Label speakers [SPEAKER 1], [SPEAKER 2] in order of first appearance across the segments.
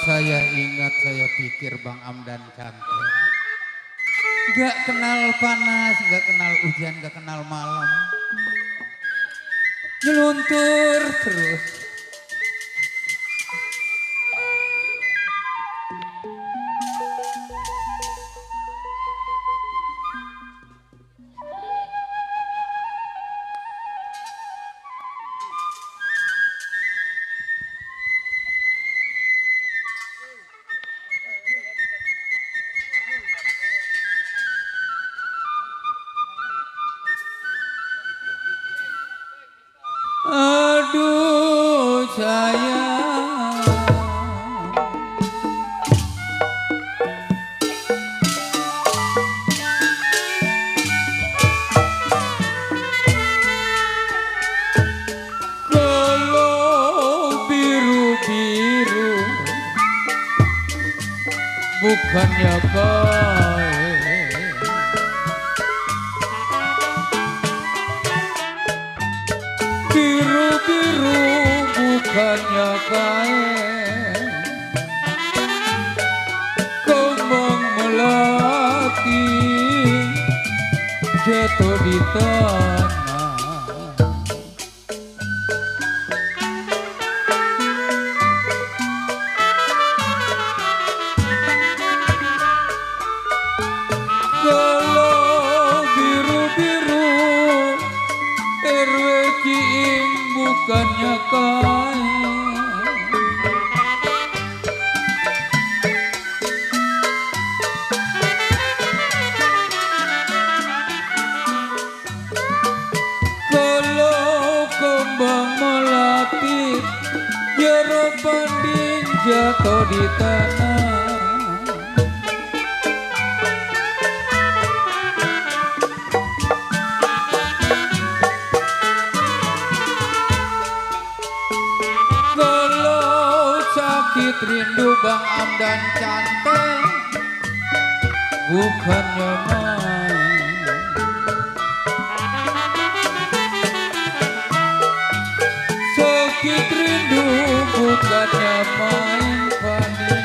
[SPEAKER 1] saya ingat, saya pikir Bang Amdan cantik. Gak kenal panas, gak kenal hujan, gak kenal malam. Nyeluntur terus. Aduh sayang, kalau biru-biru bukannya kain. Biru-biru bukannya kain, kembang melati jatuh di tanah. Kalau biru-biru RW Ciing bukannya kain, kalau kembang melati jeruk banding jatuh di tanah. Sakit rindu Bang Amdan cantik bukannya main. Sakit rindu bukannya main, Fani.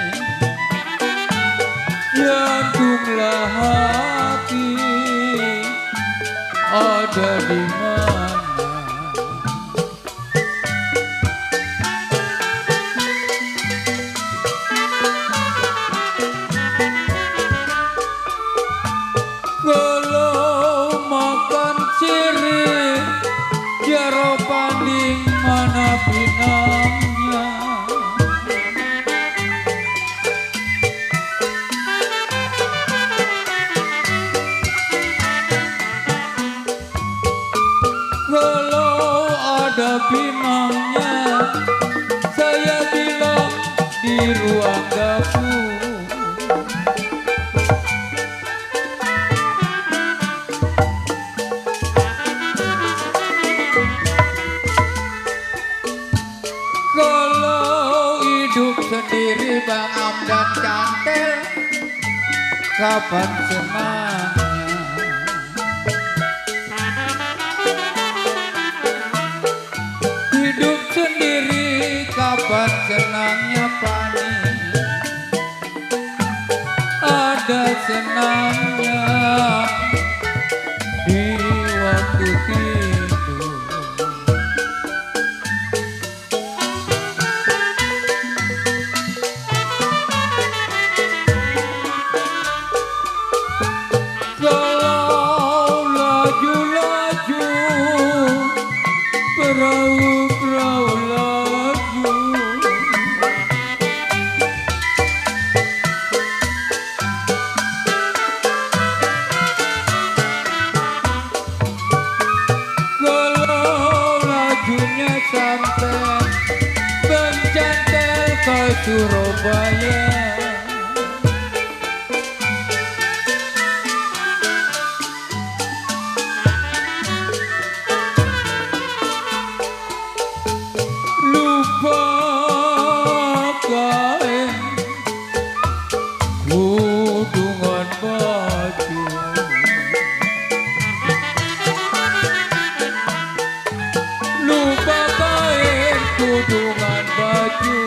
[SPEAKER 1] Jantunglah hati ada di mana? Kalau makan sirih jaro panding mana pinangnya? Kalau ada pinangnya saya bilang di ruang dapur. Kalau hidup sendiri Bang Amdan cantik, kapan senangnya? Hidup sendiri kapan senangnya, Pani? Ada senangnya di waktu tidur. Kalau laju-laju perahu-perahu laju, kalau lajunya sampai Bancantel ke Surabaya, kudungan baju, lupa kain kudungan baju.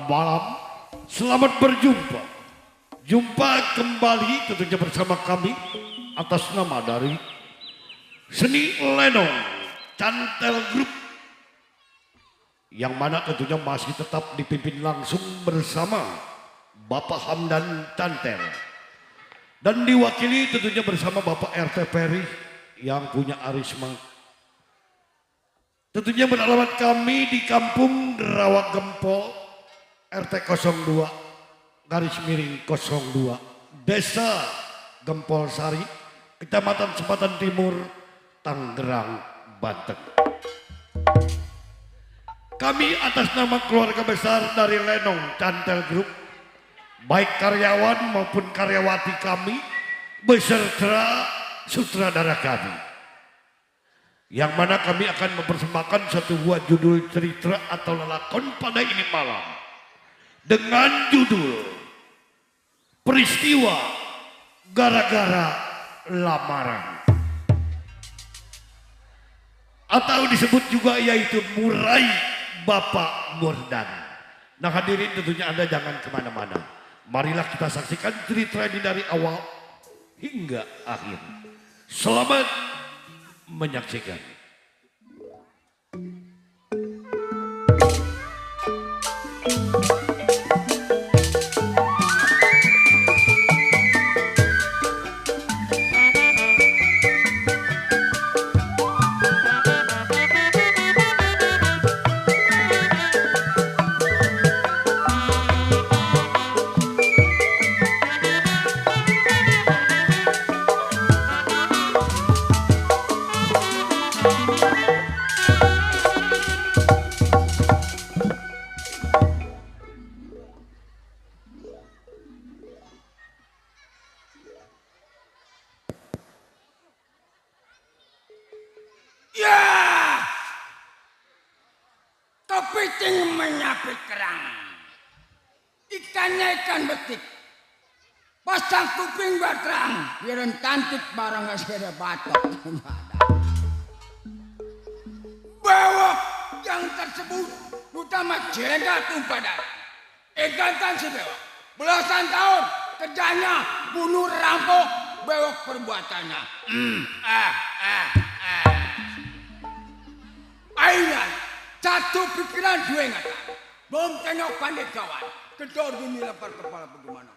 [SPEAKER 2] malam, selamat berjumpa. Jumpa kembali tentunya bersama kami atas nama dari Seni Lenong Cantel Group, yang mana tentunya masih tetap dipimpin langsung bersama Bapak Hamdan Cantel, dan diwakili tentunya bersama Bapak RT Peri yang punya arisma. Tentunya beralamat kami di Kampung Rawa Gempol, RT 02 garis miring 02, Desa Gempol Sari, Kecamatan Sempatan Timur, Tangerang, Banten. Kami atas nama keluarga besar dari Lenong Cantel Group, baik karyawan maupun karyawati kami, beserta sutradara kami, yang mana kami akan mempersembahkan satu buah judul cerita atau lelakon pada ini malam dengan judul Peristiwa Gara-gara Lamaran, atau disebut juga yaitu Murai Bapak Mordan. Nah hadirin, tentunya Anda jangan kemana-mana, marilah kita saksikan cerita ini dari awal hingga akhir. Selamat menyaksikan.
[SPEAKER 3] Kepiting menyapit kerang, ikannya ikan betik, pasang kuping batrang, biaran cantik barang asera batok. Bahwa yang tersebut utama jeda tumpadan, ikan si bewok, belasan tahun kerjanya bunuh rampok, bewok perbuatannya. Ainan satu pikiran dua ingatan, belum tengok pandai kawan, kedor gini lapar kepala bagaimana.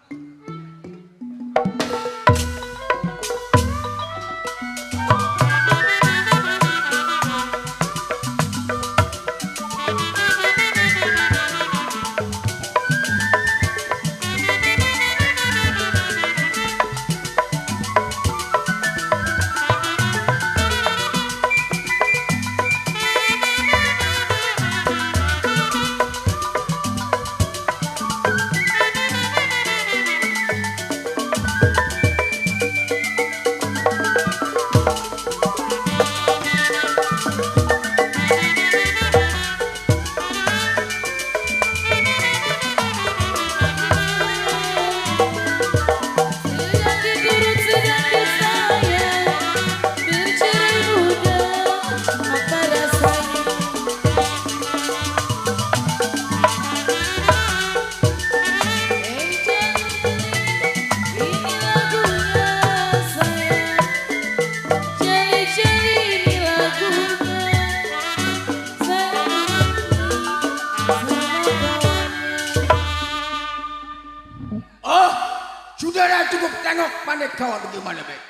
[SPEAKER 3] Saudara cukup tengok pandai kawan bagaimana baik.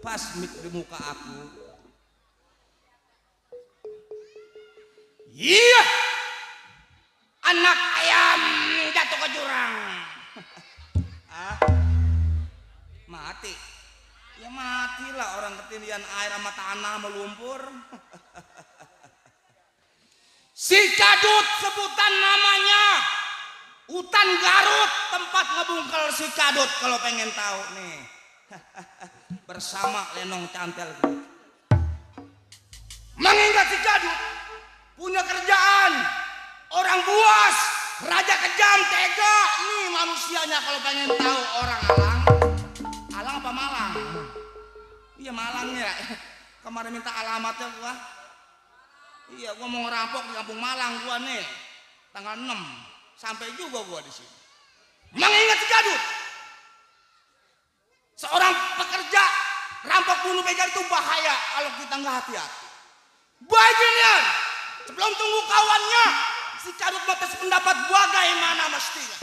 [SPEAKER 4] Pas mik di muka aku. Iya, anak ayam jatuh ke jurang. Mati. Ya matilah orang ketindihan air sama tanah melumpur. Si Kadut sebutan namanya. Hutan Garut tempat ngebungkel si Kadut kalau pengen tahu nih. Bersama Lenong Cantel Group. Mengingat si Kadut punya kerjaan. Orang buas, raja kejam, tega. Nih manusianya kalau pengen tahu orang Alang. Alang apa Malang? Iya Malangnya. Kemarin minta alamatnya gua. Iya gua mau ngerampok di kampung Malang gua nih. Tanggal 6. Sampai juga gua di sini. Mengingat si Kadut. Seorang pekerja rampok bunuh begal itu bahaya kalau kita nggak hati-hati. Bagian sebelum tunggu kawannya, si Kadut batas pendapat bagaimana mestinya.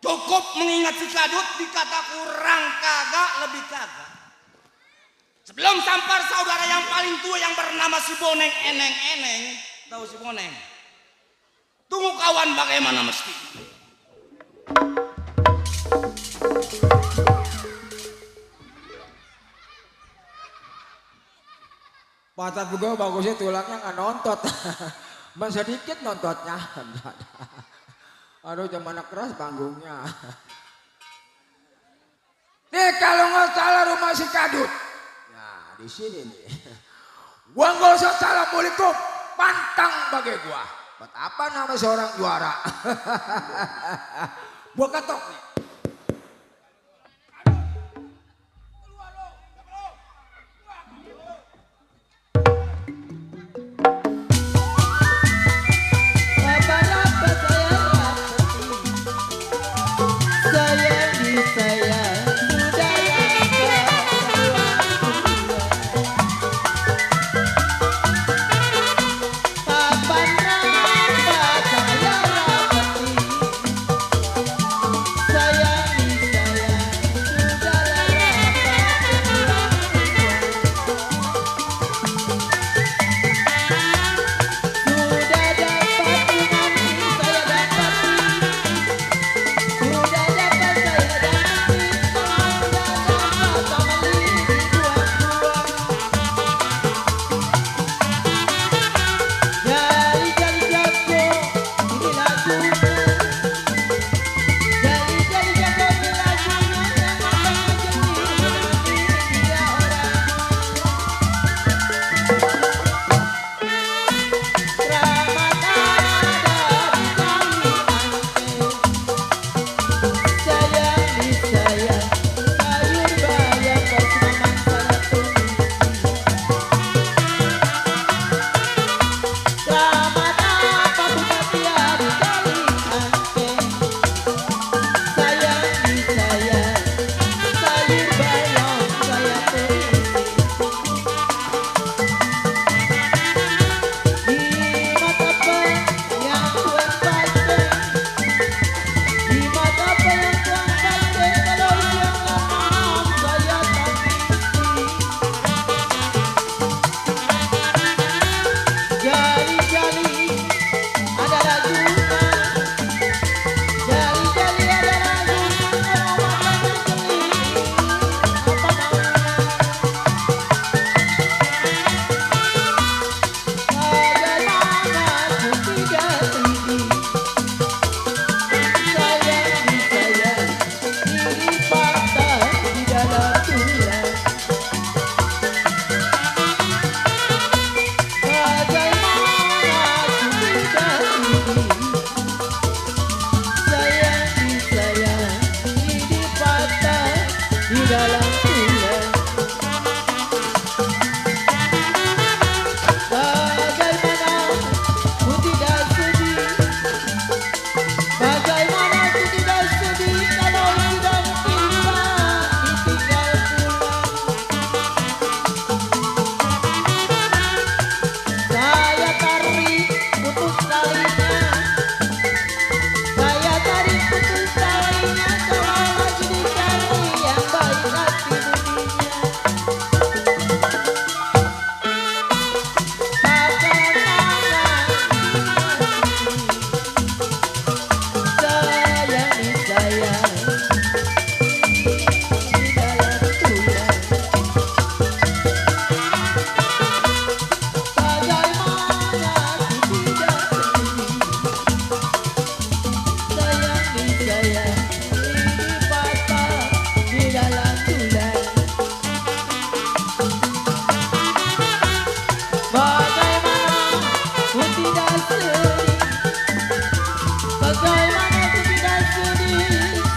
[SPEAKER 4] Cukup mengingat si Kadut dikata kurang kagak lebih kagak. Sebelum sampar saudara yang paling tua yang bernama si Boneng Eneng. Tahu si Boneng? Tunggu kawan bagaimana mesti.
[SPEAKER 3] Patat juga bagusnya tulangnya nggak nontot. Sedikit nontotnya. Aduh zaman keras panggungnya. Nih kalau nggak salah rumah si Kadut. Nah di sini nih. Gua nggak usah assalamualaikum, pantang bagi gua. Buat apa nama seorang juara? Gua ketok nih.
[SPEAKER 5] Saya Bagaimana aku tidak sudi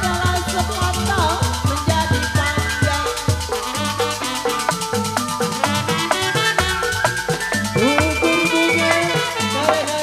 [SPEAKER 5] salah sepatah menjadi panjang. Ukur bunga karena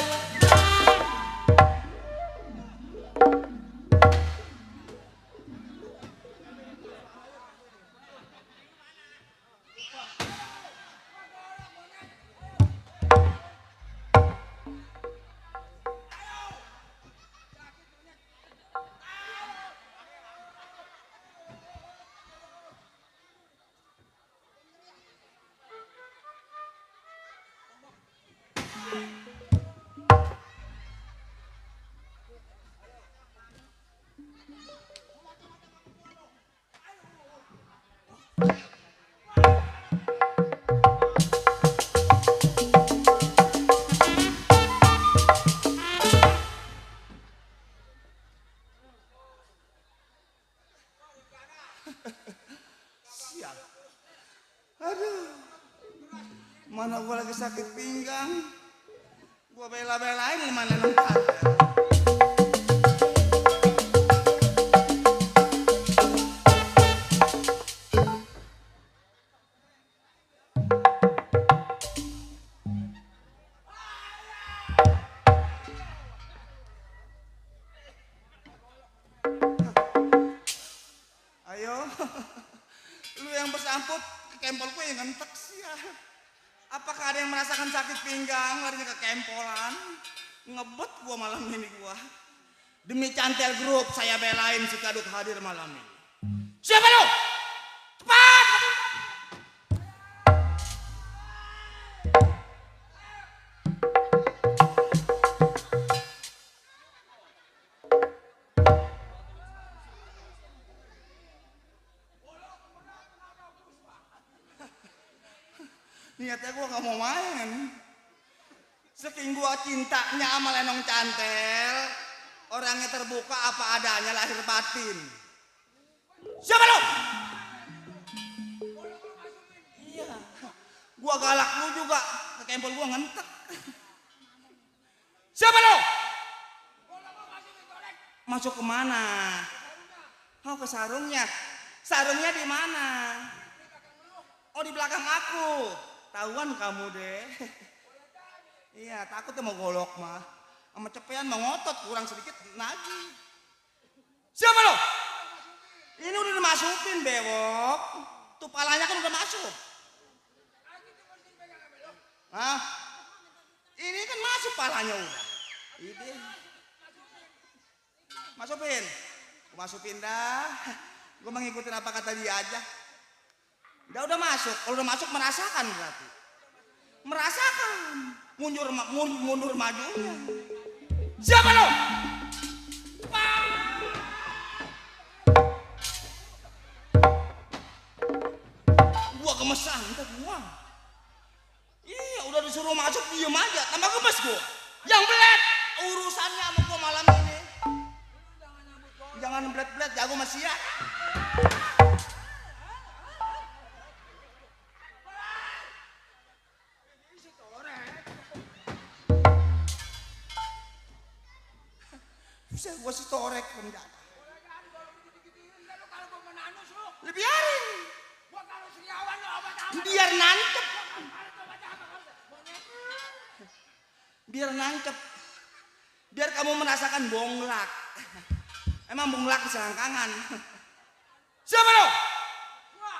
[SPEAKER 4] Sial. Aduh. Mana gua lagi sakit pinggang. Gua bela-belain mana nonton. Ayo, lu yang bersambut ke kempol gue yang ngentek sih ya. Apakah ada yang merasakan sakit pinggang larinya ke kempolan? Ngebet gua malam ini gua. Demi Cantel Group saya belain si Kadut hadir malam ini. Siapa lu? Cepat! Niatnya gua gak mau main. Saking gua cintanya sama Lenong Cantel, orangnya terbuka apa adanya lahir batin. Siapa lu? Iya. Gua galak lu juga, ke kempol gua ngentek. Siapa lu? Masuk kemana? Oh, ke sarungnya. Sarungnya di mana? Oh, di belakang aku. Tahuan kamu deh. Iya, takut mau golok mah. Sama cepean mau ngotot, kurang sedikit nagih. Siapa lo? Ini udah dimasukin, bewok. Tuh palanya kan udah masuk. Hah? Ini kan masuk palanya udah. Ini. Masukin. Gue masukin dah. Gue mengikutin apa kata dia aja. Udah masuk. Kalau udah masuk merasakan berarti. Merasakan. Mundur majunya. Siapa lo? Gua gemesan, entar gua. Iya, udah disuruh masuk diem aja, tambah gemes gua. Yang belet urusannya sama gua malam ini. Jangan belet-belet, jago masih ya. Bisa gua setorek rendah. Biarin. Biar nancep. Biar nancep. Biar kamu merasakan bonglak. Emang bonglak di selangkangan. Siapa lo?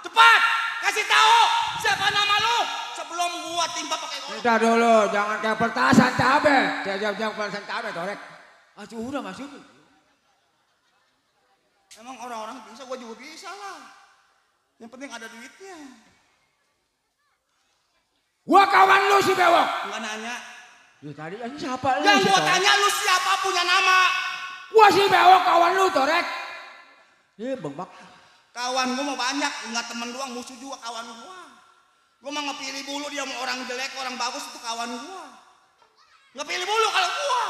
[SPEAKER 4] Cepat, kasih tahu siapa nama lo sebelum gua timpa pakai golok.
[SPEAKER 3] Udah dulu, jangan kayak petasan cabe. Jangan petasan cabe, torek. Udah masuk.
[SPEAKER 4] Emang orang-orang bisa, gua juga bisa lah. Yang penting ada duitnya.
[SPEAKER 3] Gua kawan lu si bewok.
[SPEAKER 4] Enggak nanya.
[SPEAKER 3] Ya tadi aja siapa lu?
[SPEAKER 4] Yang gua tanya lu siapa punya nama?
[SPEAKER 3] Gua si bewok kawan lu, torek. Bengkak.
[SPEAKER 4] Kawan gua mau banyak, enggak temen doang, musuh juga kawan gua. Gua mah ngepilih bulu dia mau orang jelek, orang bagus itu kawan gua. Ngepilih bulu kalau gua.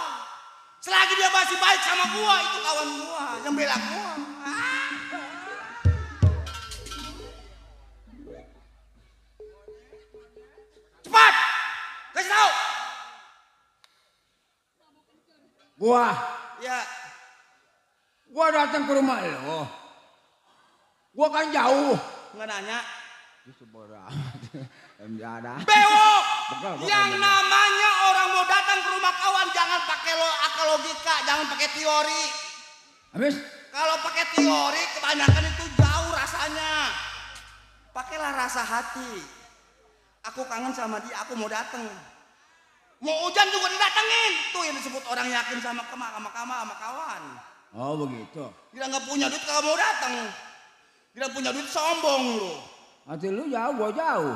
[SPEAKER 4] Selagi dia masih baik sama gua, itu kawan gua yang bela gua. Cepat, kasih tahu. Ya,
[SPEAKER 3] Gua datang ke rumah lo. Gua kan jauh.
[SPEAKER 4] nggak nanya.
[SPEAKER 3] Ada.
[SPEAKER 4] Bewok!
[SPEAKER 3] Begal, begal,
[SPEAKER 4] Yang
[SPEAKER 3] begal.
[SPEAKER 4] namanya orang mau datang ke rumah kawan jangan pakai akal logika, jangan pakai teori.
[SPEAKER 3] Habis?
[SPEAKER 4] Kalau pakai teori kebanyakan itu jauh rasanya. Pakailah rasa hati. Aku kangen sama dia, aku mau datang. Mau hujan juga didatengin. Tuh yang disebut orang yakin sama kawan.
[SPEAKER 3] Oh begitu.
[SPEAKER 4] Dia nggak punya duit kalau mau datang. Dia punya duit sombong lu.
[SPEAKER 3] Hati lu jauh, gua jauh.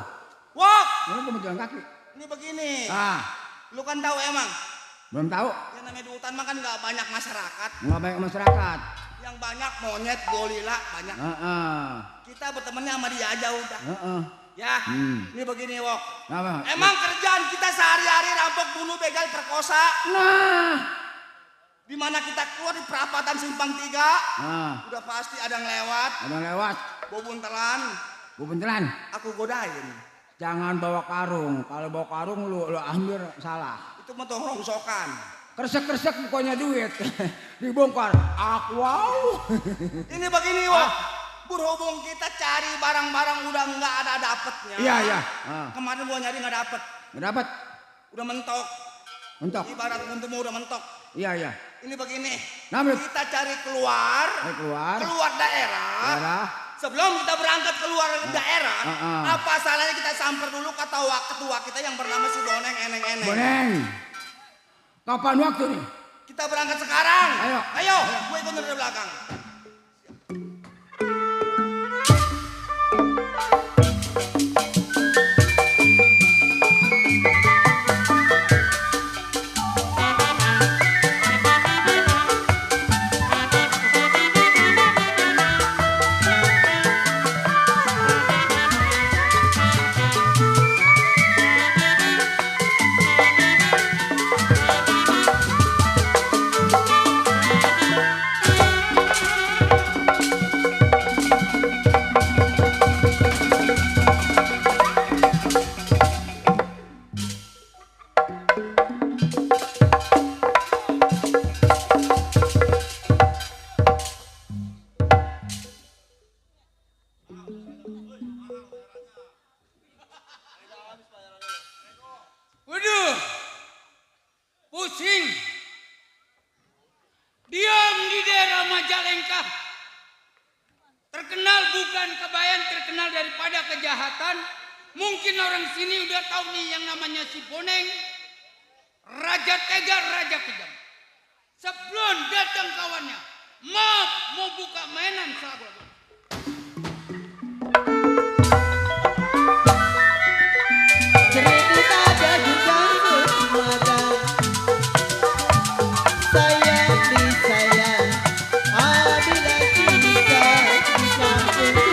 [SPEAKER 4] Wah,
[SPEAKER 3] Ini gua mau jalan kaki.
[SPEAKER 4] ini begini.
[SPEAKER 3] Ah,
[SPEAKER 4] Lu kan tahu emang.
[SPEAKER 3] belum tahu.
[SPEAKER 4] Yang namanya di hutan mah kan nggak banyak masyarakat.
[SPEAKER 3] Nggak banyak masyarakat.
[SPEAKER 4] Yang banyak monyet, gorila banyak.
[SPEAKER 3] Heeh.
[SPEAKER 4] Kita bertemannya sama dia aja udah.
[SPEAKER 3] Heeh.
[SPEAKER 4] Ya,
[SPEAKER 3] Hmm.
[SPEAKER 4] ini begini Wok.
[SPEAKER 3] Apa?
[SPEAKER 4] Emang kerjaan kita sehari-hari rampok, bunuh, begal, perkosa.
[SPEAKER 3] Nah.
[SPEAKER 4] Di mana kita keluar di perapatan Simpang 3,
[SPEAKER 3] Nah,
[SPEAKER 4] udah pasti ada yang lewat.
[SPEAKER 3] ada yang lewat.
[SPEAKER 4] Bobuntelan,
[SPEAKER 3] Gua beneran.
[SPEAKER 4] aku godain.
[SPEAKER 3] Jangan bawa karung. Kalau bawa karung lu ambil salah.
[SPEAKER 4] Itu mah tuh rongsokan.
[SPEAKER 3] Kresek-kresek bukannya duit. Dibongkar. Wow.
[SPEAKER 4] Ini begini Wok. Berhubung kita cari barang-barang udah nggak ada dapetnya.
[SPEAKER 3] Iya, iya. Ah.
[SPEAKER 4] Kemarin gua nyari nggak dapet.
[SPEAKER 3] Nggak dapat.
[SPEAKER 4] Udah mentok.
[SPEAKER 3] Mentok.
[SPEAKER 4] Ibarat buntu udah mentok.
[SPEAKER 3] Iya, iya.
[SPEAKER 4] Ini begini.
[SPEAKER 3] Namanya
[SPEAKER 4] Kita cari keluar.
[SPEAKER 3] keluar.
[SPEAKER 4] Daerah.
[SPEAKER 3] Daerah.
[SPEAKER 4] Sebelum kita berangkat keluar daerah,
[SPEAKER 3] ah.
[SPEAKER 4] apa salahnya kita samper dulu kata ketua kita yang bernama si Boneng Eneng-Eneng.
[SPEAKER 3] Boneng. Kapan waktu nih?
[SPEAKER 4] Kita berangkat sekarang.
[SPEAKER 3] Ayo.
[SPEAKER 4] Gue ikut dari belakang.
[SPEAKER 1] Waduh, pusing. Diam di daerah Majalengka. Terkenal bukan Kabayan, terkenal daripada kejahatan. Mungkin orang sini udah tahu nih yang namanya si Boneng. Raja tega, raja kejam. Sebelum datang kawannya, maaf mau buka mainan sahabat.
[SPEAKER 5] Kredit ada juga semuanya. Sayang disayang, bila kita di kampungku.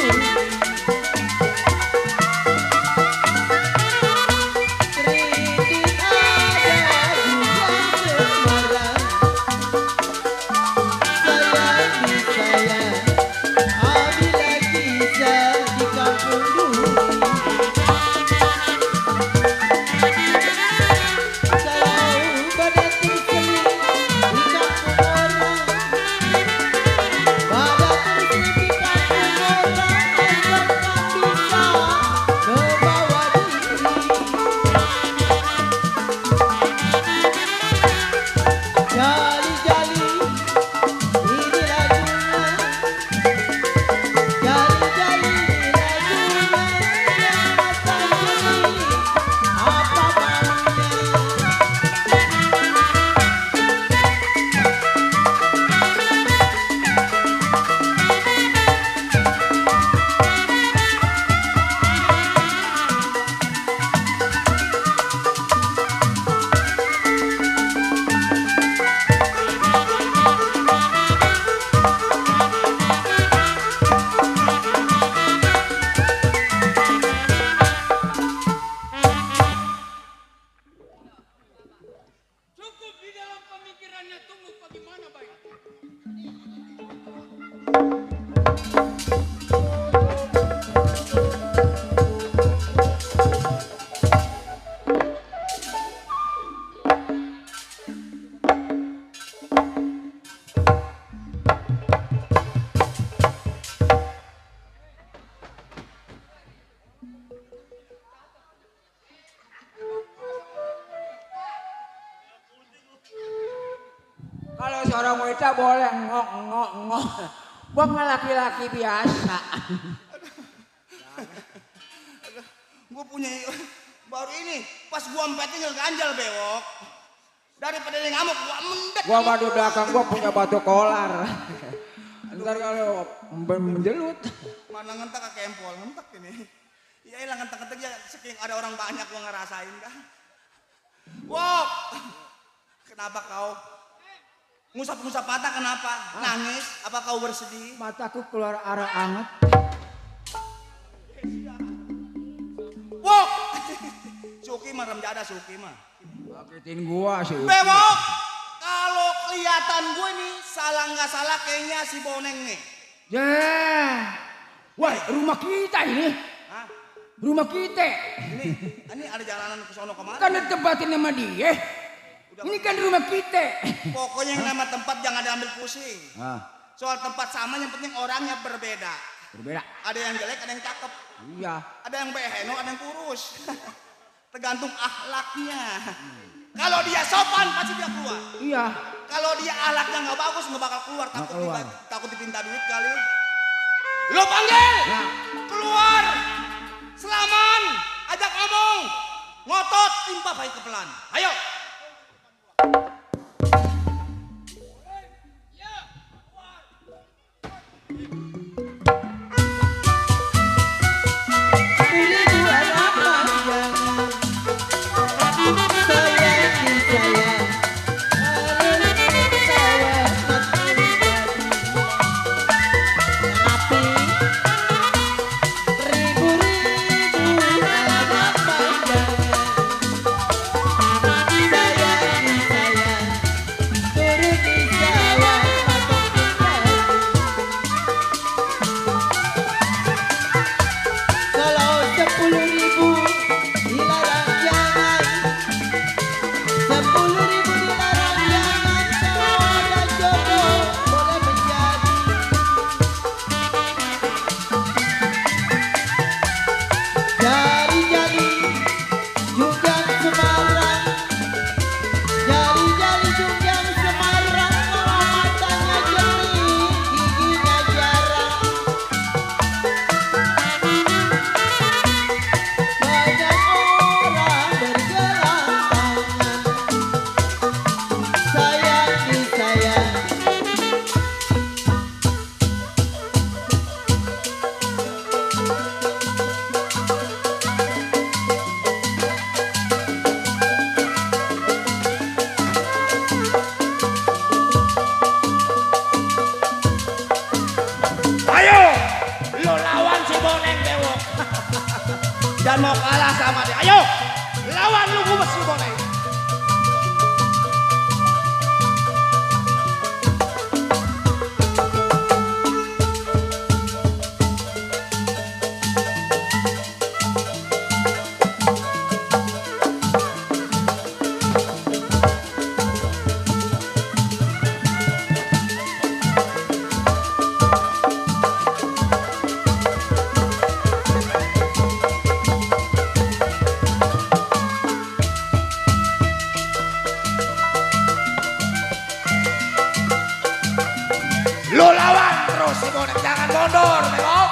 [SPEAKER 5] Kredit ada juga semuanya. Sayang disayang, bila kita di kampungku. Kalau pada terseling di kampung orang, pada terseling di kampung orang, asalkan bisa membawa diri. Jali-jali ini lagunya, jali-jali ini lagunya, yang mata jeli apa maunya.
[SPEAKER 1] Cukup di dalam pemikirannya, tunggu bagaimana baik.
[SPEAKER 3] Kalau seorang wanita boleh ngok. Gua mah laki-laki biasa.
[SPEAKER 4] Gue punya baru ini pas gua empetin ganjal bewok. Daripada dia ngamuk gua mendet.
[SPEAKER 3] Gua mah di belakang gua punya batu kolar. Ntar kalau menjelut.
[SPEAKER 4] Mana ngentak ke kempol, ngentak ini. Ya ilang ngentak-ngentak ya saking ada orang banyak gua ngerasain kan. Wok. Kenapa kau? Ngusap-ngusap mata kenapa? Nangis? Apa kau bersedih?
[SPEAKER 3] Mataku keluar arah anget.
[SPEAKER 4] Wok. Suki mah remjada Suki mah.
[SPEAKER 3] Sakitin gua sih.
[SPEAKER 4] Bewok. Kalau kelihatan gue nih salah nggak salah kayaknya si Boneng nih.
[SPEAKER 3] Wah, rumah kita ini.
[SPEAKER 4] Hah?
[SPEAKER 3] Rumah kita.
[SPEAKER 4] Ini ada jalanan ke sono kemana?
[SPEAKER 3] Kan ditempatin sama dia. Ini kan rumah kita.
[SPEAKER 4] Pokoknya yang nama tempat jangan diambil pusing.
[SPEAKER 3] Ah,
[SPEAKER 4] Soal tempat sama yang penting orangnya berbeda.
[SPEAKER 3] berbeda.
[SPEAKER 4] Ada yang jelek, ada yang cakep.
[SPEAKER 3] Iya.
[SPEAKER 4] Ada yang beheno, ada yang kurus. Tergantung akhlaknya. Kalau dia sopan pasti dia keluar.
[SPEAKER 3] Iya.
[SPEAKER 4] Kalau dia akhlaknya nggak bagus nggak bakal keluar.
[SPEAKER 3] Nggak keluar.
[SPEAKER 4] Takut dipinta duit kali. Lo panggil,
[SPEAKER 3] Ya.
[SPEAKER 4] keluar. Selaman, ajak ngomong, ngotot, timpa baik kepelan. Ayo.
[SPEAKER 5] Beribu anak panjang, sayang disayang, harus sayang makin jadi. Tapi ribu-ribu anak panjang, sayang disayang, turut disayang makin jadi. Kalau 10.000 dilarang jangan, 10.000 dilarang jangan. Kalau ada jodoh boleh menjadi. Jari-jari junjang Semarang, jari-jari junjang Semarang. Kalau matanya jernih, giginya jarang. Banyak orang bergelantangan, sayang disayang.
[SPEAKER 4] Ayo, lo lawan si Boneng bewok. Jangan mau kalah sama dia. Ayo, lawan lu gue si Boneng. Lo lawan terus si Boneng, jangan mundur bewok.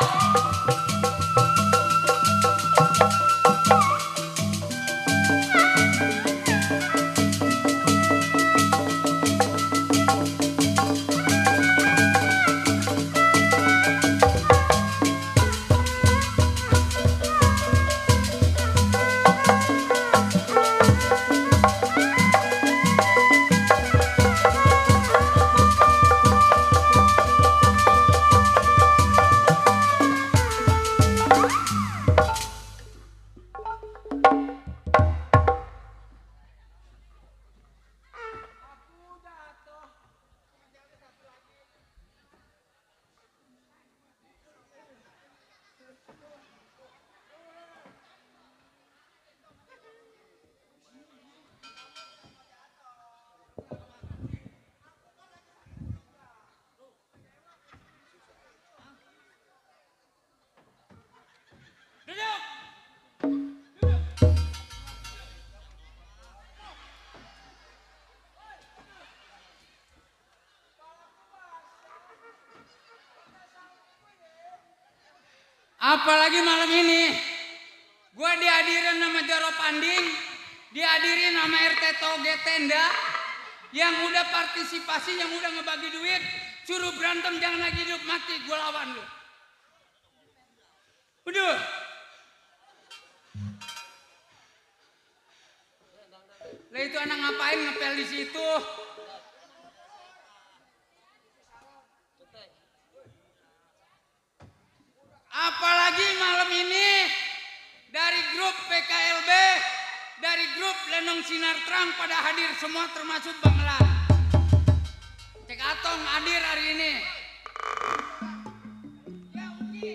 [SPEAKER 1] Apalagi malam ini, gue dihadirin nama Jaro Panding, dihadirin nama RT Toge Tenda, yang udah partisipasi, yang udah ngebagi duit, suruh berantem jangan lagi hidup mati, gue lawan lu. Udah. Lah itu anak ngapain ngepel di situ? Apalagi malam ini dari grup PKLB, dari grup Lenong Sinar Terang pada hadir semua termasuk Bang Elang. Cek Atong hadir hari ini. Ya Uki,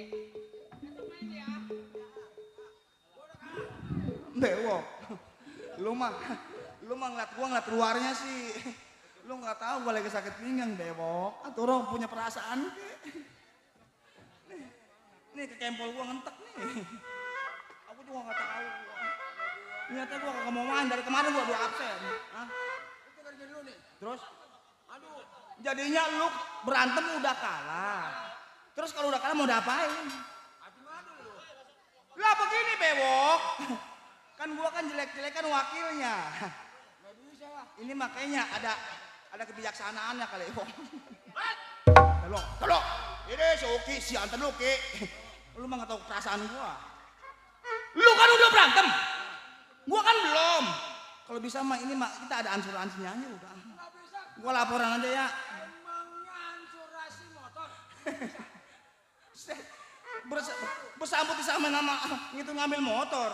[SPEAKER 1] main ya.
[SPEAKER 4] Bewok. Lu mah ngeliat gua ngeliat luarnya sih. Lu nggak tahu gua lagi sakit pinggang, Bewok. Atau orang punya perasaan ke. Nih ke kempol gua ngentek nih. Aku juga nggak tahu. Ternyata gua kagak mau main dari kemarin gua 2 absen. Hah? Itu kerja dulu nih. Terus? Aduh. Jadinya lu berantem udah kalah. Terus kalau udah kalah mau diapain? Lah begini Bewok. Kan gua kan jelek-jelekan wakilnya. Nggak bisa lah. Ini makanya ada kebijaksanaannya kali. Tolong. Ini si Uki, si Anten Uki. Lu mah nggak tahu perasaan gua. Lu kan udah berantem. Gua kan belum. Kalau bisa mah ini mah kita ada ansuransinya aja udah. Gua laporan aja ya.
[SPEAKER 3] Emangnya ansurasi motor?
[SPEAKER 4] Bersambut sama nama itu ngambil motor.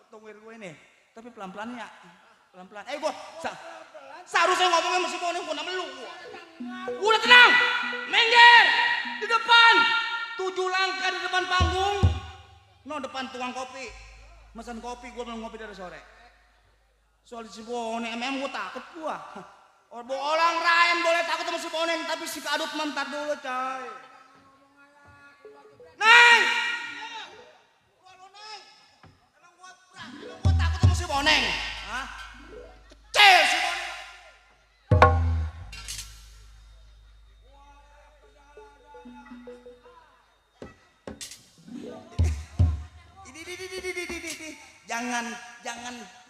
[SPEAKER 4] Tungguin gue ini. Tapi pelan-pelan ya. Pelan-pelan. Gua seharusnya ngomongnya masih Boneng gua nama lu. Udah tenang. Mengger di depan. 7 langkah di depan panggung. No depan tukang kopi. Mesan kopi gua belum ngopi dari sore. Soal si Boneng gua takut gua. Orang lain boleh takut sama si Boneng tapi si Kadut mentar dulu coy. Neng! Emang gua takut sama si Boneng. Hah? Kecil si Boneng.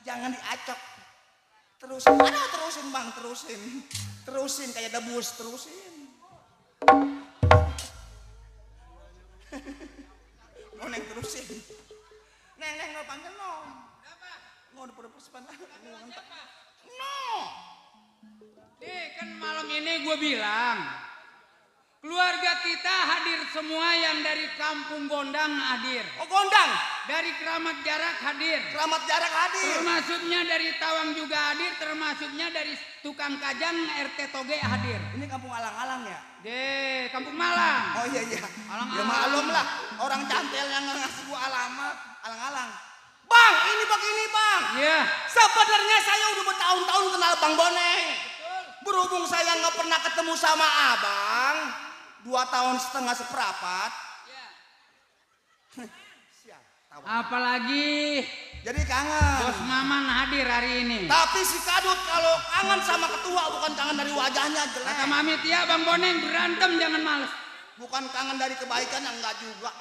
[SPEAKER 4] Jangan diacok. Terusin Bang, terusin kayak debus, terusin. Boneng terusin. Neng lo panggil no. Apa? Mau udah persiapan lah. No.
[SPEAKER 1] Kan malam ini gue bilang, keluarga kita hadir semua yang dari Kampung Gondang hadir.
[SPEAKER 4] Oh Gondang.
[SPEAKER 1] Dari Keramat Jarak hadir.
[SPEAKER 4] Keramat Jarak hadir.
[SPEAKER 1] Termasuknya dari Tawang juga hadir, termasuknya dari Tukang Kajang RT Toge hadir.
[SPEAKER 4] Ini kampung alang-alang ya?
[SPEAKER 1] Kampung Malang.
[SPEAKER 4] Oh iya. Ya malum lah, orang cantel yang ngasih gua alamat, alang-alang. Bang, ini begini Bang.
[SPEAKER 1] Iya.
[SPEAKER 4] Sebenarnya saya udah bertahun-tahun kenal Bang Boneng. Berhubung saya nggak pernah ketemu sama Abang, 2 tahun setengah seperempat.
[SPEAKER 1] Apalagi
[SPEAKER 4] jadi kangen.
[SPEAKER 1] Bos Maman hadir hari ini.
[SPEAKER 4] Tapi si Kadut kalau kangen sama ketua bukan kangen dari wajahnya jelek.
[SPEAKER 1] Kata Mami Tia, Bang Boneng berantem jangan males.
[SPEAKER 4] Bukan kangen dari kebaikan yang enggak juga.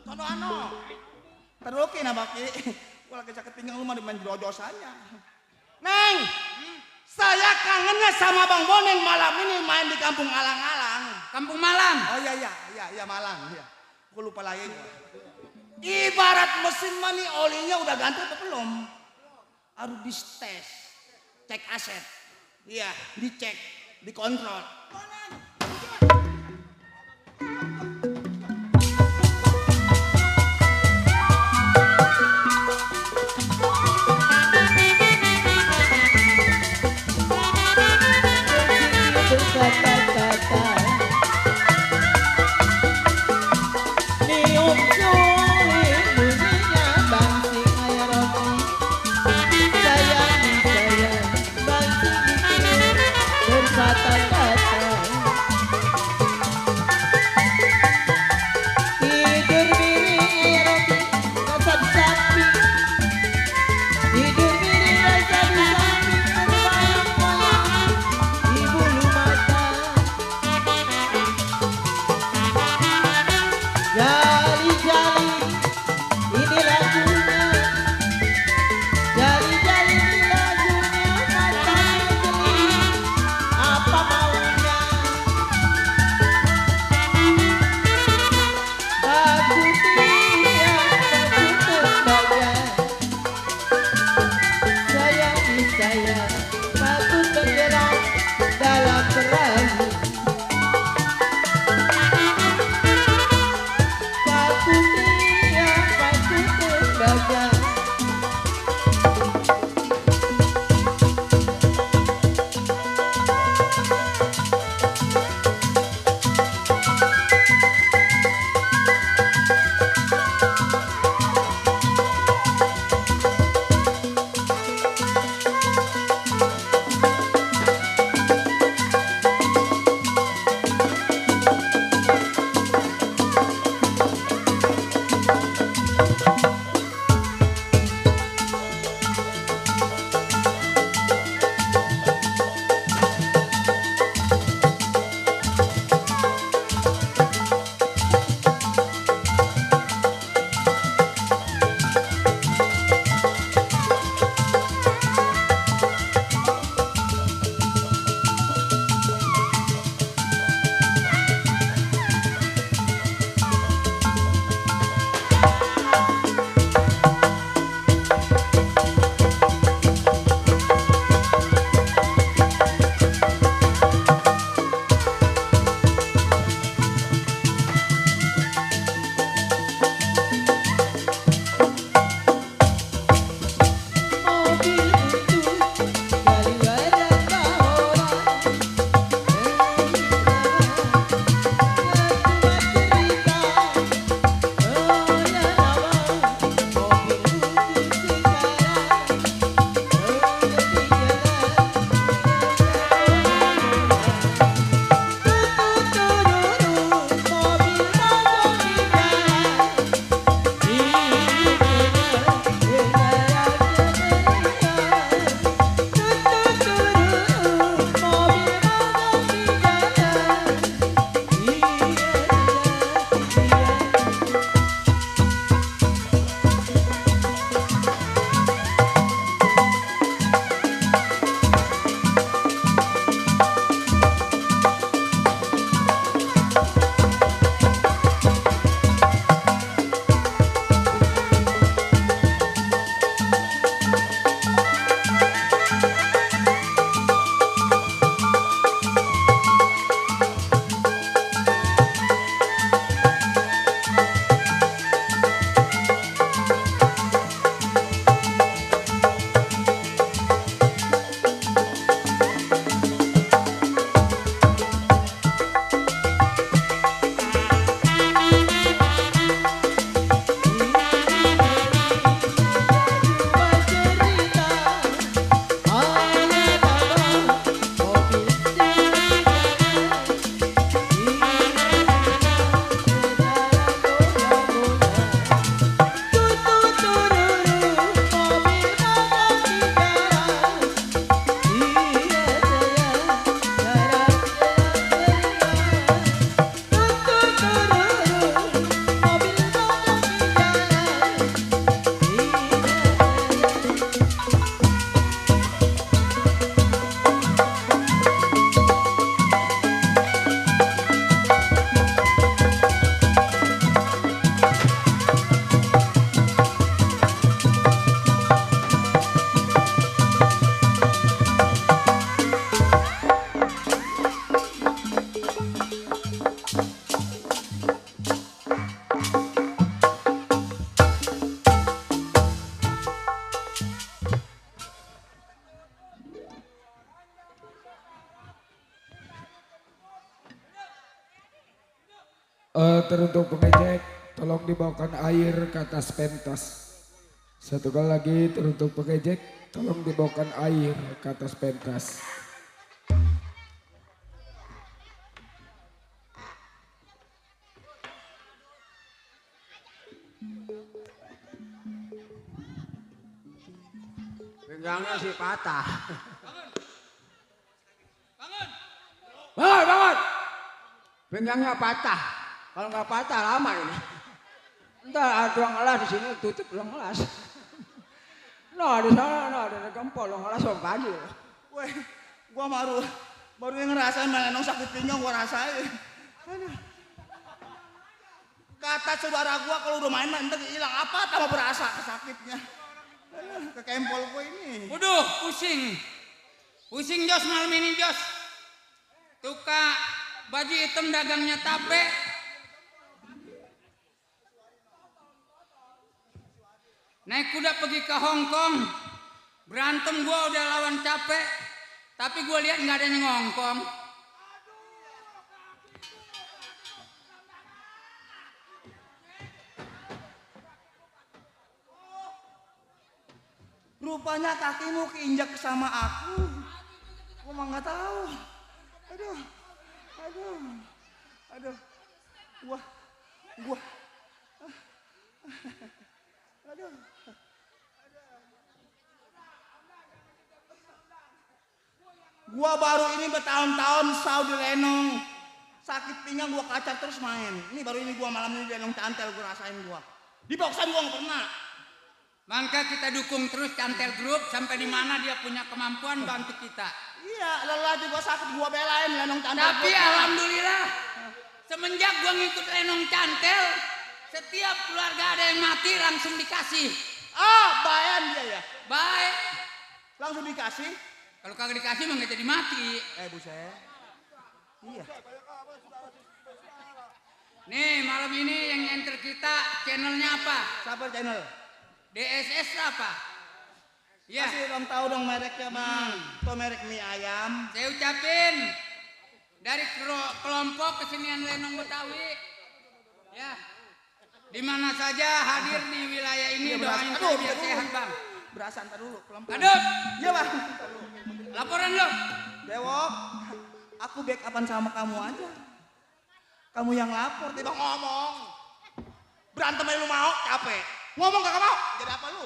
[SPEAKER 4] Tono ano. Terukin abaki. Gua lagi sakit pinggang lu mah main jojosannya. Neng. Saya kangennya sama Bang Boneng malam ini main di Kampung Alang-alang.
[SPEAKER 1] Kampung Malang.
[SPEAKER 4] Oh iya Malang. Iya. Gue lupa lagi. Ibarat mesin mah nih olinya udah ganti atau belum? Harus dites, cek aset. Iya, dicek, dikontrol.
[SPEAKER 5] Berkata-kata niup sulit bunyinya bangsing ayah roti sayang bangsing itu berkata-kata saya patut bergerak dalam perahu. Patut dia, patut terbaga.
[SPEAKER 3] Teruntuk pengejek, tolong dibawakan air ke atas pentas. Satu kali lagi teruntuk pengejek, tolong dibawakan air ke atas pentas.
[SPEAKER 4] Pinggangnya sih patah.
[SPEAKER 1] Bangun.
[SPEAKER 4] Bangun, bangun. Pinggangnya patah. Kalau nggak patah lama ini. Entar ada ruang kelas di sini tutup ruang kelas. Nah di sana nah, ada gempol ruang kelas om pagi. Weh, gua baru yang ngerasain melenong sakit pinggang gua rasain. Aduh. Kata saudara gua kalau udah main entar hilang apa tambah berasa sakitnya. Ke kempol gua ini.
[SPEAKER 1] Waduh, Pusing. Pusing Jos malam ini Jos. Tukang baju hitam dagangnya tape. Naik kuda pergi ke Hong Kong. Berantem gua udah lawan capek. Tapi gua lihat nggak ada yang ngongkong.
[SPEAKER 4] Rupanya kakimu keinjak sama aku. Aku mah nggak tahu. Aduh. Gua. Aduh. Gua baru ini bertahun-tahun Saudi lenong. Sakit pinggang gua kacar terus main. Ini baru ini gua malam ini lenong cantel gua rasain gua. Di boksan gua nggak pernah.
[SPEAKER 1] Maka kita dukung terus Cantel Group sampai di mana dia punya kemampuan bantu kita.
[SPEAKER 4] Iya, lelah juga sakit gua belain lenong cantel.
[SPEAKER 1] Tapi alhamdulillah semenjak gua ngikut Lenong Cantel, setiap keluarga ada yang mati langsung dikasih.
[SPEAKER 4] Bayan dia ya.
[SPEAKER 1] Baik.
[SPEAKER 4] Langsung dikasih.
[SPEAKER 1] Kalau kagak dikasih mah nggak jadi mati.
[SPEAKER 4] Buset. Iya.
[SPEAKER 1] Nih malam ini yang enter kita channelnya apa?
[SPEAKER 4] Sabar channel.
[SPEAKER 1] DSS apa? Ya.
[SPEAKER 4] Kasih dong tahu dong mereknya bang. Itu merek mie ayam.
[SPEAKER 1] Saya ucapin dari kelompok kesenian Lenong Betawi, ya, di mana saja hadir di wilayah ini doain saya biar sehat bang.
[SPEAKER 4] Berasa ntar dulu kelompok.
[SPEAKER 1] Kadut.
[SPEAKER 4] Iya bang.
[SPEAKER 1] Laporan lo.
[SPEAKER 4] Dewok, aku backupan sama kamu aja. Kamu yang lapor, tiba ngomong. Berantem aja lu mau, capek. Ngomong kagak mau, jadi apa lu?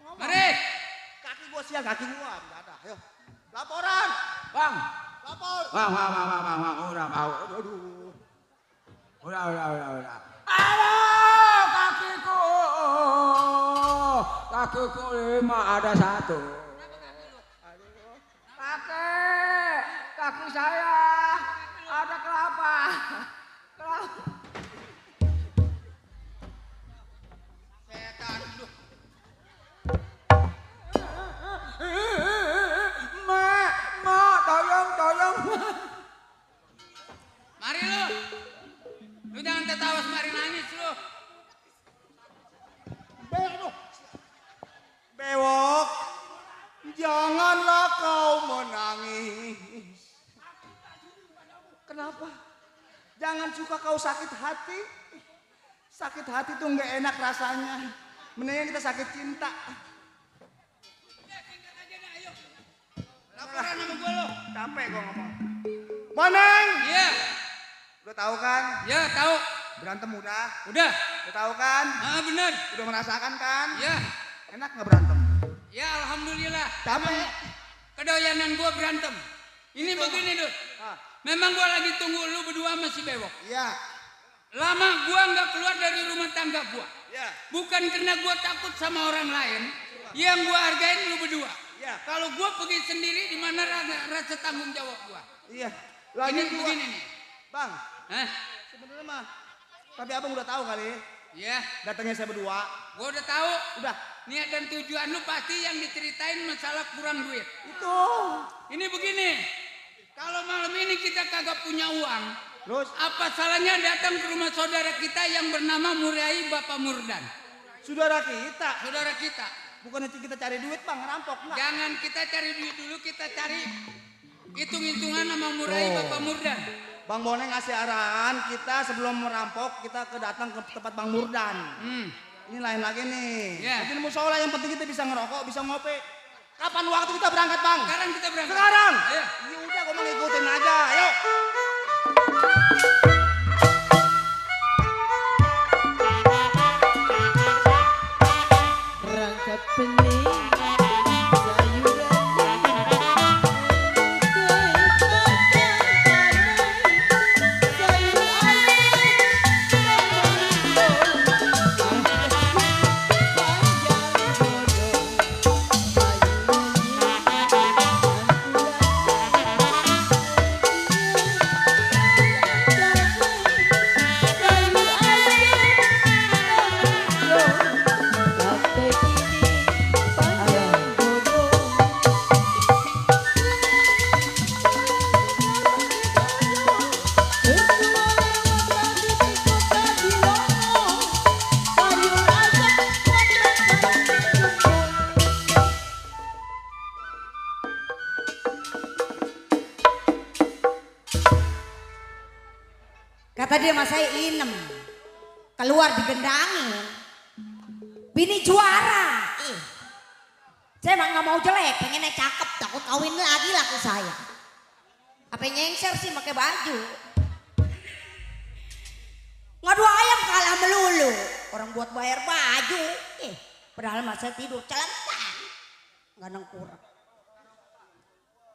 [SPEAKER 4] Ngomong.
[SPEAKER 1] Mari.
[SPEAKER 4] Kaki gua siang, kaki gua. Enggak ada, ayo. Laporan.
[SPEAKER 3] Bang,
[SPEAKER 4] Lapor.
[SPEAKER 3] bang, udah mau, aduh. Udah. Aduh, kakiku 5 ada 1. Kaki saya ada kelapa.
[SPEAKER 1] Setan lu.
[SPEAKER 3] Mak, tolong.
[SPEAKER 1] Mari lu. Lu jangan tertawa semari nangis lu.
[SPEAKER 4] Bewok, janganlah kau menangis. Kenapa? Jangan suka kau sakit hati. Sakit hati tuh nggak enak rasanya. Mendingan kita sakit cinta.
[SPEAKER 1] Laporan sama gue lo.
[SPEAKER 4] Capek gua ngomong. Moneng,
[SPEAKER 1] Iya.
[SPEAKER 4] udah tahu kan?
[SPEAKER 1] Ya tahu.
[SPEAKER 4] Berantem udah.
[SPEAKER 1] Udah.
[SPEAKER 4] Udah tahu kan?
[SPEAKER 1] Benar.
[SPEAKER 4] Udah merasakan kan?
[SPEAKER 1] Ya.
[SPEAKER 4] Enak nggak berantem?
[SPEAKER 1] Ya alhamdulillah.
[SPEAKER 4] Capek.
[SPEAKER 1] Kedoyanan gua berantem. Ini begini Dut. Memang gua lagi tunggu lu berdua sama si Bewok.
[SPEAKER 4] Iya.
[SPEAKER 1] Lama gua nggak keluar dari rumah tangga gua.
[SPEAKER 4] Iya.
[SPEAKER 1] Bukan karena gua takut sama orang lain. Yang gua hargain lu berdua.
[SPEAKER 4] Iya.
[SPEAKER 1] Kalau gua pergi sendiri di mana rasa tanggung jawab gua.
[SPEAKER 4] Iya.
[SPEAKER 1] Ini
[SPEAKER 4] Gua.
[SPEAKER 1] begini nih.
[SPEAKER 4] Bang,
[SPEAKER 1] Hah?
[SPEAKER 4] sebenarnya mah. Tapi abang udah tahu kali.
[SPEAKER 1] Ya,
[SPEAKER 4] Datangnya saya berdua.
[SPEAKER 1] gua udah tahu.
[SPEAKER 4] Udah.
[SPEAKER 1] Niat dan tujuan lu pasti yang diceritain masalah kurang duit.
[SPEAKER 4] Itu.
[SPEAKER 1] Ini begini. Kalau malam ini kita kagak punya uang,
[SPEAKER 4] Terus
[SPEAKER 1] apa salahnya datang ke rumah saudara kita yang bernama Murai Bapak Murdan?
[SPEAKER 4] saudara kita.
[SPEAKER 1] Saudara kita.
[SPEAKER 4] Bukannya kita cari duit bang, ngerampok enggak?
[SPEAKER 1] Jangan kita cari duit dulu, kita cari hitung-hitungan sama Murai Bapak Murdan.
[SPEAKER 4] Bang Boneng ngasih arahan kita sebelum merampok kita datang ke tempat Bang Murdan. Ini lain lagi nih.
[SPEAKER 1] Ya.
[SPEAKER 4] Jadi musola yang penting kita bisa ngerokok, bisa ngopi. Kapan waktu kita berangkat bang?
[SPEAKER 1] Sekarang kita berangkat.
[SPEAKER 4] Sekarang.
[SPEAKER 1] Ayo.
[SPEAKER 4] Ya udah, gue mau ngikutin aja. Ayo.
[SPEAKER 5] Rangkap pening sayuran
[SPEAKER 6] Kata dia sama saya inem. Keluar digendangin. Bini juara. Saya emang gak mau jelek, pengennya cakep, takut kawin lagi laku saya. Apa nyengser sih pakai baju. Ngadu ayam kalah melulu. Orang buat bayar baju. Padahal mah saya tidur celentang. Gak kurang.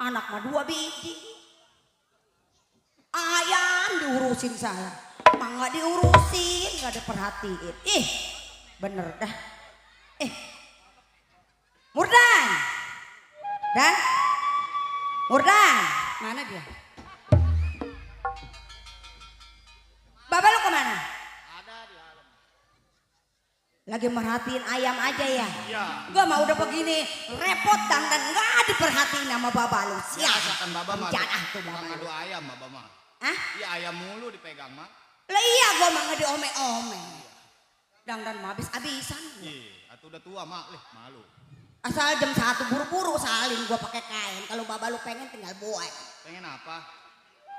[SPEAKER 6] Anak mah 2 biji. Ayam diurusin saya. Mah gak diurusin, gak diperhatiin. Bener dah. Murdan. Dan Murdan, mana dia? Bapak lu kemana?
[SPEAKER 4] Ada di dalam.
[SPEAKER 6] Lagi merhatiin ayam aja ya?
[SPEAKER 4] Iya.
[SPEAKER 6] Gua mah udah begini repot dan nggak diperhatiin sama bapak lu.
[SPEAKER 4] Biasa kan Baba mah.
[SPEAKER 6] Jangan tuh
[SPEAKER 4] Tukang
[SPEAKER 6] bapak.
[SPEAKER 4] ngadu ayam Baba mah.
[SPEAKER 6] Hah?
[SPEAKER 4] Iya ayam mulu dipegang mah.
[SPEAKER 6] Lah iya gua mah nggak diome-ome. Dan mah habis-habisan.
[SPEAKER 4] Iya, atuh udah tua mak, malu.
[SPEAKER 6] Asal jam 1 buru-buru salin gua pakai kain. Kalau bapak lu pengen tinggal buat.
[SPEAKER 4] Pengen apa?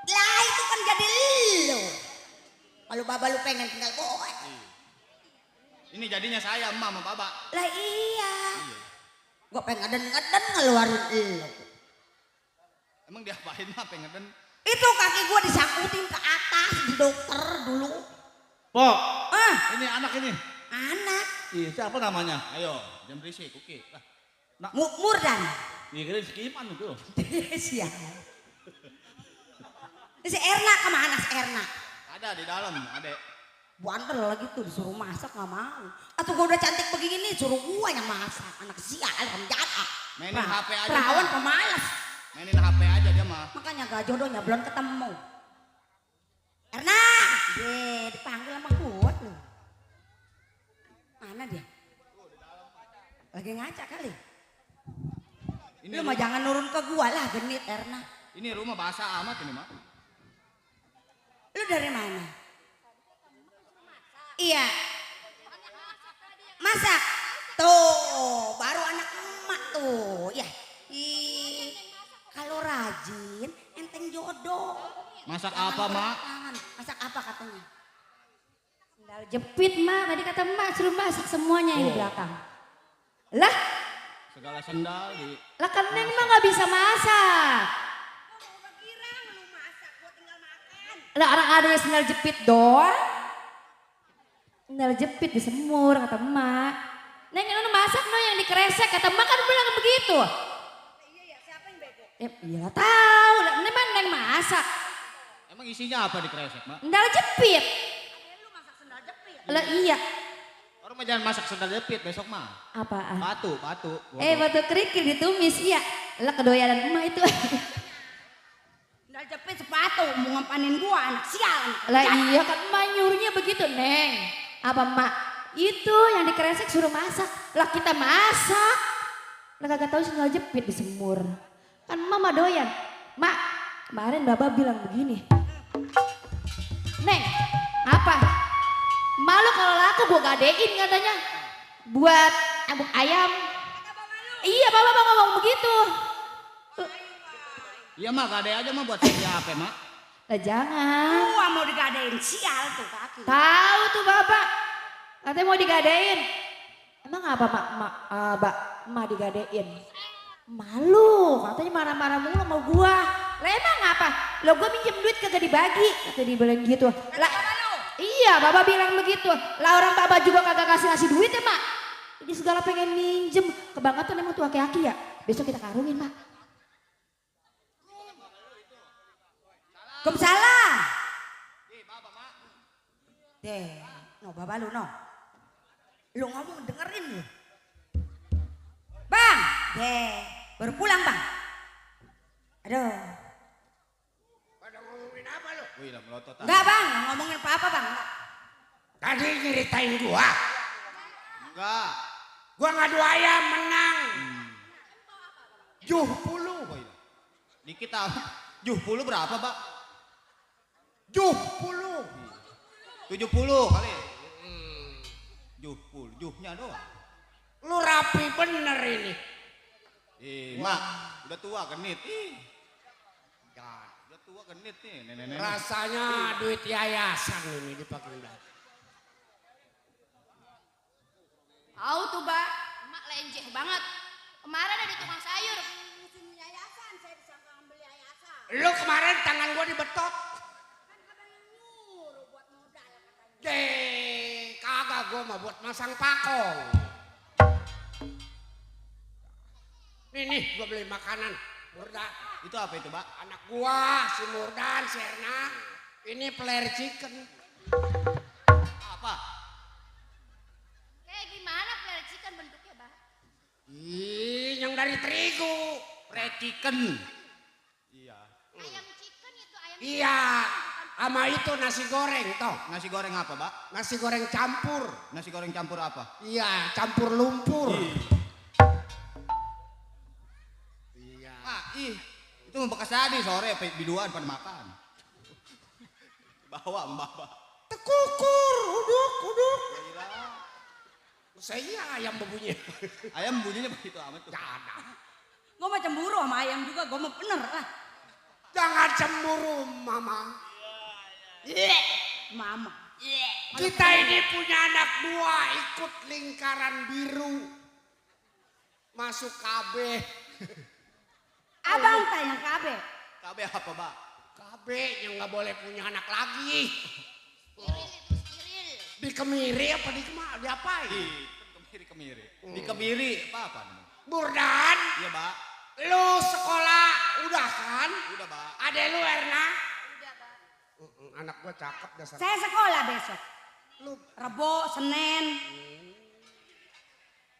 [SPEAKER 6] Lah itu kan jadi lu. Kalau bapak lu pengen tinggal buat.
[SPEAKER 4] Ini jadinya saya emak sama Baba.
[SPEAKER 6] Lah iya. Gua pengen ngeden ngeluarin lu.
[SPEAKER 4] Emang diapain mah pengen?
[SPEAKER 6] Itu kaki gua disangkutin ke atas di dokter dulu.
[SPEAKER 7] Pok,
[SPEAKER 6] Ah,
[SPEAKER 7] ini anak ini.
[SPEAKER 6] anak.
[SPEAKER 7] Ih, siapa namanya?
[SPEAKER 4] Ayo, jam berisik, oke. Lah,
[SPEAKER 6] Murdan.
[SPEAKER 7] Ih, kira sekiman itu.
[SPEAKER 6] Siap. Si Erna kemana si Erna?
[SPEAKER 4] ada di dalam, adek.
[SPEAKER 6] Bandel lagi tuh disuruh masak nggak mau. Atau gua udah cantik begini suruh gua yang masak. Anak sial penjara.
[SPEAKER 4] Mainin HP aja,
[SPEAKER 6] Perawan
[SPEAKER 4] Mak.
[SPEAKER 6] pemalas.
[SPEAKER 4] Mainin HP aja dia mah.
[SPEAKER 6] Makanya gak jodohnya belum ketemu. Erna, dipanggil sama gua tuh. Mana dia? Lagi ngaca kali.
[SPEAKER 4] Ini
[SPEAKER 6] Lu mah
[SPEAKER 4] rumah,
[SPEAKER 6] jangan nurun ke gua lah genit Erna.
[SPEAKER 4] ini rumah basah amat ini mah.
[SPEAKER 6] Lu dari mana? Iya. Masak. Tuh, baru anak emak tuh. Ya. Kalau rajin, enteng jodoh.
[SPEAKER 4] Masak
[SPEAKER 6] Jangan
[SPEAKER 4] apa mak?
[SPEAKER 6] berantakan. Masak apa katanya?
[SPEAKER 5] Sendal jepit mak, tadi kata mak suruh masak semuanya yang di belakang. Lah,
[SPEAKER 4] Segala sendal di.
[SPEAKER 5] lah kan Neng mah nggak bisa masak. Lah orang ada yang sendal jepit doang. Sendal jepit di semur kata emak. Neng lu masak no yang dikresek kata emak kan bilang begitu. Iya tahu, lah ini mah Neng masak.
[SPEAKER 4] Emang isinya apa di kresek mak?
[SPEAKER 5] Sendal jepit. Lah iya.
[SPEAKER 4] Orang mah jangan masak sendal jepit besok mah.
[SPEAKER 5] Apaan?
[SPEAKER 4] Batu.
[SPEAKER 5] Batu kerikil ditumis iya. Lah kedoyanan emak itu.
[SPEAKER 6] Sendal jepit sepatu mau ngapanin gua anak sial.
[SPEAKER 5] Lah iya kan emak nyuruhnya begitu Neng. Apa emak? Itu yang dikresek suruh masak. Lah kita masak. Lah kagak tahu sendal jepit di semur. Kan mama doyan. Mak, kemarin Baba bilang begini. Neng, apa? Malu kalau laku gua gadein katanya. Buat abuk ayam. Iya Baba ngomong begitu.
[SPEAKER 4] Iya mak, gade aja mah buat saya apa mak?
[SPEAKER 5] Lah jangan.
[SPEAKER 6] Gua mau digadein sial tuh kaki.
[SPEAKER 5] Tahu tuh Bapak. Katanya mau digadein. Emang apa mak digadein? Malu, katanya marah-marah mulu sama gua. Lah emang apa? Lo gua minjem duit kagak dibagi. Kata dia bilang gitu. Lah, iya Bapak bilang begitu. Lah orang Bapak juga kagak ngasih duit ya mak. Ini segala pengen minjem. Kebangetan emang tuh aki-aki ya. Besok kita karungin mak.
[SPEAKER 6] Waalaikumsalam. Deh, no bapak lu no. Lu ngomong dengerin lu. Bang, deh, baru pulang bang. Aduh,
[SPEAKER 4] Wih lah melotot.
[SPEAKER 6] enggak bang, nggak ngomongin apa-apa bang. Enggak.
[SPEAKER 3] Tadi nyeritain gua.
[SPEAKER 4] Enggak.
[SPEAKER 3] Gua ngadu ayam menang. 70.
[SPEAKER 4] Wih lah. Dikit ah. 70 berapa pak?
[SPEAKER 3] 70.
[SPEAKER 4] 70 kali. 70, juhnya doang.
[SPEAKER 3] Lu rapi bener ini.
[SPEAKER 4] Mak, udah tua genit.
[SPEAKER 7] Udah tua genit nih, nenek-nenek.
[SPEAKER 3] Rasanya duit yayasan ini dipakai belakang.
[SPEAKER 5] Tahu tuh, Mbak. Emak lenjeh banget. Kemarin ada di tukang sayur.
[SPEAKER 6] Musim yayasan, saya disangka ambil yayasan.
[SPEAKER 3] Lu kemarin tangan gua dibetot.
[SPEAKER 6] Kan abang yang nyuruh buat modal katanya.
[SPEAKER 3] Kagak gua mah buat masang pakong. Nih gua beli makanan. Murdan.
[SPEAKER 7] Itu apa itu, Pak?
[SPEAKER 3] Anak gua si Murdan, si Erna. Ini player chicken.
[SPEAKER 7] Apa?
[SPEAKER 5] Kayak gimana player chicken bentuknya, Mbak?
[SPEAKER 3] Yang dari terigu.
[SPEAKER 7] Fried chicken. Iya.
[SPEAKER 5] Ayam chicken itu ayam.
[SPEAKER 3] Iya. Sama itu nasi goreng toh.
[SPEAKER 7] Nasi goreng apa, Pak?
[SPEAKER 3] Nasi goreng campur.
[SPEAKER 7] Nasi goreng campur apa?
[SPEAKER 3] Iya, campur lumpur. Iya.
[SPEAKER 7] Itu mau bekas tadi sore biduan pada makan. Bawa mbak.
[SPEAKER 3] Tekukur, uduk. Saya ayam bebunya.
[SPEAKER 7] Ayam bunyinya begitu amat tuh.
[SPEAKER 3] Gak ada.
[SPEAKER 6] Gue mah cemburu sama ayam juga, gue mah bener lah.
[SPEAKER 3] Jangan cemburu, Mama.
[SPEAKER 6] Mama.
[SPEAKER 3] Kita ini punya anak dua ikut lingkaran biru. Masuk KB.
[SPEAKER 6] Abang tanya kabe.
[SPEAKER 7] Kabe apa, Pak?
[SPEAKER 3] KB yang nggak boleh punya anak lagi.
[SPEAKER 5] Steril itu steril.
[SPEAKER 3] Dikemiri apa diapain?
[SPEAKER 7] Kemiri. Di kebiri apa namanya?
[SPEAKER 3] Burdan,
[SPEAKER 7] Iya, Pak.
[SPEAKER 3] lu sekolah udah kan?
[SPEAKER 7] Udah, Pak.
[SPEAKER 3] Adek lu Erna?
[SPEAKER 5] Udah, Mbak.
[SPEAKER 3] Anak gua cakep dasar.
[SPEAKER 6] Saya sekolah besok.
[SPEAKER 3] Lu
[SPEAKER 6] Rebo, Senin.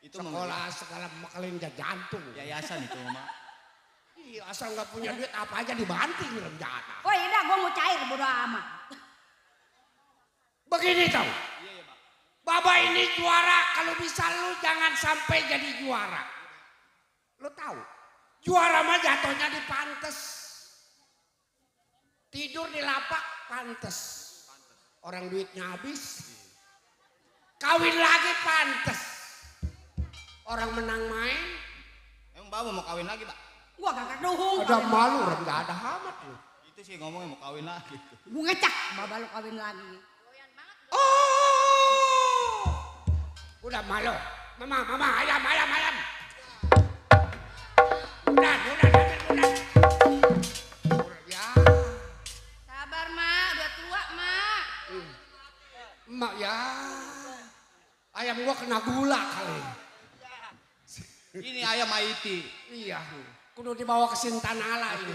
[SPEAKER 7] Itu
[SPEAKER 3] sekolah segala makalin jantung.
[SPEAKER 7] yayasan itu, Mak.
[SPEAKER 3] Iya, asal nggak punya duit apa aja dibanting rencana.
[SPEAKER 6] Oh iya, gue mau cair bodo amat.
[SPEAKER 3] Begini tau,
[SPEAKER 7] Iya, Pak.
[SPEAKER 3] Baba ini juara, kalau bisa lu jangan sampai jadi juara. Lu tahu, juara mah jatuhnya di pantes. Tidur di lapak pantes. Orang duitnya habis. Kawin lagi pantes. Orang menang main.
[SPEAKER 7] Emang Bapak mau kawin lagi, Pak?
[SPEAKER 6] Gua kagak duhung.
[SPEAKER 3] Ada malu, nggak ada amat lu.
[SPEAKER 7] Itu sih ngomongnya mau kawin lagi.
[SPEAKER 6] Gue ngecak, baba lu kawin lagi.
[SPEAKER 3] Oh, udah malu. Mama, ayam. Udah. Ya,
[SPEAKER 5] Sabar, Mak. Udah tua, Mak.
[SPEAKER 3] emak ya. Ayam gua kena gula kali.
[SPEAKER 7] Ini ayam Haiti.
[SPEAKER 3] Iya, kudu dibawa ke Sintanala ini.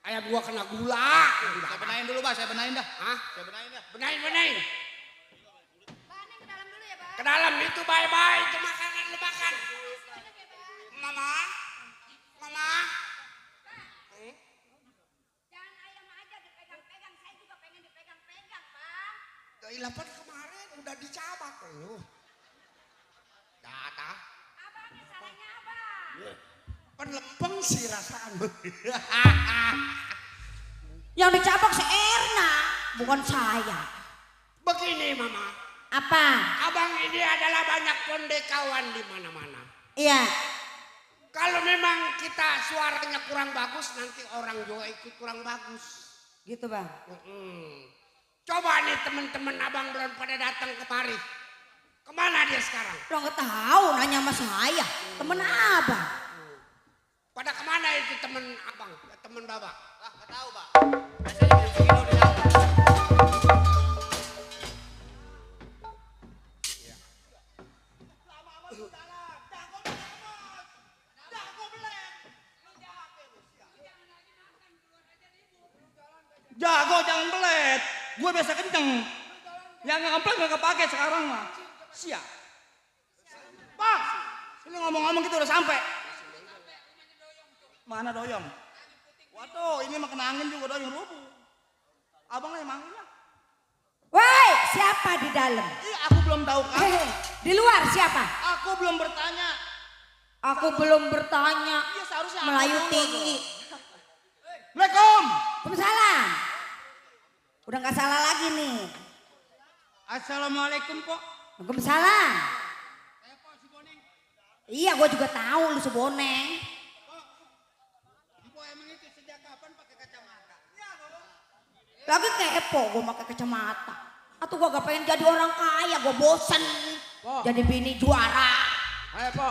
[SPEAKER 3] Ayam gua kena gula.
[SPEAKER 7] Saya benahin dulu, Pak. Saya benahin dah.
[SPEAKER 3] Hah?
[SPEAKER 7] Saya benahin dah.
[SPEAKER 3] Benain.
[SPEAKER 5] Mbak, Neng ke dalam dulu ya, Mbak.
[SPEAKER 3] Ke dalam itu bye-bye, itu makanan lu makan. Mama.
[SPEAKER 6] Jangan ayam aja dipegang-pegang, saya juga pengen dipegang-pegang, Bang.
[SPEAKER 3] Dari lapan kemarin udah dicabak lu. Data.
[SPEAKER 6] Abang ini salahnya abang.
[SPEAKER 3] Kan lempeng sih rasaan.
[SPEAKER 6] Yang dicabak si Erna, bukan saya.
[SPEAKER 3] Begini Mama,
[SPEAKER 6] Apa?
[SPEAKER 3] abang ini adalah banyak pondekawan di mana-mana.
[SPEAKER 6] Iya.
[SPEAKER 3] Kalau memang kita suaranya kurang bagus, nanti orang juga ikut kurang bagus.
[SPEAKER 6] Gitu, Bang.
[SPEAKER 3] Coba nih teman-teman abang belum pada datang kemari. Kemana dia sekarang?
[SPEAKER 6] Lo nggak tahu nanya sama saya, temen abang.
[SPEAKER 3] Pada kemana itu teman abang, teman babak?
[SPEAKER 7] Ah, nggak tahu, Pak. Biasanya begini udah nyampe.
[SPEAKER 4] Jago jangan belet. Gue biasa kenceng. Yang nggak ngeplek nggak kepake sekarang mah. Siap. Pak, ini ngomong-ngomong kita udah sampai. Mana doyong? Waduh, ini mah kena angin juga doyong rubuh. Abang lah yang manggilnya.
[SPEAKER 6] Woi, siapa di dalam?
[SPEAKER 4] Iya, aku belum tahu kamu.
[SPEAKER 6] Hehe, di luar siapa?
[SPEAKER 4] Aku belum bertanya.
[SPEAKER 6] Aku belum bertanya.
[SPEAKER 4] Iya, seharusnya aku
[SPEAKER 6] Melayu
[SPEAKER 4] dulu
[SPEAKER 6] tinggi.
[SPEAKER 4] dong. Assalamualaikum.
[SPEAKER 6] Waalaikumsalam. Udah nggak salah lagi nih.
[SPEAKER 4] Assalamualaikum, Pok.
[SPEAKER 6] Waalaikumsalam. Iya, gue juga tahu lu seboneng.
[SPEAKER 1] Emang itu sejak kapan pakai kacamata?
[SPEAKER 6] Lagi kepo gue pakai kacamata. Atau gue gak pengen jadi orang kaya, gue bosen.
[SPEAKER 3] Po.
[SPEAKER 6] Jadi bini juara.
[SPEAKER 3] Ayo po.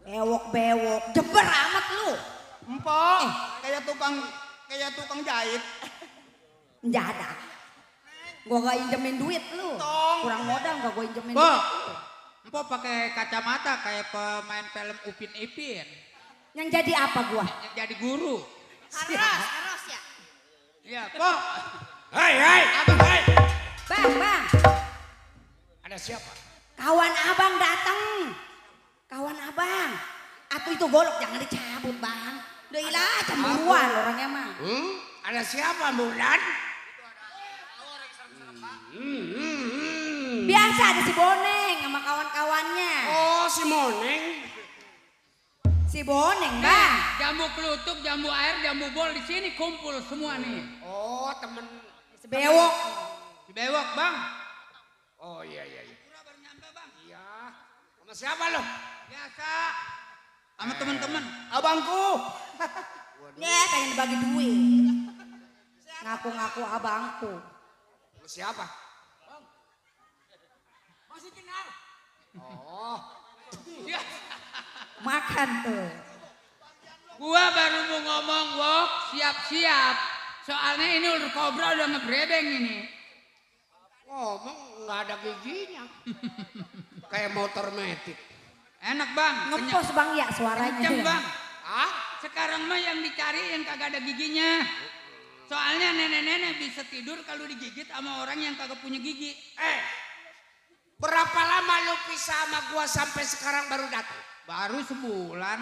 [SPEAKER 6] Bewok-bewok, jeber amat lu.
[SPEAKER 4] Empok, kayak tukang jahit.
[SPEAKER 6] Nggak ada. Gue gak injemin duit lu.
[SPEAKER 4] Tong.
[SPEAKER 6] Kurang modal gak gue injemin
[SPEAKER 1] Po,
[SPEAKER 6] duit.
[SPEAKER 1] Empok pakai kacamata kayak pemain film Upin Ipin.
[SPEAKER 6] Yang jadi apa gue?
[SPEAKER 1] Yang jadi guru.
[SPEAKER 5] Harus ya.
[SPEAKER 1] Iya, Po.
[SPEAKER 3] Hei, abang, hei.
[SPEAKER 6] Bang.
[SPEAKER 3] Ada siapa?
[SPEAKER 6] Kawan abang datang. Kawan abang. Atau itu golok jangan dicabut bang. Udah ilah cemburuan orangnya mah.
[SPEAKER 3] Ada siapa, Murdan?
[SPEAKER 6] Biasa ada si Boneng sama kawan-kawannya.
[SPEAKER 3] Oh, si Moneng.
[SPEAKER 6] Si Boneng bang.
[SPEAKER 1] Jambu kelutuk, jambu air, jambu bol di sini kumpul semua nih.
[SPEAKER 3] Oh, temen.
[SPEAKER 6] Si Bewok.
[SPEAKER 1] Si bewok, Bang.
[SPEAKER 3] Oh, iya.
[SPEAKER 1] Pura baru nyampe, Bang.
[SPEAKER 3] Iya. Sama siapa lo?
[SPEAKER 1] Biasa. Sama teman-teman.
[SPEAKER 4] Abangku.
[SPEAKER 6] Ya pengen dibagi duit. Ngaku-ngaku abangku.
[SPEAKER 3] Sama siapa?
[SPEAKER 4] Masih kenal.
[SPEAKER 3] Oh,
[SPEAKER 1] Ya.
[SPEAKER 6] Makan tuh.
[SPEAKER 1] Gua baru mau ngomong, Wok, siap-siap. Soalnya ini ular kobra udah ngebrebeng ini.
[SPEAKER 3] ngomong nggak ada giginya. Kayak motor metik.
[SPEAKER 1] Enak, Bang.
[SPEAKER 6] Ngepos bang ya suaranya.
[SPEAKER 1] Kenceng,
[SPEAKER 6] ya.
[SPEAKER 1] Bang.
[SPEAKER 3] Ah?
[SPEAKER 1] Sekarang mah yang dicari yang kagak ada giginya. Soalnya nenek-nenek bisa tidur kalau digigit sama orang yang kagak punya gigi.
[SPEAKER 3] Berapa lama lu pisah sama gua sampai sekarang baru datang?
[SPEAKER 1] Baru sebulan.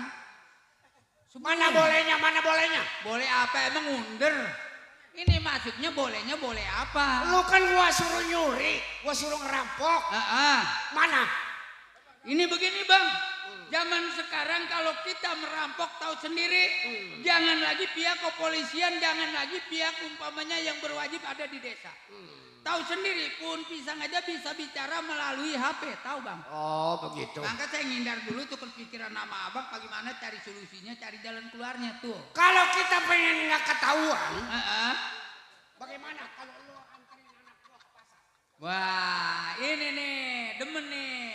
[SPEAKER 3] Mana bolehnya, mana bolehnya?
[SPEAKER 1] Boleh apa emang under? Ini maksudnya bolehnya boleh apa?
[SPEAKER 3] Lu kan gua suruh nyuri, gua suruh ngerampok. Mana?
[SPEAKER 1] Ini begini, Bang. Zaman sekarang kalau kita merampok tahu sendiri, jangan lagi pihak kepolisian, jangan lagi pihak umpamanya yang berwajib ada di desa. Tahu sendiri, pun pisang aja bisa bicara melalui HP, tahu Bang?
[SPEAKER 3] Oh begitu.
[SPEAKER 1] Maka saya ngindar dulu tuh kepikiran nama Abang, bagaimana cari solusinya, cari jalan keluarnya tuh.
[SPEAKER 3] Kalau kita pengen nggak ketahuan, bagaimana kalau lu anterin anak gua ke pasar?
[SPEAKER 1] Wah, ini nih, demen nih.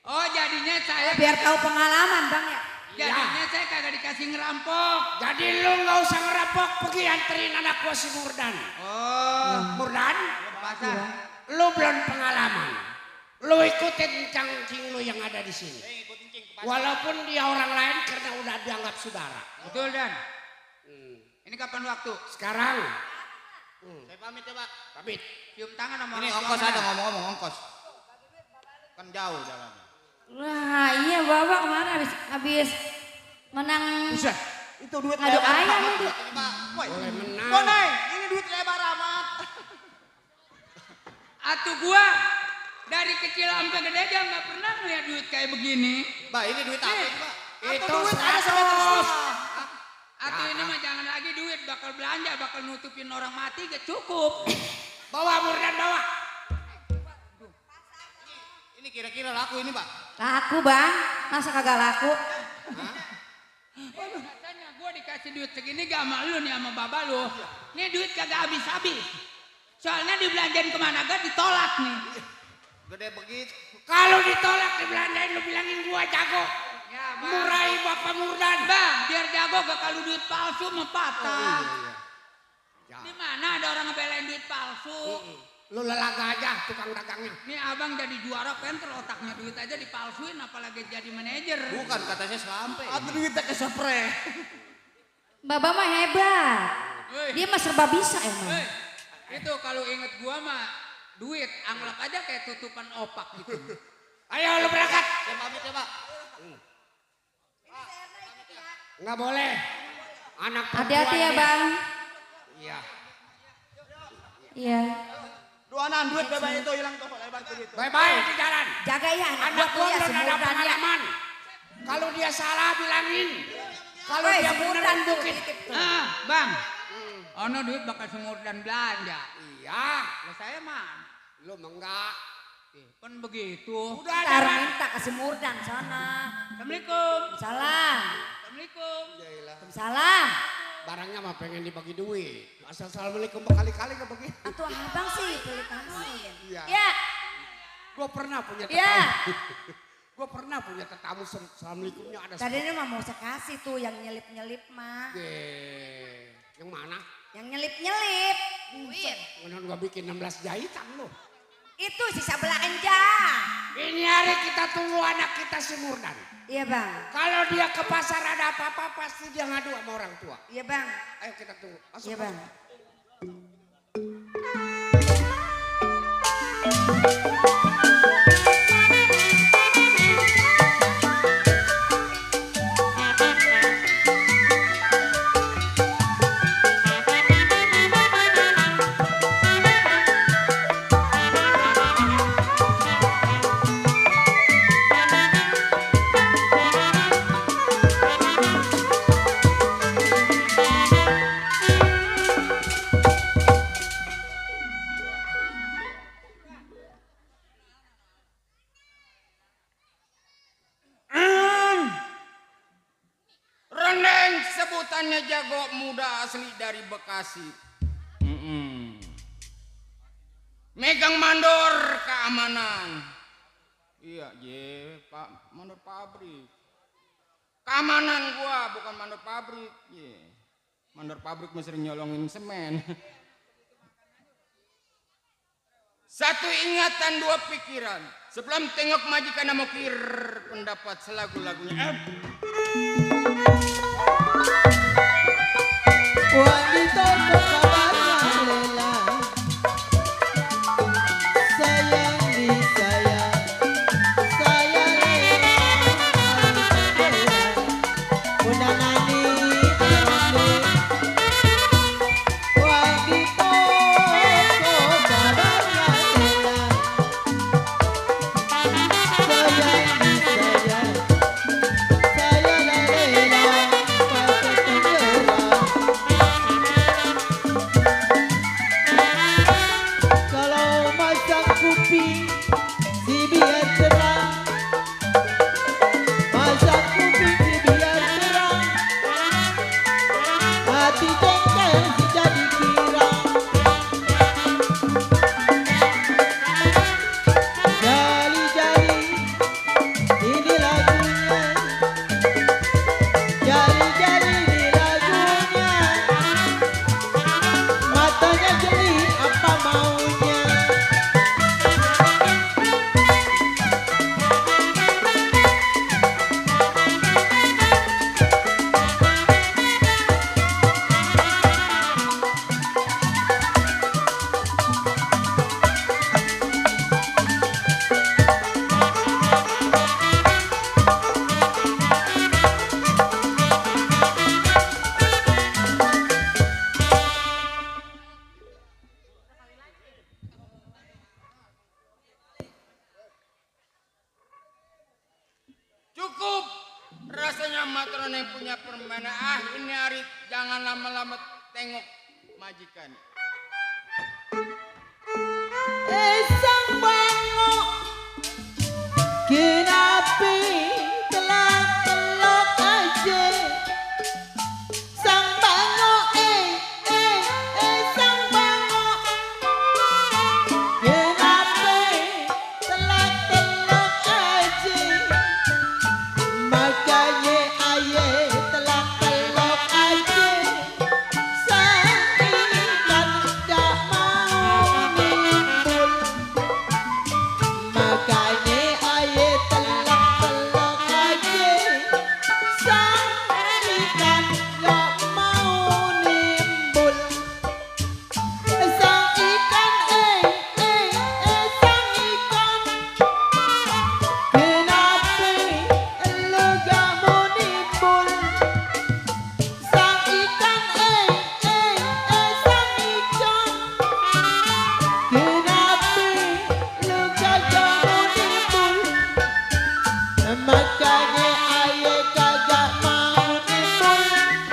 [SPEAKER 1] Oh, jadinya saya
[SPEAKER 6] Biar tahu pengalaman bang ya.
[SPEAKER 1] jadinya saya kagak dikasih ngerampok.
[SPEAKER 3] Jadi lu nggak usah ngerampok, pergi anterin anak gua si Murdan.
[SPEAKER 1] Oh,
[SPEAKER 3] Murdan,
[SPEAKER 1] pasar.
[SPEAKER 3] lu belum pengalaman. Lu ikutin cangcing lu yang ada di sini. Walaupun dia orang lain karena udah dianggap saudara.
[SPEAKER 1] Betul, Dan. Ini kapan waktu?
[SPEAKER 3] Sekarang,
[SPEAKER 4] Saya pamit ya, Pak.
[SPEAKER 3] pamit.
[SPEAKER 1] Cium tangan sama
[SPEAKER 4] Ini
[SPEAKER 1] orang
[SPEAKER 4] ongkos
[SPEAKER 1] tua
[SPEAKER 4] ada
[SPEAKER 1] mana?
[SPEAKER 4] ngomong-ngomong ongkos. Kan jauh jalannya.
[SPEAKER 5] Wah iya bapak kemarin habis menang
[SPEAKER 4] Buset, itu duit
[SPEAKER 5] ngadu
[SPEAKER 4] lebar
[SPEAKER 5] ayam
[SPEAKER 4] amat.
[SPEAKER 5] itu.
[SPEAKER 4] Ini, Pak. Woi.
[SPEAKER 3] Boleh menang.
[SPEAKER 4] Boneng, ini duit lebar amat.
[SPEAKER 1] Atuh gua dari kecil sampai gede aja nggak pernah ngeliat duit kayak begini.
[SPEAKER 4] Mbak, ini duit apa itu, Pak?
[SPEAKER 3] Itu
[SPEAKER 4] duit ada semeter
[SPEAKER 3] 100.
[SPEAKER 4] setengah.
[SPEAKER 1] Atuh ini mah jangan lagi duit, bakal belanja, bakal nutupin orang mati gak cukup.
[SPEAKER 3] Bawa Murdan, bawa.
[SPEAKER 4] Ini kira-kira laku ini, Pak.
[SPEAKER 6] Laku bang, masa kagak laku?
[SPEAKER 1] Katanya gua dikasih duit segini gak sama lu nih sama baba lu. Ini duit kagak habis-habis. Soalnya dibelanjain kemana gak ditolak nih.
[SPEAKER 4] Gede begitu.
[SPEAKER 3] Kalau ditolak dibelanjain lu bilangin gua jago.
[SPEAKER 1] Ya, Bang.
[SPEAKER 3] Murai Bapak Murdan.
[SPEAKER 1] Bang, biar jago gak kalau duit palsu mah patah.
[SPEAKER 3] Ya.
[SPEAKER 1] Di mana ada orang ngebelain duit palsu?
[SPEAKER 3] Lu lelaga aja tukang dagangnya.
[SPEAKER 1] Nih abang jadi juara penter otaknya duit aja dipalsuin apalagi jadi manajer.
[SPEAKER 4] Bukan, katanya sampai.
[SPEAKER 3] Atau duitnya ke spray.
[SPEAKER 5] Bapak mah hebat.
[SPEAKER 1] Woi,
[SPEAKER 5] Dia mah serba bisa emang.
[SPEAKER 1] woi, itu kalau inget gua mah duit anggap aja kayak tutupan opak gitu.
[SPEAKER 3] Ayo lu berangkat.
[SPEAKER 4] Saya pamit ya, Pak.
[SPEAKER 3] Nggak boleh. Anak
[SPEAKER 5] Hati-hati ya
[SPEAKER 3] perempuannya.
[SPEAKER 5] bang.
[SPEAKER 3] Iya.
[SPEAKER 5] Iya.
[SPEAKER 4] Duanan duit bebas itu hilang tuh lebar begitu.
[SPEAKER 3] Bye-bye di jalan.
[SPEAKER 6] Jaga ya anak
[SPEAKER 3] Anak
[SPEAKER 6] gua tuh
[SPEAKER 3] gua
[SPEAKER 6] ya
[SPEAKER 3] belum ada
[SPEAKER 6] semurdan ya.
[SPEAKER 3] pengalaman. Kalau dia salah bilangin. Kalau
[SPEAKER 6] Woi,
[SPEAKER 3] dia
[SPEAKER 6] semurdan
[SPEAKER 3] beneran
[SPEAKER 6] tuh,
[SPEAKER 3] bukit.
[SPEAKER 6] titip tuh.
[SPEAKER 1] Bang, ono duit bakal semur dan belanja.
[SPEAKER 3] Iya.
[SPEAKER 1] Lah saya mah,
[SPEAKER 3] Lu enggak.
[SPEAKER 1] kan begitu.
[SPEAKER 3] Udah
[SPEAKER 6] Ntar
[SPEAKER 3] ada.
[SPEAKER 6] minta ke semurdan sana.
[SPEAKER 1] Assalamualaikum.
[SPEAKER 6] Salam.
[SPEAKER 1] Assalamualaikum.
[SPEAKER 6] Salam.
[SPEAKER 4] barangnya mah pengen dibagi duit. Asal assalamualaikum berkali-kali gak begitu.
[SPEAKER 6] Atau abang sih beli kasih.
[SPEAKER 4] Iya.
[SPEAKER 6] Ya,
[SPEAKER 4] Gue pernah punya
[SPEAKER 6] ya.
[SPEAKER 4] tetamu. Gue pernah punya tetamu assalamualaikumnya ada.
[SPEAKER 6] Tadi ini mah mau saya kasih tuh yang nyelip-nyelip mah.
[SPEAKER 4] Yang mana?
[SPEAKER 6] Yang nyelip-nyelip.
[SPEAKER 5] Duit.
[SPEAKER 4] Kemudian gue bikin 16 jahitan loh.
[SPEAKER 6] Itu sisa belanja.
[SPEAKER 4] Ini hari kita tunggu anak kita si Murdan.
[SPEAKER 6] Iya bang.
[SPEAKER 4] Kalau dia ke pasar ada apa-apa pasti dia ngadu sama orang tua.
[SPEAKER 6] Iya bang.
[SPEAKER 4] Ayo kita tunggu. Masuk,
[SPEAKER 6] Iya bang.
[SPEAKER 1] Rendeng sebutannya jago muda asli dari Bekasi. Megang mandor keamanan. Iya, Pak, mandor pabrik. Keamanan gua bukan mandor pabrik. Mandor pabrik mesti nyolongin semen. Satu ingatan, dua pikiran. Sebelum tengok majikan mau kir pendapat selagu-lagunya.
[SPEAKER 8] Wanita berkabarnya lela, sayang disayang, saya lela, undanani arone. Wanita berkabarnya lela, sayang disayang, saya lela, pakai tenggera. Kalau masang kuping si biar terang, masang kuping si biar terang, hati jengkel si jadi girang. Jali-jali ini lagunya, jali-jali ini lagunya, matanya jeli apa maunya.
[SPEAKER 1] Cukup. Rasanya matron yang punya permainan. Ini hari jangan lama-lama tengok majikan.
[SPEAKER 8] Sang bangok Kinapi telak-telak aja. Sang bangok sang bangok Kinapi telak-telak aja. Makanya aye telak-telak aja. Sang ikan tak mau nimbul. Makanya aye telak-telak aja. Sang ikan tak mau nimbul. Sang ikan sang ikan kenapa lu gak mau nimbul? Sang ikan sang ikan kenapa lu kagak mau nimbul? Makanya aye kagak mau nimbul.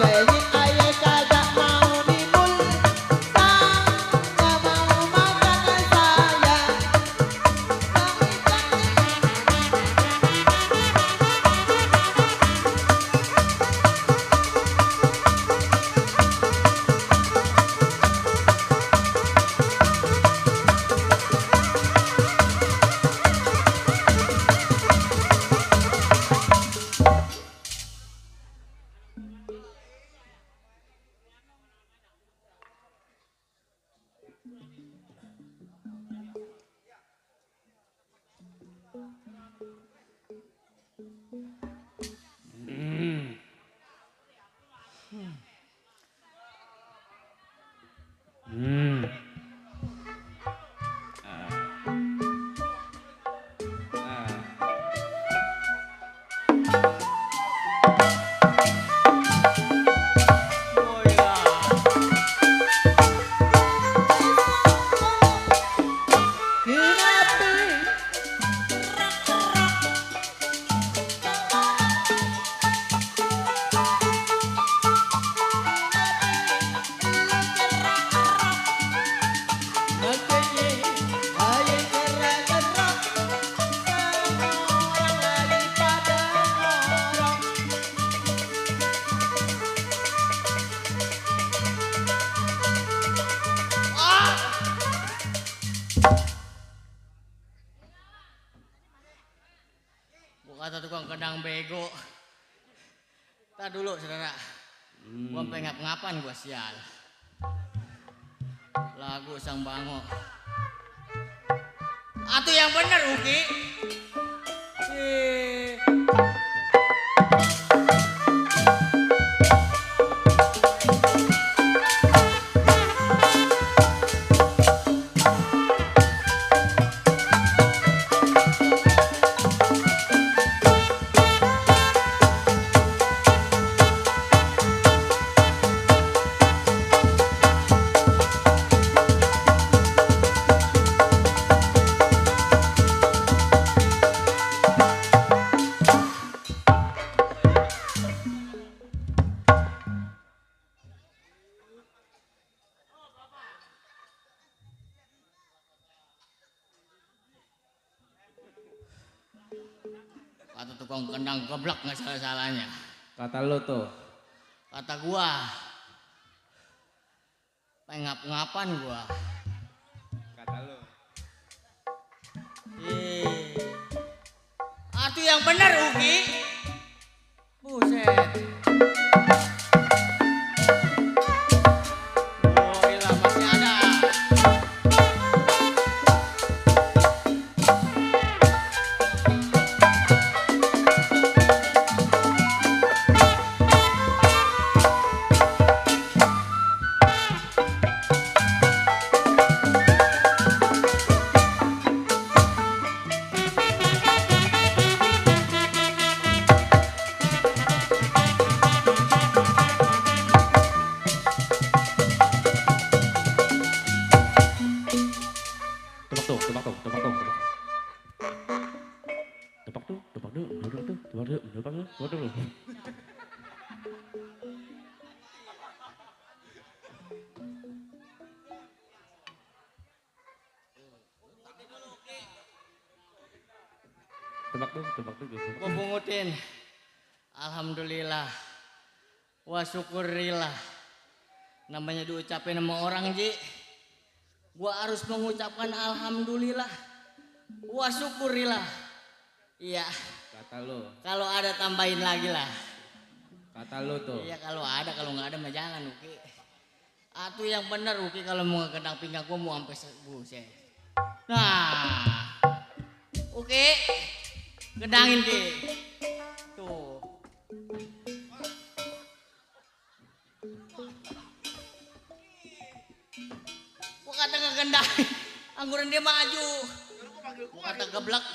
[SPEAKER 8] Makanya ayah kagak mau nimul, tak mau makan saya.
[SPEAKER 7] Gua kata tukang kendang bego. Tar dulu saudara. Gua sampai ngap-ngapan gua sial. Lagu Sang Bango. Atuh yang bener Uki. Kata tukang kendang geblek nggak salah-salahnya.
[SPEAKER 9] Kata lo tuh.
[SPEAKER 7] Kata gua, pengap-ngapan gua.
[SPEAKER 9] Kata lo.
[SPEAKER 7] Atuh yang bener Uki. Buset. Oh iya masih ada.
[SPEAKER 9] Tebak tuh.
[SPEAKER 7] Gua pungutin. Alhamdulillah. Wa syukurillah. Namanya diucapin sama orang, Ji. Gua harus mengucapkan alhamdulillah. Wa syukurillah. Iya.
[SPEAKER 9] Kata lo.
[SPEAKER 7] Kalau ada tambahin lagi lah.
[SPEAKER 9] Kata lo tuh.
[SPEAKER 7] Iya kalau ada, kalau nggak ada mah jangan Uki. Atuh yang bener Uki kalau mau kendang pinggang gua mau sampai buset. Nah. Oke. Gendangin Ki. Tuh. Gua kata ngegendangin. Angguran dia maju. Gua kata geblek.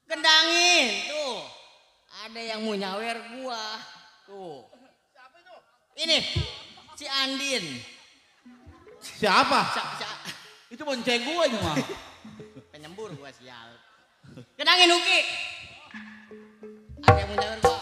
[SPEAKER 7] Gendangin. Tuh. Ada yang mau nyawer gua. Tuh. Ini. Si Andin.
[SPEAKER 9] Siapa?
[SPEAKER 7] Itu bonceng gua cuma. Penyembur gua sial. Gendangin Uki. Ada yang mau nyawer gua.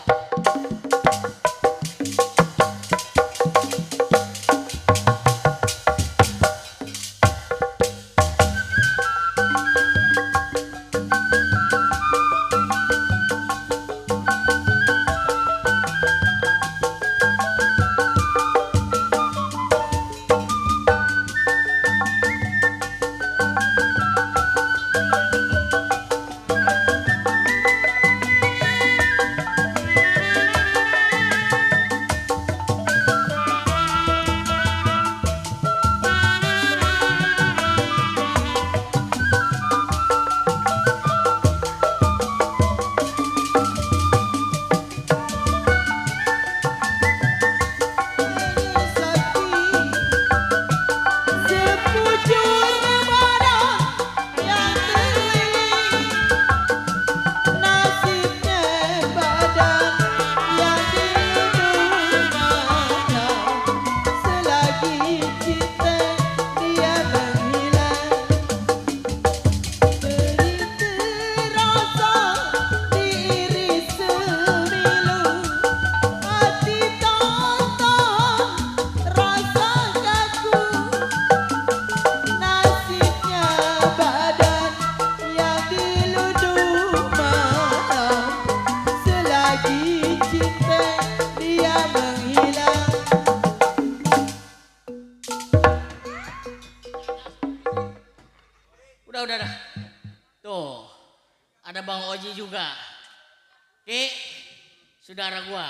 [SPEAKER 7] saudara gua,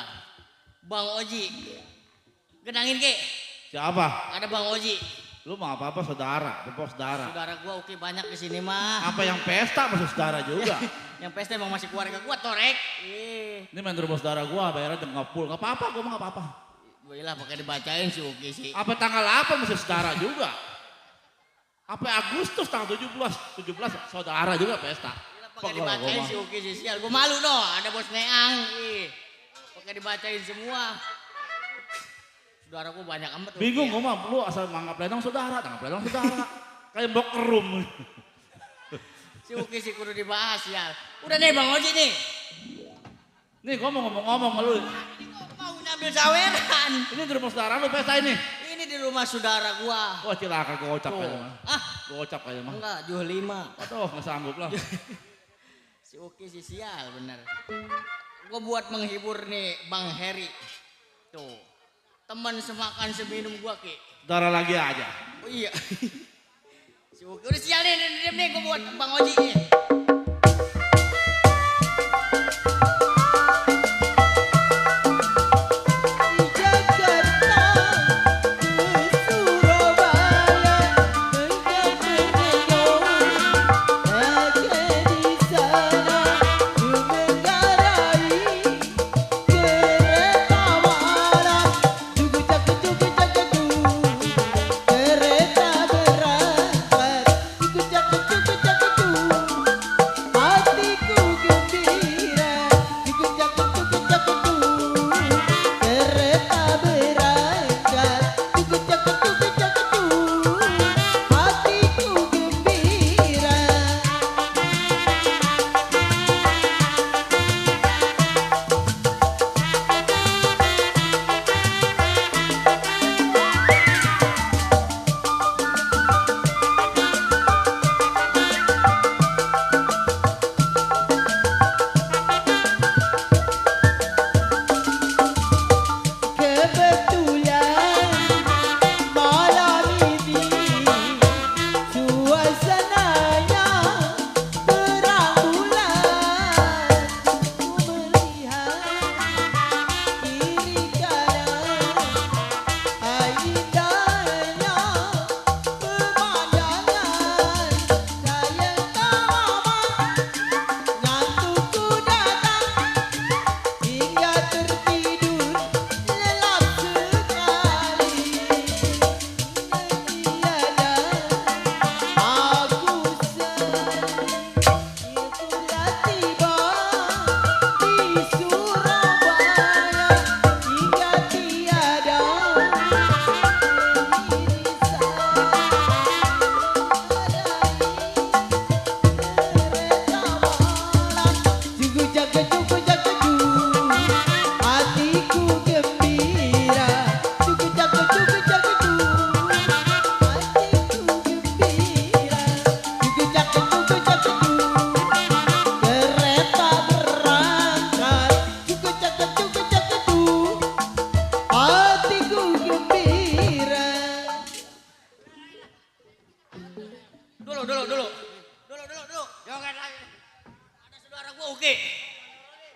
[SPEAKER 7] Bang Oji. Genangin ke?
[SPEAKER 9] Siapa?
[SPEAKER 7] Ada Bang Oji.
[SPEAKER 9] Lu mau apa-apa saudara, tepuk saudara.
[SPEAKER 7] Saudara gua oke banyak di sini mah.
[SPEAKER 9] Apa yang pesta masuk saudara juga?
[SPEAKER 7] Yang pesta emang masih keluarga gua torek.
[SPEAKER 9] Ini main di rumah saudara gua, bayaran jam ngapul. Gak apa-apa, gua mah gak apa-apa.
[SPEAKER 7] Gua ilah pakai dibacain sih oke sih.
[SPEAKER 9] Apa tanggal 8 masih saudara juga? Apa Agustus tanggal 17 saudara juga pesta.
[SPEAKER 7] Pakai dibacain sih oke sih sial. Gua malu noh, ada bos Neang. Pakai dibacain semua. Saudara gua banyak amat.
[SPEAKER 9] Bingung gua mah, lu asal manggap lenong saudara, tanggap lenong saudara. Kayak blok room.
[SPEAKER 7] Si oke sih kudu dibahas ya. Udah nih Bang Oji nih.
[SPEAKER 9] Nih gua mau ngomong-ngomong sama lu.
[SPEAKER 7] Mau ngambil saweran.
[SPEAKER 9] Ini di rumah saudara lu pesta ini.
[SPEAKER 7] Ini di rumah saudara gua.
[SPEAKER 9] Wah cilaka gua gocap kayaknya mah.
[SPEAKER 7] Ah,
[SPEAKER 9] Gua gocap kayaknya mah.
[SPEAKER 7] enggak, jual 5.
[SPEAKER 9] Aduh gak sanggup lah.
[SPEAKER 7] Si oke sih sial bener. Gua buat menghibur nih Bang Heri. Tuh. Teman semakan seminum gua Ki.
[SPEAKER 9] Saudara lagi aja.
[SPEAKER 7] Oh iya. Si oke udah sial nih gua buat Bang Oji nih.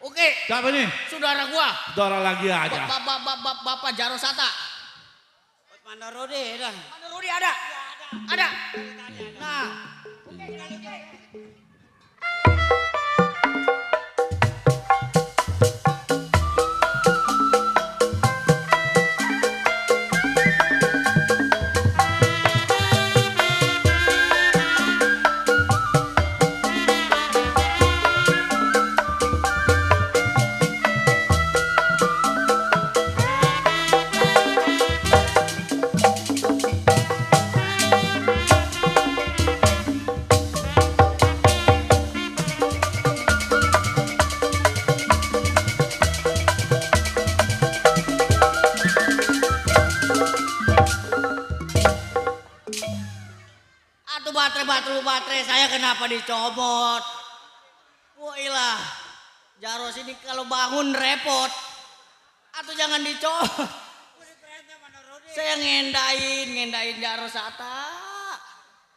[SPEAKER 7] Oke.
[SPEAKER 9] Siapa nih?
[SPEAKER 7] Saudara gua.
[SPEAKER 9] Saudara lagi aja.
[SPEAKER 7] Bapak Jaro Sata.
[SPEAKER 4] Mana Rodi dah?
[SPEAKER 7] Mana Rudi ada? Ada. Nah. Baterai saya kenapa dicomot? Wah ilah, Jaro sini kalau bangun repot. Atau jangan dicomot. Saya ngendain Jaro Sata.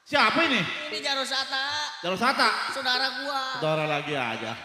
[SPEAKER 9] Siapa ini?
[SPEAKER 7] Ini Jaro Sata.
[SPEAKER 9] Jaro Sata.
[SPEAKER 7] Saudara gua.
[SPEAKER 9] Saudara lagi aja.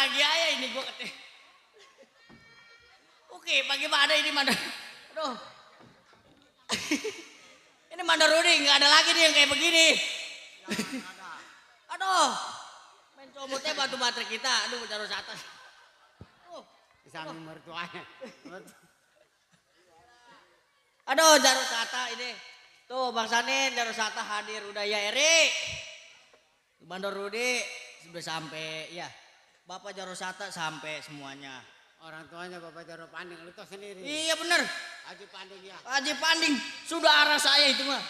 [SPEAKER 7] bahagia ya ini gua kata. Oke, bagaimana ini Mandor? Aduh. Ini Mandor Rudi nggak ada lagi nih yang kayak begini. Aduh. Main comotnya batu baterai kita. Aduh, Jaro Sata.
[SPEAKER 4] Di samping mertuanya.
[SPEAKER 7] Aduh, Jaro Sata ini. Tuh, Bang Sanin, Jaro Sata hadir udah ya Eri. Mandor Rudi sudah sampai ya. Bapak Jaro Sata sampai semuanya.
[SPEAKER 4] Orang tuanya Bapak Jaro Panding, lu tau sendiri.
[SPEAKER 7] Iya bener.
[SPEAKER 4] Haji Panding ya.
[SPEAKER 7] Haji Panding, saudara saya itu mah.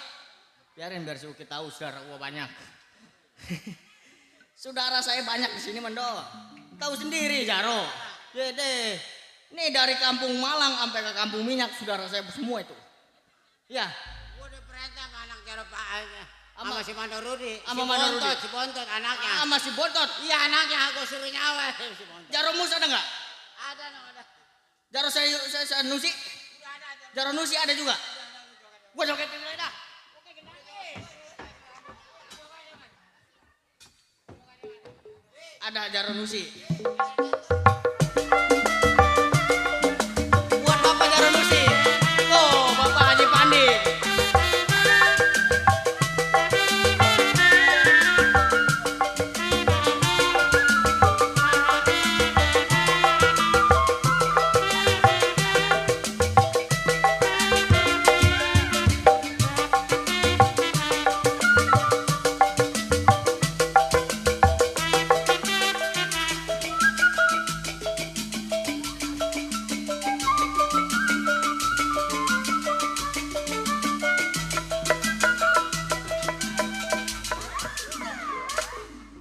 [SPEAKER 7] Biarin biar si Uki tahu saudara gua banyak. Saudara saya banyak di sini Mendo. Tahu sendiri Jaro. Dede. Nih dari kampung Malang sampai ke kampung Minyak saudara saya semua itu. Ya.
[SPEAKER 4] Gua udah perintah sama anak Jaro Panding.
[SPEAKER 7] Sama
[SPEAKER 4] Sama si Mandor Rudi.
[SPEAKER 7] Sama Mandor Rudi.
[SPEAKER 4] Si Bontot anaknya.
[SPEAKER 7] Sama si Bontot.
[SPEAKER 4] Iya anaknya aku suruh nyawa si Bontot.
[SPEAKER 7] Jaro Mus ada nggak?
[SPEAKER 4] Ada.
[SPEAKER 7] Jaro saya Nusi. Jaro Nusi ada juga. Gua jogetin dulu dah. Ada Jaro Nusi. Buat Bapak Jaro Nusi. Tuh, Bapak Haji Panding.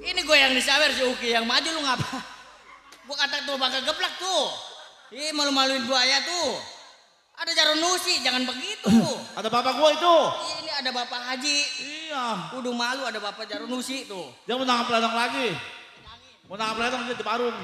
[SPEAKER 7] Ini gue yang disawer si Uki, yang maju lu ngapa? Gue kata tuh bakal geblak tuh. Ih malu-maluin buaya tuh. Ada Jaro Nusi, jangan begitu.
[SPEAKER 9] Ada bapak gua itu.
[SPEAKER 7] Ini ada Bapak Haji.
[SPEAKER 9] Iya.
[SPEAKER 7] Kudu malu ada Bapak Jaro Nusi tuh.
[SPEAKER 9] Dia mau nangkap ladang lagi. Mau nangkap ladang dia di Parung.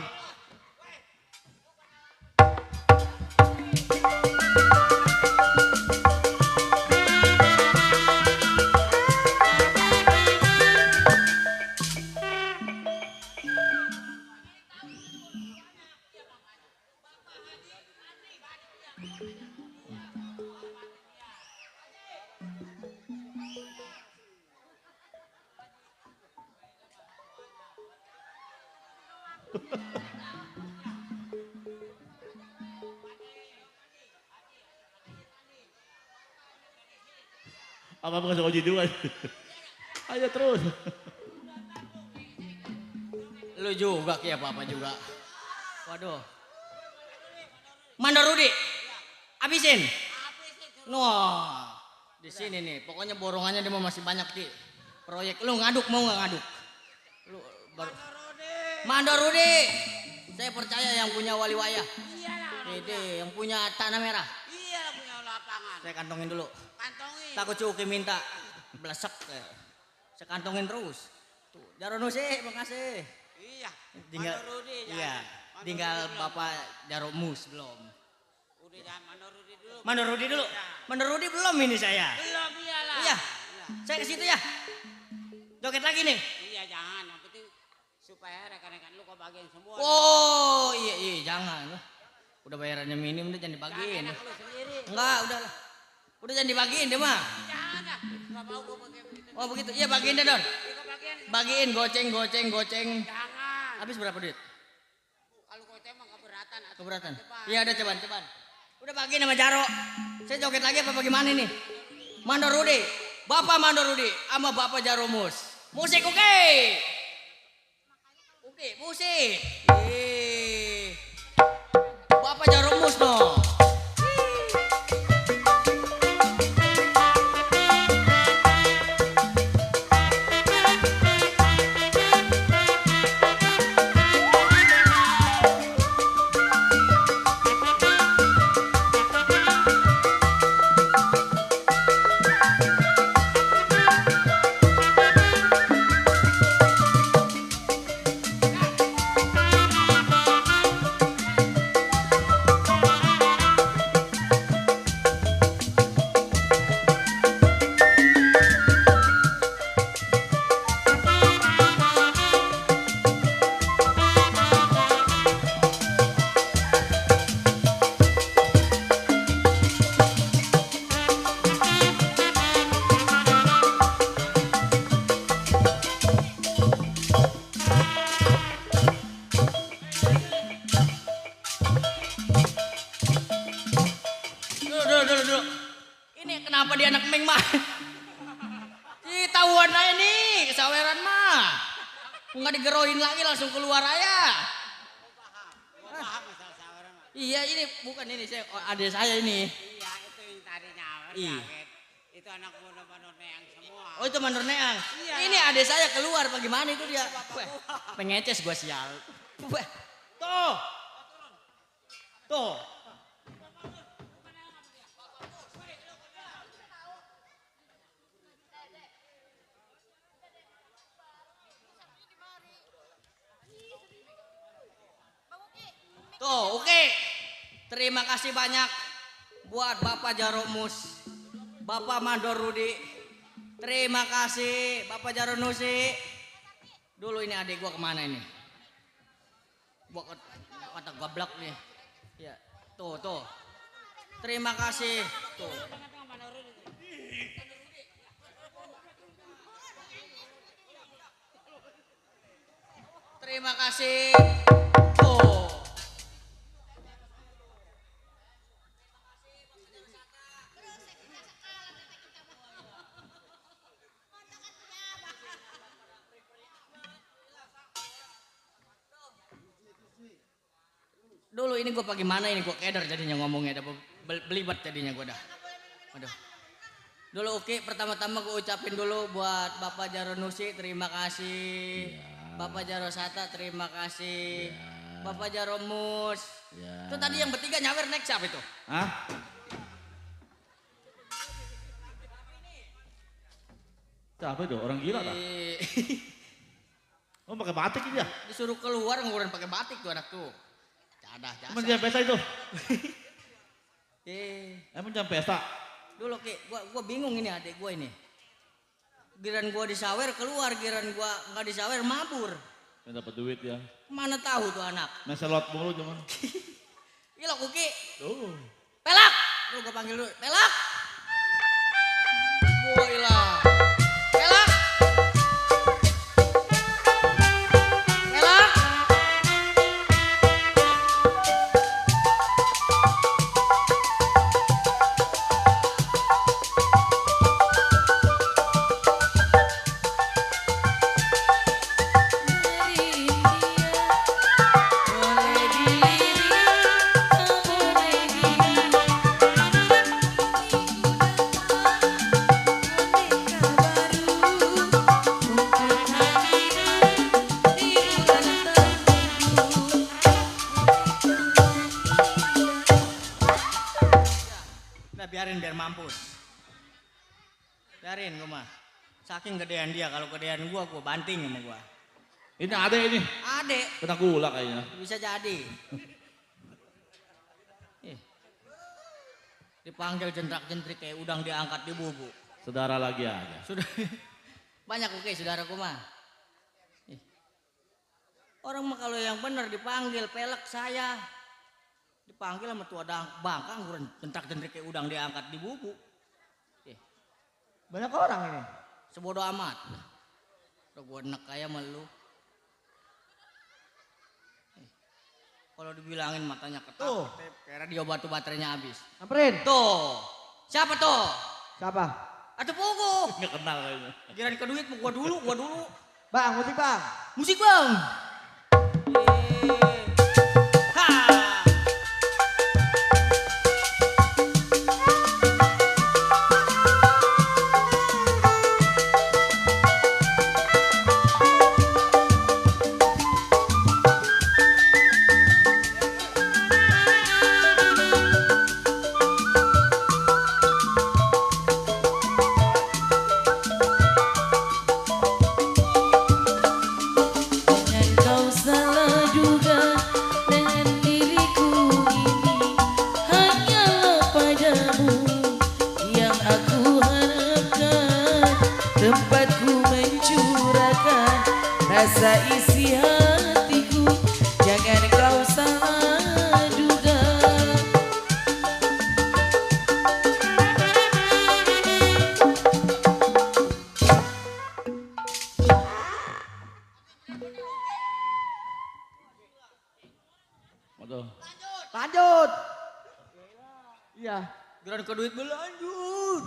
[SPEAKER 9] Apa kasih kunci dua? Ayo terus.
[SPEAKER 7] Lu juga kayak Bapak juga. Waduh. Mandor Rudi. Habisin. Noh. Di sini nih, pokoknya borongannya dia masih banyak di proyek. Lu ngaduk mau nggak ngaduk? Lu baru. Mandor Rudi. Saya percaya yang punya wali wayah. Dede, yang punya tanah merah.
[SPEAKER 4] Iya punya lapangan.
[SPEAKER 7] Saya kantongin dulu.
[SPEAKER 4] Kantongin.
[SPEAKER 7] Takut Cuki minta blesek. Saya kantongin terus. Tuh, Jaro Nusi, makasih.
[SPEAKER 4] Iya.
[SPEAKER 7] Tinggal,
[SPEAKER 4] Mandor Rudi.
[SPEAKER 7] iya,
[SPEAKER 4] Mandor
[SPEAKER 7] tinggal
[SPEAKER 4] Rudi belum.
[SPEAKER 7] Bapak Jaro Mus belum.
[SPEAKER 4] Udah jangan Mandor Rudi dulu.
[SPEAKER 7] Mandor Rudi dulu. Mandor Rudi belum ini saya.
[SPEAKER 4] Belum iyalah.
[SPEAKER 7] Iya. Saya ke situ ya. Joget lagi nih.
[SPEAKER 4] Iya jangan. Yang penting supaya rekan-rekan lu kebagian semua.
[SPEAKER 7] Oh, iya jangan. Udah bayarannya minim udah jangan dibagiin.
[SPEAKER 4] Enak lu sendiri.
[SPEAKER 7] Enggak, udah lah. Udah jangan dibagiin deh mah.
[SPEAKER 4] Jangan dah. Gak mau gua pakai begitu.
[SPEAKER 7] Oh begitu. Iya bagiin deh Don.
[SPEAKER 4] Dia kebagian.
[SPEAKER 7] Bagiin goceng.
[SPEAKER 4] Jangan.
[SPEAKER 7] Habis berapa duit?
[SPEAKER 4] Kalau kau emang keberatan. Atuh.
[SPEAKER 7] Keberatan.
[SPEAKER 4] Cepat.
[SPEAKER 7] Iya udah ceban. Udah bagiin sama Jaro. Saya joget lagi apa bagaimana nih? Mandor Rudi. Bapak Mandor Rudi sama Bapak Jaro Mus. Musik oke. Oke, musik. Bapak Jaro Mus no. Nggak digeroin lagi langsung keluar aja. Iya ini bukan ini saya adik saya ini.
[SPEAKER 10] Iya itu yang tadi nyawar
[SPEAKER 7] Iya.
[SPEAKER 10] kaget. Itu anak Manor Neang semua.
[SPEAKER 7] Oh itu Manor Neang.
[SPEAKER 10] Iya.
[SPEAKER 7] Ini adik saya keluar bagaimana itu dia. Wah, pengeces gua sial. Wah, tuh. Tuh. Tuh, oke. Terima kasih banyak buat Bapak Jaromus, Bapak Mandor Rudi. Terima kasih Bapak Jaronusi. Dulu ini adik gua kemana ini? Gua kata gablak nih. Ya, tuh. Terima kasih. Tuh. Terima kasih. Tuh. Dulu ini gue pagi mana ini gue keder jadinya ngomongnya, belibet jadinya gue dah. Aduh. Dulu oke, pertama-tama gue ucapin dulu buat Bapak Jaronusi, terima kasih. Bapak Jarosata, terima kasih. Bapak Jaromus. Itu tadi yang bertiga nyawer naik siapa itu?
[SPEAKER 9] Hah? Siapa itu? Orang gila tak? Oh pakai batik ini ya?
[SPEAKER 7] Disuruh keluar ngeluarin pakai batik tuh anak tuh. Cadah jasa.
[SPEAKER 9] Emang jam pesta itu? Emang jam pesta?
[SPEAKER 7] Dulu Ki, gua bingung ini adik gua ini. Giran gua disawer keluar, giran gua nggak disawer mabur.
[SPEAKER 9] Yang dapat duit ya.
[SPEAKER 7] Mana tahu tuh anak.
[SPEAKER 9] Meselot mulu cuma.
[SPEAKER 7] Gila Kuki.
[SPEAKER 9] Tuh.
[SPEAKER 7] Pelak. Dulu gua panggil dulu. Pelak. Gua hilang. Pelak. Pelak. Biarin biar mampus. Biarin gue mah. Saking gedean dia, kalau gedean gua banting sama gua.
[SPEAKER 9] Ini ada ini.
[SPEAKER 7] Adek.
[SPEAKER 9] Kena gula kayaknya.
[SPEAKER 7] Bisa jadi. Dipanggil jentrak-jentrik kayak udang diangkat di bubuk.
[SPEAKER 9] Saudara lagi aja.
[SPEAKER 7] Sudah banyak oke saudaraku mah. Orang mah kalau yang benar dipanggil pelek saya. Dipanggil sama tua bangkang kurang jentrak-jentrik kayak udang diangkat di bubuk.
[SPEAKER 3] Banyak orang ini.
[SPEAKER 7] Sebodoh amat. Udah gua enak kayak sama lu. Kalau dibilangin matanya ketap, kayak radio batu baterainya habis.
[SPEAKER 3] Samperin.
[SPEAKER 7] Tuh. Siapa tuh?
[SPEAKER 3] Siapa?
[SPEAKER 7] Atuh Pogo.
[SPEAKER 9] Nggak kenal kayaknya.
[SPEAKER 7] Kirain ke duit mau gua dulu.
[SPEAKER 3] Bang, musik bang.
[SPEAKER 7] Musik bang. Ha.
[SPEAKER 8] Dan kau salah juga dengan diriku ini. Hanyalah padamu yang aku harapkan, tempatku mencurahkan rasa isi hatiku. Jangan kau salah duga.
[SPEAKER 9] Waduh.
[SPEAKER 3] Lanjut. Iya.
[SPEAKER 7] Kirain ke duit berlanjut.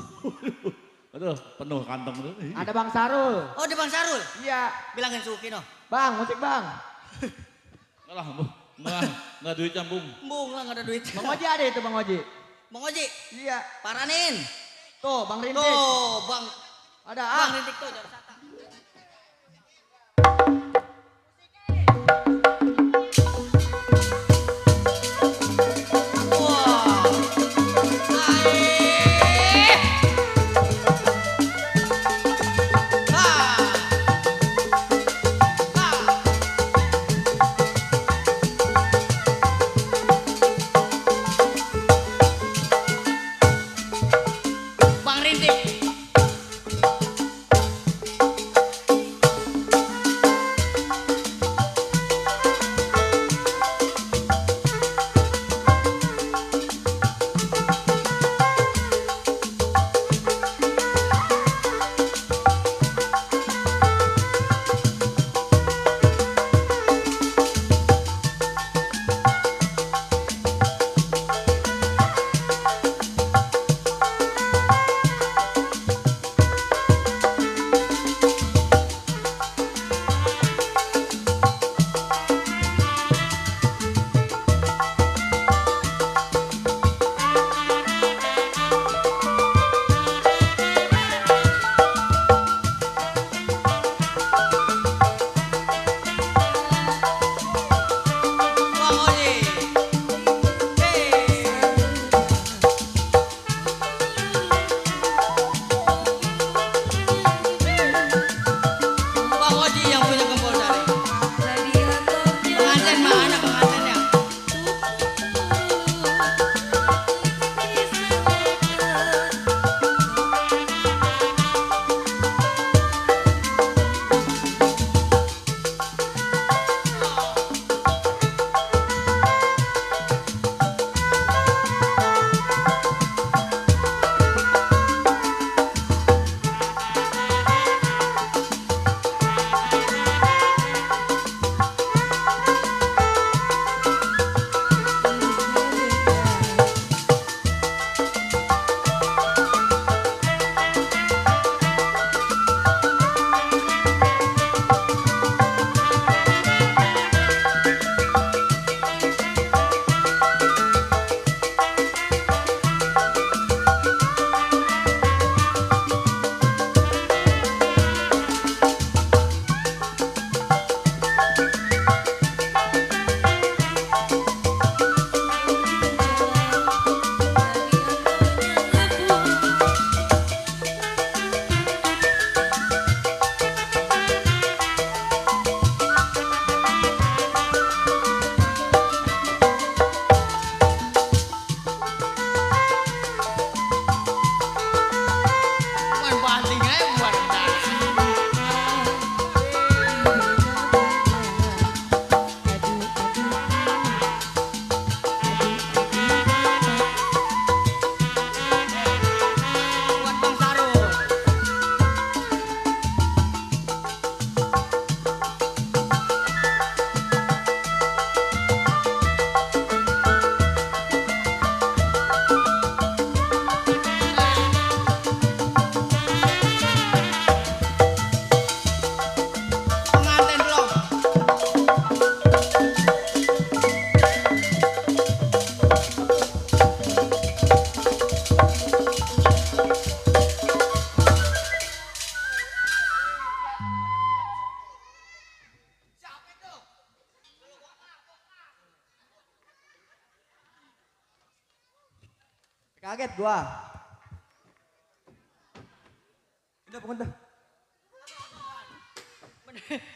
[SPEAKER 9] Aduh, penuh kantong tuh.
[SPEAKER 3] Ada Bang Sarul.
[SPEAKER 7] Oh di Bang Sarul.
[SPEAKER 3] Iya.
[SPEAKER 7] Bilangin Suki no.
[SPEAKER 3] Bang, musik bang.
[SPEAKER 9] Enggak lah, Bu. Enggak duit Bung.
[SPEAKER 7] Bung lah nggak ada duit.
[SPEAKER 3] Bang Oji ada itu Bang Oji.
[SPEAKER 7] Bang Oji,
[SPEAKER 3] Iya.
[SPEAKER 7] paranin.
[SPEAKER 3] Tuh Bang Rintik.
[SPEAKER 7] Tuh, Bang
[SPEAKER 3] Ada
[SPEAKER 7] Bang Rintik tuh jangan sata. Wah. Aih. Ah. Ah. Bang Rintik. Bang Oji. Hei. Bang Oji yang punya gembol sari. Pengantin mana pengantinnya? Bukan banting aja buat rendah. Buat Bang Sarul. Pengantin belum?
[SPEAKER 3] Kaget gua. Udah pokoknya dah.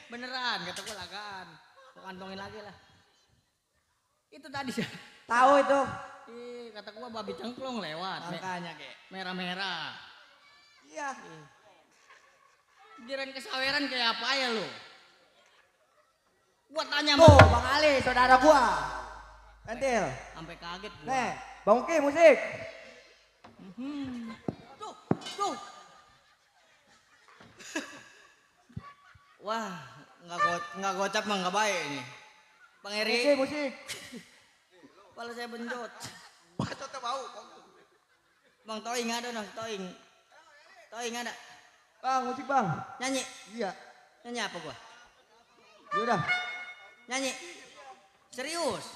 [SPEAKER 7] Beneran kata gua lagaan. Gua kantongin lagi lah. Itu tadi sih.
[SPEAKER 3] Tahu itu.
[SPEAKER 7] Ih, kata gua babi cengklong lewat.
[SPEAKER 3] Makanya Ge.
[SPEAKER 7] Merah-merah.
[SPEAKER 3] Iya.
[SPEAKER 7] Kirain kesaweran kayak apa ya lu? Gua tanya
[SPEAKER 3] Tuh
[SPEAKER 7] sama
[SPEAKER 3] Bang Ali, saudara gua. Pentil.
[SPEAKER 7] sampai kaget gua.
[SPEAKER 3] Nih, Bang Uki musik.
[SPEAKER 7] Tuh, tuh. Wah, nggak gocap mah nggak baik ini. Bang
[SPEAKER 3] Musik,
[SPEAKER 7] Eri,
[SPEAKER 3] musik.
[SPEAKER 7] kalau saya benjot.
[SPEAKER 3] Bacotnya bau.
[SPEAKER 7] Bang Toing ada noh, Toing. Toing ada.
[SPEAKER 3] Bang, musik bang.
[SPEAKER 7] Nyanyi,
[SPEAKER 3] Iya.
[SPEAKER 7] nyanyi apa gua?
[SPEAKER 3] Yaudah.
[SPEAKER 7] Nyanyi. Serius.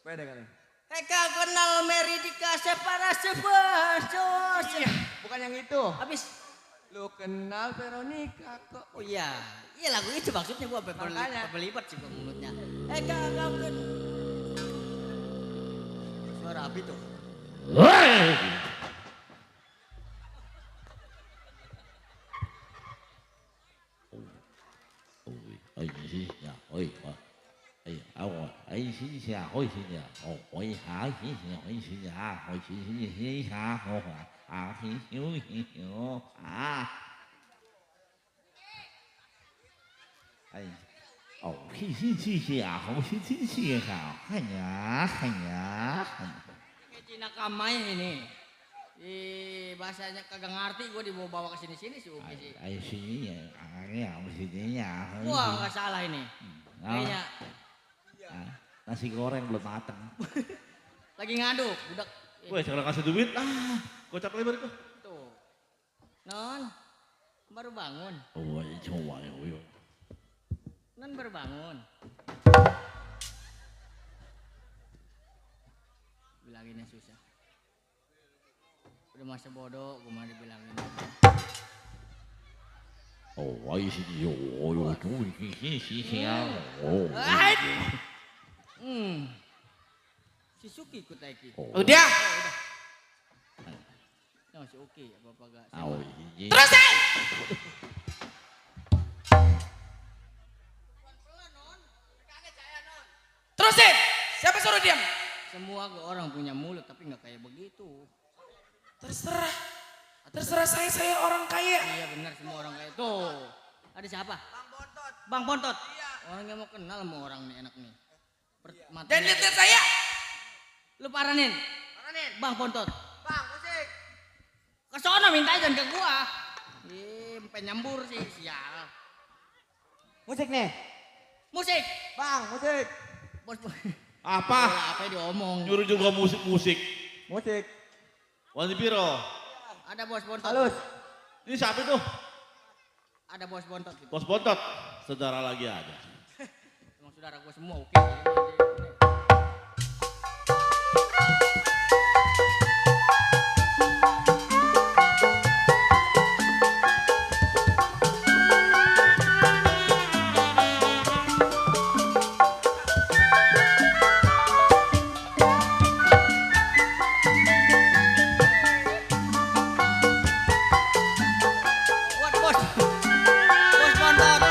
[SPEAKER 3] Beda kali.
[SPEAKER 7] Eka kenal Meridika separa sebesos.
[SPEAKER 3] Bukan yang itu.
[SPEAKER 7] Habis.
[SPEAKER 3] Lu kenal Veronica kok.
[SPEAKER 7] Oh iya. Iya lagu itu maksudnya gua
[SPEAKER 3] Makanya.
[SPEAKER 7] berlipat sih gua mulutnya. Eka kau suara api tuh.
[SPEAKER 9] Ôi xin nhà ôi ôi ông ấy xin nhà ôi xin nhà ôi hả xin nhà ôi xin nhà ôi xin nhà ôi à xin hiểu à ai khi xin nhà không xin nhà hanya
[SPEAKER 7] Kayak Cina kamai ini. Bahasanya kagak ngerti gue dibawa ke sini-sini sih Uki sih.
[SPEAKER 9] ai xin nhà cái ông xin nhà
[SPEAKER 7] Wah nggak salah ini. Kayaknya
[SPEAKER 9] nasi goreng belum matang.
[SPEAKER 7] lagi ngaduk. Budak.
[SPEAKER 9] Woi sekarang kasih duit kocak lebar itu.
[SPEAKER 7] Tuh. Non. Baru bangun.
[SPEAKER 9] Oh coba ya.
[SPEAKER 7] Non baru bangun. Bilanginnya susah. Udah masa bodoh, gue mau dibilangin.
[SPEAKER 9] Oh, ai xin yo chú xin oh.
[SPEAKER 7] Si Suki ikut lagi.
[SPEAKER 8] Udah.
[SPEAKER 7] Nah, si Uki apa gak?
[SPEAKER 9] Oh,
[SPEAKER 8] Terusin. Terusin. Siapa suruh diam?
[SPEAKER 7] Semua orang punya mulut tapi nggak kayak begitu.
[SPEAKER 8] Terserah. Terserah saya orang kaya.
[SPEAKER 7] Iya benar semua orang kayak tuh. Ada siapa? Bang Bontot. Bang Bontot. Iya. Orang yang mau kenal sama orang nih enak nih.
[SPEAKER 8] Dan lihat saya.
[SPEAKER 7] Lu paranin. Bang Bontot. Bang musik. Ke sono minta jangan ke gua. Sampai nyambur sih sial.
[SPEAKER 3] Musik nih.
[SPEAKER 7] Musik.
[SPEAKER 3] Bang, musik.
[SPEAKER 7] Bos.
[SPEAKER 9] Apa?
[SPEAKER 7] Apa diomong?
[SPEAKER 9] Nyuruh juga musik.
[SPEAKER 3] Musik.
[SPEAKER 9] Wanti piro?
[SPEAKER 7] Ada bos Bontot.
[SPEAKER 3] Halus.
[SPEAKER 9] Ini siapa itu?
[SPEAKER 7] Ada bos Bontot gitu.
[SPEAKER 9] Bos Bontot. Saudara lagi ada.
[SPEAKER 7] Emang saudara gua semua oke. Buat bos. Bos Bontot.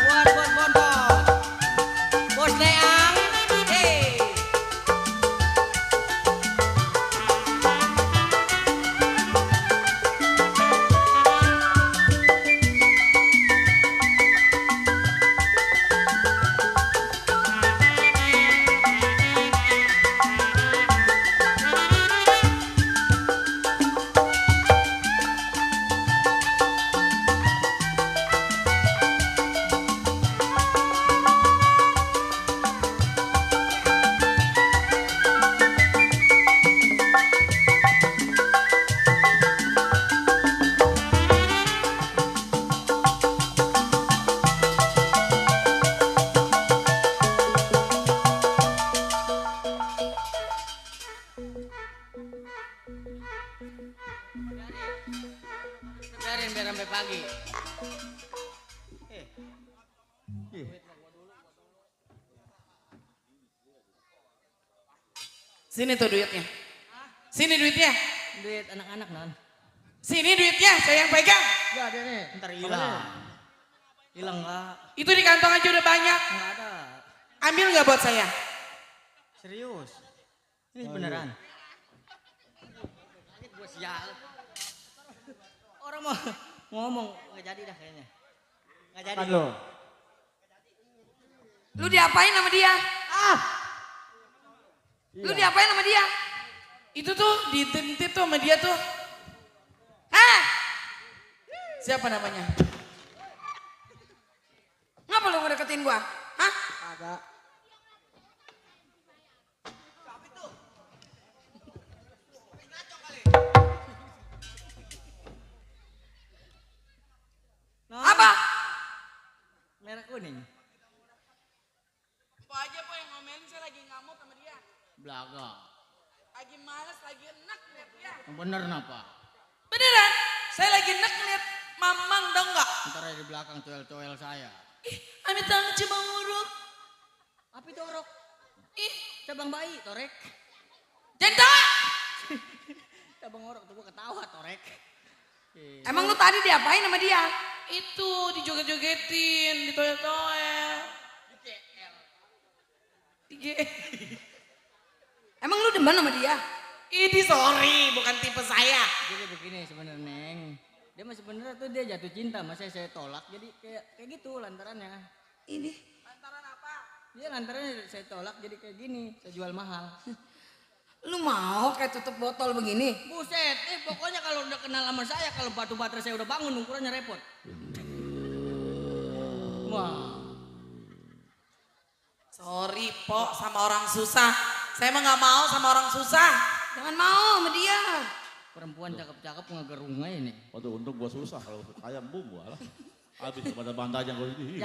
[SPEAKER 7] Buat bos Bontot. Bos Leang. Hei. Biarin biar sampai pagi.
[SPEAKER 8] Sini tuh duitnya. Sini duitnya.
[SPEAKER 7] Duit anak-anak non.
[SPEAKER 8] Sini duitnya, saya yang pegang.
[SPEAKER 7] Gak ada nih. Ntar hilang. Hilang nggak?
[SPEAKER 8] Itu di kantong aja udah banyak.
[SPEAKER 7] Nggak ada.
[SPEAKER 8] Ambil nggak buat saya?
[SPEAKER 7] Serius. Ini beneran. Ini gue sial. Orang mau ngomong nggak jadi dah kayaknya. Nggak jadi.
[SPEAKER 3] Makan lo.
[SPEAKER 6] Lu diapain sama dia? Lu diapain sama dia?
[SPEAKER 8] Itu tuh diintip tuh sama dia tuh.
[SPEAKER 6] Hah?
[SPEAKER 8] Siapa namanya?
[SPEAKER 6] Ngapa lu ngedeketin gua? Hah?
[SPEAKER 8] Kagak.
[SPEAKER 6] Apa?
[SPEAKER 7] Merah kuning.
[SPEAKER 8] Po aja po yang ngomelin, saya lagi ngamuk sama dia.
[SPEAKER 7] Belaga.
[SPEAKER 8] Lagi males, lagi enak lihat dia.
[SPEAKER 7] Yang bener napa?
[SPEAKER 8] Beneran? Saya lagi enak ngeliat Mamang dong nggak?
[SPEAKER 7] Ntar di belakang toel-toel saya.
[SPEAKER 8] Ih, amit tangan cuma nguruk.
[SPEAKER 7] Apa itu orok?
[SPEAKER 8] Ih,
[SPEAKER 7] Cabang bayi, torek.
[SPEAKER 8] jendela.
[SPEAKER 7] Cabang orok tuh gua ketawa, torek.
[SPEAKER 6] Emang lu tadi diapain sama dia?
[SPEAKER 8] Itu dijoget-jogetin, ditoel-toel.
[SPEAKER 6] Emang lu demen sama dia?
[SPEAKER 8] Ini sorry, bukan tipe saya.
[SPEAKER 7] Jadi begini sebenarnya, Neng. Dia masih sebenarnya tuh dia jatuh cinta, masa saya tolak. Jadi kayak gitu lantarannya.
[SPEAKER 6] Ini.
[SPEAKER 8] Lantaran apa?
[SPEAKER 7] Dia lantarannya saya tolak jadi kayak gini, saya jual mahal.
[SPEAKER 6] Lu mau kayak tutup botol begini?
[SPEAKER 7] Buset, pokoknya kalau udah kenal sama saya, kalau batu baterai saya udah bangun, ukurannya repot. Wah.
[SPEAKER 8] Sorry, Po, sama orang susah. Saya emang nggak mau sama orang susah.
[SPEAKER 6] Jangan mau sama dia.
[SPEAKER 7] Perempuan cakep-cakep ngegerung aja nih.
[SPEAKER 9] Waduh, untung gua susah kalau kaya embung gua lah. Habis kepada bantajan gua ini.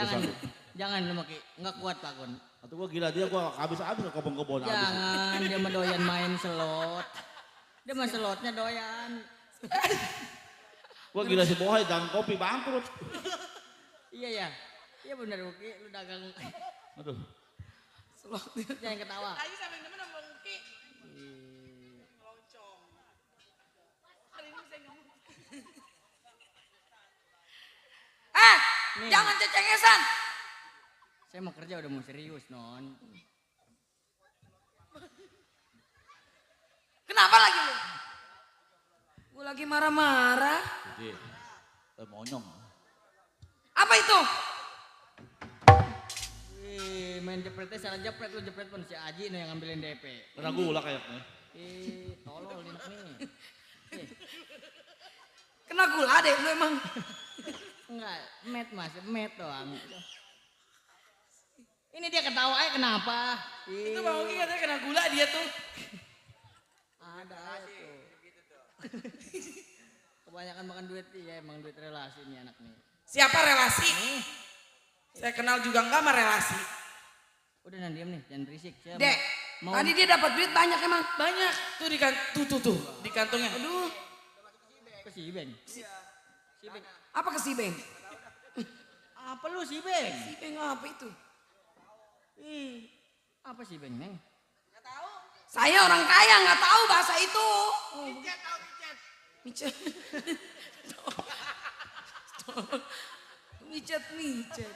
[SPEAKER 7] Jangan lu Maki, nggak kuat Pak Gon.
[SPEAKER 9] Atau gua gila dia gua habis-habis ke kebun-kebun habis.
[SPEAKER 7] Jangan, dia mah doyan main slot. Dia mah slotnya doyan.
[SPEAKER 9] Gua gila si Bohai dan kopi bangkrut.
[SPEAKER 7] Iya ya, iya bener Uki, lu dagang.
[SPEAKER 9] Aduh.
[SPEAKER 7] Jangan ketawa.
[SPEAKER 8] Ayo sampai temen sama Uki. Loncong. Hari ini saya nggak mau.
[SPEAKER 7] Nih.
[SPEAKER 6] Jangan cecengesan.
[SPEAKER 7] Saya mau kerja udah mau serius non.
[SPEAKER 6] Kenapa lagi lu? Gue lagi marah-marah.
[SPEAKER 9] Jadi, monyong.
[SPEAKER 6] Apa itu?
[SPEAKER 7] Wih, main jepretnya salah jepret lu jepret pun si Aji nih yang ngambilin DP.
[SPEAKER 9] Kena gula kayaknya.
[SPEAKER 7] Tolol nih.
[SPEAKER 6] Kena gula deh lu emang.
[SPEAKER 7] Enggak, met doang. Ini dia ketawa aja kenapa?
[SPEAKER 8] Itu Bang Uki katanya kena gula dia tuh.
[SPEAKER 7] Ada tuh. Kebanyakan makan duit ya, emang duit relasi nih anak nih.
[SPEAKER 8] Siapa relasi? Saya kenal juga enggak sama relasi.
[SPEAKER 7] Udah nan diam nih, jangan berisik. Saya
[SPEAKER 6] Dek,
[SPEAKER 7] mau
[SPEAKER 6] tadi dia dapat duit banyak emang.
[SPEAKER 8] Banyak tuh tuh di kantongnya. Aduh.
[SPEAKER 7] ke si Beng. Si Beng.
[SPEAKER 6] Apa ke si Beng?
[SPEAKER 7] Apa lu si Beng?
[SPEAKER 6] Si Beng apa itu?
[SPEAKER 7] Ih, apa si Beng, Neng?
[SPEAKER 6] Saya orang kaya nggak tahu bahasa itu.
[SPEAKER 8] Micet tahu micet.
[SPEAKER 6] Micet. Micet.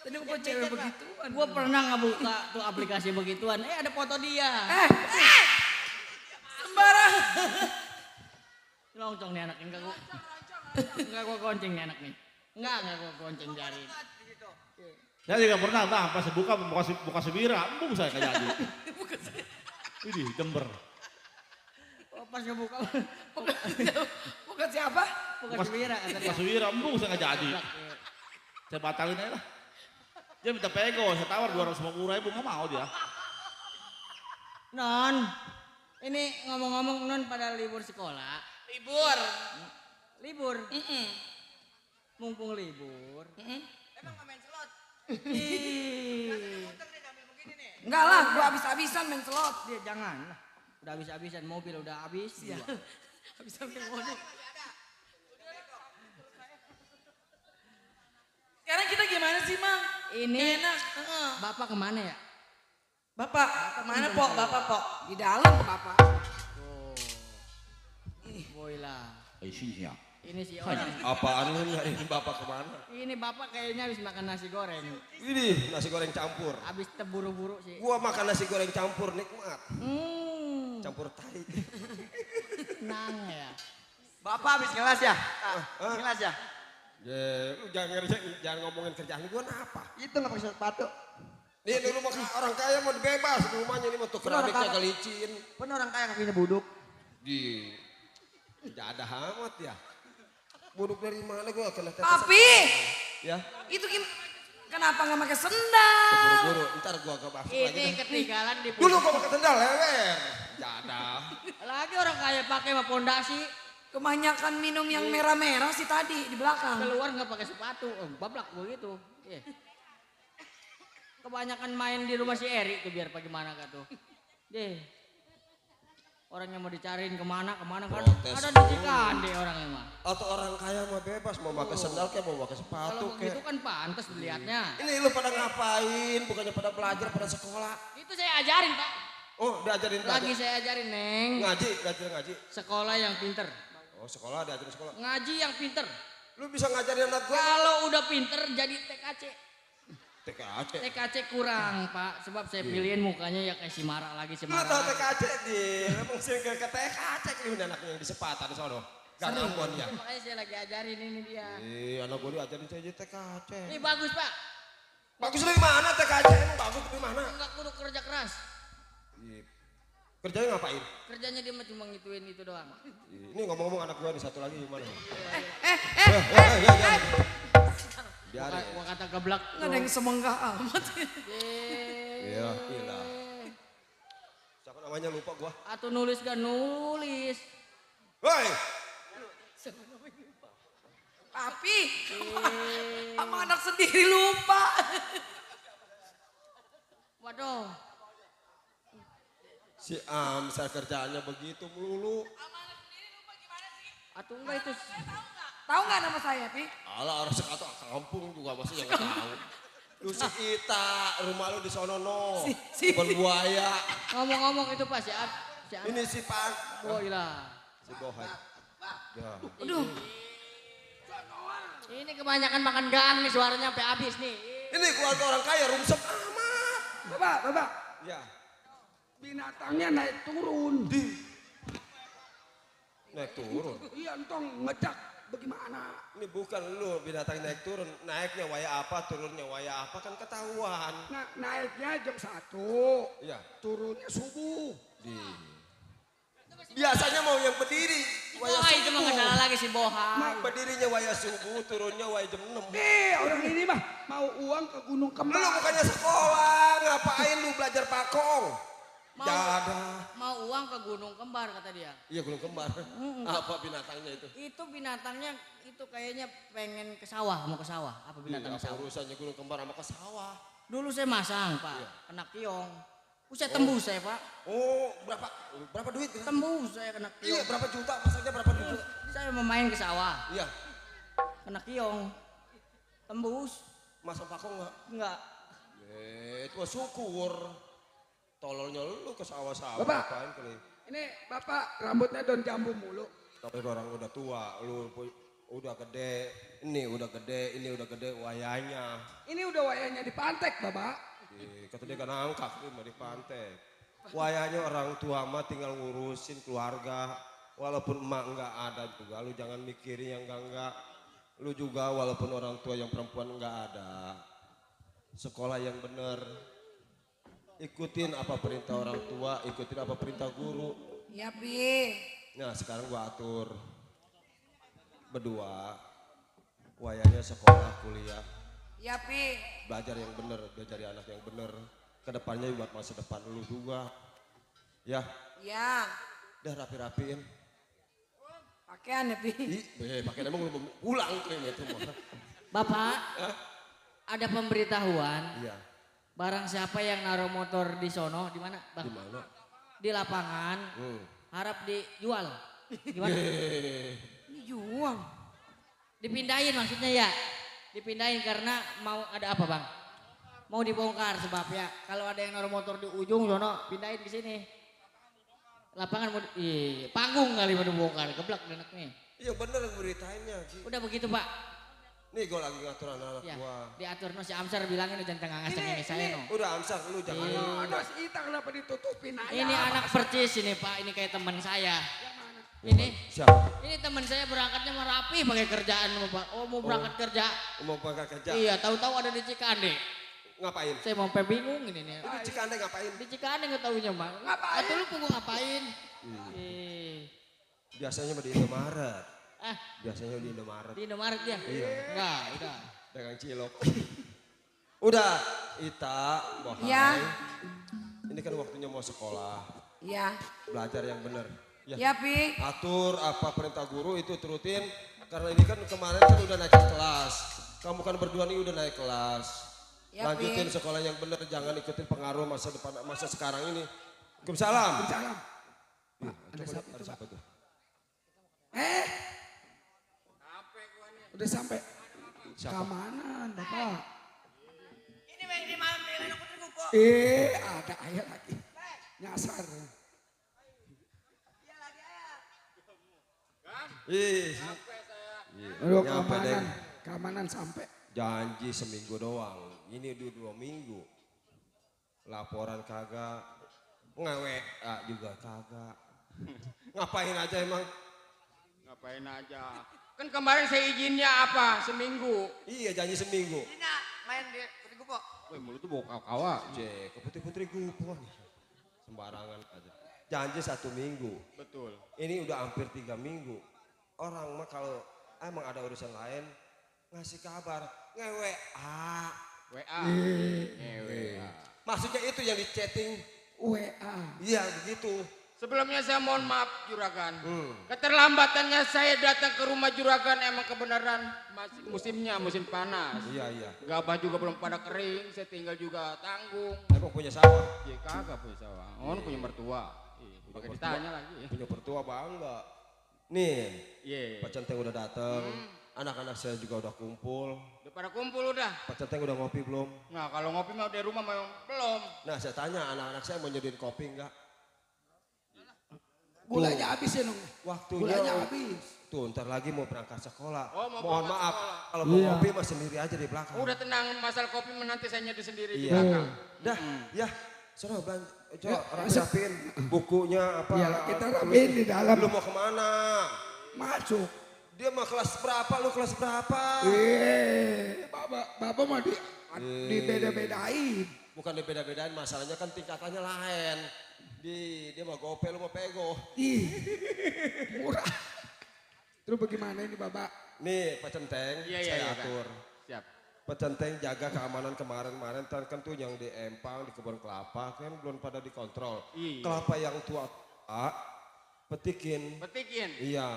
[SPEAKER 6] Tadi kok cewek begituan.
[SPEAKER 7] Gua pernah ngebuka tuh aplikasi begituan. Ada foto dia.
[SPEAKER 8] Sembarang.
[SPEAKER 7] Loncong nih anak enggak gua. Enggak gua gonceng nih anak nih. Enggak gua gonceng jari.
[SPEAKER 9] Saya juga pernah bang, pas buka sebira, embung saya kayak jadi. Ini Jember.
[SPEAKER 7] Oh, pas ngebuka.
[SPEAKER 6] Bukan siapa?
[SPEAKER 7] Bukan Sebira katanya.
[SPEAKER 9] Pas sebira, embung saya nggak jadi. Saya batalin aja lah. Dia minta pego, saya tawar 250.000, nggak mau dia.
[SPEAKER 7] Non, ini ngomong-ngomong non pada libur sekolah.
[SPEAKER 8] Libur.
[SPEAKER 7] Libur. Mumpung libur.
[SPEAKER 8] Emang nggak main slot?
[SPEAKER 6] Enggak lah, gua habis-habisan main slot.
[SPEAKER 7] Dia jangan lah. Udah habis-habisan mobil udah habis.
[SPEAKER 6] Iya. Habis-habisan mobil.
[SPEAKER 8] Sekarang kita gimana sih, Mang?
[SPEAKER 7] Ini
[SPEAKER 8] Enak.
[SPEAKER 7] Bapak kemana ya?
[SPEAKER 8] Bapak, kemana Pok? Bapak Pok?
[SPEAKER 6] Di dalam Bapak.
[SPEAKER 7] Oh. Boy lah.
[SPEAKER 9] Isinya.
[SPEAKER 7] Ini si orang.
[SPEAKER 11] Apaan ini bapak kemana?
[SPEAKER 7] Ini bapak kayaknya habis makan nasi goreng.
[SPEAKER 11] Ini nasi goreng campur.
[SPEAKER 7] Habis terburu-buru sih.
[SPEAKER 11] Gua makan nasi goreng campur nikmat. Campur tai.
[SPEAKER 7] Nang ya.
[SPEAKER 10] Bapak habis ngelas ya? Ngelas ya?
[SPEAKER 11] Lu jangan ngomongin kerjaan gua apa?
[SPEAKER 10] Itu nggak pakai sepatu.
[SPEAKER 11] Nih di rumah orang kaya mau bebas di rumahnya ini mau tuh keramiknya kelicin.
[SPEAKER 10] Bener orang kaya kakinya buduk.
[SPEAKER 11] Di tidak ada amat ya. Buduk dari mana gue kena tetes.
[SPEAKER 8] Papi,
[SPEAKER 11] Ya.
[SPEAKER 8] itu kenapa nggak pakai sendal?
[SPEAKER 11] Buru-buru, ntar gua ke masuk lagi.
[SPEAKER 7] Ini ketinggalan di
[SPEAKER 11] Dulu gua pakai sendal lewer. Tidak ada.
[SPEAKER 7] Lagi orang kaya pakai mah pondasi.
[SPEAKER 8] Kebanyakan minum yang merah-merah sih tadi di belakang.
[SPEAKER 7] Keluar nggak pakai sepatu, bablak begitu. Iya. Kebanyakan main di rumah si Eri tuh biar bagaimana kak tuh. Deh. Orang yang mau dicariin kemana kan
[SPEAKER 11] Protes.
[SPEAKER 7] ada di Cikande orangnya mah.
[SPEAKER 11] Atau orang kaya mah bebas mau pakai sendal kayak mau pakai sepatu
[SPEAKER 7] Kalau begitu
[SPEAKER 11] kayak.
[SPEAKER 7] kan pantas dilihatnya.
[SPEAKER 11] Ini lu pada ngapain? Bukannya pada belajar, pada sekolah.
[SPEAKER 7] Itu saya ajarin pak.
[SPEAKER 11] Oh, diajarin
[SPEAKER 7] Lagi saya ajarin Neng.
[SPEAKER 11] ngaji.
[SPEAKER 7] Sekolah yang pinter.
[SPEAKER 11] Oh, sekolah diajarin sekolah.
[SPEAKER 7] Ngaji yang pinter.
[SPEAKER 11] Lu bisa ngajarin anak gua?
[SPEAKER 7] Kalau udah pinter jadi TKC.
[SPEAKER 11] TKC.
[SPEAKER 7] TKC kurang pak. Sebab saya pilihin mukanya ya kayak si Mara lagi si
[SPEAKER 11] Lu
[SPEAKER 7] Mara.
[SPEAKER 11] tau TKC di, emang sih ke TKC ini anaknya yang di Sepatan di sono. Gak ngambon ya.
[SPEAKER 7] Makanya saya lagi ajarin ini dia.
[SPEAKER 11] Anak gua diajarin saya jadi TKC.
[SPEAKER 7] Ini bagus pak.
[SPEAKER 11] Bagus dari mana TKC? Emang bagus dari mana?
[SPEAKER 7] Enggak kudu kerja keras.
[SPEAKER 11] Kerjanya ngapain?
[SPEAKER 7] Kerjanya dia mah cuma ngituin itu doang.
[SPEAKER 11] Ini ngomong-ngomong anak gua nih satu lagi gimana? Biarin.
[SPEAKER 7] Gua kata geblak.
[SPEAKER 8] Nggak ada yang semenggah amat.
[SPEAKER 11] Iya, gila. Siapa namanya lupa gua.
[SPEAKER 7] Atau nulis gak nulis.
[SPEAKER 11] Woi,
[SPEAKER 8] Papi, sama anak sendiri lupa.
[SPEAKER 7] Waduh.
[SPEAKER 11] si Amsar kerjaannya begitu melulu.
[SPEAKER 7] Atau enggak itu.
[SPEAKER 8] Tahu nggak nama saya, Pi?
[SPEAKER 11] Alah orang sekatu kampung juga pasti yang nggak tahu. Lu si Ita, rumah lu di sono no. Kebun buaya.
[SPEAKER 7] Ngomong-ngomong itu pak si
[SPEAKER 11] Ini si Pak.
[SPEAKER 7] Oh iya.
[SPEAKER 11] Si Bohan. Ya.
[SPEAKER 8] Aduh,
[SPEAKER 7] Ini kebanyakan makan gang nih suaranya sampai habis nih.
[SPEAKER 11] Ini keluarga orang kaya rumsep amat.
[SPEAKER 1] Bapak,
[SPEAKER 11] Ya.
[SPEAKER 1] binatangnya naik turun.
[SPEAKER 11] Naik turun.
[SPEAKER 1] Iya, entong ngecak bagaimana?
[SPEAKER 11] Ini bukan lu binatang naik turun. Naiknya waya apa, turunnya waya apa kan ketahuan.
[SPEAKER 1] Nah, naiknya jam 1,
[SPEAKER 11] Iya.
[SPEAKER 1] turunnya subuh.
[SPEAKER 11] Biasanya mau yang berdiri. Waya
[SPEAKER 7] Wah itu mah nggak salah lagi si Boha.
[SPEAKER 11] Berdirinya waya subuh, turunnya waya jam 6.
[SPEAKER 1] Orang ini mah mau uang ke Gunung
[SPEAKER 11] Lu
[SPEAKER 1] Kembar.
[SPEAKER 11] bukannya sekolah, ngapain lu belajar pakong? Jaga.
[SPEAKER 7] Mau uang ke Gunung Kembar kata dia.
[SPEAKER 11] Iya Gunung Kembar. Apa binatangnya itu?
[SPEAKER 7] Itu binatangnya itu kayaknya pengen ke sawah, mau ke sawah. Apa binatang
[SPEAKER 11] Apa
[SPEAKER 7] sawah?
[SPEAKER 11] urusannya Gunung Kembar sama ke sawah?
[SPEAKER 7] Dulu saya masang pak,
[SPEAKER 11] Iya.
[SPEAKER 7] kena kiong. Saya tembus saya pak,
[SPEAKER 11] Oh, berapa duit?
[SPEAKER 7] tembus saya kena
[SPEAKER 11] Iya,
[SPEAKER 7] kiong.
[SPEAKER 11] berapa juta? Masaknya berapa juta?
[SPEAKER 7] Saya mau main ke sawah,
[SPEAKER 11] Iya.
[SPEAKER 7] kena kiong. Tembus,
[SPEAKER 11] Masang pakong enggak?
[SPEAKER 7] enggak.
[SPEAKER 11] Itu mah syukur. Tololnya lu ke sawah-sawah.
[SPEAKER 1] Bapak.
[SPEAKER 11] Apaan kali?
[SPEAKER 1] Ini bapak rambutnya daun jambu mulu.
[SPEAKER 11] Tapi orang udah tua, lu udah gede. Ini udah gede wayanya.
[SPEAKER 1] Ini udah wayanya dipantek, bapak.
[SPEAKER 11] Kata dia kan angkat nih mau di pantai. Wayanya orang tua mah tinggal ngurusin keluarga. Walaupun emak nggak ada juga, lu jangan mikirin yang enggak. Lu juga walaupun orang tua yang perempuan nggak ada. Sekolah yang bener. Ikutin apa perintah orang tua, ikutin apa perintah guru.
[SPEAKER 8] ya Pi.
[SPEAKER 11] Nah sekarang gua atur. Berdua. Wayanya sekolah, kuliah.
[SPEAKER 8] Ya Pi.
[SPEAKER 11] Belajar yang bener, dia jadi anak yang bener. Kedepannya buat masa depan lu juga. Ya,
[SPEAKER 8] Ya.
[SPEAKER 11] udah rapi-rapiin.
[SPEAKER 8] Pakaian ya Pi.
[SPEAKER 11] Pakai emang lu mau pulang kayaknya itu mah.
[SPEAKER 7] Bapak, ada pemberitahuan.
[SPEAKER 11] Iya,
[SPEAKER 7] Barang siapa yang naruh motor di sono, di mana bang?
[SPEAKER 11] di mana?
[SPEAKER 7] Di lapangan, harap dijual. Gimana?
[SPEAKER 8] Ini jual.
[SPEAKER 7] Dipindahin maksudnya ya. Dipindahin karena mau ada apa bang? Mau dibongkar sebabnya. Kalau ada yang naruh motor di ujung sono, pindahin ke sini. Lapangan mau, panggung kali mau dibongkar, geblak anak nih.
[SPEAKER 11] Iya bener beritainnya.
[SPEAKER 7] Udah begitu pak.
[SPEAKER 11] Nih gue lagi ngatur anak-anak
[SPEAKER 7] Ya,
[SPEAKER 11] gua.
[SPEAKER 7] diatur no si Amsar bilangin jangan ngasih ini saya no.
[SPEAKER 11] Udah Amsar lu jangan.
[SPEAKER 1] Ada si Ita kenapa ditutupin aja?
[SPEAKER 7] Ini anak percis ini pak, ini kayak teman saya. Ini,
[SPEAKER 11] Siapa?
[SPEAKER 7] ini teman saya berangkatnya mau rapi pakai kerjaan pak. Oh mau berangkat kerja.
[SPEAKER 11] Mau pakai kerja?
[SPEAKER 7] Iya, tahu-tahu ada di Cikande.
[SPEAKER 11] Ngapain?
[SPEAKER 7] Saya mau sampai bingung ini nih.
[SPEAKER 11] Di Cikande ngapain?
[SPEAKER 7] Di Cikande nggak tahunya mah.
[SPEAKER 3] Ngapain?
[SPEAKER 7] Atau lu punggung ngapain?
[SPEAKER 11] Biasanya mah di Indomaret.
[SPEAKER 7] Ah,
[SPEAKER 11] Biasanya di Indomaret.
[SPEAKER 7] di Indomaret ya?
[SPEAKER 11] Iya.
[SPEAKER 7] Enggak, udah.
[SPEAKER 11] Dagang cilok. Udah, Ita, Bohai.
[SPEAKER 6] Iya.
[SPEAKER 11] Ini kan waktunya mau sekolah.
[SPEAKER 6] Iya.
[SPEAKER 11] Belajar yang benar.
[SPEAKER 6] Iya, Pi.
[SPEAKER 11] Atur apa perintah guru itu turutin. Karena ini kan kemarin kan udah naik kelas. Kamu kan berdua nih udah naik kelas.
[SPEAKER 6] Ya,
[SPEAKER 11] Lanjutin
[SPEAKER 6] Pi.
[SPEAKER 11] sekolah yang benar. Jangan ikutin pengaruh masa depan, masa sekarang ini. Waalaikumsalam.
[SPEAKER 3] Salam.
[SPEAKER 11] Ada siapa tuh?
[SPEAKER 3] Udah sampai.
[SPEAKER 11] Siapa?
[SPEAKER 3] Keamanan, Bapak.
[SPEAKER 4] Ini yang di malam di Lenong Putri Gupo.
[SPEAKER 3] Ada ayah lagi. Nyasar.
[SPEAKER 11] Ih,
[SPEAKER 3] Aduh,
[SPEAKER 11] nyampe deh.
[SPEAKER 3] keamanan. Keamanan sampai.
[SPEAKER 11] Janji seminggu doang. Ini udah 2 minggu. Laporan kagak. Nge-WA juga kagak. Ngapain aja emang?
[SPEAKER 1] Ngapain aja? Kan kemarin saya izinnya apa? Seminggu.
[SPEAKER 11] Iya janji seminggu.
[SPEAKER 4] Dina main di Putri Gupo.
[SPEAKER 1] Wih, mulut tuh bawa kawa.
[SPEAKER 11] Cek, ke putri-putri gupo. Sembarangan aja. Janji 1 minggu.
[SPEAKER 1] Betul.
[SPEAKER 11] Ini udah hampir 3 minggu. Orang mah kalau emang ada urusan lain ngasih kabar. Nge-WA.
[SPEAKER 1] WA. WA.
[SPEAKER 11] Maksudnya itu yang di chatting.
[SPEAKER 3] WA.
[SPEAKER 11] Iya begitu.
[SPEAKER 1] Sebelumnya saya mohon maaf Juragan. Keterlambatannya saya datang ke rumah Juragan emang kebenaran musimnya musim panas.
[SPEAKER 11] Iya.
[SPEAKER 1] Gabah juga belum pada kering, saya tinggal juga tanggung.
[SPEAKER 11] Emang punya sawah?
[SPEAKER 1] Ya kagak punya sawah. Oh, punya mertua. Pakai ditanya lagi.
[SPEAKER 11] Punya mertua bangga. Nih,
[SPEAKER 1] Iya.
[SPEAKER 11] Pak Centeng udah dateng. Anak-anak saya juga udah kumpul.
[SPEAKER 1] Udah pada kumpul udah.
[SPEAKER 11] Pak Centeng udah ngopi belum?
[SPEAKER 1] Nah, kalau ngopi mah dari rumah memang belum.
[SPEAKER 11] Nah, saya tanya anak-anak saya mau nyediain kopi enggak?
[SPEAKER 3] Gulanya habis ya, Nong.
[SPEAKER 11] Waktunya
[SPEAKER 3] Gulanya habis.
[SPEAKER 11] Tuh, ntar lagi mau berangkat sekolah.
[SPEAKER 1] Oh, mau
[SPEAKER 11] Mohon
[SPEAKER 1] berangkat
[SPEAKER 11] maaf,
[SPEAKER 1] sekolah.
[SPEAKER 11] kalau mau ngopi mah sendiri aja di belakang.
[SPEAKER 1] Udah tenang, masalah kopi mah nanti saya nyeduh sendiri di
[SPEAKER 11] Iya.
[SPEAKER 1] belakang.
[SPEAKER 11] Dah, ya. Sono belanja. Coba
[SPEAKER 3] Ya,
[SPEAKER 11] rapiin bukunya apa.
[SPEAKER 3] Ya, kita rapiin di dalam.
[SPEAKER 11] Lu mau kemana?
[SPEAKER 3] Masuk.
[SPEAKER 11] Dia mah kelas berapa, lu kelas berapa?
[SPEAKER 3] Bapak mah dibeda-bedain.
[SPEAKER 11] Bukan dibeda-bedain, masalahnya kan tingkatannya lain. Dia mau gope, lu mau pego.
[SPEAKER 3] Ih, murah. Terus bagaimana ini Bapak?
[SPEAKER 11] Nih Pak Centeng,
[SPEAKER 1] Iya,
[SPEAKER 11] saya
[SPEAKER 1] iya,
[SPEAKER 11] atur.
[SPEAKER 1] Siap.
[SPEAKER 11] Pak Centeng jaga keamanan kemarin-kemarin kan tuh yang di Empang, di kebun kelapa kan belum pada dikontrol.
[SPEAKER 1] Iya.
[SPEAKER 11] Kelapa yang tua petikin.
[SPEAKER 1] Petikin.
[SPEAKER 11] Iya.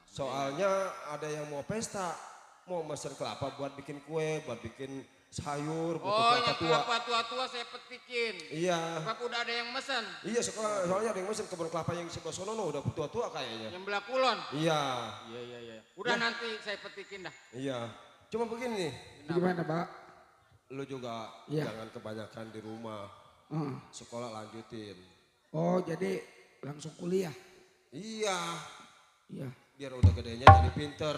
[SPEAKER 11] Soalnya ada yang mau pesta, mau mesen kelapa buat bikin kue, buat bikin sayur, butuh
[SPEAKER 1] Oh,
[SPEAKER 11] kelapa
[SPEAKER 1] yang
[SPEAKER 11] tua.
[SPEAKER 1] kelapa tua-tua saya petikin.
[SPEAKER 11] Iya.
[SPEAKER 1] Sebab udah ada yang mesen.
[SPEAKER 11] Iya, soalnya ada yang mesen kebun kelapa yang sebelah sono udah tua-tua kayaknya.
[SPEAKER 1] Yang belah kulon.
[SPEAKER 11] Iya.
[SPEAKER 1] Iya. Udah nanti saya petikin dah.
[SPEAKER 11] Iya. Cuma begini nih,
[SPEAKER 3] Gimana Pak?
[SPEAKER 11] lu juga
[SPEAKER 3] Iya.
[SPEAKER 11] jangan kebanyakan di rumah. Sekolah lanjutin.
[SPEAKER 3] Oh jadi langsung kuliah?
[SPEAKER 11] Iya.
[SPEAKER 3] Iya.
[SPEAKER 11] Biar udah gedenya jadi pinter.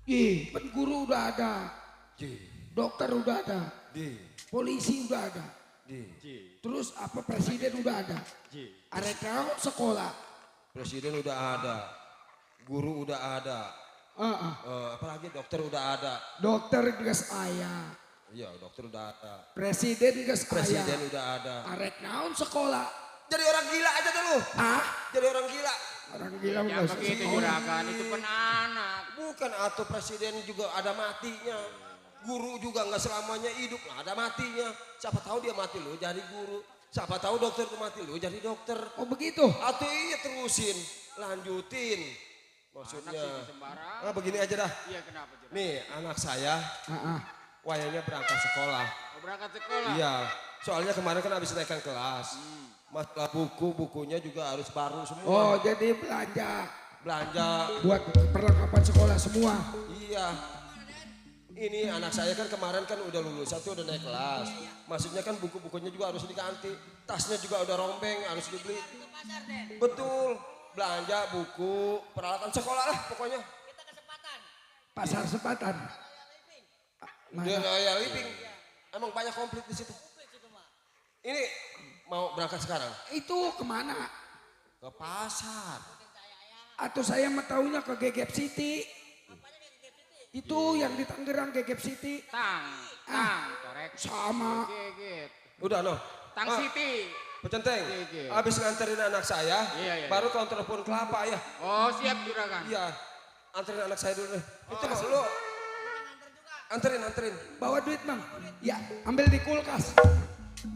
[SPEAKER 3] Ih, kan guru udah ada.
[SPEAKER 11] Ji.
[SPEAKER 3] Dokter udah ada.
[SPEAKER 11] Di.
[SPEAKER 3] Polisi udah ada.
[SPEAKER 11] Di.
[SPEAKER 3] Terus apa presiden udah ada. Arekraut sekolah.
[SPEAKER 11] Presiden udah ada. Guru udah ada. Apalagi dokter udah ada.
[SPEAKER 3] Dokter juga saya.
[SPEAKER 11] Iya, dokter udah ada.
[SPEAKER 3] Presiden juga saya.
[SPEAKER 11] Presiden udah ada.
[SPEAKER 3] Arekraut sekolah.
[SPEAKER 11] Jadi orang gila aja deh lu.
[SPEAKER 3] Jadi
[SPEAKER 11] orang gila.
[SPEAKER 3] Orang gila
[SPEAKER 1] Ya
[SPEAKER 3] nggak usah
[SPEAKER 1] begitu
[SPEAKER 3] sekolah.
[SPEAKER 1] Juragan, itu kan anak.
[SPEAKER 11] Bukan atau presiden juga ada matinya. Guru juga nggak selamanya hidup, lah ada matinya. Siapa tahu dia mati lu jadi guru. Siapa tahu dokter itu mati lu jadi dokter.
[SPEAKER 3] Oh begitu?
[SPEAKER 11] Atau iya terusin, lanjutin. Maksudnya,
[SPEAKER 1] Anak sih sembarang.
[SPEAKER 11] nah begini aja dah.
[SPEAKER 1] Iya kenapa Juragan?
[SPEAKER 11] Nih anak saya, wayangnya berangkat sekolah.
[SPEAKER 1] Mau berangkat sekolah?
[SPEAKER 11] Iya, soalnya kemarin kan habis naikkan kelas. Masalah bukunya juga harus baru semua.
[SPEAKER 3] Oh jadi belanja.
[SPEAKER 11] Belanja.
[SPEAKER 3] Buat perlengkapan sekolah semua.
[SPEAKER 11] Iya. Ini anak saya kan kemarin kan udah lulus, satu udah naik kelas. Maksudnya kan buku-bukunya juga harus diganti. Tasnya juga udah rombeng, harus dibeli. Betul. Belanja buku, peralatan sekolah lah pokoknya.
[SPEAKER 3] Pasar Sepatan.
[SPEAKER 11] Dia Royal Living. Emang banyak komplit di situ. Ini mau berangkat sekarang?
[SPEAKER 3] Itu kemana?
[SPEAKER 11] Ke pasar.
[SPEAKER 3] Atau saya mau taunya ke Gegep City. Itu yang di Tangerang Gegep City.
[SPEAKER 1] Tang, korek.
[SPEAKER 3] Sama.
[SPEAKER 1] Gigit.
[SPEAKER 11] Udah no.
[SPEAKER 1] Tang City.
[SPEAKER 11] Pecenteng,
[SPEAKER 1] Iya.
[SPEAKER 11] habis nganterin anak saya,
[SPEAKER 1] Iya.
[SPEAKER 11] baru kontrol pohon kelapa ya.
[SPEAKER 1] Oh siap juragan.
[SPEAKER 11] Iya, anterin anak saya dulu deh. Itu mau lu. Anterin.
[SPEAKER 3] Bawa duit Bang. Ya, ambil di kulkas.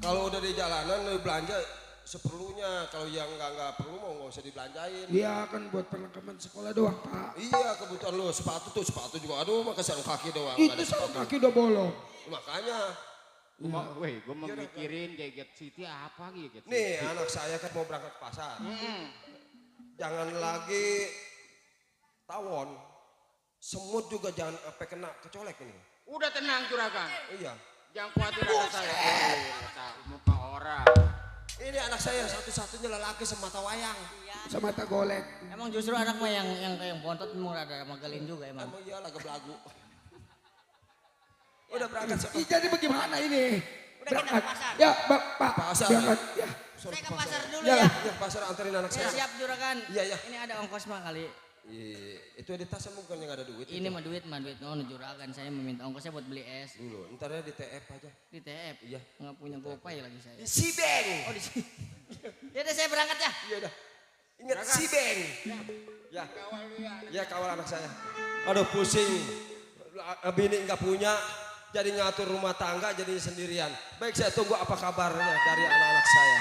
[SPEAKER 11] Kalau udah di jalanan lu belanja seperlunya. Kalau yang nggak perlu mau nggak usah dibelanjain.
[SPEAKER 3] Iya kan buat perlengkapan sekolah doang Pak.
[SPEAKER 11] Iya kebutuhan lu sepatu juga aduh makanya sarung kaki doang.
[SPEAKER 3] Itu
[SPEAKER 11] nggak ada
[SPEAKER 3] sarung
[SPEAKER 11] sepatu.
[SPEAKER 3] kaki udah bolong.
[SPEAKER 11] Makanya.
[SPEAKER 1] Gue mau mikirin Gegep City apa Gegep City.
[SPEAKER 11] Nih anak saya kan mau berangkat ke pasar. Jangan lagi tawon. Semut juga jangan sampai kena kecolek ini.
[SPEAKER 1] Udah tenang juragan.
[SPEAKER 11] Iya.
[SPEAKER 1] Jangan khawatir ada saya. Tahu muka orang.
[SPEAKER 11] Ini anak saya satu-satunya lelaki semata wayang.
[SPEAKER 3] Sama tak golek.
[SPEAKER 7] Emang justru anak mah yang kayak bontot mau ada magelin juga emang.
[SPEAKER 11] Emang iya lagu belagu. Udah berangkat
[SPEAKER 3] Jadi bagaimana ini?
[SPEAKER 6] Udah kita ke pasar.
[SPEAKER 3] Ya Pak.
[SPEAKER 11] Pasar.
[SPEAKER 3] Berangkat. Ya.
[SPEAKER 6] Saya ke pasar dulu
[SPEAKER 3] Ya.
[SPEAKER 6] ya.
[SPEAKER 11] Ya pasar anterin anak
[SPEAKER 7] Ya
[SPEAKER 11] saya.
[SPEAKER 7] siap juragan.
[SPEAKER 11] Iya.
[SPEAKER 7] Ini ada ongkos mah kali.
[SPEAKER 11] Itu di tas bukan yang ada duit.
[SPEAKER 7] Ini mah duit. No juragan saya meminta ongkosnya buat beli es.
[SPEAKER 11] Dulu, ntar ya di TF aja.
[SPEAKER 7] Di TF.
[SPEAKER 11] Iya.
[SPEAKER 7] Nggak punya gopay lagi saya.
[SPEAKER 11] Si Beng.
[SPEAKER 7] Oh di sini. Ya udah saya berangkat ya.
[SPEAKER 11] Iya udah. Ingat si Beng. Ya. Ya kawal anak saya. Aduh pusing. Bini nggak punya. Jadi ngatur rumah tangga jadi sendirian. Baik saya tunggu apa kabarnya dari anak-anak saya.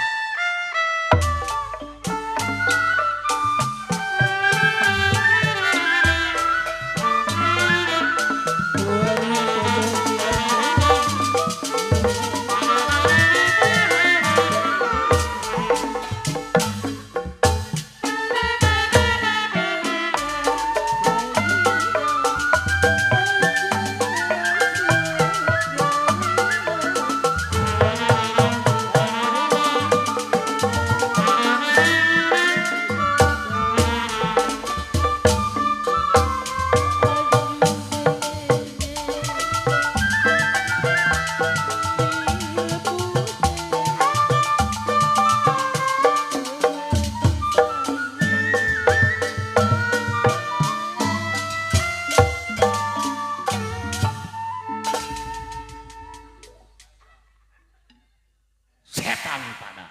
[SPEAKER 2] Setan pada.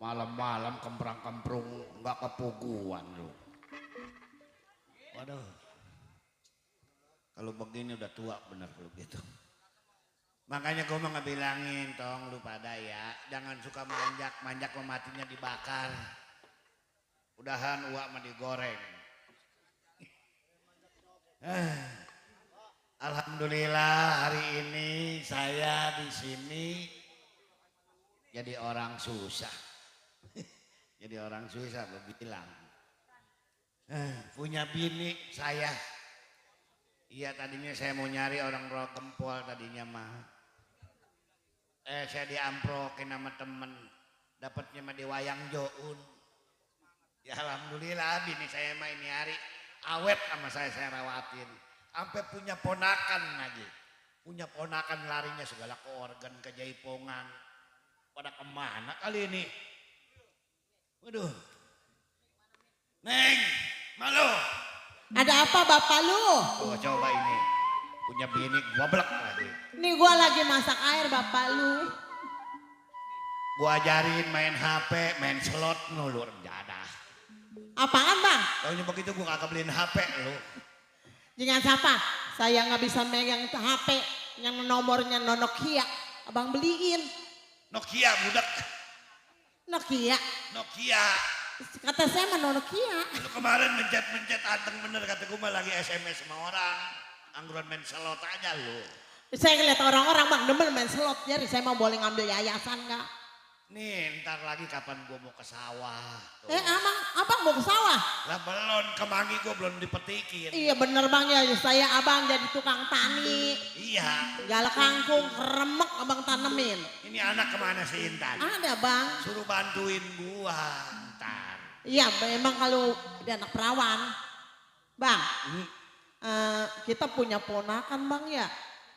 [SPEAKER 2] Malam-malam kemprang-kemprung nggak kepuguan lu. Waduh. Kalau begini udah tua bener kalau gitu. Makanya gue mau ngebilangin tong lu pada ya. Jangan suka manjak matinya dibakar. Udahan uak mah digoreng. Alhamdulillah hari ini saya di sini jadi orang susah. Jadi orang susah gue bilang. Punya bini saya. Iya tadinya saya mau nyari orang roh gempol tadinya mah. Saya diamprokin sama temen. Dapatnya mah di Wayang Joun. Ya alhamdulillah bini saya mah ini hari awet sama saya rawatin. Sampai punya ponakan lagi. Punya ponakan larinya segala ke organ, ke jaipongan. Pada kemana kali ini? Waduh. Neng, malu.
[SPEAKER 6] Ada apa bapak lu?
[SPEAKER 2] Tuh coba ini. Punya bini gua blek lagi.
[SPEAKER 6] Nih gua lagi masak air bapak lu.
[SPEAKER 2] Gua ajarin main HP, main slot nulur jadah.
[SPEAKER 6] Apaan bang?
[SPEAKER 2] Taunya begitu gua kagak beliin HP lu.
[SPEAKER 6] Jangan siapa? Saya nggak bisa megang HP yang nomornya Nokia. Abang beliin.
[SPEAKER 2] Nokia budak.
[SPEAKER 6] Nokia.
[SPEAKER 2] Nokia.
[SPEAKER 6] Kata saya mah Nokia.
[SPEAKER 2] Lu kemarin mencet anteng bener kata gua mah lagi SMS sama orang. Angguran main slot aja lu.
[SPEAKER 6] Saya ngeliat orang-orang bang demen main slot. Jadi saya mau boleh ngambil yayasan nggak?
[SPEAKER 2] Nih ntar lagi kapan gua mau ke sawah. Tuh.
[SPEAKER 6] Abang mau ke sawah?
[SPEAKER 2] Lah belum, kemangi gua belum dipetikin.
[SPEAKER 6] Iya bener bang ya, saya abang jadi tukang tani.
[SPEAKER 2] Iya.
[SPEAKER 6] Gala kangkung, remek abang tanemin.
[SPEAKER 2] Ini anak kemana si Intan?
[SPEAKER 6] Ada bang.
[SPEAKER 2] Suruh bantuin gua ntar.
[SPEAKER 6] Iya memang kalau dia anak perawan. Bang, kita punya ponakan bang ya.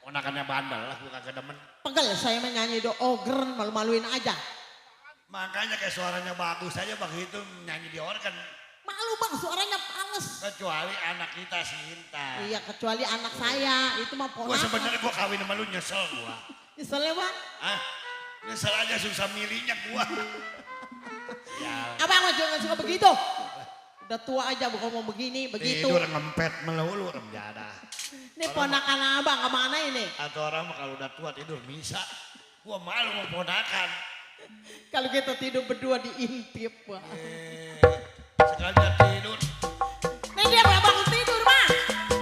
[SPEAKER 2] Ponakannya bandel lah, gua kagak demen.
[SPEAKER 6] Pegel saya menyanyi do ogren malu-maluin aja.
[SPEAKER 2] Makanya kayak suaranya bagus aja begitu nyanyi di organ.
[SPEAKER 6] Malu bang suaranya pales males.
[SPEAKER 2] Kecuali anak kita si Intan.
[SPEAKER 6] Iya kecuali anak saya itu mah
[SPEAKER 2] Gua
[SPEAKER 6] ponakan.
[SPEAKER 2] sebenarnya gua kawin sama lu nyesel gua.
[SPEAKER 6] Nyesel ya bang?
[SPEAKER 2] Hah? Nyesel aja susah milihnya gua. Ya.
[SPEAKER 6] Abang mah jangan suka begitu. Udah tua aja bukan mau begini begitu.
[SPEAKER 2] Tidur ngempet melulu remjada.
[SPEAKER 6] Ini ponakan abang kemana ini?
[SPEAKER 2] Atau orang mah kalau udah tua tidur bisa. Gua malu mau ponakan.
[SPEAKER 6] Kalau kita tidur berdua diintip bang.
[SPEAKER 2] Sekalian tidur.
[SPEAKER 6] Nih dia udah bangun tidur bang.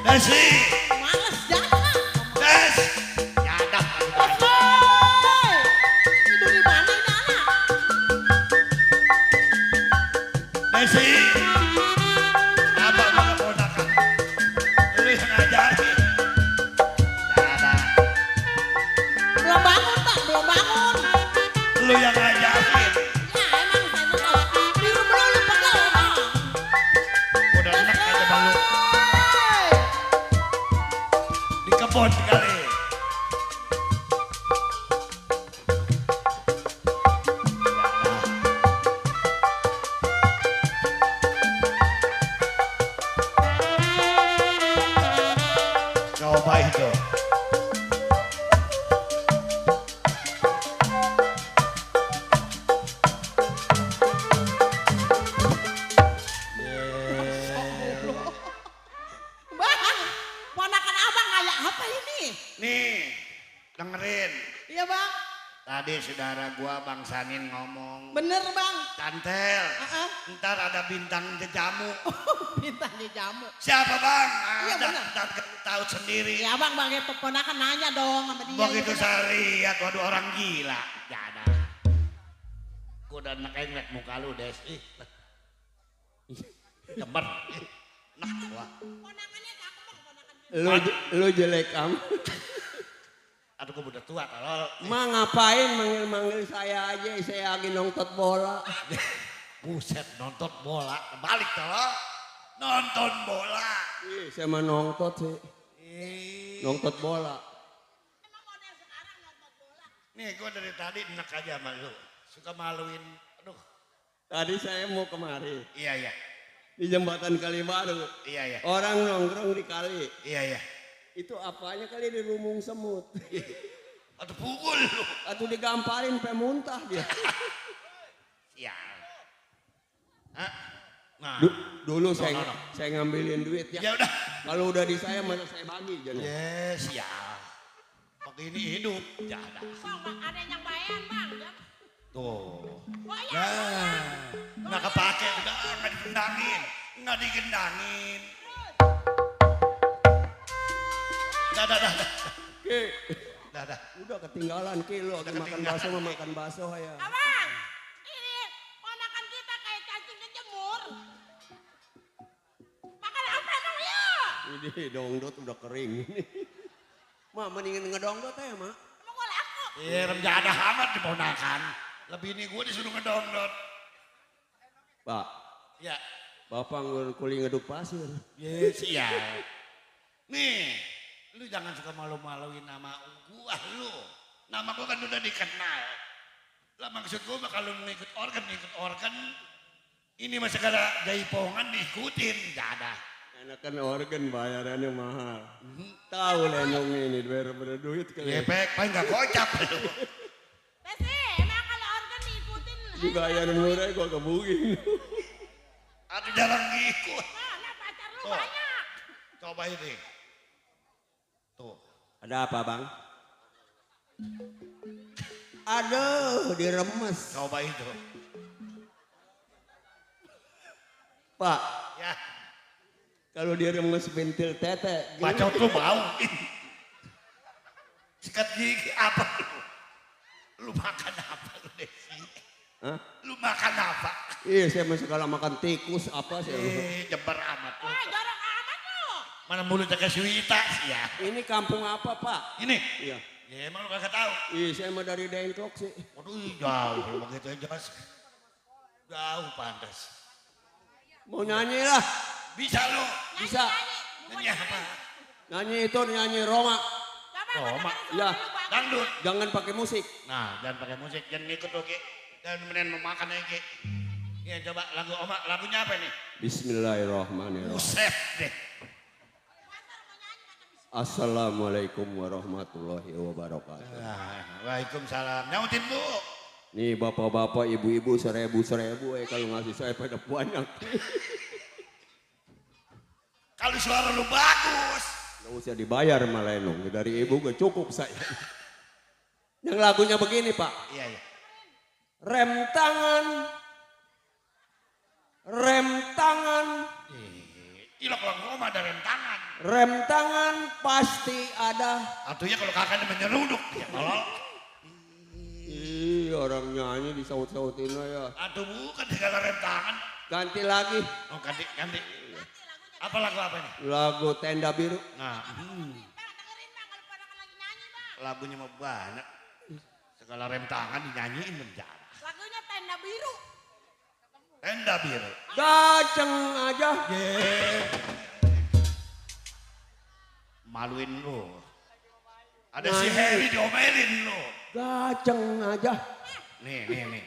[SPEAKER 2] Desi.
[SPEAKER 6] Males jangan.
[SPEAKER 2] Des. Jadak.
[SPEAKER 6] Woi, tidur di mana ini anak?
[SPEAKER 2] Desi. Abang juga ponakan. Lu yang ngajarin. Jadak.
[SPEAKER 6] Belum bangun bang, belum bangun.
[SPEAKER 2] Lu yang ngajarin.
[SPEAKER 6] Ya emang saya tahu. Tidur melulu pegel bang.
[SPEAKER 2] Udah enak aja bang lu. Di kebun kali. Coba itu.
[SPEAKER 6] Bang, ponakan abang kayak apa ini?
[SPEAKER 2] Nih, dengerin.
[SPEAKER 6] Iya bang,
[SPEAKER 2] Tadi saudara gua Bang Sanin ngomong.
[SPEAKER 6] bener bang.
[SPEAKER 2] Cantel,
[SPEAKER 6] Heeh.
[SPEAKER 2] ntar ada bintang jamu.
[SPEAKER 6] Bintangnya jamu.
[SPEAKER 2] Siapa bang?
[SPEAKER 6] Iya,
[SPEAKER 2] Ada,
[SPEAKER 6] benar.
[SPEAKER 2] ntar kamu tahu sendiri.
[SPEAKER 6] Iya bang, bang itu ponakan nanya dong sama dia.
[SPEAKER 2] Begitu
[SPEAKER 6] iya,
[SPEAKER 2] saya lihat, waduh orang gila. Jada. Gua udah ngeliat muka lu Des. Ih. Cemer. Nah gua.
[SPEAKER 6] Ponakannya cakep bang, ponakan.
[SPEAKER 11] Lu jelek am.
[SPEAKER 2] Aduh gua udah tua kalau.
[SPEAKER 11] Ma ngapain manggil-manggil saya aja, saya lagi nonton bola.
[SPEAKER 2] Buset nonton bola. Balik kalau. Nonton bola.
[SPEAKER 11] Ih, saya mah nonton sih. Nonton bola.
[SPEAKER 2] Nih gua dari tadi enak aja sama lu. Suka maluin. Aduh.
[SPEAKER 11] Tadi saya mau kemari
[SPEAKER 2] Iya iya.
[SPEAKER 11] di jembatan Kali Baru.
[SPEAKER 2] Iya iya.
[SPEAKER 11] Orang nongkrong di kali.
[SPEAKER 2] Iya iya.
[SPEAKER 11] Itu apanya kali di rumung semut.
[SPEAKER 2] Aduh pukul lu.
[SPEAKER 11] Atau digamparin sampai muntah dia.
[SPEAKER 2] Iya. Hah? Nah.
[SPEAKER 11] Dulu
[SPEAKER 2] No,
[SPEAKER 11] saya
[SPEAKER 2] no, no.
[SPEAKER 11] saya ngambilin duit ya.
[SPEAKER 2] Ya udah.
[SPEAKER 11] Kalau udah di saya masa saya bagi jangan.
[SPEAKER 2] Yes ya. Begini hidup. Jada.
[SPEAKER 6] Bang, ada yang bayar bang.
[SPEAKER 2] Tuh.
[SPEAKER 6] Bayar.
[SPEAKER 2] Nah. Nggak kepake udah nggak digendangin. Nggak digendangin. Dah.
[SPEAKER 11] Oke.
[SPEAKER 2] Dah.
[SPEAKER 11] Udah ketinggalan kilo
[SPEAKER 2] Udah
[SPEAKER 11] makan
[SPEAKER 2] ketinggalan.
[SPEAKER 11] bakso mah makan bakso ya.
[SPEAKER 6] Abang, ini ponakan kita kayak cacing kejemur. Makan apa emang ya?
[SPEAKER 11] Ini dongdot udah kering. Ma mendingan ngedongdot ya, Ma.
[SPEAKER 6] Emang gue laku.
[SPEAKER 2] Iya, remjada amat diponakan. Lebih ini gue disuruh ngedongdot.
[SPEAKER 11] Pak,
[SPEAKER 2] Ya,
[SPEAKER 11] Bapak kuli ngeduk pasir.
[SPEAKER 2] yes ya. Nih, lu jangan suka malu-maluin nama gua lu. Nama gua kan udah dikenal. Lah maksud gua mah kalau mau ikut organ. Ini mah segala jaipongan diikutin, jada.
[SPEAKER 11] Enakan organ bayarannya mahal. Tahu lenong ini bener-bener duit kali.
[SPEAKER 2] Lepek, paling gak kocap lu.
[SPEAKER 6] Besi, emang kalau organ diikutin.
[SPEAKER 11] Dibayar murah gua kebugin.
[SPEAKER 2] Aduh jarang ngikut.
[SPEAKER 6] Mana pacar lu
[SPEAKER 2] Tuh.
[SPEAKER 6] banyak.
[SPEAKER 2] Coba ini. Tuh.
[SPEAKER 11] Ada apa, Bang? Aduh, diremes.
[SPEAKER 2] Coba itu.
[SPEAKER 11] Pak,
[SPEAKER 2] Ya,
[SPEAKER 11] kalau diremes bentil tete.
[SPEAKER 2] bacot lu bau. Sikat gigi apa lu? Lu makan apa lu Desi?
[SPEAKER 11] Hah?
[SPEAKER 2] Lu makan apa?
[SPEAKER 11] Iya, saya masih kalau makan tikus apa sih?
[SPEAKER 2] Jeber amat lu.
[SPEAKER 6] Wah, jorok amat lu.
[SPEAKER 2] Mana mulutnya kayak Suwita sih ya.
[SPEAKER 11] Ini kampung apa, Pak?
[SPEAKER 2] Ini?
[SPEAKER 11] Iya.
[SPEAKER 2] Ya emang lu kagak tahu.
[SPEAKER 11] Iya, saya mah dari Dengklok sih.
[SPEAKER 2] Waduh jauh kalau begitu aja mas. Jauh pantas.
[SPEAKER 11] Mau nyanyi lah.
[SPEAKER 2] Bisa lu.
[SPEAKER 11] Bisa.
[SPEAKER 2] Nyanyi apa?
[SPEAKER 11] Nyanyi itu nyanyi Roma.
[SPEAKER 2] Roma.
[SPEAKER 11] Ya,
[SPEAKER 2] Dangdut.
[SPEAKER 11] jangan pakai musik.
[SPEAKER 2] Nah jangan pakai musik. Jangan ngikut oke. Jangan mendingan mau makan aja. Ya coba lagu Oma, lagunya apa nih?
[SPEAKER 11] Bismillahirrahmanirrahim.
[SPEAKER 2] Buset deh.
[SPEAKER 11] Assalamualaikum warahmatullahi wabarakatuh.
[SPEAKER 2] Waalaikumsalam. Nyautin Bu.
[SPEAKER 11] Nih bapak-bapak, ibu-ibu, seribu, kalau ngasih saya pada banyak.
[SPEAKER 2] Kalau suara lu bagus.
[SPEAKER 11] Nggak usah dibayar malah Lenong, dari ibu gak cukup saya. Yang lagunya begini Pak.
[SPEAKER 2] Iya, iya.
[SPEAKER 11] Rem tangan. Rem tangan.
[SPEAKER 2] Ilok lagu Oma ada rem tangan.
[SPEAKER 11] Rem tangan pasti ada.
[SPEAKER 2] Atunya kalau kakaknya menyeruduk. Ya tolol.
[SPEAKER 11] Ih, orang nyanyi disaut-sautin ya.
[SPEAKER 2] Aduh bukan segala rem tangan.
[SPEAKER 11] Ganti lagi.
[SPEAKER 2] Oh ganti. Apa lagu apa nih?
[SPEAKER 11] Lagu Tenda Biru.
[SPEAKER 2] Nah. Lagunya mah banyak. Segala rem tangan dinyanyiin menjara.
[SPEAKER 6] Lagunya Tenda Biru.
[SPEAKER 2] Tenda Biru.
[SPEAKER 11] Gaceng aja.
[SPEAKER 2] Maluin lu. Ada si Heri diomelin lu.
[SPEAKER 11] Gaceng aja.
[SPEAKER 2] Nih.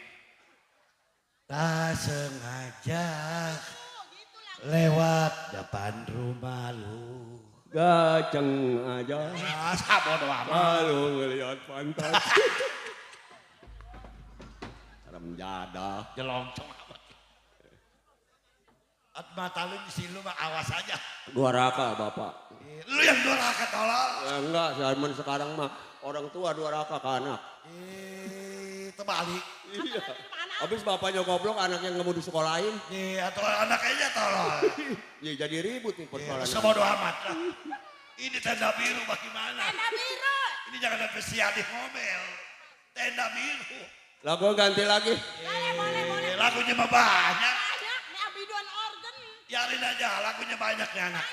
[SPEAKER 2] Tak sengaja lewat depan rumah lu.
[SPEAKER 11] Gaceng aja.
[SPEAKER 2] Masa bodo amat.
[SPEAKER 11] Lalu ngeliat pantat. Rem jadah.
[SPEAKER 2] Jelongcong amat. At mata lu di sini lu mah awas aja.
[SPEAKER 11] Dua raka Bapak.
[SPEAKER 2] Lu yang durhaka tolol.
[SPEAKER 11] Ya enggak, zaman sekarang mah orang tua dua raka ke anak.
[SPEAKER 2] Terbalik.
[SPEAKER 11] Iya. Habis bapaknya goblok, anak yang nggak mau disekolahin.
[SPEAKER 2] Iya, atau anaknya tolol.
[SPEAKER 11] Ya jadi ribut nih persoalan.
[SPEAKER 2] Sebodoh amat lah. Ini tenda biru bagaimana?
[SPEAKER 6] Tenda Biru.
[SPEAKER 2] Ini jangan ada pesiadih ngomel. Tenda biru.
[SPEAKER 11] Lagu ganti lagi.
[SPEAKER 6] Boleh.
[SPEAKER 2] Lagunya mah banyak.
[SPEAKER 6] Banyak, nih abiduan organ.
[SPEAKER 2] Biarin aja, lagunya banyak nih anak.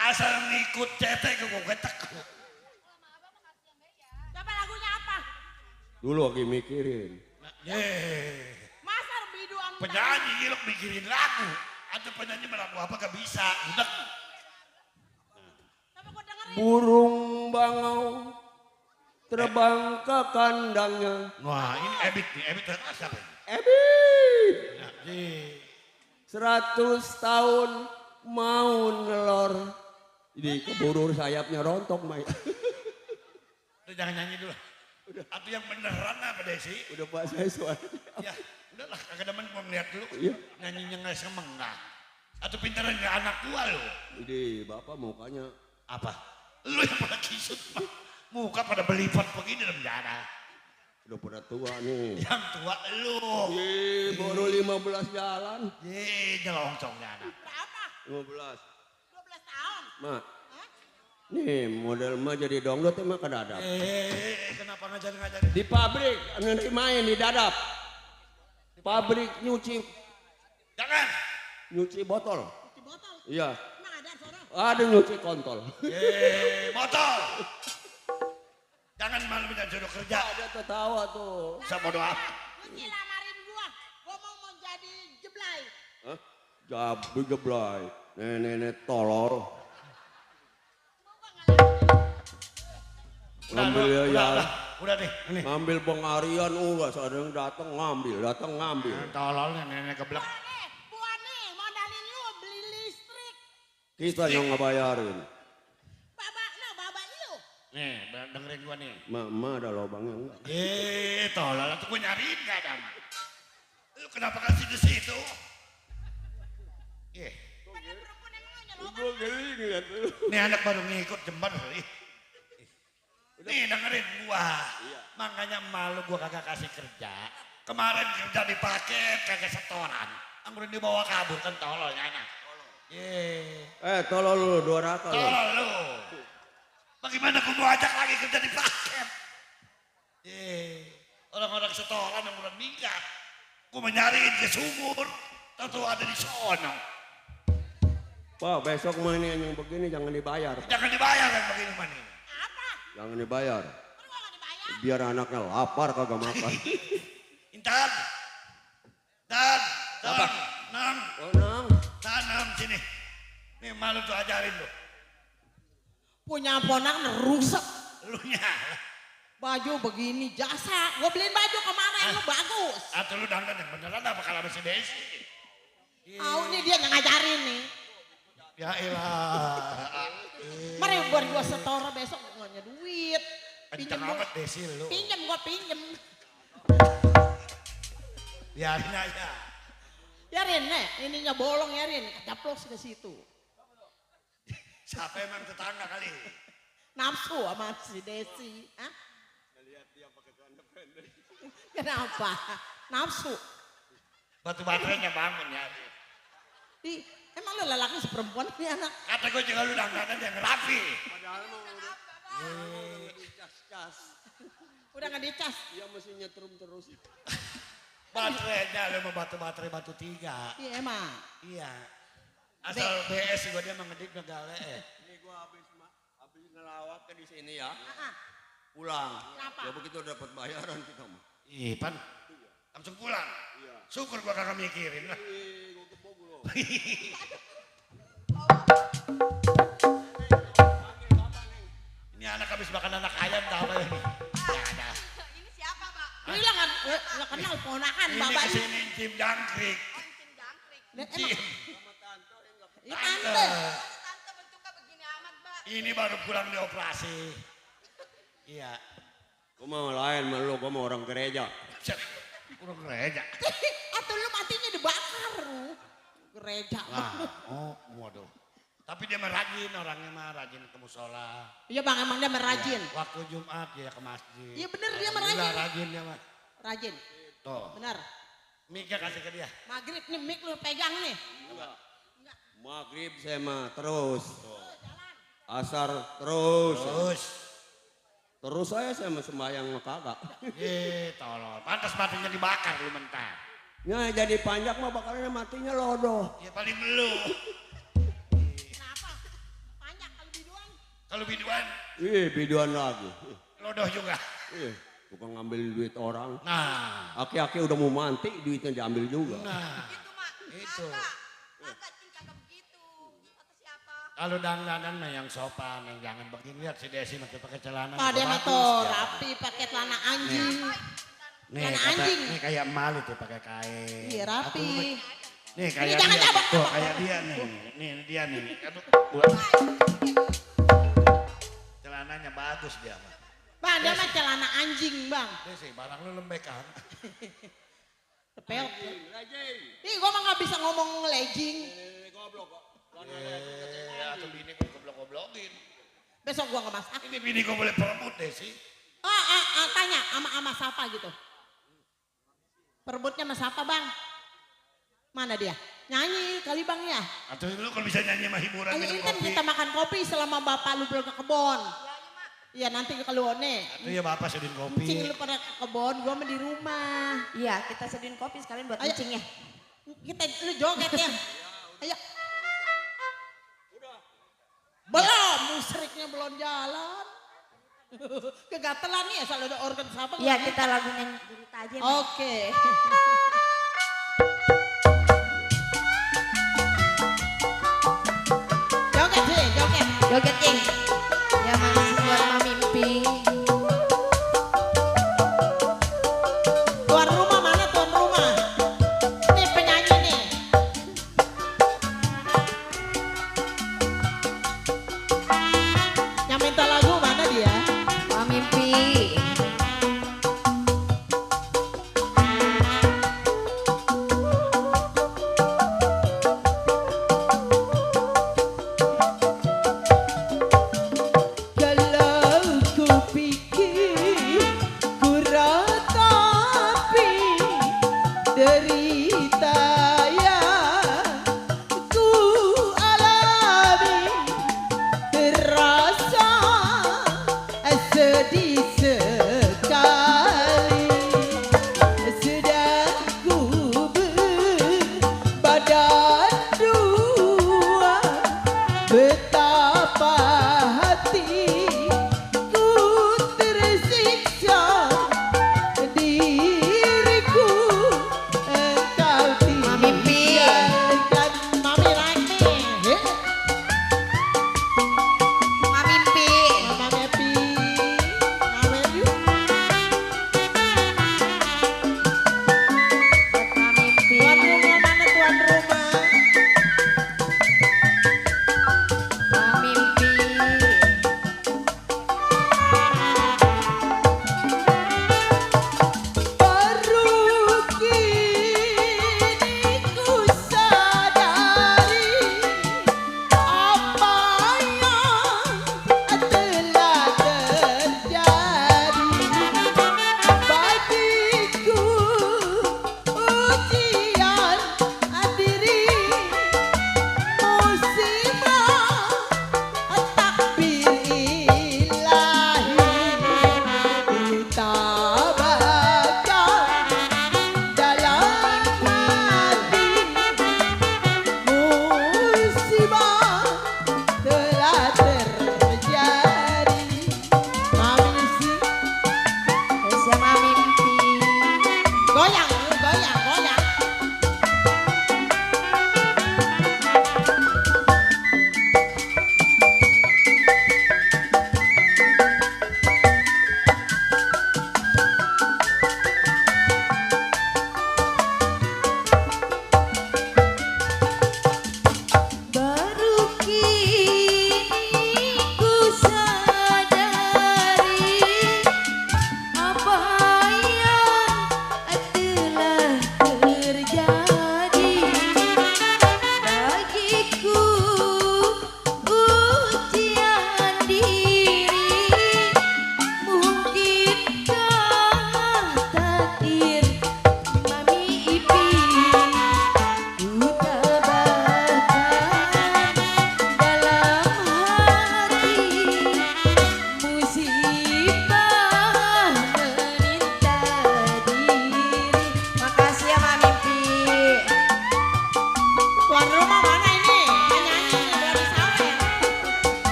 [SPEAKER 2] Asal ngikut cetek ke gue ketek.
[SPEAKER 6] Coba lagunya apa?
[SPEAKER 11] Dulu lagi mikirin.
[SPEAKER 6] Masa biduan.
[SPEAKER 2] Penyanyi ilok mikirin lagu. Atau penyanyi lagu apa gak bisa. Udah.
[SPEAKER 6] Coba gue dengerin.
[SPEAKER 11] Burung bangau terbang ke kandangnya.
[SPEAKER 2] Wah ini Ebit nih, Ebit siapa ini?
[SPEAKER 11] Ebit.
[SPEAKER 2] Nah,
[SPEAKER 11] 100 tahun mau nelor. Jadi keburu sayapnya rontok, Mai.
[SPEAKER 2] Udah jangan nyanyi dulu. Udah. Atau yang beneran apa Desi?
[SPEAKER 11] Udah Pak saya suara.
[SPEAKER 2] Ya, udahlah kagak demen mau ngeliat dulu.
[SPEAKER 11] Iya.
[SPEAKER 2] Nyanyinya nggak semengah. Atau pintaran nggak anak tua lo.
[SPEAKER 11] Jadi Bapak mukanya
[SPEAKER 2] Apa? Lu yang pada kisut. Muka pada belipat begini dalam darah.
[SPEAKER 11] udah pada tua nih.
[SPEAKER 2] Yang tua lu.
[SPEAKER 11] Baru 15 jalan.
[SPEAKER 2] Nyelongcongnya anak.
[SPEAKER 6] Berapa?
[SPEAKER 11] 15.
[SPEAKER 6] 12 tahun.
[SPEAKER 11] Mak. Nih model mah jadi dongdot emang ke dadap.
[SPEAKER 2] Kenapa ngajarin?
[SPEAKER 11] Di pabrik main di dadap. Pabrik nyuci.
[SPEAKER 2] Jangan.
[SPEAKER 11] Nyuci botol.
[SPEAKER 6] Di botol.
[SPEAKER 11] Iya.
[SPEAKER 6] Emang ada seorang?
[SPEAKER 11] Ada nyuci kontol.
[SPEAKER 2] Botol. Jangan malu minta jodoh kerja.
[SPEAKER 11] Ada tertawa tuh.
[SPEAKER 2] Sama doa.
[SPEAKER 6] Kunci lamarin gua. Gua mau jadi jeblay.
[SPEAKER 11] Hah? Jeblay. Nenek tolol. Ngambil ya.
[SPEAKER 2] Udah deh. Ini.
[SPEAKER 11] Ngambil pengarian ulas ada yang datang ngambil.
[SPEAKER 2] Tolol nenek geblek.
[SPEAKER 6] Buat nih modalin lu beli listrik.
[SPEAKER 11] Kita yang ngebayarin.
[SPEAKER 6] Baba lu.
[SPEAKER 2] Nih, dengerin gua nih.
[SPEAKER 11] Mama ada lobangnya enggak?
[SPEAKER 2] Tolol tuh gua nyariin gak ada. Lu kenapa kasih di situ?
[SPEAKER 6] Pada perempuan emang aja lo.
[SPEAKER 11] Gue geli ngeliat lu.
[SPEAKER 2] Nih anak baru ngikut jembar. Nih dengerin gua. Makanya malu gua kagak kasih kerja. Kemarin kerja di paket kagak setoran. Anggurin dibawa kabur kan tololnya anak.
[SPEAKER 11] Tolol lu 200 lu.
[SPEAKER 2] Tolol lu. Bagaimana gua mau ajak lagi kerja di paket? Orang-orang setoran yang bulan minggat. Gua menyariin ke sumur. Tahu ada di sono.
[SPEAKER 11] Pak besok mah ini yang begini jangan dibayar.
[SPEAKER 2] Jangan dibayar yang begini man ini.
[SPEAKER 11] Jangan dibayar.
[SPEAKER 6] Lu gak dibayar?
[SPEAKER 11] Biar anaknya lapar kagak makan.
[SPEAKER 2] Intan. Dan.
[SPEAKER 11] Apa?
[SPEAKER 2] Nang.
[SPEAKER 11] Oh Nang.
[SPEAKER 2] Tanam sini. Nih malu tuh ajarin lu.
[SPEAKER 8] Punya ponak rusak.
[SPEAKER 2] Lu nya.
[SPEAKER 6] Baju begini jasa. Gue beliin baju kemarin lu bagus.
[SPEAKER 2] Atau lu dandan yang beneran apa kalau si Desi?
[SPEAKER 6] Tahu nih dia yang ngajarin nih.
[SPEAKER 2] Ya elah.
[SPEAKER 6] Mari buat gua setor besok gua punya duit.
[SPEAKER 2] Kenceng amat Desi lu.
[SPEAKER 6] Pinjem gua pinjem.
[SPEAKER 2] Biarin aja.
[SPEAKER 6] Yarin nih, ininya bolong Yarin, caplos ke situ.
[SPEAKER 2] Siapa emang tetangga kali?
[SPEAKER 6] Nafsu sama si Desi. Hah?
[SPEAKER 11] Lihat dia pakai celana pendek.
[SPEAKER 6] Kenapa? Nafsu.
[SPEAKER 2] Batu baterainya bangun ya.
[SPEAKER 6] Ih, emang lu lelaki seperempuan nih anak?
[SPEAKER 2] Kata gue juga lu dandanan yang rapi.
[SPEAKER 11] Padahal mau udah dicas-cas.
[SPEAKER 6] Udah nggak dicas?
[SPEAKER 11] Dia mesti nyetrum terus.
[SPEAKER 2] Baterainya lu mau baterai batu 3.
[SPEAKER 6] Iya emang.
[SPEAKER 2] Iya. Asal BS gue dia mengedik negara.
[SPEAKER 11] Ini gua habis ngelawak ke di sini ya. Pulang.
[SPEAKER 6] Kenapa?
[SPEAKER 11] Ya begitu dapat bayaran kita mah.
[SPEAKER 2] Ih, Pan. Langsung pulang.
[SPEAKER 11] Iya.
[SPEAKER 2] Syukur gua kagak mikirin lah.
[SPEAKER 11] Gua gebok lu.
[SPEAKER 2] Ini anak habis makan anak ayam tahu apa ini? Ya ada.
[SPEAKER 5] Ini siapa, Pak?
[SPEAKER 6] Ini lah nggak kenal ponakan
[SPEAKER 2] Ini
[SPEAKER 6] bapak ini.
[SPEAKER 2] kesini Cim Jangkrik.
[SPEAKER 5] Encim jangkrik.
[SPEAKER 6] Emang, ini
[SPEAKER 2] Tante.
[SPEAKER 6] tante.
[SPEAKER 5] Tante bentuknya begini amat, Mbak.
[SPEAKER 2] Ini baru pulang dioperasi. Iya.
[SPEAKER 11] Gua mau lain sama lu, gua mau orang gereja.
[SPEAKER 2] Kurang gereja.
[SPEAKER 6] Atau lu matinya dibakar lu. Gereja.
[SPEAKER 2] Oh, waduh. Tapi dia merajin, orangnya mah rajin ke musola.
[SPEAKER 6] Iya bang, emang dia merajin.
[SPEAKER 2] Ya, waktu Jumat dia ke masjid.
[SPEAKER 6] Iya bener dia
[SPEAKER 2] Alhamdulillah,
[SPEAKER 6] merajin.
[SPEAKER 2] rajin dia mah.
[SPEAKER 6] Rajin,
[SPEAKER 2] Tuh,
[SPEAKER 6] bener.
[SPEAKER 2] Mika kasih ke dia.
[SPEAKER 6] Maghrib nih mik lu pegang nih.
[SPEAKER 11] Maghrib saya mah terus. Asar terus. Terus saya mah sembahyang mah kagak.
[SPEAKER 2] Tolong. Pantas matinya dibakar lu mentar.
[SPEAKER 11] Nah jadi panjang mah bakalnya matinya lodoh.
[SPEAKER 2] Ya paling melu.
[SPEAKER 6] Kenapa? Banyak kalau biduan.
[SPEAKER 2] Kalau biduan,
[SPEAKER 11] Biduan lagi.
[SPEAKER 2] lodoh juga.
[SPEAKER 11] Tukang ngambil duit orang.
[SPEAKER 2] Nah,
[SPEAKER 11] Aki-aki udah mau mati, duitnya diambil juga.
[SPEAKER 2] nah.
[SPEAKER 5] Gitu, Mak.
[SPEAKER 2] Itu.
[SPEAKER 5] Kagak, Cing, kagak begitu. Kata siapa?
[SPEAKER 2] Kalau dandanan mah yang sopan, yang jangan begini. Lihat si Desi masih pakai celana.
[SPEAKER 6] Pak dia mah
[SPEAKER 2] bagus,
[SPEAKER 6] tuh
[SPEAKER 2] ya.
[SPEAKER 6] rapi pakai celana anjing.
[SPEAKER 2] Nih,
[SPEAKER 6] Celana
[SPEAKER 2] kata,
[SPEAKER 6] anjing.
[SPEAKER 2] nih kayak emal itu pakai kain.
[SPEAKER 6] Iya rapi.
[SPEAKER 2] Nih kayak
[SPEAKER 6] jangan
[SPEAKER 2] dia.
[SPEAKER 6] cabak,
[SPEAKER 2] Tuh
[SPEAKER 6] cabak.
[SPEAKER 2] kayak dia nih. Nih dia nih. Aduh, buat. Celananya bagus dia mah.
[SPEAKER 6] Bang dia mah celana anjing bang.
[SPEAKER 2] Desi, barang lu lembek kan.
[SPEAKER 6] Tepel. Ih gua mah nggak bisa ngomong legging.
[SPEAKER 2] Atau bini gue goblok-goblokin.
[SPEAKER 6] Besok gua nggak masak.
[SPEAKER 2] Ini bini gue boleh perebut Desi.
[SPEAKER 6] Tanya ama siapa gitu. Perebutnya sama siapa bang? Mana dia? Nyanyi kali bang ya?
[SPEAKER 2] Atau lu kalau bisa nyanyi sama hiburan minum
[SPEAKER 6] Ini kan
[SPEAKER 2] kopi.
[SPEAKER 6] kita makan kopi selama bapak lu belum ke kebon. Iya nanti ke keluarnya.
[SPEAKER 2] Atau ya bapak sediin kopi.
[SPEAKER 6] Cing lu pada ke kebon, gua mah di rumah.
[SPEAKER 5] Iya, kita sediain kopi sekalian buat
[SPEAKER 6] Ayo.
[SPEAKER 5] encing ya.
[SPEAKER 6] Kita lu joget ya. Ayo. Belum, musriknya belum jalan. Kegatelan nih asal ada organ siapa.
[SPEAKER 5] Iya, kita lagunya cerita aja. Mak.
[SPEAKER 6] Oke. Joget sih, joget.
[SPEAKER 5] Joget, Cing. Ya masih buat mimpi.
[SPEAKER 6] Tuan rumah mana tuan rumah? Nih penyanyi nih. Yang minta lagu mana dia?
[SPEAKER 5] Mimpi.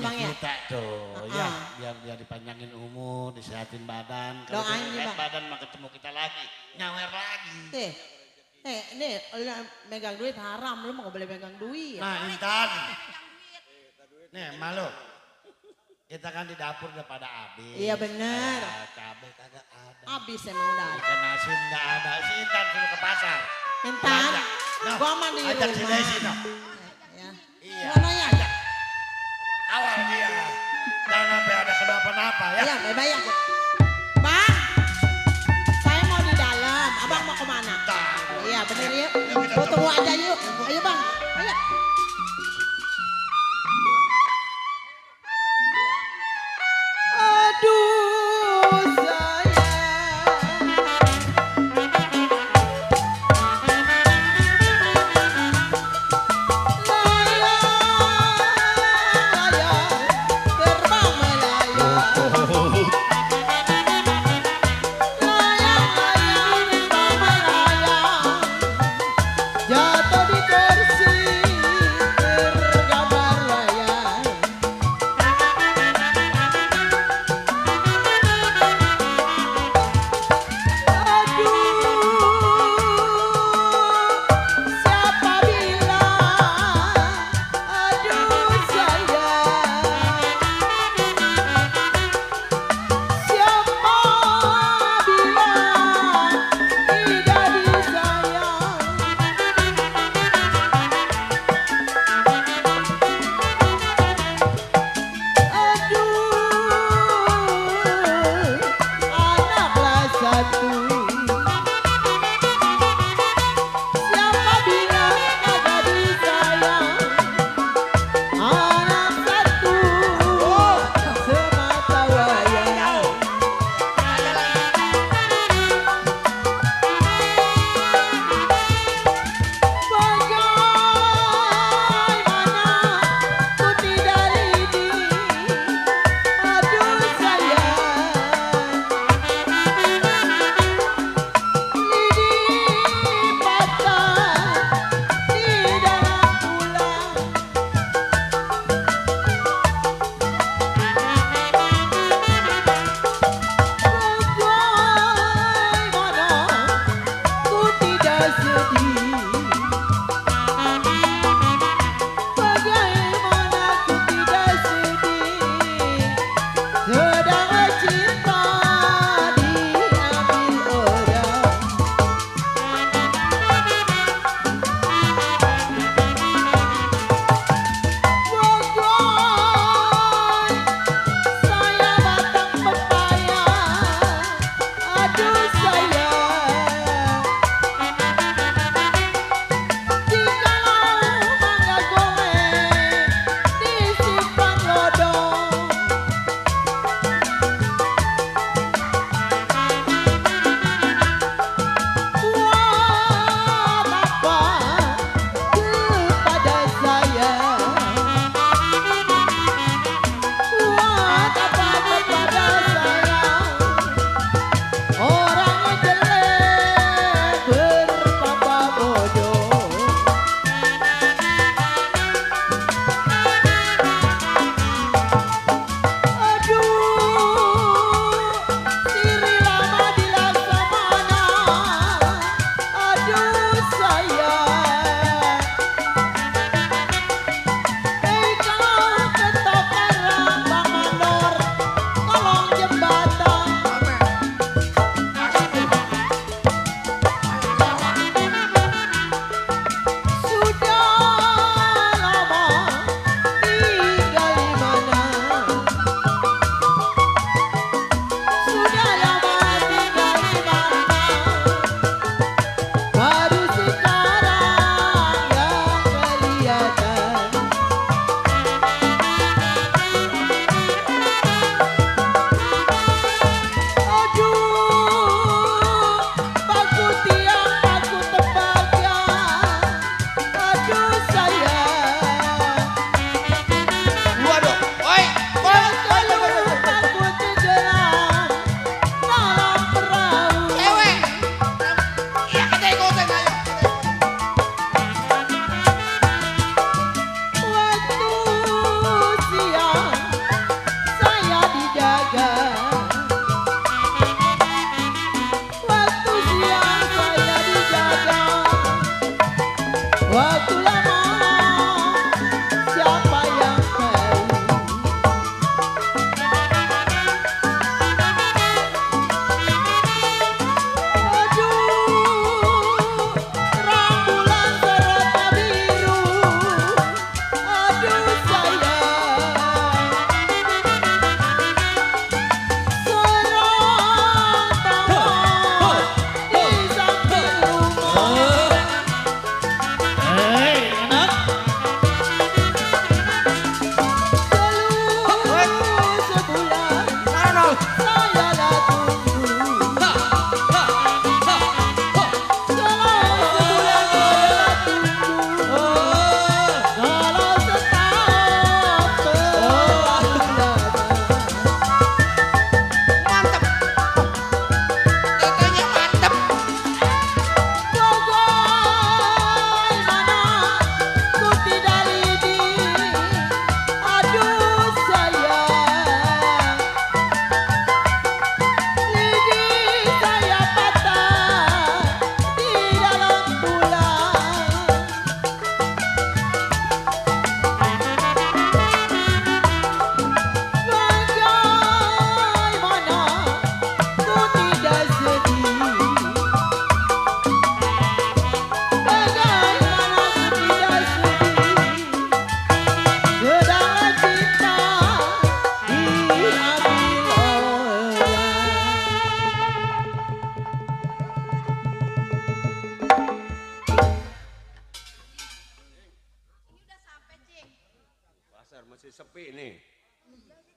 [SPEAKER 6] Bang ya.
[SPEAKER 12] Kita tuh ya biar dia dipanjangin umur, disehatin badan. Kalau
[SPEAKER 6] Doain
[SPEAKER 12] dia
[SPEAKER 6] nih,
[SPEAKER 12] lihat
[SPEAKER 6] Bang.
[SPEAKER 12] badan mah ketemu kita lagi, nyawer lagi.
[SPEAKER 6] Nih, lu megang duit haram, lu mau boleh megang duit.
[SPEAKER 12] Nah Intan, nih malu. Kita kan di dapur udah pada habis.
[SPEAKER 6] Iya bener.
[SPEAKER 12] Cabai kagak ada.
[SPEAKER 6] Habis emang udah.
[SPEAKER 12] Ikan asin nggak ada. Si Intan suruh ke pasar.
[SPEAKER 6] Intan,
[SPEAKER 12] Nah,
[SPEAKER 6] gua mah di
[SPEAKER 12] ajak si
[SPEAKER 6] rumah.
[SPEAKER 12] Desi no.
[SPEAKER 6] Ya.
[SPEAKER 12] Iya.
[SPEAKER 6] Mana ya?
[SPEAKER 12] Ajak. Awal dia. Jangan sampai ada kenapa-napa ya.
[SPEAKER 6] Iya, bye-bye ya. Bang, saya mau di dalam. Abang mau kemana? Iya bener yuk. Gua tunggu aja yuk. Ayo bang, ayo. Aduh jatuh di kursi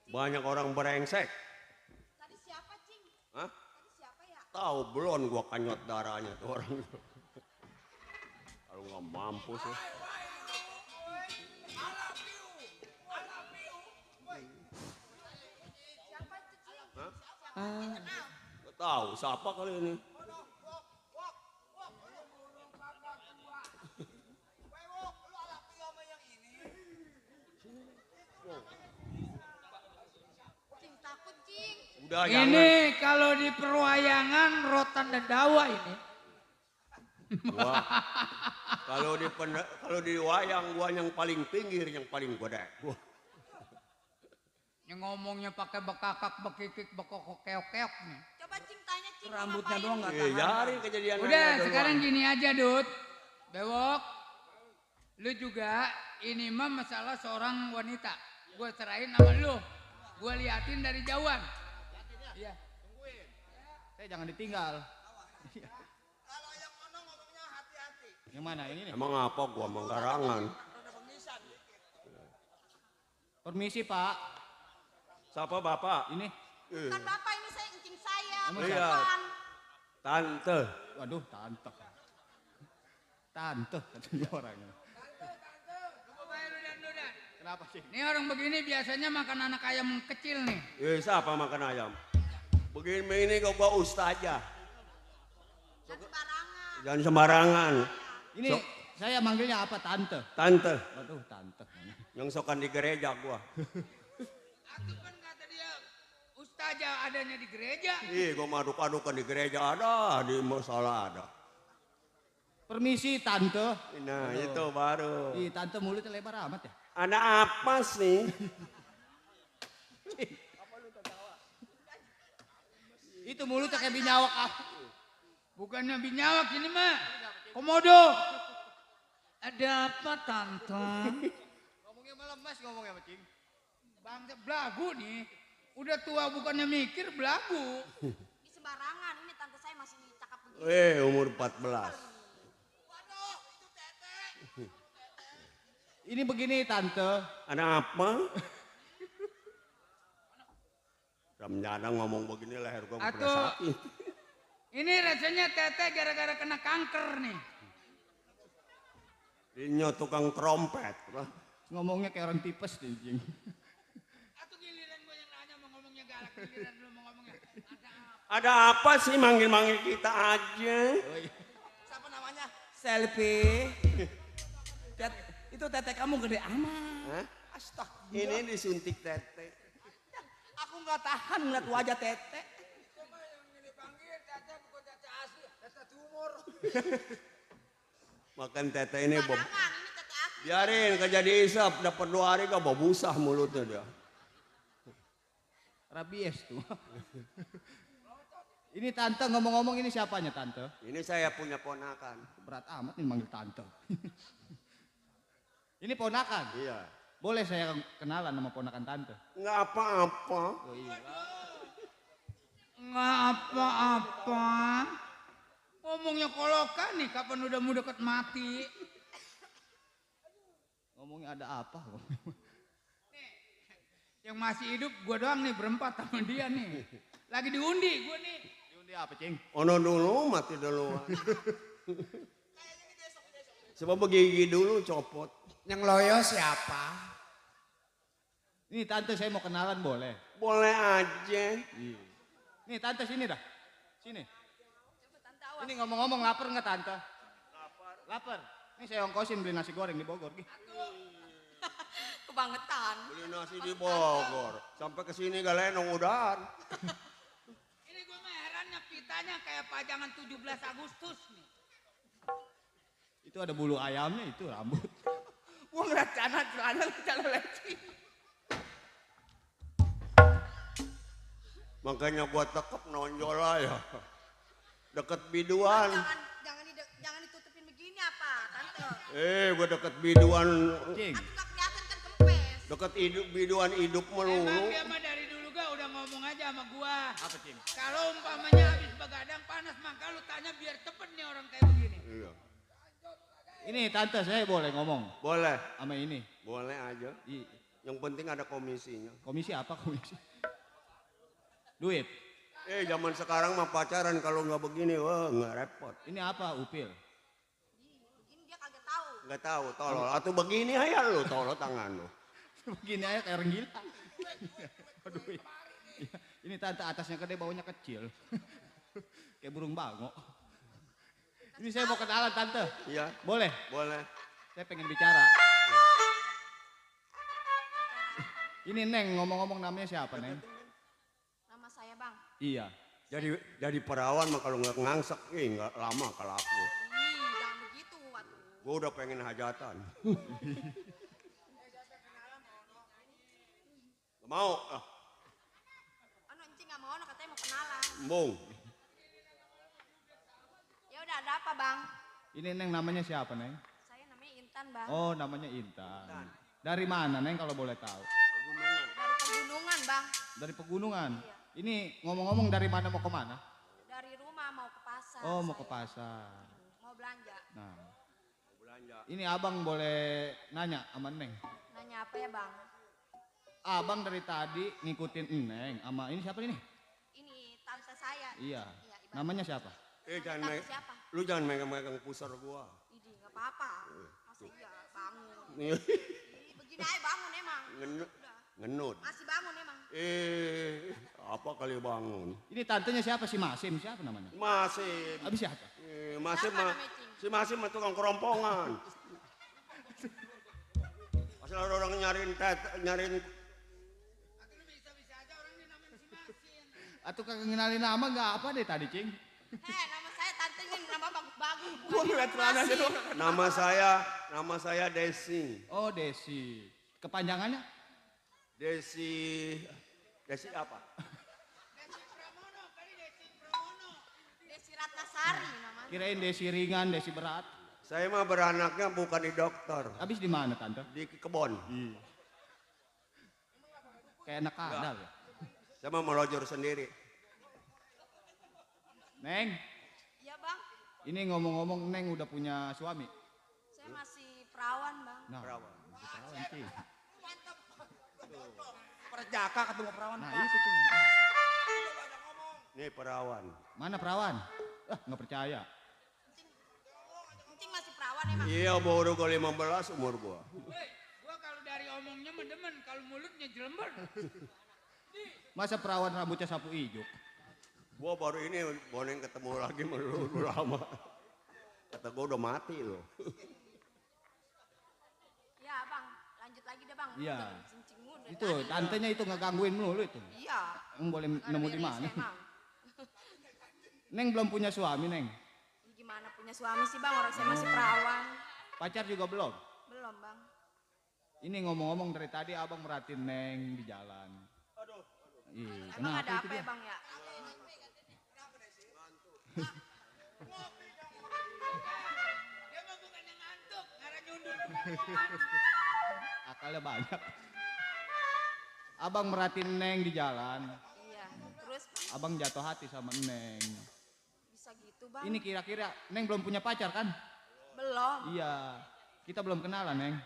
[SPEAKER 11] Banyak orang brengsek.
[SPEAKER 6] Tadi siapa, Cing?
[SPEAKER 11] Hah?
[SPEAKER 6] Tadi siapa ya?
[SPEAKER 11] Tahu belum gua kanyot darahnya tuh orang. Kalau nggak mampu sih. Hah? Nggak tahu siapa kali ini.
[SPEAKER 6] Cing takut, Cing.
[SPEAKER 11] Udah
[SPEAKER 1] Ini kalau di perwayangan rotan dan dawa ini.
[SPEAKER 11] Gua, kalau di wayang gua yang paling pinggir, yang paling gede. Gua.
[SPEAKER 1] Yang ngomongnya pakai bekakak, bekikik, bekokok, keok-keok nih.
[SPEAKER 6] Coba Cing tanya Cing.
[SPEAKER 4] Rambutnya doang nggak
[SPEAKER 11] Eh, jari kejadian.
[SPEAKER 1] Udah sekarang gini aja Dut. Bewok. Lu juga ini mah masalah seorang wanita. Gue serahin sama lu. Gue liatin dari jauhan. Iya.
[SPEAKER 7] Saya jangan ditinggal.
[SPEAKER 4] Kalau yang ono ngomongnya hati-hati.
[SPEAKER 7] Yang mana ini nih?
[SPEAKER 11] Emang apa gua menggarangan?
[SPEAKER 7] Permisi Pak.
[SPEAKER 11] Siapa bapak?
[SPEAKER 7] Ini.
[SPEAKER 6] Kan Bapak ini saya Cing saya.
[SPEAKER 11] Iya.
[SPEAKER 6] bukan.
[SPEAKER 11] Tante.
[SPEAKER 7] Waduh, tante. Tante katanya orangnya. Kenapa sih?
[SPEAKER 1] Ini orang begini biasanya makan anak ayam kecil nih.
[SPEAKER 11] Siapa makan ayam? Begini ini kau gua ustazah. Jangan sembarangan.
[SPEAKER 7] Ini saya manggilnya apa? Tante.
[SPEAKER 11] Tante.
[SPEAKER 7] Waduh, tante.
[SPEAKER 11] Yang sokan di gereja gua.
[SPEAKER 1] Aku kan kata dia ustazah adanya di gereja.
[SPEAKER 11] Gua maduk-adukan di gereja ada, di musola ada.
[SPEAKER 7] Permisi tante.
[SPEAKER 11] Nah, itu baru.
[SPEAKER 7] Ih, tante mulutnya lebar amat ya.
[SPEAKER 11] Ada apa sih?
[SPEAKER 7] Itu mulutnya kayak binyawak.
[SPEAKER 1] Bukannya binyawak ini mah. Komodo. Ada apa tante?
[SPEAKER 7] Ngomongnya malah mas ngomongnya sama Cing.
[SPEAKER 1] Bangsa belagu nih. Udah tua bukannya mikir belagu.
[SPEAKER 6] Ini sembarangan. Ini tante saya masih cakap begini.
[SPEAKER 11] Umur 14.
[SPEAKER 7] Ini begini tante.
[SPEAKER 11] Ada apa? Ramjana ngomong begini leher gua udah
[SPEAKER 1] Atau
[SPEAKER 11] sakit.
[SPEAKER 1] ini rasanya teteh gara-gara kena kanker nih.
[SPEAKER 11] Ini tukang trompet.
[SPEAKER 7] Ngomongnya kayak orang tipes nih Cing.
[SPEAKER 1] Atau giliran gue yang nanya mau ngomongnya galak, giliran lu mau ngomongnya.
[SPEAKER 11] Ada apa sih manggil-manggil kita aja?
[SPEAKER 4] Siapa namanya? Selfie. Itu tete kamu gede amat.
[SPEAKER 11] Hah?
[SPEAKER 4] Astagfirullah.
[SPEAKER 11] Ini disuntik tete.
[SPEAKER 4] Aku nggak tahan ngeliat wajah tete.
[SPEAKER 11] Makan tete ini bob.
[SPEAKER 6] Sembarangan. Ini tete asli.
[SPEAKER 11] Biarin kejadi isap, dapat 2 hari kau bau busah mulutnya dia.
[SPEAKER 7] Rabies tuh. Ini tante ngomong-ngomong ini siapanya tante?
[SPEAKER 11] Ini saya punya ponakan.
[SPEAKER 7] Berat amat nih manggil tante. Ini ponakan?
[SPEAKER 11] Iya.
[SPEAKER 7] Boleh saya kenalan sama ponakan tante?
[SPEAKER 11] Nggak apa-apa.
[SPEAKER 7] Oh iya.
[SPEAKER 1] Nggak apa-apa. Ngomongnya kolokan nih, kapan udah mau deket mati.
[SPEAKER 7] Ngomongnya ada apa?
[SPEAKER 1] Yang masih hidup gue doang nih, berempat sama dia nih. Lagi diundi gue nih.
[SPEAKER 7] Diundi apa Cing?
[SPEAKER 11] Ono dulu, mati dulu. Coba begigi dulu copot.
[SPEAKER 3] Yang loyo siapa?
[SPEAKER 7] Ini tante saya mau kenalan boleh?
[SPEAKER 11] Boleh aja.
[SPEAKER 7] Iya. Nih tante sini dah. Sini. Ini ngomong-ngomong lapar nggak tante? Lapar. Ini saya ongkosin beli nasi goreng di Bogor.
[SPEAKER 6] Kebangetan.
[SPEAKER 11] Beli nasi di Bogor. Sampai ke sini gak lenong udahan.
[SPEAKER 1] Ini gue mah herannya pitanya kayak pajangan 17 Agustus nih.
[SPEAKER 7] Itu ada bulu ayamnya itu rambut.
[SPEAKER 4] Gua ngeliat celana leci.
[SPEAKER 11] Makanya gua tekep nonjol aja. Deket biduan.
[SPEAKER 6] Jangan ditutupin begini apa, tante.
[SPEAKER 11] Gua deket biduan.
[SPEAKER 7] Cing.
[SPEAKER 6] Aku nggak kelihatan kan kempes.
[SPEAKER 11] Deket biduan hidup melulu.
[SPEAKER 1] Emang dia mah dari dulu gak udah ngomong aja sama gua.
[SPEAKER 7] Apa Cing?
[SPEAKER 1] Kalau umpamanya habis begadang panas, maka lu tanya biar cepet nih orang kayak begini.
[SPEAKER 11] Iya.
[SPEAKER 7] Ini tante saya boleh ngomong
[SPEAKER 11] Boleh.
[SPEAKER 7] sama ini.
[SPEAKER 11] Boleh aja. Yang penting ada komisinya.
[SPEAKER 13] Komisi apa komisi? Duit.
[SPEAKER 11] Zaman sekarang mah pacaran kalau nggak begini, wah nggak repot.
[SPEAKER 13] Ini apa upil?
[SPEAKER 6] Begini dia kagak tahu.
[SPEAKER 11] Nggak tahu, tolol. Atau begini aja lu, tolol tangan lu.
[SPEAKER 13] Begini aja kayak orang gila. Aduh, ini tante atasnya gede, baunya kecil. Kayak burung bango. Ini saya mau kenalan tante.
[SPEAKER 11] Iya.
[SPEAKER 13] Boleh?
[SPEAKER 11] Boleh.
[SPEAKER 13] Saya pengen bicara. Ini Neng, ngomong-ngomong namanya siapa Neng?
[SPEAKER 6] Nama saya Bang.
[SPEAKER 13] Iya.
[SPEAKER 11] Jadi perawan mah kalau nggak ngangsek, nggak lama kalau aku.
[SPEAKER 6] Jangan begitu waktu.
[SPEAKER 11] Gue udah pengen hajatan. Gak mau.
[SPEAKER 6] Anu encing nggak mau, katanya mau kenalan.
[SPEAKER 11] Embung.
[SPEAKER 6] Ya udah ada apa Bang?
[SPEAKER 13] Ini Neng namanya siapa Neng?
[SPEAKER 6] Saya namanya Intan Bang.
[SPEAKER 13] Oh namanya Intan. Dari mana Neng kalau boleh tahu?
[SPEAKER 6] Dari pegunungan Bang.
[SPEAKER 13] Dari pegunungan?
[SPEAKER 6] Iya.
[SPEAKER 13] Ini ngomong-ngomong dari mana mau ke mana?
[SPEAKER 6] Dari rumah mau ke pasar.
[SPEAKER 13] Oh mau
[SPEAKER 6] saya.
[SPEAKER 13] ke pasar.
[SPEAKER 6] Mau belanja.
[SPEAKER 13] Nah. Ini abang boleh nanya sama Neng.
[SPEAKER 6] Nanya apa ya Bang?
[SPEAKER 13] Abang dari tadi ngikutin Neng sama ini siapa ini?
[SPEAKER 6] Ini tante saya.
[SPEAKER 13] Iya.
[SPEAKER 6] Ibarat.
[SPEAKER 13] Namanya siapa?
[SPEAKER 11] Jangan
[SPEAKER 6] siapa?
[SPEAKER 11] Lu jangan megang-megang pusar gua.
[SPEAKER 6] Idi nggak apa-apa. Masa iya bangun.
[SPEAKER 11] Nih.
[SPEAKER 6] Begini aja bangun emang.
[SPEAKER 11] Ngenut.
[SPEAKER 6] Masih bangun emang.
[SPEAKER 11] Apa kali bangun?
[SPEAKER 13] Ini tantenya siapa si Masim? Siapa namanya?
[SPEAKER 11] Masim.
[SPEAKER 13] Habis siapa?
[SPEAKER 11] Masim mah. Si Masim mah tukang kerompongan. Asal ada orang nyariin.
[SPEAKER 13] Atau kagak ngenalin nama nggak apa deh tadi Cing?
[SPEAKER 6] Nama saya tantenya nama bagus-bagus.
[SPEAKER 13] Gua ngeliat celananya doang.
[SPEAKER 11] Nama saya Desi.
[SPEAKER 13] Oh Desi. Kepanjangannya?
[SPEAKER 11] Desi apa?
[SPEAKER 6] Desi Ratnasari namanya.
[SPEAKER 13] Kirain Desi ringan, Desi berat.
[SPEAKER 11] Saya mah beranaknya bukan di dokter.
[SPEAKER 13] Habis di mana tante?
[SPEAKER 11] Di kebon.
[SPEAKER 13] Kayak anak kadal ya.
[SPEAKER 11] Saya mah melojor sendiri.
[SPEAKER 13] Neng,
[SPEAKER 6] Iya Bang.
[SPEAKER 13] ini ngomong-ngomong Neng udah punya suami?
[SPEAKER 6] Saya masih perawan Bang.
[SPEAKER 13] Nah,
[SPEAKER 11] Perawan.
[SPEAKER 13] masih perawan Cing.
[SPEAKER 4] Perjaka ketemu perawan.
[SPEAKER 13] Nah itu Cing.
[SPEAKER 11] Nih perawan.
[SPEAKER 13] Mana perawan? Nggak percaya.
[SPEAKER 6] Encing masih perawan emang.
[SPEAKER 11] Iya baru ke 15 umur gua.
[SPEAKER 1] Gua kalau dari omongnya mah demen, kalau mulutnya jelember.
[SPEAKER 13] Masa perawan rambutnya sapu ijuk?
[SPEAKER 11] Gua baru ini boneng ketemu lagi melulu lama. Kata gua udah mati loh.
[SPEAKER 6] Ya Bang, lanjut lagi deh Bang.
[SPEAKER 13] Iya.
[SPEAKER 6] Jangan cincin mulu.
[SPEAKER 13] Itu tantenya itu ngegangguin mulu itu.
[SPEAKER 6] Iya.
[SPEAKER 13] Boleh nemu di mana?
[SPEAKER 6] Emang.
[SPEAKER 13] Neng belum punya suami Neng.
[SPEAKER 6] Gimana punya suami sih Bang, orang saya masih perawan.
[SPEAKER 13] Pacar juga belum?
[SPEAKER 6] Belum Bang.
[SPEAKER 13] Ini ngomong-ngomong dari tadi abang merhatiin Neng di jalan. Ih,
[SPEAKER 6] Emang ada
[SPEAKER 13] itu
[SPEAKER 6] apa
[SPEAKER 13] dia?
[SPEAKER 6] ya Bang ya?
[SPEAKER 1] Dia mah bukan yang ngantuk, karena nyundul.
[SPEAKER 13] Akalnya banyak. Abang merhatiin Neng di jalan.
[SPEAKER 6] Iya. Terus
[SPEAKER 13] Abang jatuh hati sama Neng.
[SPEAKER 6] bisa gitu Bang.
[SPEAKER 13] Ini kira-kira Neng belum punya pacar kan?
[SPEAKER 6] Belum.
[SPEAKER 13] Iya. Kita belum kenalan Neng.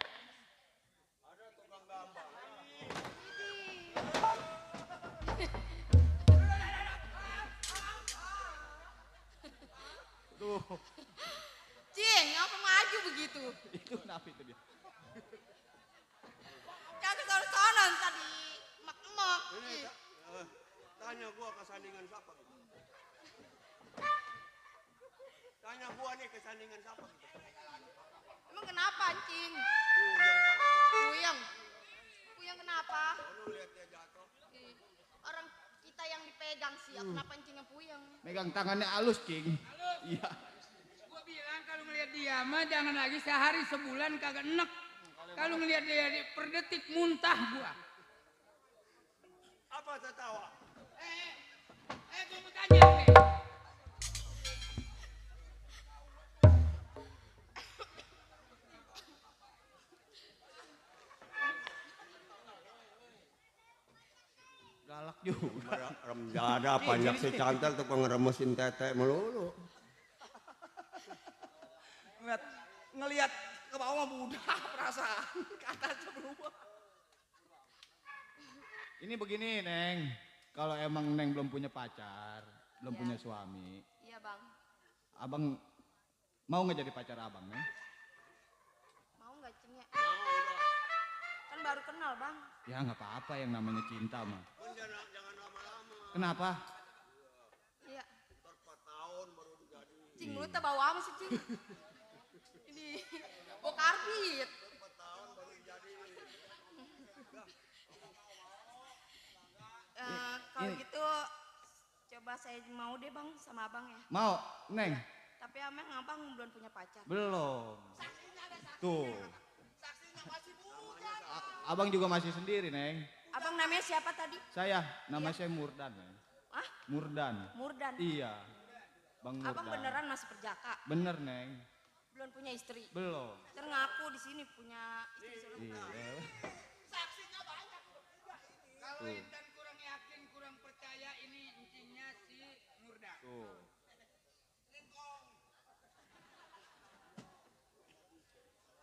[SPEAKER 13] Tuh,
[SPEAKER 6] Cing, apa maju begitu?
[SPEAKER 13] itu kenapa itu dia?
[SPEAKER 6] Yang kesana tadi emak-emak. Ih.
[SPEAKER 11] Tanya gua kesandingan siapa gitu. Tanya gua nih kesandingan siapa gitu.
[SPEAKER 6] Emang kenapa Cing? Puyeng. Puyeng kenapa?
[SPEAKER 11] Lu lihat dia jatuh.
[SPEAKER 6] Ih, orang kita yang dipegang sih, kenapa Cing yang puyeng?
[SPEAKER 13] Megang tangannya halus, Cing. Iya.
[SPEAKER 1] Gua bilang kalau ngelihat dia mah jangan lagi sehari sebulan kagak enek. Kalau ngelihat dia per detik muntah gua.
[SPEAKER 11] Apa tertawa?
[SPEAKER 1] Gua mau tanya nih.
[SPEAKER 13] Galak juga.
[SPEAKER 11] Rem dada banyak si cantel tuh ngeremesin tete melulu.
[SPEAKER 4] Ngeliat ke bawah mah mudah perasaan, ke atas berubah.
[SPEAKER 13] Ini begini, Neng. Kalau emang Neng belum punya pacar, belum punya suami,
[SPEAKER 5] Iya bang.
[SPEAKER 13] abang mau nggak jadi pacar abang, Neng?
[SPEAKER 5] Mau nggak Cing ya? Kan baru kenal bang.
[SPEAKER 13] Ya nggak apa-apa yang namanya cinta mah.
[SPEAKER 11] Jangan lama-lama.
[SPEAKER 13] Kenapa?
[SPEAKER 5] Iya.
[SPEAKER 11] 4 tahun baru jadi.
[SPEAKER 5] Cing lu teh bawa apa sih Cing? Ini bawa karbit.
[SPEAKER 11] 4 tahun baru jadi.
[SPEAKER 5] Kalau gitu coba saya mau deh bang sama abang ya.
[SPEAKER 13] Mau, Neng?
[SPEAKER 5] Tapi emang abang belum punya pacar.
[SPEAKER 13] Belum. Tuh. Abang juga masih sendiri, Neng.
[SPEAKER 5] Abang namanya siapa tadi?
[SPEAKER 13] Saya, nama saya Murdan, Neng.
[SPEAKER 5] Hah?
[SPEAKER 13] Murdan.
[SPEAKER 5] Murdan.
[SPEAKER 13] Iya. Bang Murdan.
[SPEAKER 5] Abang beneran masih perjaka?
[SPEAKER 13] Bener, Neng.
[SPEAKER 5] Belum punya istri?
[SPEAKER 13] Belum.
[SPEAKER 5] Ngaku di sini punya istri
[SPEAKER 13] Iya.
[SPEAKER 1] Saksinya banyak. Kalau Intan kurang yakin, kurang percaya ini encingnya si Murda.
[SPEAKER 13] Tuh.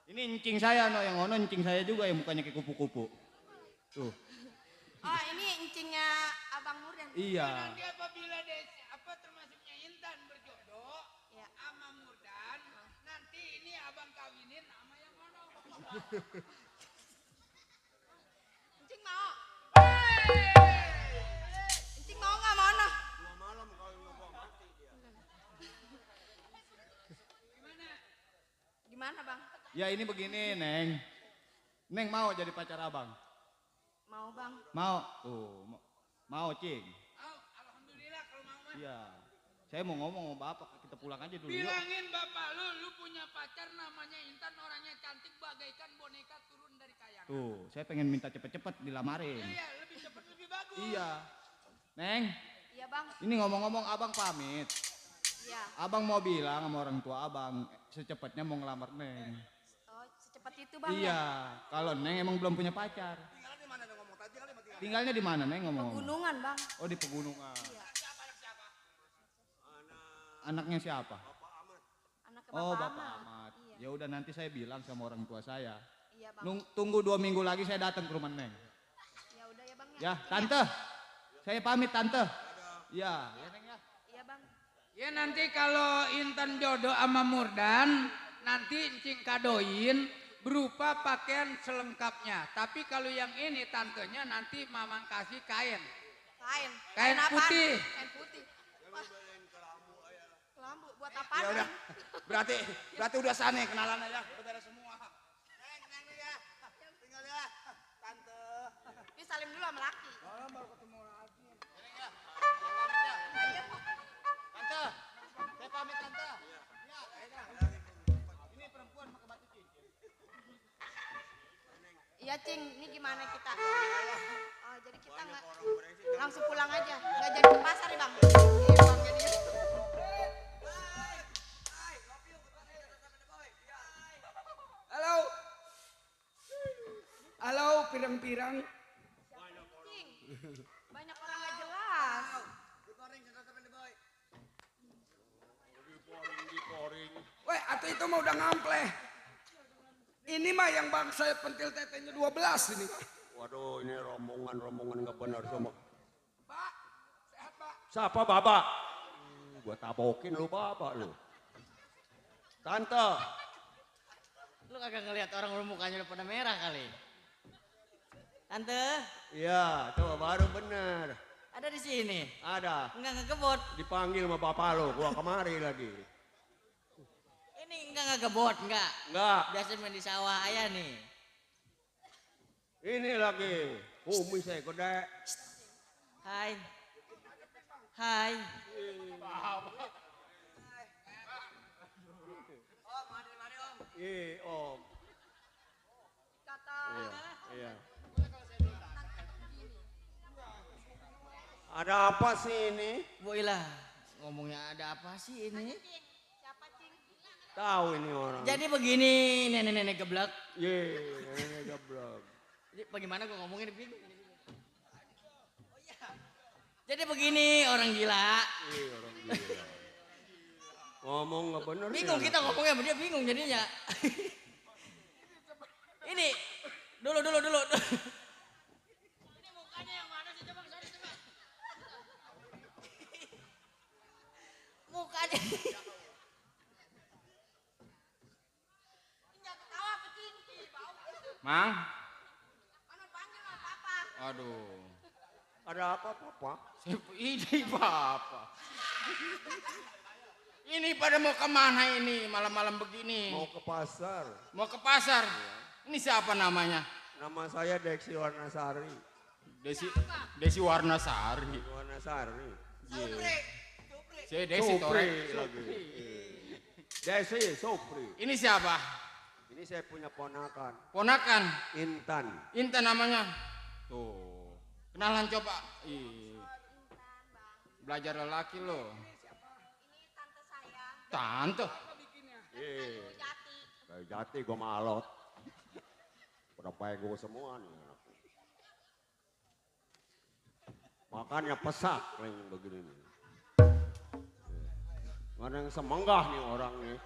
[SPEAKER 13] Ini encing saya, no, yang ono encing saya juga yang mukanya kayak kupu-kupu. Tuh.
[SPEAKER 5] Oh ini encingnya abang Murdan?
[SPEAKER 13] Iya.
[SPEAKER 1] Nanti apabila termasuknya Intan berjodoh sama Murdan, nanti ini abang kawinin sama yang ono.
[SPEAKER 5] Encing mau? Encing mau nggak mau no?
[SPEAKER 11] Malam kalau nggak mati dia.
[SPEAKER 5] Gimana bang?
[SPEAKER 13] Ya ini begini, Neng. Neng mau jadi pacar abang?
[SPEAKER 5] Mau bang.
[SPEAKER 13] Mau? Tuh. Mau, Cing.
[SPEAKER 1] Alhamdulillah kalau mau mah.
[SPEAKER 13] Iya. Saya mau ngomong sama bapak, kita pulang aja dulu. Yuk.
[SPEAKER 1] Bilangin bapak lu punya pacar namanya Intan, orangnya cantik bagaikan boneka turun dari kayangan.
[SPEAKER 13] Tuh, saya pengen minta cepet-cepet dilamarin.
[SPEAKER 1] Iya, lebih cepat lebih bagus.
[SPEAKER 13] Iya. Neng,
[SPEAKER 5] Iya bang.
[SPEAKER 13] ini ngomong-ngomong abang pamit.
[SPEAKER 5] Iya.
[SPEAKER 13] Abang mau bilang sama orang tua abang, secepatnya mau ngelamar Neng.
[SPEAKER 5] Oh secepat itu bang?
[SPEAKER 13] Iya, kalau Neng emang belum punya pacar. Tinggalnya di mana Neng ngomong?
[SPEAKER 5] Pegunungan bang.
[SPEAKER 13] Oh di pegunungan.
[SPEAKER 5] Iya.
[SPEAKER 13] Anaknya siapa?
[SPEAKER 5] Anaknya
[SPEAKER 13] Oh
[SPEAKER 5] Bapak
[SPEAKER 13] Bapak
[SPEAKER 5] Ahmad.
[SPEAKER 13] Ahmad.
[SPEAKER 5] Iya.
[SPEAKER 13] Ya udah nanti saya bilang sama orang tua saya.
[SPEAKER 5] Iya bang.
[SPEAKER 13] Tunggu 2 minggu lagi saya datang ke rumah Neng.
[SPEAKER 5] Ya udah ya bang.
[SPEAKER 13] Ya, Tante. Saya pamit Tante. Ya, ya Neng ya.
[SPEAKER 5] Iya bang.
[SPEAKER 1] Ya nanti kalau Intan jodoh sama Murdan, nanti encing kadoin berupa pakaian selengkapnya. Tapi kalau yang ini tantenya nanti mamang kasih kain.
[SPEAKER 5] Kain.
[SPEAKER 1] Kain
[SPEAKER 5] apaan?
[SPEAKER 1] putih.
[SPEAKER 5] Kain putih. Wah. Kelambu buat apa?
[SPEAKER 4] Ya udah. Berarti udah sana kenalan aja. Udah beres semua.
[SPEAKER 5] Neng ya. Tinggal ya. Tante. Ini salim dulu sama laki.
[SPEAKER 4] Baru ketemu lagi.
[SPEAKER 13] Tante, saya pamit Tante. Ini perempuan pakai batu cincin.
[SPEAKER 5] Iya Cing, ini gimana kita? Oh jadi kita nggak langsung pulang aja, nggak jadi ke pasar ya bang? Iya bang jadi.
[SPEAKER 3] Halo. Halo, pirang-pirang.
[SPEAKER 5] Cing, banyak orang nggak jelas.
[SPEAKER 3] Weh, atau itu mah udah ngampleh. Ini mah yang bangsa pentil tetenya 12 ini.
[SPEAKER 11] Waduh, ini rombongan nggak benar semua.
[SPEAKER 3] Pak, sehat pak.
[SPEAKER 11] Siapa Bapak? Gua tabokin lu Bapak lu. Tante.
[SPEAKER 7] Lu kagak ngelihat orang lu mukanya udah pada merah kali. Tante,
[SPEAKER 11] Iya, coba baru bener.
[SPEAKER 7] ada di sini.
[SPEAKER 11] Ada.
[SPEAKER 7] Enggak ngegebot.
[SPEAKER 11] Dipanggil sama bapak lu, gua kemari lagi.
[SPEAKER 7] Ini enggak ngegebot, enggak.
[SPEAKER 11] Enggak.
[SPEAKER 7] Biasa main di sawah ayah nih.
[SPEAKER 11] Ini lagi. Kumis saya gede.
[SPEAKER 7] Hai. Hai.
[SPEAKER 11] Iya, Om.
[SPEAKER 5] Kata.
[SPEAKER 11] Iya. Ada apa sih ini?
[SPEAKER 7] Boilah, ngomongnya ada apa sih ini?
[SPEAKER 5] Siapa Cing?
[SPEAKER 11] Tahu ini orang.
[SPEAKER 7] Jadi begini, nenek-nenek geblek.
[SPEAKER 11] Ye, nenek gablok.
[SPEAKER 7] Jadi bagaimana gue ngomongin bingung. Oh iya. Jadi begini orang gila.
[SPEAKER 11] Iya, orang gila. Ngomong nggak bener.
[SPEAKER 7] Bingung
[SPEAKER 11] ya.
[SPEAKER 7] kita ngomongnya sama dia bingung jadinya. Ini dulu.
[SPEAKER 1] Ini mukanya yang Mang. Aduh.
[SPEAKER 11] Ada apa, Papa?
[SPEAKER 1] Ini Bapak. Ini pada mau kemana ini malam-malam begini?
[SPEAKER 11] Mau ke pasar.
[SPEAKER 1] Mau ke pasar? Ini siapa namanya?
[SPEAKER 11] Nama saya Deksi Warnasari.
[SPEAKER 1] Desi Warnasari.
[SPEAKER 11] Warnasari.
[SPEAKER 1] Saya Desi Torek.
[SPEAKER 11] lagi. Desi Sopri.
[SPEAKER 1] Ini siapa?
[SPEAKER 11] Ini saya punya ponakan.
[SPEAKER 1] Ponakan.
[SPEAKER 11] Intan.
[SPEAKER 1] Intan namanya. Tuh. Kenalan coba. Belajar lelaki lo. Tante.
[SPEAKER 11] Kayak jati gue malot. Udah pego semua nih anakku. Makannya pesak kayak begini nih. Mana yang semenggah nih orang nih.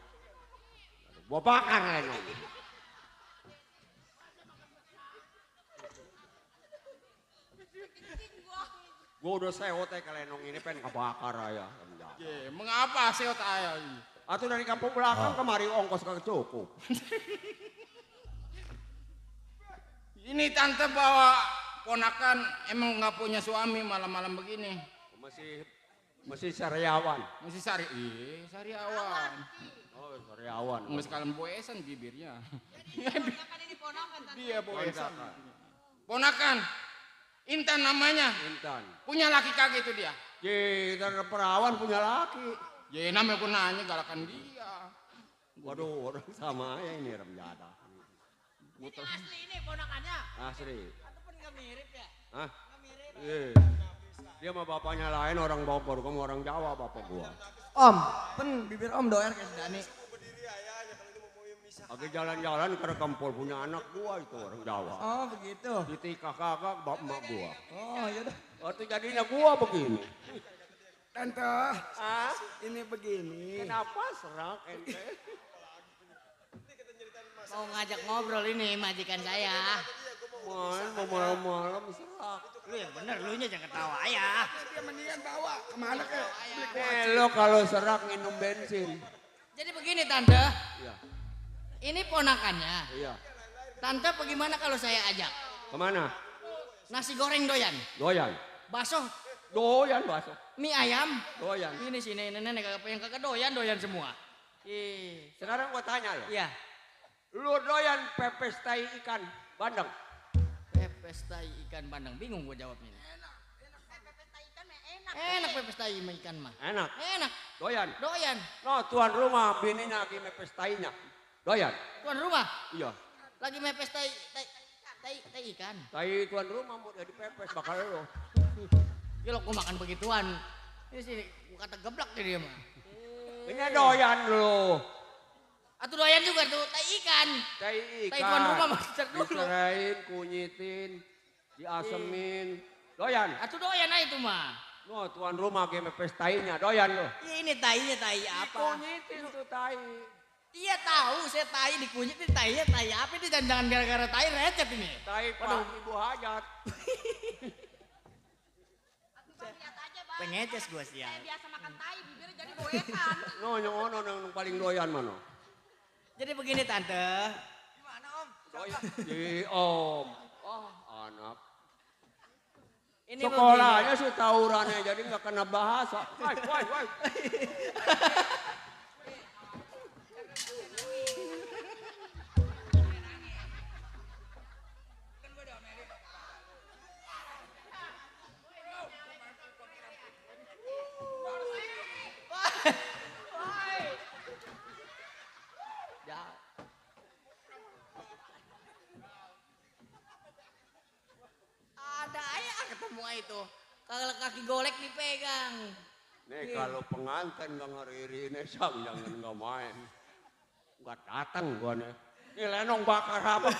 [SPEAKER 11] Gua bakar lenong. Gua udah sewa teh ke lenong ini pengen kebakar aja.
[SPEAKER 1] Mengapa seot ayah ini?
[SPEAKER 11] Atau dari kampung belakang kemari ongkos kagak cukup.
[SPEAKER 1] Ini tante bawa ponakan emang nggak punya suami malam-malam begini.
[SPEAKER 11] Masih sariawan.
[SPEAKER 1] Masih sariawan.
[SPEAKER 11] Oh, sariawan.
[SPEAKER 1] Nggak sekalian boesan bibirnya. Dia boesan. Ponakan. Intan namanya.
[SPEAKER 11] Intan.
[SPEAKER 1] Punya laki kagak itu dia?
[SPEAKER 11] Karena perawan punya laki.
[SPEAKER 1] Ya namanya pun nanya galakan dia.
[SPEAKER 11] Waduh, orang sama ya ini Ramjada.
[SPEAKER 7] Ini asli ini ponakannya.
[SPEAKER 11] Asli.
[SPEAKER 7] Atau pun nggak mirip ya?
[SPEAKER 11] Hah? Iya. Dia sama bapaknya lain orang Bogor, kamu orang Jawa bapak gua.
[SPEAKER 10] Om, bibir om doer kayak sedani.
[SPEAKER 11] Lagi jalan-jalan ke kampung punya anak gua itu orang Jawa.
[SPEAKER 10] Oh begitu.
[SPEAKER 11] Ditikah kakak bapak emak gua.
[SPEAKER 10] Oh yaudah.
[SPEAKER 11] Waktu jadinya gua begini.
[SPEAKER 3] Tante, ini begini.
[SPEAKER 11] Kenapa serak ente?
[SPEAKER 7] Mau ngajak ngobrol ini majikan saya.
[SPEAKER 11] Mau malam-malam serak.
[SPEAKER 7] Lu yang bener, lu nya jangan ketawa ya.
[SPEAKER 3] Dia mendingan bawa kemana ke?
[SPEAKER 11] Lo kalau serak minum bensin.
[SPEAKER 7] Jadi begini tante,
[SPEAKER 11] Iya.
[SPEAKER 7] ini ponakannya.
[SPEAKER 11] Iya.
[SPEAKER 7] Tante bagaimana kalau saya ajak?
[SPEAKER 11] Kemana?
[SPEAKER 7] Nasi goreng doyan,
[SPEAKER 11] Doyan.
[SPEAKER 7] bakso,
[SPEAKER 11] Doyan bakso.
[SPEAKER 7] mie ayam.
[SPEAKER 11] Doyan.
[SPEAKER 7] Ini sini nenek yang kagak doyan semua.
[SPEAKER 11] Sekarang gua tanya ya.
[SPEAKER 7] Iya.
[SPEAKER 11] Lu doyan pepes tai ikan bandeng?
[SPEAKER 7] Pepes tai ikan bandeng, bingung gua jawabnya. Enak pepes tai sama ikan mah.
[SPEAKER 11] Enak.
[SPEAKER 7] Enak.
[SPEAKER 11] Doyan.
[SPEAKER 7] Doyan.
[SPEAKER 11] No, tuan rumah bininya lagi mepes tainya. Doyan.
[SPEAKER 7] Tuan rumah
[SPEAKER 11] Iya.
[SPEAKER 7] lagi mepes tai ikan.
[SPEAKER 11] Tai tuan rumah mau jadi pepes bakal lo.
[SPEAKER 7] Ya lo gua makan begituan. Ini sini gua kata geblak dia mah.
[SPEAKER 11] Ini doyan lo.
[SPEAKER 7] Atuh doyan juga tuh tai ikan.
[SPEAKER 11] Tai ikan.
[SPEAKER 7] Tai tuan rumah mah dulu.
[SPEAKER 11] Diserahin, kunyitin, diasemin. Doyan.
[SPEAKER 7] Atuh doyan aja itu mah.
[SPEAKER 11] No, tuan rumah lagi mepes tainya. Doyan lo.
[SPEAKER 7] Ya ini tainya tai apa?
[SPEAKER 11] Kunyitin tuh tai.
[SPEAKER 7] Iya tahu, saya tai dikunyit ini tai apa ini jangan gara-gara tai recet ini.
[SPEAKER 11] Tai Pak Ibu Hajat.
[SPEAKER 7] Pengeces gua siang.
[SPEAKER 6] Saya biasa makan tai, bibirnya jadi goesan.
[SPEAKER 11] No, yang ono yang paling doyan mana?
[SPEAKER 7] Jadi begini tante.
[SPEAKER 10] Gimana om?
[SPEAKER 11] Doyan. Di om. Oh, anak.
[SPEAKER 7] Ini
[SPEAKER 11] Sekolahnya sih tawurannya jadi nggak kena bahasa. Wai.
[SPEAKER 7] Ada aja ketemu itu. Kalau kaki golek dipegang.
[SPEAKER 11] Nih kalau pengantin nggak ngeriri ini sang jangan nggak main. Nggak datang gua nih. Ini lenong bakar apa?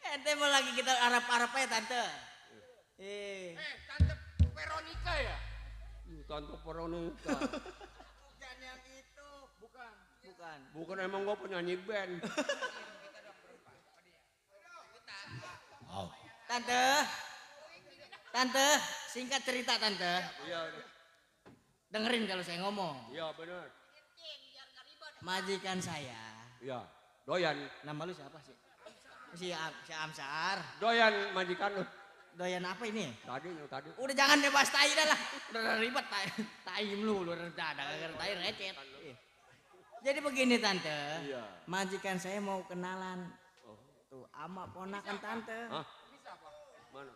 [SPEAKER 7] Ente mau lagi kita Arab-Arab ya tante.
[SPEAKER 1] Tante Veronica ya?
[SPEAKER 11] Tante Veronica.
[SPEAKER 7] Bukan yang itu. Bukan.
[SPEAKER 11] Bukan emang gua penyanyi band.
[SPEAKER 7] Tante, singkat cerita tante.
[SPEAKER 11] Iya.
[SPEAKER 7] Dengerin kalau saya ngomong.
[SPEAKER 11] Iya benar.
[SPEAKER 7] Majikan saya
[SPEAKER 11] Iya.
[SPEAKER 10] Doyan.
[SPEAKER 7] Nama lu siapa sih? Si Amsar.
[SPEAKER 10] Doyan majikan lu.
[SPEAKER 7] Doyan apa ini?
[SPEAKER 10] Tadi.
[SPEAKER 7] Udah jangan debas tai dah lah. Udah ribet tai melulu reda gara-gara tai recet. Jadi begini tante.
[SPEAKER 10] Iya.
[SPEAKER 7] Majikan saya mau kenalan. Tuh ama ponakan tante.
[SPEAKER 10] Hah? Mana?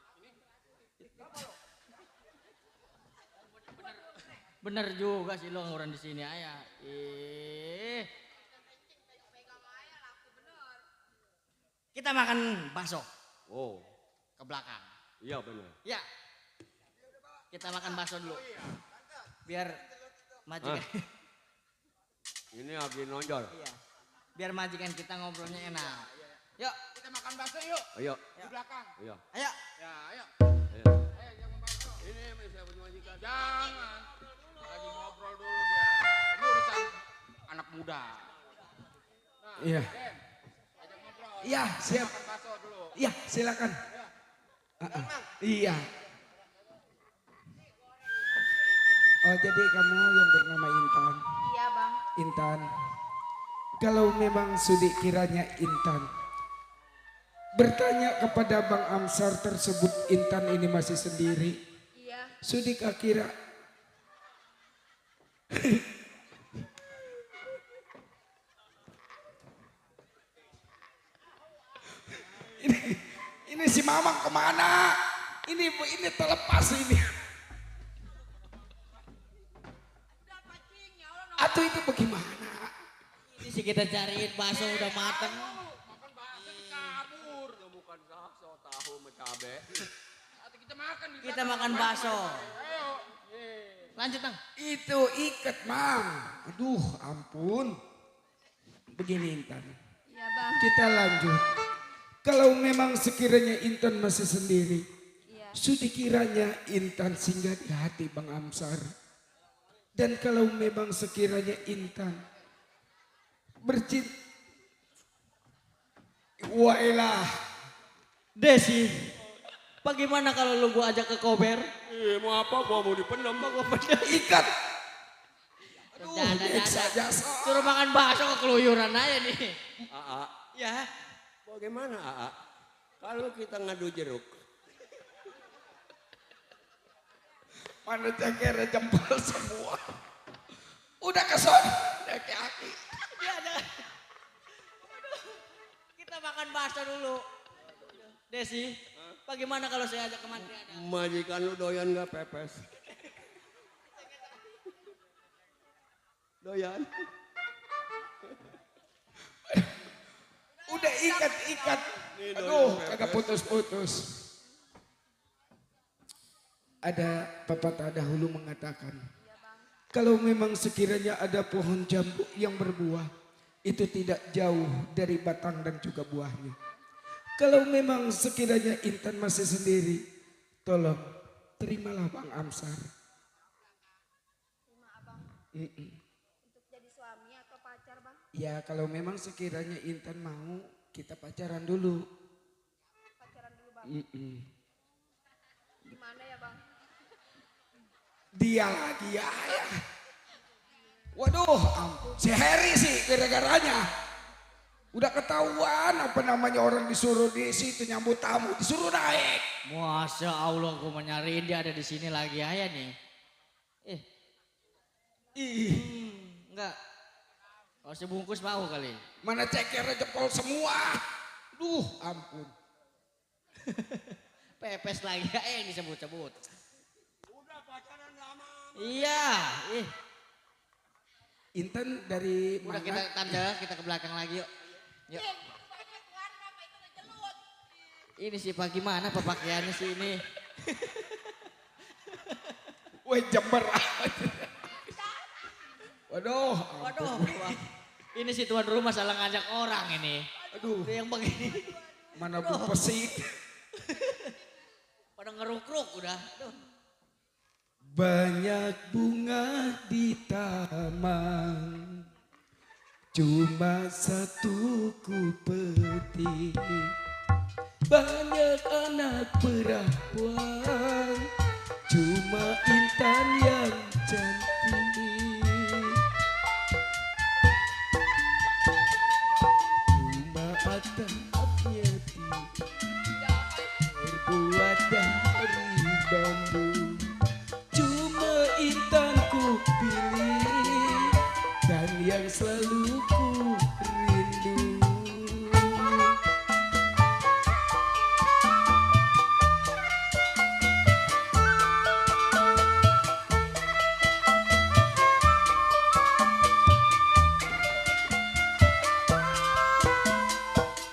[SPEAKER 7] Bener juga sih lo nguran di sini ayah. Kita makan bakso.
[SPEAKER 10] Oh.
[SPEAKER 7] Ke belakang.
[SPEAKER 10] Iya benar.
[SPEAKER 7] Ya. Kita makan bakso dulu. Biar majikan.
[SPEAKER 10] Ini lagi nonjol.
[SPEAKER 7] Iya. Biar majikan kita ngobrolnya enak. Yuk,
[SPEAKER 1] Kita makan bakso yuk.
[SPEAKER 10] Ayo.
[SPEAKER 1] Di belakang.
[SPEAKER 10] Ayo.
[SPEAKER 7] ayo.
[SPEAKER 1] Ya, ayo.
[SPEAKER 10] Ayo.
[SPEAKER 1] Ayo jangan bakso.
[SPEAKER 10] Ini saya punya majikan.
[SPEAKER 1] Jangan. Lagi ngobrol dulu dia. Ini urusan anak muda. Nah,
[SPEAKER 3] Iya.
[SPEAKER 1] Den, ajak ngobrol.
[SPEAKER 3] Iya, siap.
[SPEAKER 1] Makan bakso dulu.
[SPEAKER 3] Iya, silakan. Iya. Oh, jadi kamu yang bernama Intan.
[SPEAKER 5] Iya bang.
[SPEAKER 3] Intan. Kalau memang sudi kiranya Intan bertanya kepada Bang Amsar tersebut, Intan ini masih sendiri.
[SPEAKER 5] Iya.
[SPEAKER 3] Sudikah kira ini si Mamang kemana? Ini terlepas ini. Atau itu bagaimana?
[SPEAKER 7] Ini sih kita cariin bakso udah mateng.
[SPEAKER 1] Makan bakso dikabur.
[SPEAKER 10] Bukan bakso, tahu sama cabe.
[SPEAKER 1] Atau kita makan di
[SPEAKER 7] Kita
[SPEAKER 1] belakang.
[SPEAKER 7] makan bakso.
[SPEAKER 1] Ayo.
[SPEAKER 7] Lanjut bang.
[SPEAKER 3] Itu ikat, Mang. Aduh, ampun. Begini Intan.
[SPEAKER 5] Iya bang.
[SPEAKER 3] Kita lanjut. Kalau memang sekiranya Intan masih sendiri,
[SPEAKER 5] Iya.
[SPEAKER 3] sudi kiranya Intan singgah di hati Bang Amsar. Dan kalau memang sekiranya Intan bercinta, wailah.
[SPEAKER 7] Desi, bagaimana kalau lu gua ajak ke kober?
[SPEAKER 10] Mau apa? Gua mau dipendam.
[SPEAKER 3] Ikat.
[SPEAKER 7] Aduh,
[SPEAKER 3] Saja.
[SPEAKER 7] suruh makan bakso keluyuran aja nih.
[SPEAKER 10] Aa,
[SPEAKER 7] Ya,
[SPEAKER 10] bagaimana Aa? Kalau kita ngadu jeruk.
[SPEAKER 3] Mana cengkere jempol semua. Udah keson. Udah ke aki.
[SPEAKER 7] ya ada. Kita makan bakso dulu. Desi, bagaimana kalau saya ajak ke Mantri ada?
[SPEAKER 10] Majikan lu doyan nggak pepes? Doyan.
[SPEAKER 3] Udah ikat. Aduh, kagak putus-putus. Ada pepatah dahulu mengatakan, kalau memang sekiranya ada pohon jambu yang berbuah, itu tidak jauh dari batang dan juga buahnya. Kalau memang sekiranya Intan masih sendiri, tolong terimalah Bang Amsar.
[SPEAKER 5] Terima abang. Untuk jadi suami atau pacar bang?
[SPEAKER 3] Ya kalau memang sekiranya Intan mau, kita pacaran dulu.
[SPEAKER 5] Pacaran dulu bang. Gimana ya bang?
[SPEAKER 3] Dia lagi ya. Waduh, ampun. Si Heri sih gara-garanya. Udah ketahuan apa namanya orang disuruh di situ nyambut tamu, disuruh naik.
[SPEAKER 7] Masya Allah, gue mau nyariin dia ada di sini lagi aja nih. Enggak. Kalau sebungkus mau kali.
[SPEAKER 3] Mana cekernya jempol semua. Duh, ampun.
[SPEAKER 7] Pepes lagi yang disebut-sebut. Iya,
[SPEAKER 3] Intan dari
[SPEAKER 7] udah
[SPEAKER 3] mana?
[SPEAKER 7] kita tanda, kita ke belakang lagi yuk. Yuk. Ini sih Pak gimana pakaiannya sih ini?
[SPEAKER 3] Woi Jember. Waduh,
[SPEAKER 7] Waduh, wah. Ini si tuan rumah salah ngajak orang ini.
[SPEAKER 3] Aduh,
[SPEAKER 7] Yang begini.
[SPEAKER 3] mana bu pesik.
[SPEAKER 7] Pada ngeruk-ruk udah. Aduh.
[SPEAKER 3] Banyak bunga di taman, cuma satu ku petik. Banyak anak perawan, cuma Intan yang cantik. bambu. Cuma Intan ku pilih dan yang selalu ku rindu.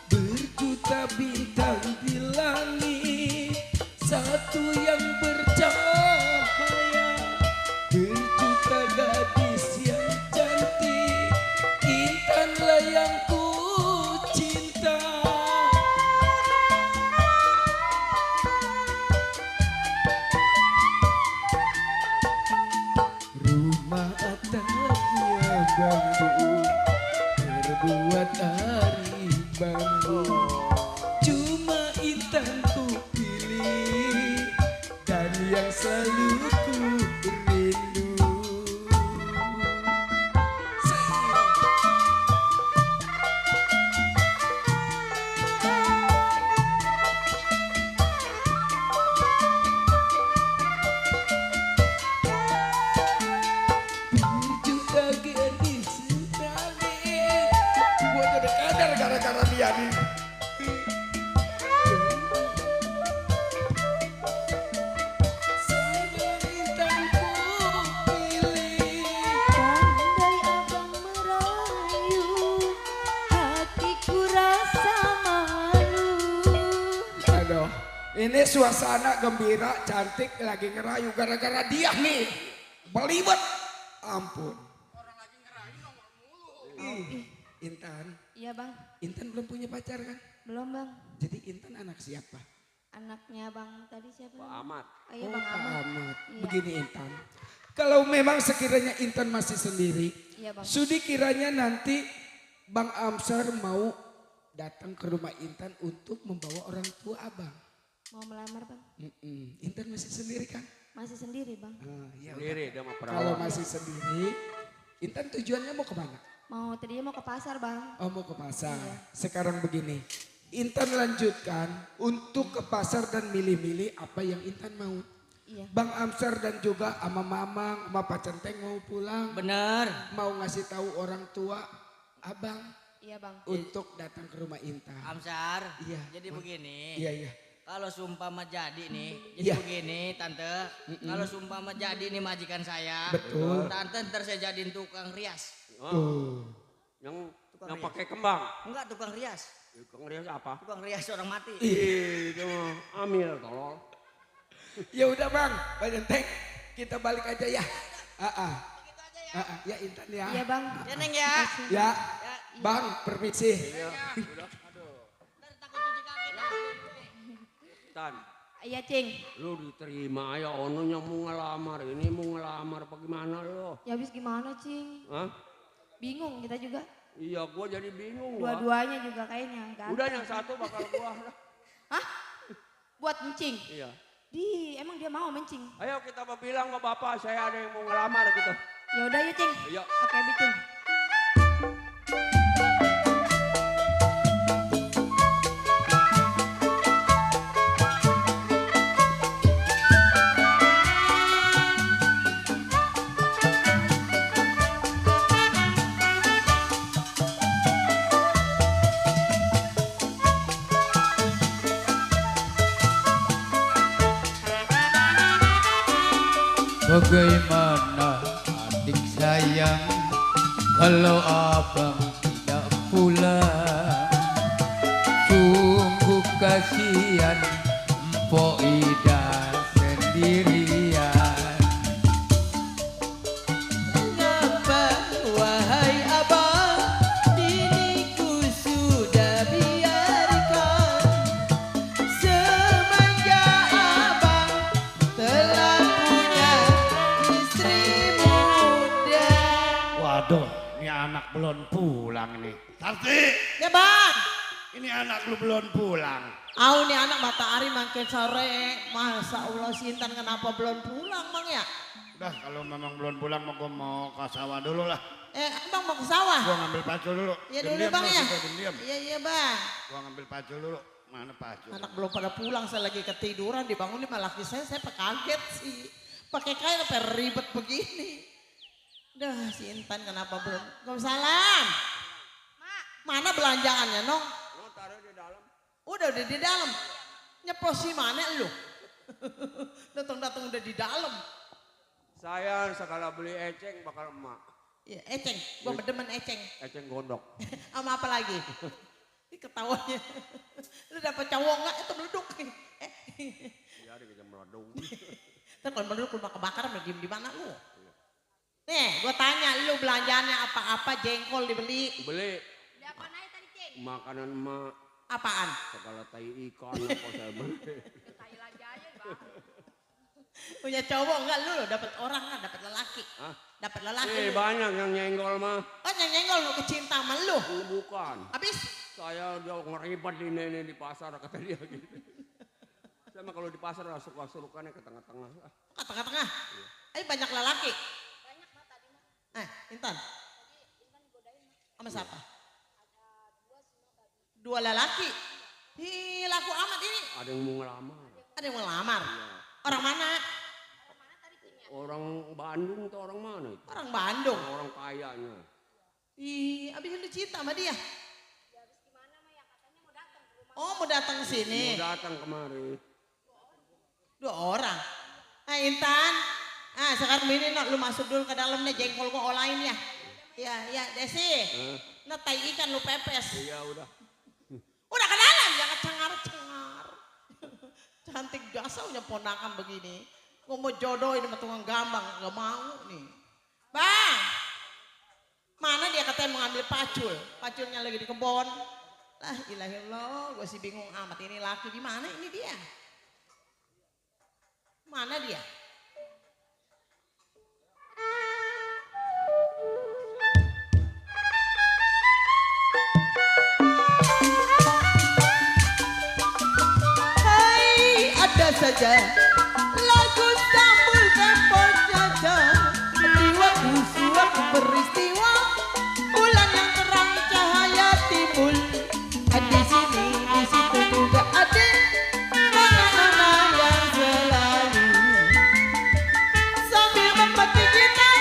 [SPEAKER 3] Berjuta bintang di langit, satu yang bercahaya. Berjuta gadis yang cantik, Intanlah yang ku cinta. Rumah atapnya bambu, terbuat dari bambu. Cuma Intan ku pilih dan yang selalu ku rindu. Berjuta gadis nangis, gua jadi kadar gara-gara dia nih. Sama Intan ku pilih.
[SPEAKER 5] Pandai abang merayu, hatiku rasa malu.
[SPEAKER 3] Aduh, ini suasana gembira, cantik, lagi ngerayu gara-gara dia nih. Belibet, ampun. Intan,
[SPEAKER 5] Iya bang,
[SPEAKER 3] Intan belum punya pacar kan?
[SPEAKER 5] belum bang.
[SPEAKER 3] Jadi Intan anak siapa?
[SPEAKER 5] Anaknya bang tadi siapa?
[SPEAKER 10] Pak
[SPEAKER 5] namanya?
[SPEAKER 10] Ahmad.
[SPEAKER 5] Oh iya
[SPEAKER 3] Oh,
[SPEAKER 5] bang
[SPEAKER 3] Pak
[SPEAKER 5] Ahmad.
[SPEAKER 3] Ahmad.
[SPEAKER 5] Iya.
[SPEAKER 3] Begini Intan, kalau memang sekiranya Intan masih sendiri,
[SPEAKER 5] Iya bang.
[SPEAKER 3] sudi kiranya nanti Bang Amsar mau datang ke rumah Intan untuk membawa orang tua abang.
[SPEAKER 5] Mau melamar bang?
[SPEAKER 3] Intan masih sendiri kan?
[SPEAKER 5] Masih sendiri bang.
[SPEAKER 3] Ya
[SPEAKER 10] Sendiri dia mah
[SPEAKER 3] Kalau
[SPEAKER 10] perawan.
[SPEAKER 3] masih sendiri, Intan tujuannya mau kemana?
[SPEAKER 5] Mau tadinya mau ke pasar bang.
[SPEAKER 3] Oh mau ke pasar.
[SPEAKER 5] Iya.
[SPEAKER 3] Sekarang begini, Intan lanjutkan untuk ke pasar dan milih-milih apa yang Intan mau.
[SPEAKER 5] Iya.
[SPEAKER 3] Bang Amsar dan juga ama Mamang, sama Pak Centeng mau pulang.
[SPEAKER 7] Bener.
[SPEAKER 3] Mau ngasih tahu orang tua abang
[SPEAKER 5] Iya bang.
[SPEAKER 3] untuk datang ke rumah Intan.
[SPEAKER 7] Amsar.
[SPEAKER 3] Iya.
[SPEAKER 7] Jadi begini.
[SPEAKER 3] Iya iya.
[SPEAKER 7] Kalau sumpama jadi nih,
[SPEAKER 3] Iya.
[SPEAKER 7] jadi begini tante. Kalau sumpama jadi nih majikan saya.
[SPEAKER 3] Betul.
[SPEAKER 7] Tante ntar saya jadiin tukang rias.
[SPEAKER 3] Tuh.
[SPEAKER 10] Yang
[SPEAKER 7] Tukang
[SPEAKER 10] yang
[SPEAKER 7] rias.
[SPEAKER 10] pakai kembang.
[SPEAKER 7] Enggak tukang rias.
[SPEAKER 10] Tukang rias apa?
[SPEAKER 7] Tukang rias orang mati.
[SPEAKER 10] Itu mah amil tolol.
[SPEAKER 3] Ya udah Bang, Pak Centeng, kita balik aja ya. Ya Intan ya.
[SPEAKER 5] Iya bang.
[SPEAKER 7] Ya Neng ya.
[SPEAKER 3] Ya, Bang, permisi.
[SPEAKER 10] Tan,
[SPEAKER 5] Iya cing.
[SPEAKER 10] lu diterima ya ono yang mau ngelamar. Ini mau ngelamar bagaimana lo?
[SPEAKER 5] Ya habis gimana cing?
[SPEAKER 10] Hah?
[SPEAKER 5] Bingung kita juga.
[SPEAKER 10] Iya gua jadi bingung gua.
[SPEAKER 5] Dua-duanya juga kayaknya. Ganteng.
[SPEAKER 10] Udah yang satu bakal gua.
[SPEAKER 5] Hah? Buat mencing?
[SPEAKER 10] Iya.
[SPEAKER 5] Emang dia mau mencing?
[SPEAKER 10] Ayo kita bilang ke bapak saya ada yang mau ngelamar gitu.
[SPEAKER 5] Ya udah yuk cing.
[SPEAKER 10] Ayo.
[SPEAKER 5] Oke bikin.
[SPEAKER 14] Bagaimana adik sayang kalau abang tidak pulang? Sungguh kasihan Mpok Ida sendirian. Kenapa wahai abang diriku sudah biarkan semenjak abang telah punya istri muda.
[SPEAKER 2] Waduh, ini anak belum pulang nih. Tarti,
[SPEAKER 8] Ya bang.
[SPEAKER 2] ini anak lu belum pulang.
[SPEAKER 8] Au nih anak matahari makin sore. Masa Allah si Intan kenapa belum pulang bang ya?
[SPEAKER 2] Udah, kalau memang belum pulang, gua mau ke sawah dulu lah.
[SPEAKER 8] Abang mau ke sawah?
[SPEAKER 2] Gua ngambil pacul dulu.
[SPEAKER 8] Iya dulu
[SPEAKER 2] Diam-diam
[SPEAKER 8] bang
[SPEAKER 2] lu,
[SPEAKER 8] ya.
[SPEAKER 2] kita diam-diam.
[SPEAKER 8] Iya bang.
[SPEAKER 2] Gua ngambil pacul dulu.
[SPEAKER 12] Mana Pak Acul?
[SPEAKER 8] Anak belum pada pulang, saya lagi ketiduran, dibangun sama laki saya kaget sih. Pakai kain apa ribet begini. Dah si Intan kenapa belum? Waalaikumsalam. Mana belanjaannya Nong?
[SPEAKER 10] Lo taruh di dalam.
[SPEAKER 8] Udah di dalam. Nyeplos si mana lu? Datang-datang udah di dalam.
[SPEAKER 10] Saya segala beli eceng bakal emak.
[SPEAKER 8] Ya, eceng, gua berdemen eceng.
[SPEAKER 10] Eceng gondok.
[SPEAKER 8] Sama apa lagi? Ini ketawanya. Lu dapet cowok enggak? Itu meleduk.
[SPEAKER 10] Iya, dia meleduk.
[SPEAKER 8] Ntar kalau meleduk rumah kebakaran udah diem di mana lu? Nih, gua tanya lu belanjaannya apa-apa jengkol dibeli.
[SPEAKER 10] Beli
[SPEAKER 5] Beli apa naik tadi, Ceng?
[SPEAKER 10] makanan emak.
[SPEAKER 8] Apaan?
[SPEAKER 10] Segala tai ikan apa saya beli.
[SPEAKER 5] Tai lagi aja, Bang.
[SPEAKER 8] Punya cowok enggak lu dapet orang enggak? Dapet lelaki.
[SPEAKER 10] Hah?
[SPEAKER 8] Dapet lelaki.
[SPEAKER 10] Banyak yang nyenggol mah.
[SPEAKER 8] Oh yang nyenggol lu kecinta sama lu?
[SPEAKER 10] Bukan.
[SPEAKER 8] Habis?
[SPEAKER 10] Saya udah ngeribat di nenek di pasar kata dia gitu. Saya mah kalau di pasar surukannya ke tengah-tengah.
[SPEAKER 8] Ke tengah-tengah? Ayo banyak lelaki. Intan. Sama siapa? Dua lelaki. Ih, laku amat ini.
[SPEAKER 10] Ada yang mau ngelamar.
[SPEAKER 8] Ada yang mau lamar. Orang mana?
[SPEAKER 10] Orang Bandung atau orang mana itu?
[SPEAKER 8] Orang Bandung.
[SPEAKER 10] Orang kayanya.
[SPEAKER 8] Ih, abis lu cinta sama dia. Oh, mau datang ke sini.
[SPEAKER 10] Mau datang kemari.
[SPEAKER 8] Dua orang. Intan. Sekarang ini lu masuk dulu ke dalam nih jengkol gua olain ya. Ya, Desi. Nah, tai ikan lu pepes.
[SPEAKER 10] Iya, udah.
[SPEAKER 8] Udah ke dalam, jangan cengar-cengar. Cantik dasarnya ponakan begini. Gua mau jodohin sama tukang gambang, gak mau nih. Bang, mana dia katanya mau ngambil pacul. Paculnya lagi di kebon. Lah ilahillah, gue sih bingung amat ini laki di mana ini dia? Mana dia?
[SPEAKER 14] Hai, ada saja lagu sambul tempo jaja di waktu suatu peristiwa bulan yang terang cahaya timbul. Di sini, di situ juga ada mana-mana yang selalu sambil memetik gitar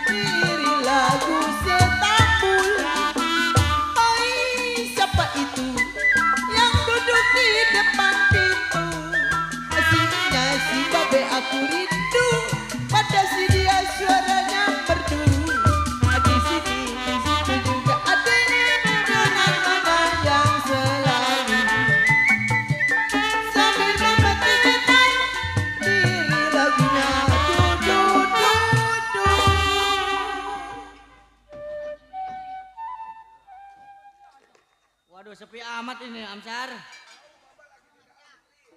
[SPEAKER 14] diri lagu setambul. Hai, siapa itu yang duduk di depan pintu? Aslinya si babe aku rindu pada si dia suaranya merdu. Di sini, di situ juga ada mana-mana yang selalu sambil memetik gitar diri lagunya du-du-du-du.
[SPEAKER 7] Waduh, sepi amat ini, Amsar.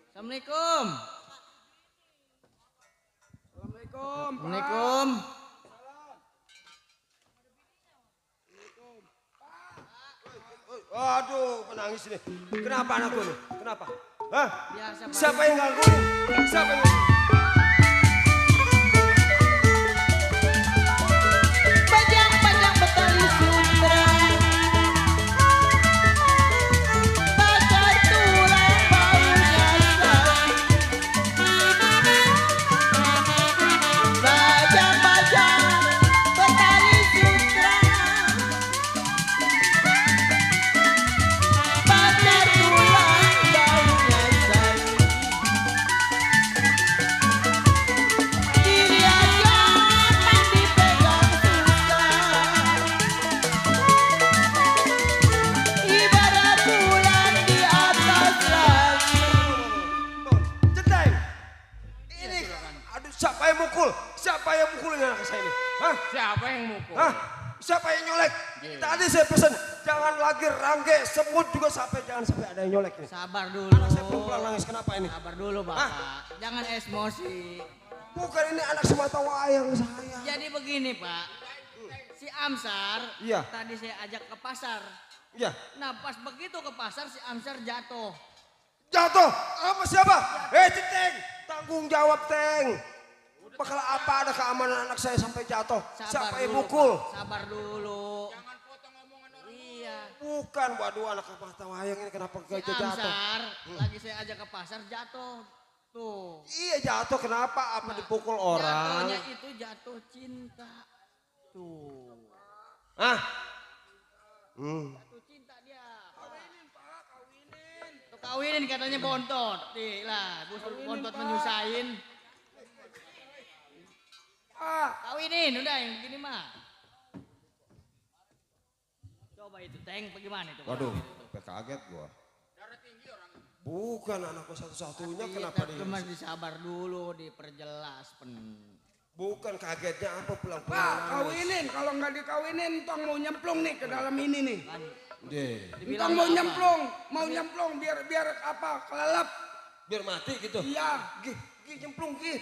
[SPEAKER 7] Assalamualaikum.
[SPEAKER 10] Assalamualaikum.
[SPEAKER 7] Assalamualaikum.
[SPEAKER 11] Aduh, menangis ini. Kenapa anakku ini? Kenapa? Hah?
[SPEAKER 7] Biasa, Pak.
[SPEAKER 11] Siapa yang gangguin? Siapa yang gangguin?
[SPEAKER 14] Panjang-panjang betali sutra bakar tulang baunya Panjang-panjang betali sutra bakar tulang baunya diri aja kan dipegang susah ibarat bulan di atas langit.
[SPEAKER 11] Centeng! Ini, aduh siapa yang mukul? Siapa yang mukulin anak saya ini? Hah?
[SPEAKER 10] Siapa yang mukul?
[SPEAKER 11] Hah? Siapa yang nyolek? Tadi saya pesan, jangan lagi rangge, semut juga jangan sampai ada yang nyolek ini.
[SPEAKER 7] Sabar dulu.
[SPEAKER 11] Anak saya belum pulang nangis, kenapa ini?
[SPEAKER 7] Sabar dulu, Bapak. Jangan emosi.
[SPEAKER 11] Bukan ini anak semata wayang saya.
[SPEAKER 7] Jadi begini, Pak. Si Amsar
[SPEAKER 11] Iya.
[SPEAKER 7] tadi saya ajak ke pasar.
[SPEAKER 11] Iya.
[SPEAKER 7] Nah, pas begitu ke pasar si Amsar jatuh.
[SPEAKER 11] Jatuh? Sama siapa? Teng, tanggung jawab, Teng. Bakal apa ada keamanan anak saya sampai jatuh?
[SPEAKER 7] Sabar
[SPEAKER 11] Siapa yang
[SPEAKER 7] dulu,
[SPEAKER 11] mukul?
[SPEAKER 7] Pak. Sabar dulu. Iya.
[SPEAKER 11] Bukan, waduh anak mata wayang ini kenapa
[SPEAKER 7] Si
[SPEAKER 11] gajah jatuh?
[SPEAKER 7] Amsar, lagi saya ajak ke pasar jatuh. Tuh.
[SPEAKER 11] Iya jatuh kenapa? Apa dipukul orang?
[SPEAKER 7] Jatuhnya itu jatuh cinta. Tuh.
[SPEAKER 11] Hah?
[SPEAKER 7] Jatuh cinta dia. Tuh kawinin katanya bontot. Nih lah, bontot menyusahin. Kawinin udah yang begini mah. Coba itu Teng, bagaimana itu?
[SPEAKER 11] Waduh, sampai kaget gua. Bukan anakku satu-satunya kenapa dia?
[SPEAKER 7] Mas disabar dulu, diperjelas.
[SPEAKER 11] Bukan kagetnya apa pulang-pulang.
[SPEAKER 3] Pak, kawinin. Kalau nggak dikawinin, tong mau nyemplung nih ke dalam ini nih. Tong mau nyemplung biar apa? Kelelep.
[SPEAKER 11] Biar mati gitu.
[SPEAKER 3] Iya.
[SPEAKER 11] Gih nyemplung gih,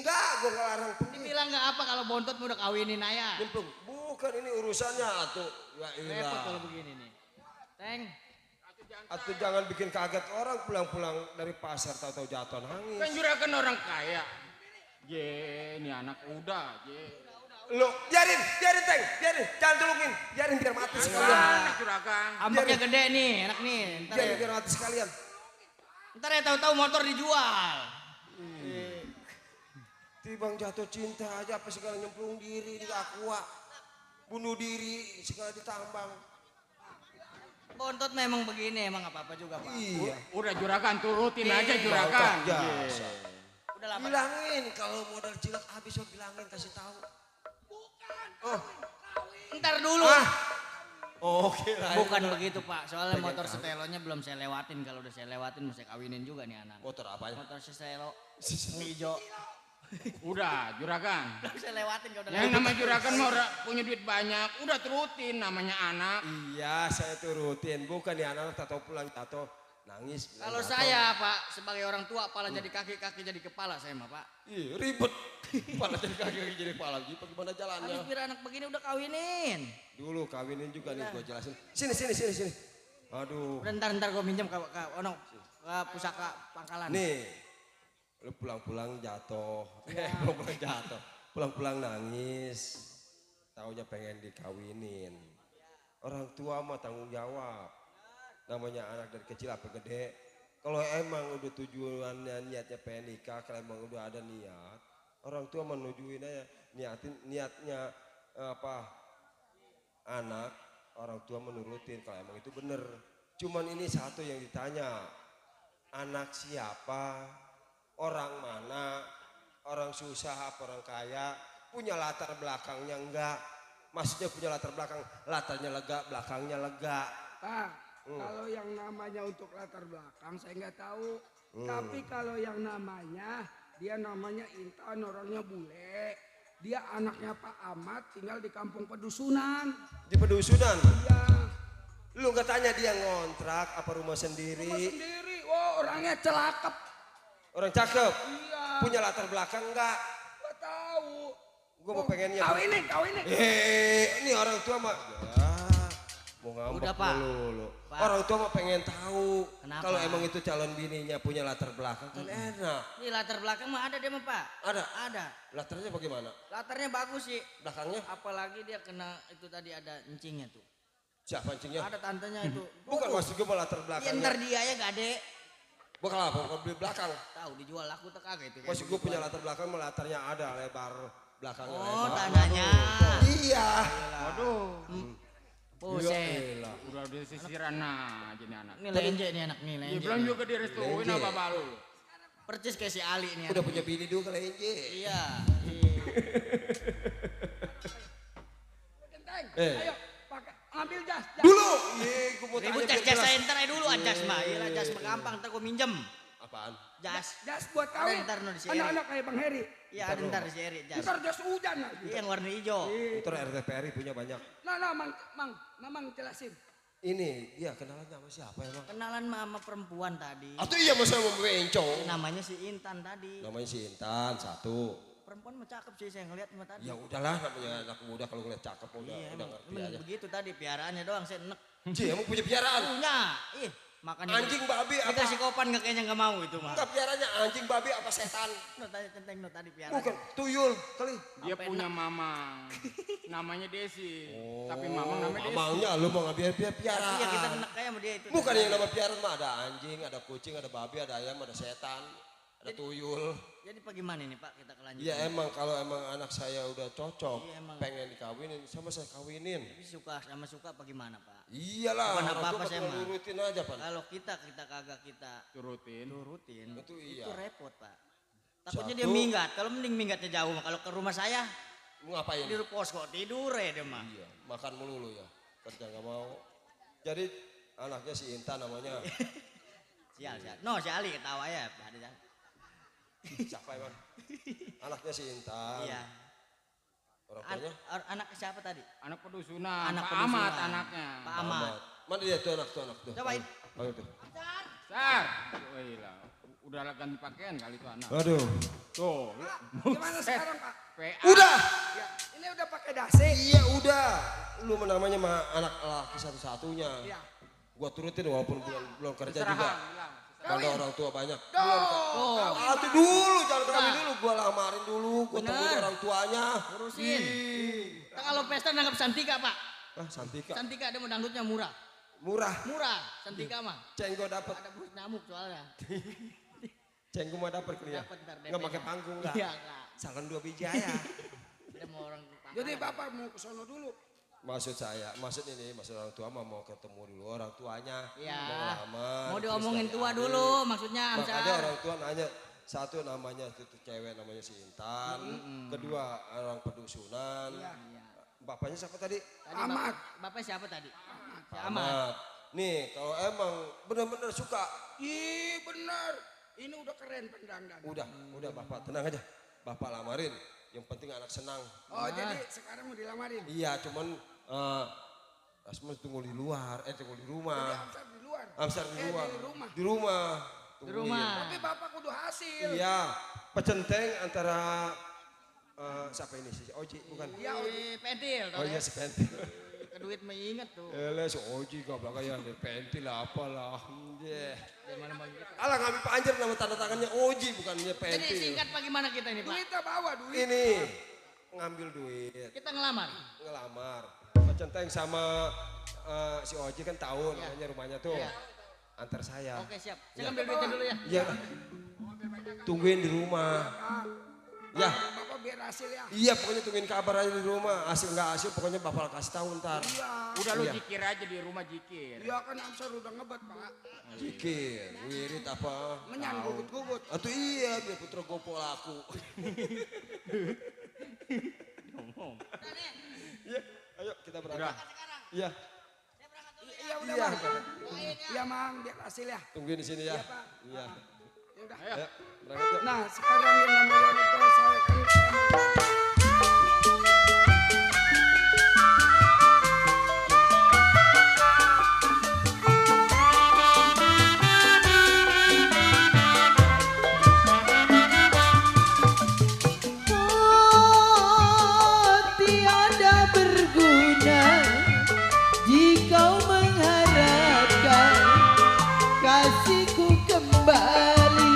[SPEAKER 11] enggak, gua ngelarang penggi.
[SPEAKER 7] Dibilang nggak apa kalau bontot udah kawinin aja.
[SPEAKER 11] Nyemplung, bukan ini urusannya atuh. Ya
[SPEAKER 7] Repot kalau
[SPEAKER 11] ilah.
[SPEAKER 7] begini nih. Teng.
[SPEAKER 11] Atuh jangan bikin kaget orang pulang-pulang dari pasar tahu-tahu jatuh nangis.
[SPEAKER 10] Kan juragan orang kaya. Ye, ini anak udah, ye.
[SPEAKER 11] Lo, biarin Teng, jangan tolongin, biarin biar mati sekalian.
[SPEAKER 10] Anak juragan.
[SPEAKER 7] Ambeknya gede nih, enak nih. Ntar
[SPEAKER 11] Biarin
[SPEAKER 7] ya,
[SPEAKER 11] biar mati sekalian.
[SPEAKER 7] ntar ya tahu-tahu motor dijual.
[SPEAKER 11] Tibang jatuh cinta aja apa segala nyemplung diri di aqua. Bunuh diri segala ditambang.
[SPEAKER 7] Bontot memang begini, emang apa-apa juga Pak.
[SPEAKER 11] Iya.
[SPEAKER 10] Udah juragan turutin aja
[SPEAKER 11] Iya,
[SPEAKER 10] juragan.
[SPEAKER 11] otak jasa.
[SPEAKER 7] Udah lah Pak.
[SPEAKER 11] Bilangin kalau modal cilak habis lo bilangin kasih tahu.
[SPEAKER 7] Ntar dulu.
[SPEAKER 11] Oke lah.
[SPEAKER 7] Bukan begitu Pak, soalnya motor setelonya belum saya lewatin. Kalau udah saya lewatin mau saya kawinin juga nih anak.
[SPEAKER 11] Motor apanya?
[SPEAKER 7] Motor setelo hijau.
[SPEAKER 10] Udah juragan.
[SPEAKER 7] Belum saya lewatin kalau udah
[SPEAKER 10] Yang namanya juragan mau punya duit banyak, udah turutin namanya anak.
[SPEAKER 11] Iya saya turutin, bukan ya anak tato pulang tato nangis. bilang
[SPEAKER 7] Kalau
[SPEAKER 11] jatuh.
[SPEAKER 7] saya Pak, sebagai orang tua kepala jadi kaki, kaki jadi kepala saya mah Pak.
[SPEAKER 11] Iya ribet. Kepala jadi kaki jadi kepala gitu bagaimana jalannya?
[SPEAKER 7] Habis biar anak begini udah kawinin.
[SPEAKER 11] Dulu kawinin juga nih gua jelasin. Sini. Aduh.
[SPEAKER 7] Udah ntar gue minjem ke pusaka pangkalan.
[SPEAKER 11] Nih. Lu pulang-pulang jatuh. Pulang-pulang nangis. Taunya pengen dikawinin. Orang tua mah tanggung jawab. Namanya anak dari kecil apa gede. Kalau emang udah tujuannya niatnya pengen nikah, kalau emang udah ada niat, orang tua menujuin aja niatnya apa anak, orang tua menurutin kalau emang itu bener. Cuman ini satu yang ditanya, anak siapa, orang mana, orang susah apa orang kaya, punya latar belakangnya enggak, maksudnya punya latar belakang, latarnya lega, belakangnya lega.
[SPEAKER 3] Pak, kalau yang namanya untuk latar belakang saya nggak tahu. Tapi kalau yang namanya, dia namanya Intan, orangnya bule. Dia anaknya Pak Ahmad, tinggal di kampung pedusunan.
[SPEAKER 11] Di pedusunan?
[SPEAKER 3] Iya.
[SPEAKER 11] Lu nggak tanya dia ngontrak apa rumah sendiri?
[SPEAKER 3] Rumah sendiri, wah orangnya celakep.
[SPEAKER 11] Orang cakep?
[SPEAKER 3] Iya.
[SPEAKER 11] Punya latar belakang enggak?
[SPEAKER 3] Nggak tahu.
[SPEAKER 11] Gue mau pengennya.
[SPEAKER 3] Kawinin.
[SPEAKER 11] Ini orang tua mah. Ya, mau ngambek
[SPEAKER 7] Udah, Pak.
[SPEAKER 11] lu.
[SPEAKER 7] Pak.
[SPEAKER 11] Orang tua mah pengen tahu.
[SPEAKER 7] Kenapa?
[SPEAKER 11] Kalau emang itu calon bininya punya latar belakang kan enak.
[SPEAKER 7] Ini latar belakang mah ada dia mah Pak.
[SPEAKER 11] Ada?
[SPEAKER 7] Ada.
[SPEAKER 11] Latarnya bagaimana?
[SPEAKER 7] Latarnya bagus sih.
[SPEAKER 11] Belakangnya?
[SPEAKER 7] Apalagi dia kena itu tadi ada encingnya tuh.
[SPEAKER 11] Siapa pancingnya?
[SPEAKER 7] Ada tantenya itu.
[SPEAKER 11] Bukan maksud gue mah latar
[SPEAKER 7] Ya
[SPEAKER 11] belakangnya.
[SPEAKER 7] ntar dia ya gade.
[SPEAKER 11] Bakal apa? Bakal beli belakang.
[SPEAKER 7] Tahu dijual aku tak kagak itu.
[SPEAKER 11] Maksud gue punya latar belakang, mah latarnya ada lebar belakangnya.
[SPEAKER 7] Oh,
[SPEAKER 11] lebar.
[SPEAKER 7] tanahnya.
[SPEAKER 11] Iya.
[SPEAKER 10] Waduh.
[SPEAKER 7] Buset.
[SPEAKER 11] Iya,
[SPEAKER 10] Udah disisiran aja nih anak.
[SPEAKER 7] Ini lenje nih anak nih
[SPEAKER 10] Dia
[SPEAKER 7] lenje.
[SPEAKER 10] bilang juga direstuin
[SPEAKER 11] Lenje.
[SPEAKER 10] apa balu.
[SPEAKER 7] Percis kayak si Ali nih.
[SPEAKER 11] Udah
[SPEAKER 7] anak.
[SPEAKER 11] punya bini juga kali ini.
[SPEAKER 7] Iya.
[SPEAKER 3] Ayo, pakai ambil jas.
[SPEAKER 11] Dulu. Iya, gue mau
[SPEAKER 7] Ribut
[SPEAKER 11] tanya
[SPEAKER 7] jas
[SPEAKER 11] biar
[SPEAKER 7] jas
[SPEAKER 11] jelas.
[SPEAKER 7] ntar aja dulu jas mah. Iya jas mah gampang ntar gue minjem.
[SPEAKER 11] Apaan?
[SPEAKER 7] Jas.
[SPEAKER 3] Jas buat kawin.
[SPEAKER 7] Ntar no di si Eri.
[SPEAKER 3] Anak-anak kayak Bang Heri.
[SPEAKER 7] Iya ada ntar di si Eri jas.
[SPEAKER 3] Ntar jas hujan lagi.
[SPEAKER 7] Iya yang warna hijau.
[SPEAKER 11] Ntar RTPRI punya banyak.
[SPEAKER 3] Nah, Mamang jelasin.
[SPEAKER 11] Ini dia kenalan sama siapa emang?
[SPEAKER 7] Kenalan sama perempuan tadi.
[SPEAKER 11] Atau iya masa mau bencong?
[SPEAKER 7] Namanya si Intan tadi.
[SPEAKER 11] Namanya si Intan satu.
[SPEAKER 7] Perempuan mah cakep sih saya ngeliat mah tadi.
[SPEAKER 11] Ya udahlah namanya anak muda kalau ngeliat cakep udah
[SPEAKER 7] Iya,
[SPEAKER 11] udah
[SPEAKER 7] emang,
[SPEAKER 11] ngerti
[SPEAKER 7] emang
[SPEAKER 11] aja.
[SPEAKER 7] begitu tadi piaraannya doang saya enek.
[SPEAKER 11] Cie emang punya piaraan?
[SPEAKER 7] Punya. Ih, Makanya
[SPEAKER 11] Anjing, babi,
[SPEAKER 7] kita
[SPEAKER 11] apa?
[SPEAKER 7] si Kopan nggak kayaknya nggak mau itu mah.
[SPEAKER 11] Enggak piaranya anjing, babi, apa setan?
[SPEAKER 7] No tadi centeng no tadi piara.
[SPEAKER 11] Bukan, tuyul kali.
[SPEAKER 10] Dia punya mamang. Namanya Desi. Tapi mamang namanya Desi.
[SPEAKER 11] Mamangnya lu mau ngambil piaraan.
[SPEAKER 7] Iya kita enak kayak sama dia itu.
[SPEAKER 11] Bukan yang nama piaraan mah ada anjing, ada kucing, ada babi, ada ayam, ada setan, ada tuyul.
[SPEAKER 7] Jadi bagaimana ini Pak kita kelanjutan?
[SPEAKER 11] Ya emang kalau emang anak saya udah cocok,
[SPEAKER 7] Iya, emang.
[SPEAKER 11] pengen dikawinin, sama saya kawinin.
[SPEAKER 7] Tapi suka sama suka bagaimana Pak?
[SPEAKER 11] Iyalah,
[SPEAKER 7] Bukan
[SPEAKER 11] orang
[SPEAKER 7] apa-apa
[SPEAKER 11] tua
[SPEAKER 7] saya
[SPEAKER 11] tinggal
[SPEAKER 7] mah.
[SPEAKER 11] nurutin aja, Pak.
[SPEAKER 7] Kalau kita kagak kita
[SPEAKER 10] Turutin.
[SPEAKER 7] itu
[SPEAKER 11] iya.
[SPEAKER 7] repot Pak. Takutnya
[SPEAKER 11] Satu.
[SPEAKER 7] dia minggat. Kalau mending minggatnya jauh. Kalau ke rumah saya
[SPEAKER 11] Mau ngapain?
[SPEAKER 7] di pos kok tidur ya dia mah.
[SPEAKER 11] Iya, makan melulu ya, kerja nggak mau. Jadi anaknya si Intan namanya.
[SPEAKER 7] Sial. No si Ali ketawa ya. Ada
[SPEAKER 11] Siapa emang? Anaknya si Intan.
[SPEAKER 7] Iya.
[SPEAKER 11] Orang tuanya?
[SPEAKER 7] Anak siapa tadi?
[SPEAKER 10] Anak pedusunan.
[SPEAKER 7] Anak
[SPEAKER 10] Pak
[SPEAKER 7] pedusunan.
[SPEAKER 10] Ahmad anaknya.
[SPEAKER 7] Pak Ahmad.
[SPEAKER 11] Mana dia tuh anak tuh?
[SPEAKER 7] Cobain.
[SPEAKER 11] Ayo tuh.
[SPEAKER 10] Sar. Wih lah. Udah ganti pakaian kali itu anak.
[SPEAKER 11] Aduh.
[SPEAKER 10] Tuh.
[SPEAKER 3] Gimana sekarang Pak?
[SPEAKER 10] PA.
[SPEAKER 11] Udah.
[SPEAKER 3] Ya, ini udah pakai dasi.
[SPEAKER 11] Iya udah. Lu namanya mah anak laki satu-satunya.
[SPEAKER 3] Iya.
[SPEAKER 11] Gua turutin walaupun belum kerja juga.
[SPEAKER 10] Istirahat. Bilang.
[SPEAKER 11] Ada orang tua banyak.
[SPEAKER 7] Oh.
[SPEAKER 11] Itu dulu, jangan kawin dulu. Gua lamarin dulu, gua
[SPEAKER 7] Bener.
[SPEAKER 11] temuin orang tuanya.
[SPEAKER 7] Urusin. Nah, kalau pesta nanggap Santika Pak.
[SPEAKER 11] Ah, Santika.
[SPEAKER 7] Santika dia mau dangdutnya murah.
[SPEAKER 11] Murah.
[SPEAKER 7] Murah Santika mah.
[SPEAKER 11] Cenggo dapat.
[SPEAKER 7] Ada burus nyamuk soalnya.
[SPEAKER 11] Cenggo mah dapat kuliah.
[SPEAKER 7] Dapat ntar
[SPEAKER 11] Enggak
[SPEAKER 7] DP.
[SPEAKER 11] pakai panggung enggak?
[SPEAKER 7] Iya enggak.
[SPEAKER 11] Salon 2 biji aja.
[SPEAKER 7] Dia mau orang
[SPEAKER 3] Jadi Bapak mau ke sono dulu.
[SPEAKER 11] Maksud orang tua mah mau ketemu dulu orang tuanya.
[SPEAKER 7] Iya.
[SPEAKER 11] Mau lamar.
[SPEAKER 7] Mau
[SPEAKER 11] terus
[SPEAKER 7] diomongin tua
[SPEAKER 11] nyari.
[SPEAKER 7] dulu maksudnya
[SPEAKER 11] Makanya
[SPEAKER 7] Amsar.
[SPEAKER 11] orang tua nanya, satu namanya itu cewek namanya si Intan, kedua orang pedusunan.
[SPEAKER 7] Iya.
[SPEAKER 11] Bapaknya siapa tadi?
[SPEAKER 7] Tadi
[SPEAKER 3] Ahmad.
[SPEAKER 7] Bapak siapa tadi? Si Ahmad.
[SPEAKER 11] Ahmad. Nih kalau emang benar-benar suka,
[SPEAKER 3] Ih bener. Ini udah keren pendangdan.
[SPEAKER 11] udah bapak tenang aja, bapak lamarin. Yang penting anak senang.
[SPEAKER 3] Oh jadi sekarang mau dilamarin.
[SPEAKER 11] Iya cuman Asma tunggu di luar, tunggu di rumah.
[SPEAKER 3] Jadi Amsar di luar.
[SPEAKER 11] Amsar di luar.
[SPEAKER 3] Di rumah.
[SPEAKER 11] Di rumah.
[SPEAKER 7] Di rumah.
[SPEAKER 3] Tapi Bapak kudu hasil.
[SPEAKER 11] Iya, pecenteng antara siapa ini si Oji bukan?
[SPEAKER 3] Iya,
[SPEAKER 7] Si Pentil.
[SPEAKER 11] Oh iya si Pentil.
[SPEAKER 7] Ke duit mengingat tuh.
[SPEAKER 11] Si Oji goblok ya, Pentil apalah.
[SPEAKER 7] Dari mana bagi kita?
[SPEAKER 11] Alah ngambil panjer nama tanda tangannya Oji bukannya
[SPEAKER 7] Jadi
[SPEAKER 11] Pentil.
[SPEAKER 7] singkat bagaimana kita ini Pak?
[SPEAKER 3] Duitnya bawa duit.
[SPEAKER 11] Ini ngambil duit,
[SPEAKER 7] Kita ngelamar.
[SPEAKER 11] ngelamar. Pecenteng sama si Oji kan tahu namanya rumahnya tuh.
[SPEAKER 7] Iya.
[SPEAKER 11] Antar saya.
[SPEAKER 7] Oke siap.
[SPEAKER 11] Iya.
[SPEAKER 7] Saya ambil duitnya dulu ya.
[SPEAKER 11] Iya. Tungguin di rumah. Ya.
[SPEAKER 3] Bapak biar hasil ya.
[SPEAKER 11] Iya pokoknya tungguin kabar aja di rumah. Hasil nggak hasil pokoknya bapak kasih tahu ntar.
[SPEAKER 10] Udah lu
[SPEAKER 11] Iya.
[SPEAKER 10] jikir aja di rumah jikir.
[SPEAKER 3] Iya kan Amsar udah ngebat Pak.
[SPEAKER 11] Jikir, wirid apa?
[SPEAKER 3] Menyan gugut-gugut.
[SPEAKER 11] Atau iya biar putra gopo laku. Iya, ayo kita berangkat. Iya.
[SPEAKER 3] Iya udah
[SPEAKER 11] Iya.
[SPEAKER 3] Bang. Iya Mang biar hasil ya.
[SPEAKER 11] Tungguin di sini ya.
[SPEAKER 3] Iya, Pak.
[SPEAKER 11] Iya.
[SPEAKER 3] Ya udah.
[SPEAKER 11] Ayo, berangkat yuk.
[SPEAKER 3] Nah sekarang yang namanya itu saya kan.
[SPEAKER 14] Oh, tiada berguna jika mengharapkan kasihku kembali.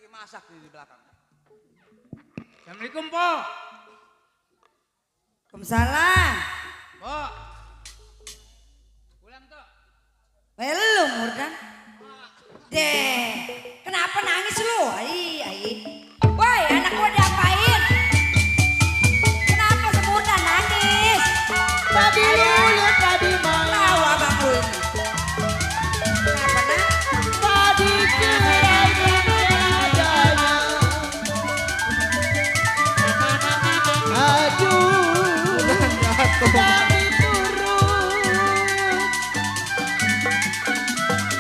[SPEAKER 4] lagi masak di belakang.
[SPEAKER 1] Assalamualaikum, Po.
[SPEAKER 6] Waalaikumsalam.
[SPEAKER 1] Po. Pulang tuh.
[SPEAKER 6] Belum, Murdan. Deh, kenapa nangis lu? Woi, anak gua diapain? Kenapa si Murdan nangis?
[SPEAKER 14] Tadi lu lihat tadi malam.
[SPEAKER 6] Tahu abang lu ini. Kenapa nak?
[SPEAKER 14] Tadi kehilangan adanya. Aduh, tadi turun.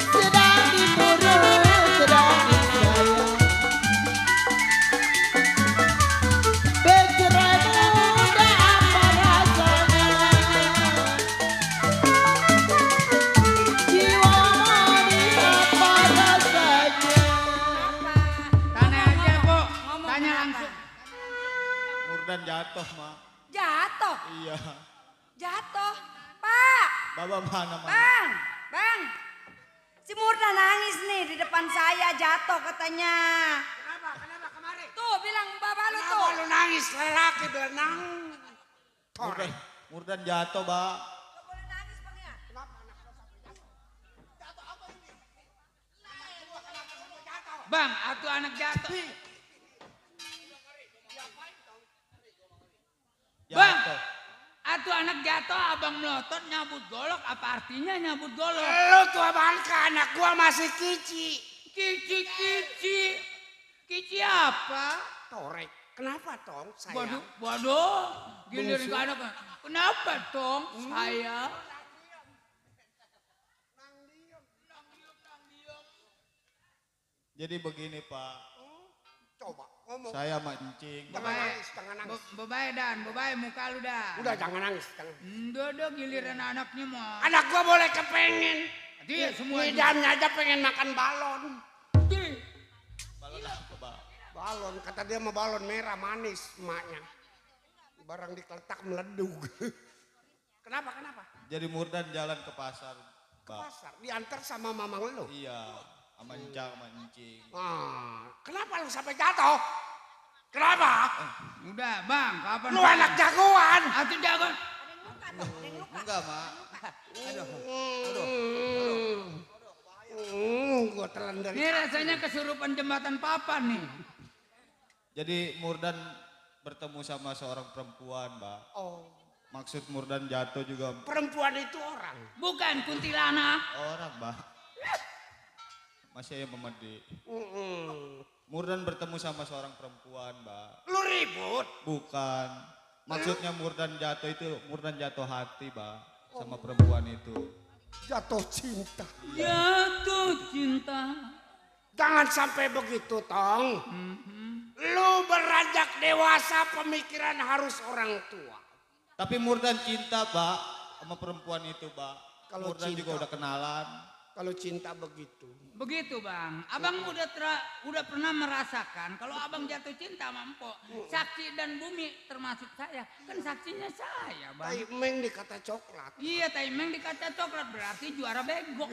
[SPEAKER 14] Sedang diturun, sedang disayang. Bercerai muda apa rasanya? Jiwa manis apa rasanya?
[SPEAKER 1] Tanya aja, Po.
[SPEAKER 6] Ngomong
[SPEAKER 1] Tanya
[SPEAKER 6] apa?
[SPEAKER 1] langsung.
[SPEAKER 13] Murdan jatuh, Ma.
[SPEAKER 6] Jatuh,
[SPEAKER 13] Iya.
[SPEAKER 6] jatuh. Pak,
[SPEAKER 13] Baba mana, Ma?
[SPEAKER 6] bang. Si Murdan nangis nih di depan saya jatuh katanya.
[SPEAKER 4] Kenapa kemarin?
[SPEAKER 6] Tuh bilang bapak lu tuh.
[SPEAKER 4] Kenapa lu nangis lelaki berenang?
[SPEAKER 13] Murdan jatuh, Ba.
[SPEAKER 6] Gak boleh nangis bang ya.
[SPEAKER 1] Bang, atuh anak jatuh. Bang,
[SPEAKER 13] Jatuh.
[SPEAKER 1] atuh anak jatuh, abang melotot nyabut golok. Apa artinya nyabut golok?
[SPEAKER 4] Lu tua bangka, anak gua masih kici.
[SPEAKER 1] Kici. Kici apa?
[SPEAKER 4] Torek. Kenapa tong
[SPEAKER 1] Waduh,
[SPEAKER 4] sayang?
[SPEAKER 1] waduh. Gilirin ke anak. Kenapa tong saya?
[SPEAKER 13] Jadi begini, Pak.
[SPEAKER 4] Coba ngomong.
[SPEAKER 13] Saya mancing.
[SPEAKER 4] Jangan nangis, jangan nangis.
[SPEAKER 1] Bebae muka lu dah.
[SPEAKER 4] Udah jangan nangis. Jangan.
[SPEAKER 1] Udah giliran anaknya mah.
[SPEAKER 4] Anak gua boleh kepengen.
[SPEAKER 1] Dia semua
[SPEAKER 4] Ngidamnya aja pengen makan balon.
[SPEAKER 13] Balon apa, Ba?
[SPEAKER 4] Balon, kata dia mau balon merah manis emaknya. Barang dikeletak meledug. Kenapa?
[SPEAKER 13] Jadi Murdan jalan ke pasar,
[SPEAKER 4] Ke
[SPEAKER 13] Ba.
[SPEAKER 4] pasar, diantar sama mamang lu.
[SPEAKER 13] Iya, mancing.
[SPEAKER 4] Kenapa lu sampai jatuh? Kenapa?
[SPEAKER 1] Udah bang, kapan?
[SPEAKER 4] Lu anak jagoan.
[SPEAKER 1] Atuh jagoan.
[SPEAKER 13] Enggak, Ma.
[SPEAKER 4] Gua telan dari
[SPEAKER 1] Ini rasanya kesurupan jembatan papan nih.
[SPEAKER 13] Jadi Murdan bertemu sama seorang perempuan, Mbak.
[SPEAKER 4] Oh,
[SPEAKER 13] Maksud Murdan jatuh juga
[SPEAKER 4] perempuan itu orang.
[SPEAKER 1] Bukan kuntilanak.
[SPEAKER 13] orang, Mbak. Masih yang memedi. Murdan bertemu sama seorang perempuan, Mbak.
[SPEAKER 4] Lu ribut.
[SPEAKER 13] Bukan. Maksudnya Murdan jatuh itu, Murdan jatuh hati, Mbak. Sama perempuan itu.
[SPEAKER 4] Jatuh cinta.
[SPEAKER 1] Jatuh cinta.
[SPEAKER 4] Jangan sampai begitu, Tong. Lu beranjak dewasa, pemikiran harus orang tua.
[SPEAKER 13] Tapi Murdan cinta, Mbak. Sama perempuan itu, Mbak.
[SPEAKER 4] Kalau
[SPEAKER 13] Murdan
[SPEAKER 4] cinta.
[SPEAKER 13] juga udah kenalan.
[SPEAKER 4] Kalau cinta begitu.
[SPEAKER 1] Begitu bang, abang udah pernah merasakan kalau abang jatuh cinta sama empok. Saksi dan bumi termasuk saya, kan saksinya saya bang.
[SPEAKER 4] Taimeng dikata coklat.
[SPEAKER 1] Iya taimeng dikata coklat berarti juara bego.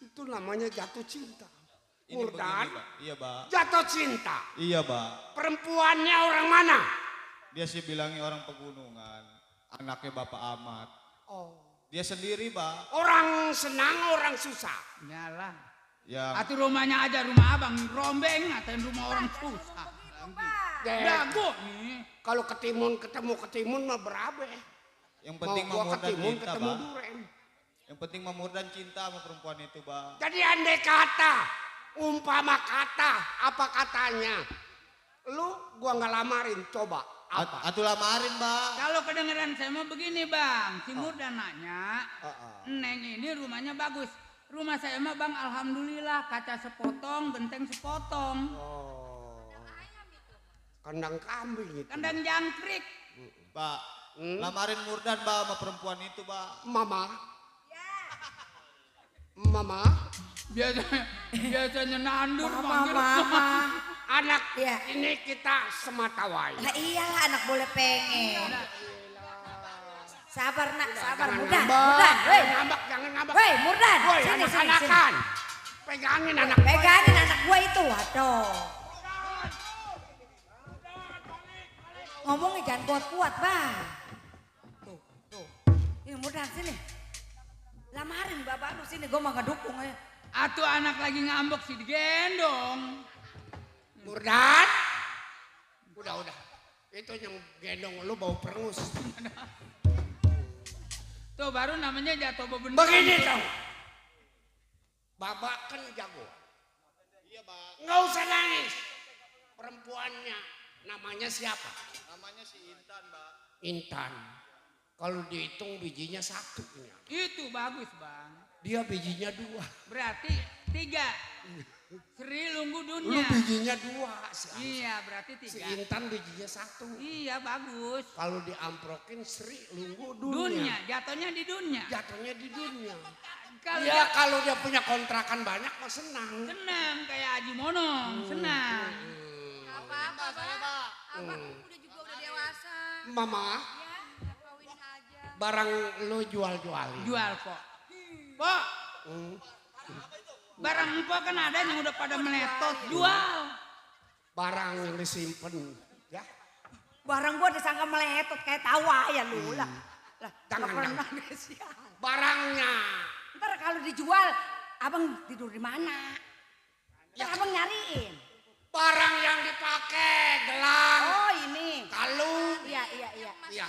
[SPEAKER 4] Itu namanya jatuh cinta.
[SPEAKER 13] Ini
[SPEAKER 4] Murdan,
[SPEAKER 13] begini, Mbak. Iya, Mbak.
[SPEAKER 4] jatuh cinta.
[SPEAKER 13] Iya, Mbak.
[SPEAKER 4] Perempuannya orang mana?
[SPEAKER 13] Dia sih bilangnya orang pegunungan. Anaknya Bapak Ahmad.
[SPEAKER 4] Oh.
[SPEAKER 13] Dia sendiri, Mbak.
[SPEAKER 4] Orang senang, orang susah.
[SPEAKER 1] Yalah.
[SPEAKER 13] Yang
[SPEAKER 1] Atau rumahnya aja rumah abang rombeng, ngatain rumah orang susah. Dago nih.
[SPEAKER 4] Kalau ketemu ketimun mah berabe.
[SPEAKER 13] yang penting
[SPEAKER 4] Mau gua
[SPEAKER 13] mah Murdan
[SPEAKER 4] ketimun
[SPEAKER 13] cinta,
[SPEAKER 4] ketemu
[SPEAKER 13] Mbak.
[SPEAKER 4] duren.
[SPEAKER 13] Yang penting mah Murdan cinta sama perempuan itu, Mbak.
[SPEAKER 4] Jadi andai kata, umpama kata, apa katanya? Lu gua nggak lamarin, coba. Apa?
[SPEAKER 13] Atuh lamarin, Mbak.
[SPEAKER 1] Kalau kedengeran saya mau begini bang, si Murdan nanya, Neng ini rumahnya bagus. Rumah saya mah bang alhamdulillah kaca sepotong, genteng sepotong.
[SPEAKER 4] Oh. Kandang kambing itu.
[SPEAKER 1] Kandang jangkrik.
[SPEAKER 13] Mbak, lamarin Murdan, Mbak, sama perempuan itu, Mbak.
[SPEAKER 4] Mama. Mama.
[SPEAKER 1] Biasanya nandur
[SPEAKER 6] Mama.
[SPEAKER 4] Anak
[SPEAKER 6] Iya.
[SPEAKER 4] ini kita sematawai.
[SPEAKER 6] Lah iyalah anak boleh pengen. Sabar nak, sabar. Murdan,
[SPEAKER 4] Jangan
[SPEAKER 6] Murdan. Woi,
[SPEAKER 4] ngambak, jangan ngambak.
[SPEAKER 6] woi Murdan.
[SPEAKER 4] Woi,
[SPEAKER 6] Sini, sini, sini.
[SPEAKER 4] anak-anakan. pegangin anak
[SPEAKER 6] Pegangin anak gue itu, waduh. Ngomongnya jangan kuat-kuat, Bang. Tuh. Ini mudah sini. Lamarin bapak lu sini, gue mah ngedukung ya.
[SPEAKER 1] Atuh anak lagi ngambek sih digendong.
[SPEAKER 4] Murdan. Udah. Itu yang gendong lu bau perengus.
[SPEAKER 1] Tuh baru namanya jatuh bebenah.
[SPEAKER 4] Begini dong. Babak kan jago. Iya, Bang. Nggak usah nangis. Perempuannya namanya siapa?
[SPEAKER 13] Namanya si Intan, Mbak.
[SPEAKER 4] Intan. Kalau dihitung bijinya 1.
[SPEAKER 1] Itu bagus bang.
[SPEAKER 4] Dia bijinya 2.
[SPEAKER 1] Berarti 3. Sri Lunggu
[SPEAKER 4] Lu
[SPEAKER 1] Dunia.
[SPEAKER 4] bijinya 2 sih.
[SPEAKER 1] Iya berarti 3.
[SPEAKER 4] Si Intan bijinya 1.
[SPEAKER 1] Iya bagus.
[SPEAKER 4] Kalau diamprokin Sri Lunggu
[SPEAKER 1] Dunia.
[SPEAKER 4] Dunia.
[SPEAKER 1] Jatuhnya di dunia.
[SPEAKER 4] Jatuhnya di dunia.
[SPEAKER 1] Kalau
[SPEAKER 4] Ya
[SPEAKER 1] dia-
[SPEAKER 4] kalau dia punya kontrakan banyak mah senang.
[SPEAKER 1] Senang kayak Haji Monong. Senang.
[SPEAKER 5] Apa-apa, Pak. Abang udah dewasa.
[SPEAKER 4] Mama,
[SPEAKER 5] Ya, kawin aja.
[SPEAKER 4] barang lu jual-jualin.
[SPEAKER 1] Jual kok. Pok, barang empok kan ada yang udah pada meletot. Jual.
[SPEAKER 4] Barang yang disimpan. Ya.
[SPEAKER 6] Barang gue disangka meletot kayak tawa ya lu lah. Lah,
[SPEAKER 4] Jangan,
[SPEAKER 6] nggak pernah
[SPEAKER 4] jangan.
[SPEAKER 6] deh, sial.
[SPEAKER 4] Barangnya.
[SPEAKER 6] Ntar kalau dijual, abang tidur di mana?
[SPEAKER 4] Ya.
[SPEAKER 6] Ntar abang nyariin.
[SPEAKER 4] Barang yang dipakai, gelang,
[SPEAKER 6] Oh ini.
[SPEAKER 4] kalung.
[SPEAKER 6] Iya.
[SPEAKER 4] Iya.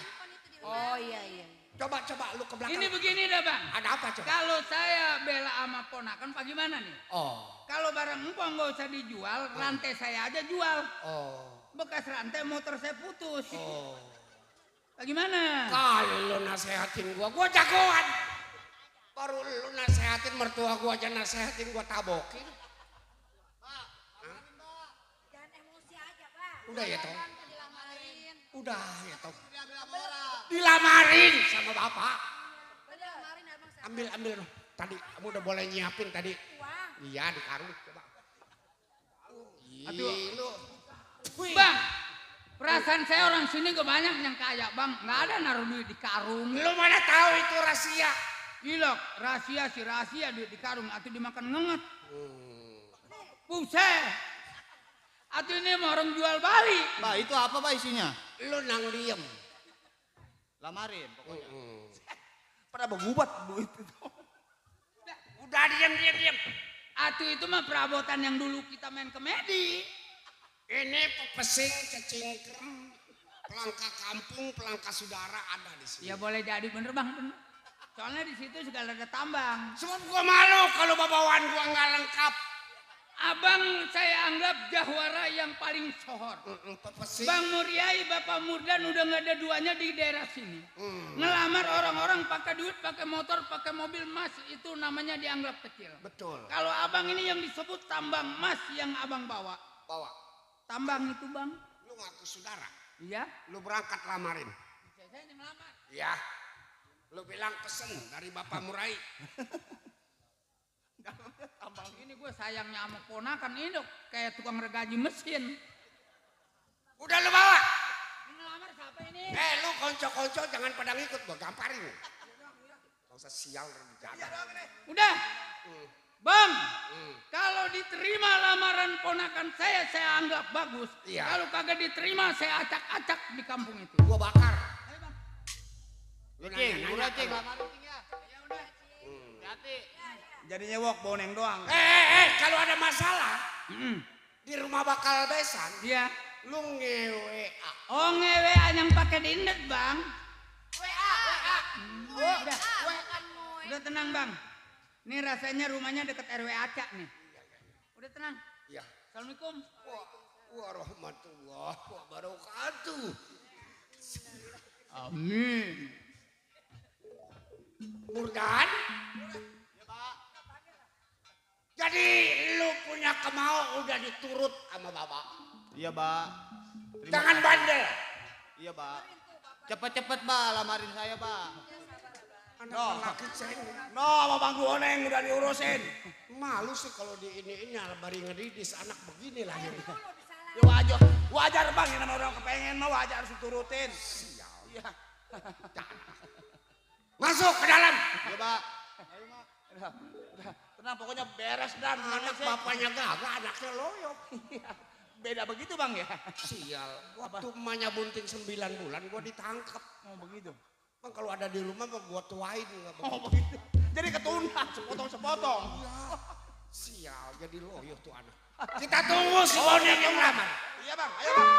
[SPEAKER 6] Oh iya.
[SPEAKER 4] Coba lu ke belakang.
[SPEAKER 1] Ini begini dah bang.
[SPEAKER 4] Ada apa coba?
[SPEAKER 1] Kalau saya bela sama ponakan pak gimana nih?
[SPEAKER 4] Oh.
[SPEAKER 1] Kalau barang empok nggak usah dijual, rantai saya aja jual.
[SPEAKER 4] Oh.
[SPEAKER 1] Bekas rantai motor saya putus.
[SPEAKER 4] Oh.
[SPEAKER 1] Bagaimana?
[SPEAKER 4] Kalau lu nasehatin gua jagoan. Baru lu nasehatin mertua gua aja nasehatin gua tabokin.
[SPEAKER 6] Jangan emosi aja, Pak.
[SPEAKER 4] Udah ya toh.
[SPEAKER 5] Dilamarin.
[SPEAKER 4] Udah ya toh. Dilamarin sama bapak.
[SPEAKER 5] Dilamarin abang saya.
[SPEAKER 4] Ambil. Tadi kamu udah boleh nyiapin tadi.
[SPEAKER 6] Uang.
[SPEAKER 4] Iya di karung coba.
[SPEAKER 1] Aduh.
[SPEAKER 4] Lu.
[SPEAKER 1] Bang, perasaan saya orang sini gak banyak yang kaya bang. Nggak ada naruh duit di karung.
[SPEAKER 4] Lu mana tahu itu rahasia?
[SPEAKER 1] Gila, rahasia duit di karung atau dimakan ngenget. Buset. Atau ini mau orang jual balik.
[SPEAKER 13] Mbak, itu apa Pak isinya?
[SPEAKER 4] Lu nang diem.
[SPEAKER 13] Lamarin pokoknya.
[SPEAKER 4] Pada begubat duit itu. Udah diam.
[SPEAKER 1] Atau itu mah perabotan yang dulu kita main komedi.
[SPEAKER 4] Ini pepesing, cecingkrem, pelangka kampung, pelangka saudara ada di sini.
[SPEAKER 1] Ya boleh jadi bener bang. Bener. Soalnya di situ segala ada tambang.
[SPEAKER 4] Sebab gua malu kalau bawaan gua nggak lengkap.
[SPEAKER 1] Abang saya anggap jahwara yang paling sohor.
[SPEAKER 4] Pepesing.
[SPEAKER 1] Bang Muriai, Bapak Murdan udah nggak ada duanya di daerah sini. Ngelamar orang-orang pakai duit, pakai motor, pakai mobil emas itu namanya dianggap kecil.
[SPEAKER 4] Betul.
[SPEAKER 1] Kalau abang ini yang disebut tambang emas yang abang bawa.
[SPEAKER 4] Bawa.
[SPEAKER 1] Tambang itu bang.
[SPEAKER 4] Lu ngaku saudara.
[SPEAKER 1] Iya.
[SPEAKER 4] Lu berangkat lamarin.
[SPEAKER 1] Saya yang ngelamar.
[SPEAKER 4] Iya. Lu bilang pesen dari Bapak Murai.
[SPEAKER 1] Tambang ini gue sayangnya sama ponakan ini dok kayak tukang regaji mesin.
[SPEAKER 4] Udah lu bawa.
[SPEAKER 1] Ngelamar siapa ini?
[SPEAKER 4] Lu konco-konco jangan pada ngikut gua gamparin. Gak usah sial dan berjaga.
[SPEAKER 1] Udah. Bang, kalau diterima lamaran ponakan saya anggap bagus.
[SPEAKER 4] Iya.
[SPEAKER 1] Kalau kagak diterima, saya acak-acak di kampung itu.
[SPEAKER 4] Gua bakar. Lu
[SPEAKER 13] Cing,
[SPEAKER 4] nanya-nanya
[SPEAKER 13] udah Cing,
[SPEAKER 4] kalau-
[SPEAKER 13] lamarin Cing ya. Ya udah. Hati. Jadi nyewok boneng doang.
[SPEAKER 4] Kalau ada masalah di rumah bakal besan,
[SPEAKER 1] Iya.
[SPEAKER 4] lu nge-WA.
[SPEAKER 1] Oh ngewe yang pakai dindet bang. Udah tenang bang. Ini rasanya rumahnya deket RW Acak nih. Udah tenang.
[SPEAKER 4] Iya.
[SPEAKER 1] Assalamualaikum.
[SPEAKER 4] Warahmatullah wabarakatuh.
[SPEAKER 1] Amin.
[SPEAKER 4] Murdan. Jadi lu punya kemau udah diturut sama bapak.
[SPEAKER 13] Iya, Pak.
[SPEAKER 4] Jangan bandel.
[SPEAKER 13] Iya, Pak. Cepet-cepet, Pak, lamarin saya, Pak.
[SPEAKER 4] Anak laki ceng.
[SPEAKER 13] No, sama Bang Boneng udah diurusin.
[SPEAKER 4] Malu sih kalau di ini bari ngedidis anak begini lahir.
[SPEAKER 13] Ya wajar Bang, yang namanya orang kepengen mah wajar harus diturutin. Iya.
[SPEAKER 4] Masuk ke dalam.
[SPEAKER 13] Iya, Pak.
[SPEAKER 10] Udah, tenang pokoknya beres dan anak bapaknya gagah, anaknya loyok. Beda begitu bang ya?
[SPEAKER 11] Sial, waktu emaknya bunting 9 bulan gua ditangkap.
[SPEAKER 10] Oh begitu.
[SPEAKER 11] Bang kalau ada di rumah mah gua tuain nggak
[SPEAKER 10] Oh
[SPEAKER 11] begitu.
[SPEAKER 10] begitu. Jadi ketunda, sepotong-sepotong.
[SPEAKER 11] Sial, jadi loyo tuh anak. Kita tunggu si Boneng yang lamar.
[SPEAKER 10] Iya bang, ayo bang.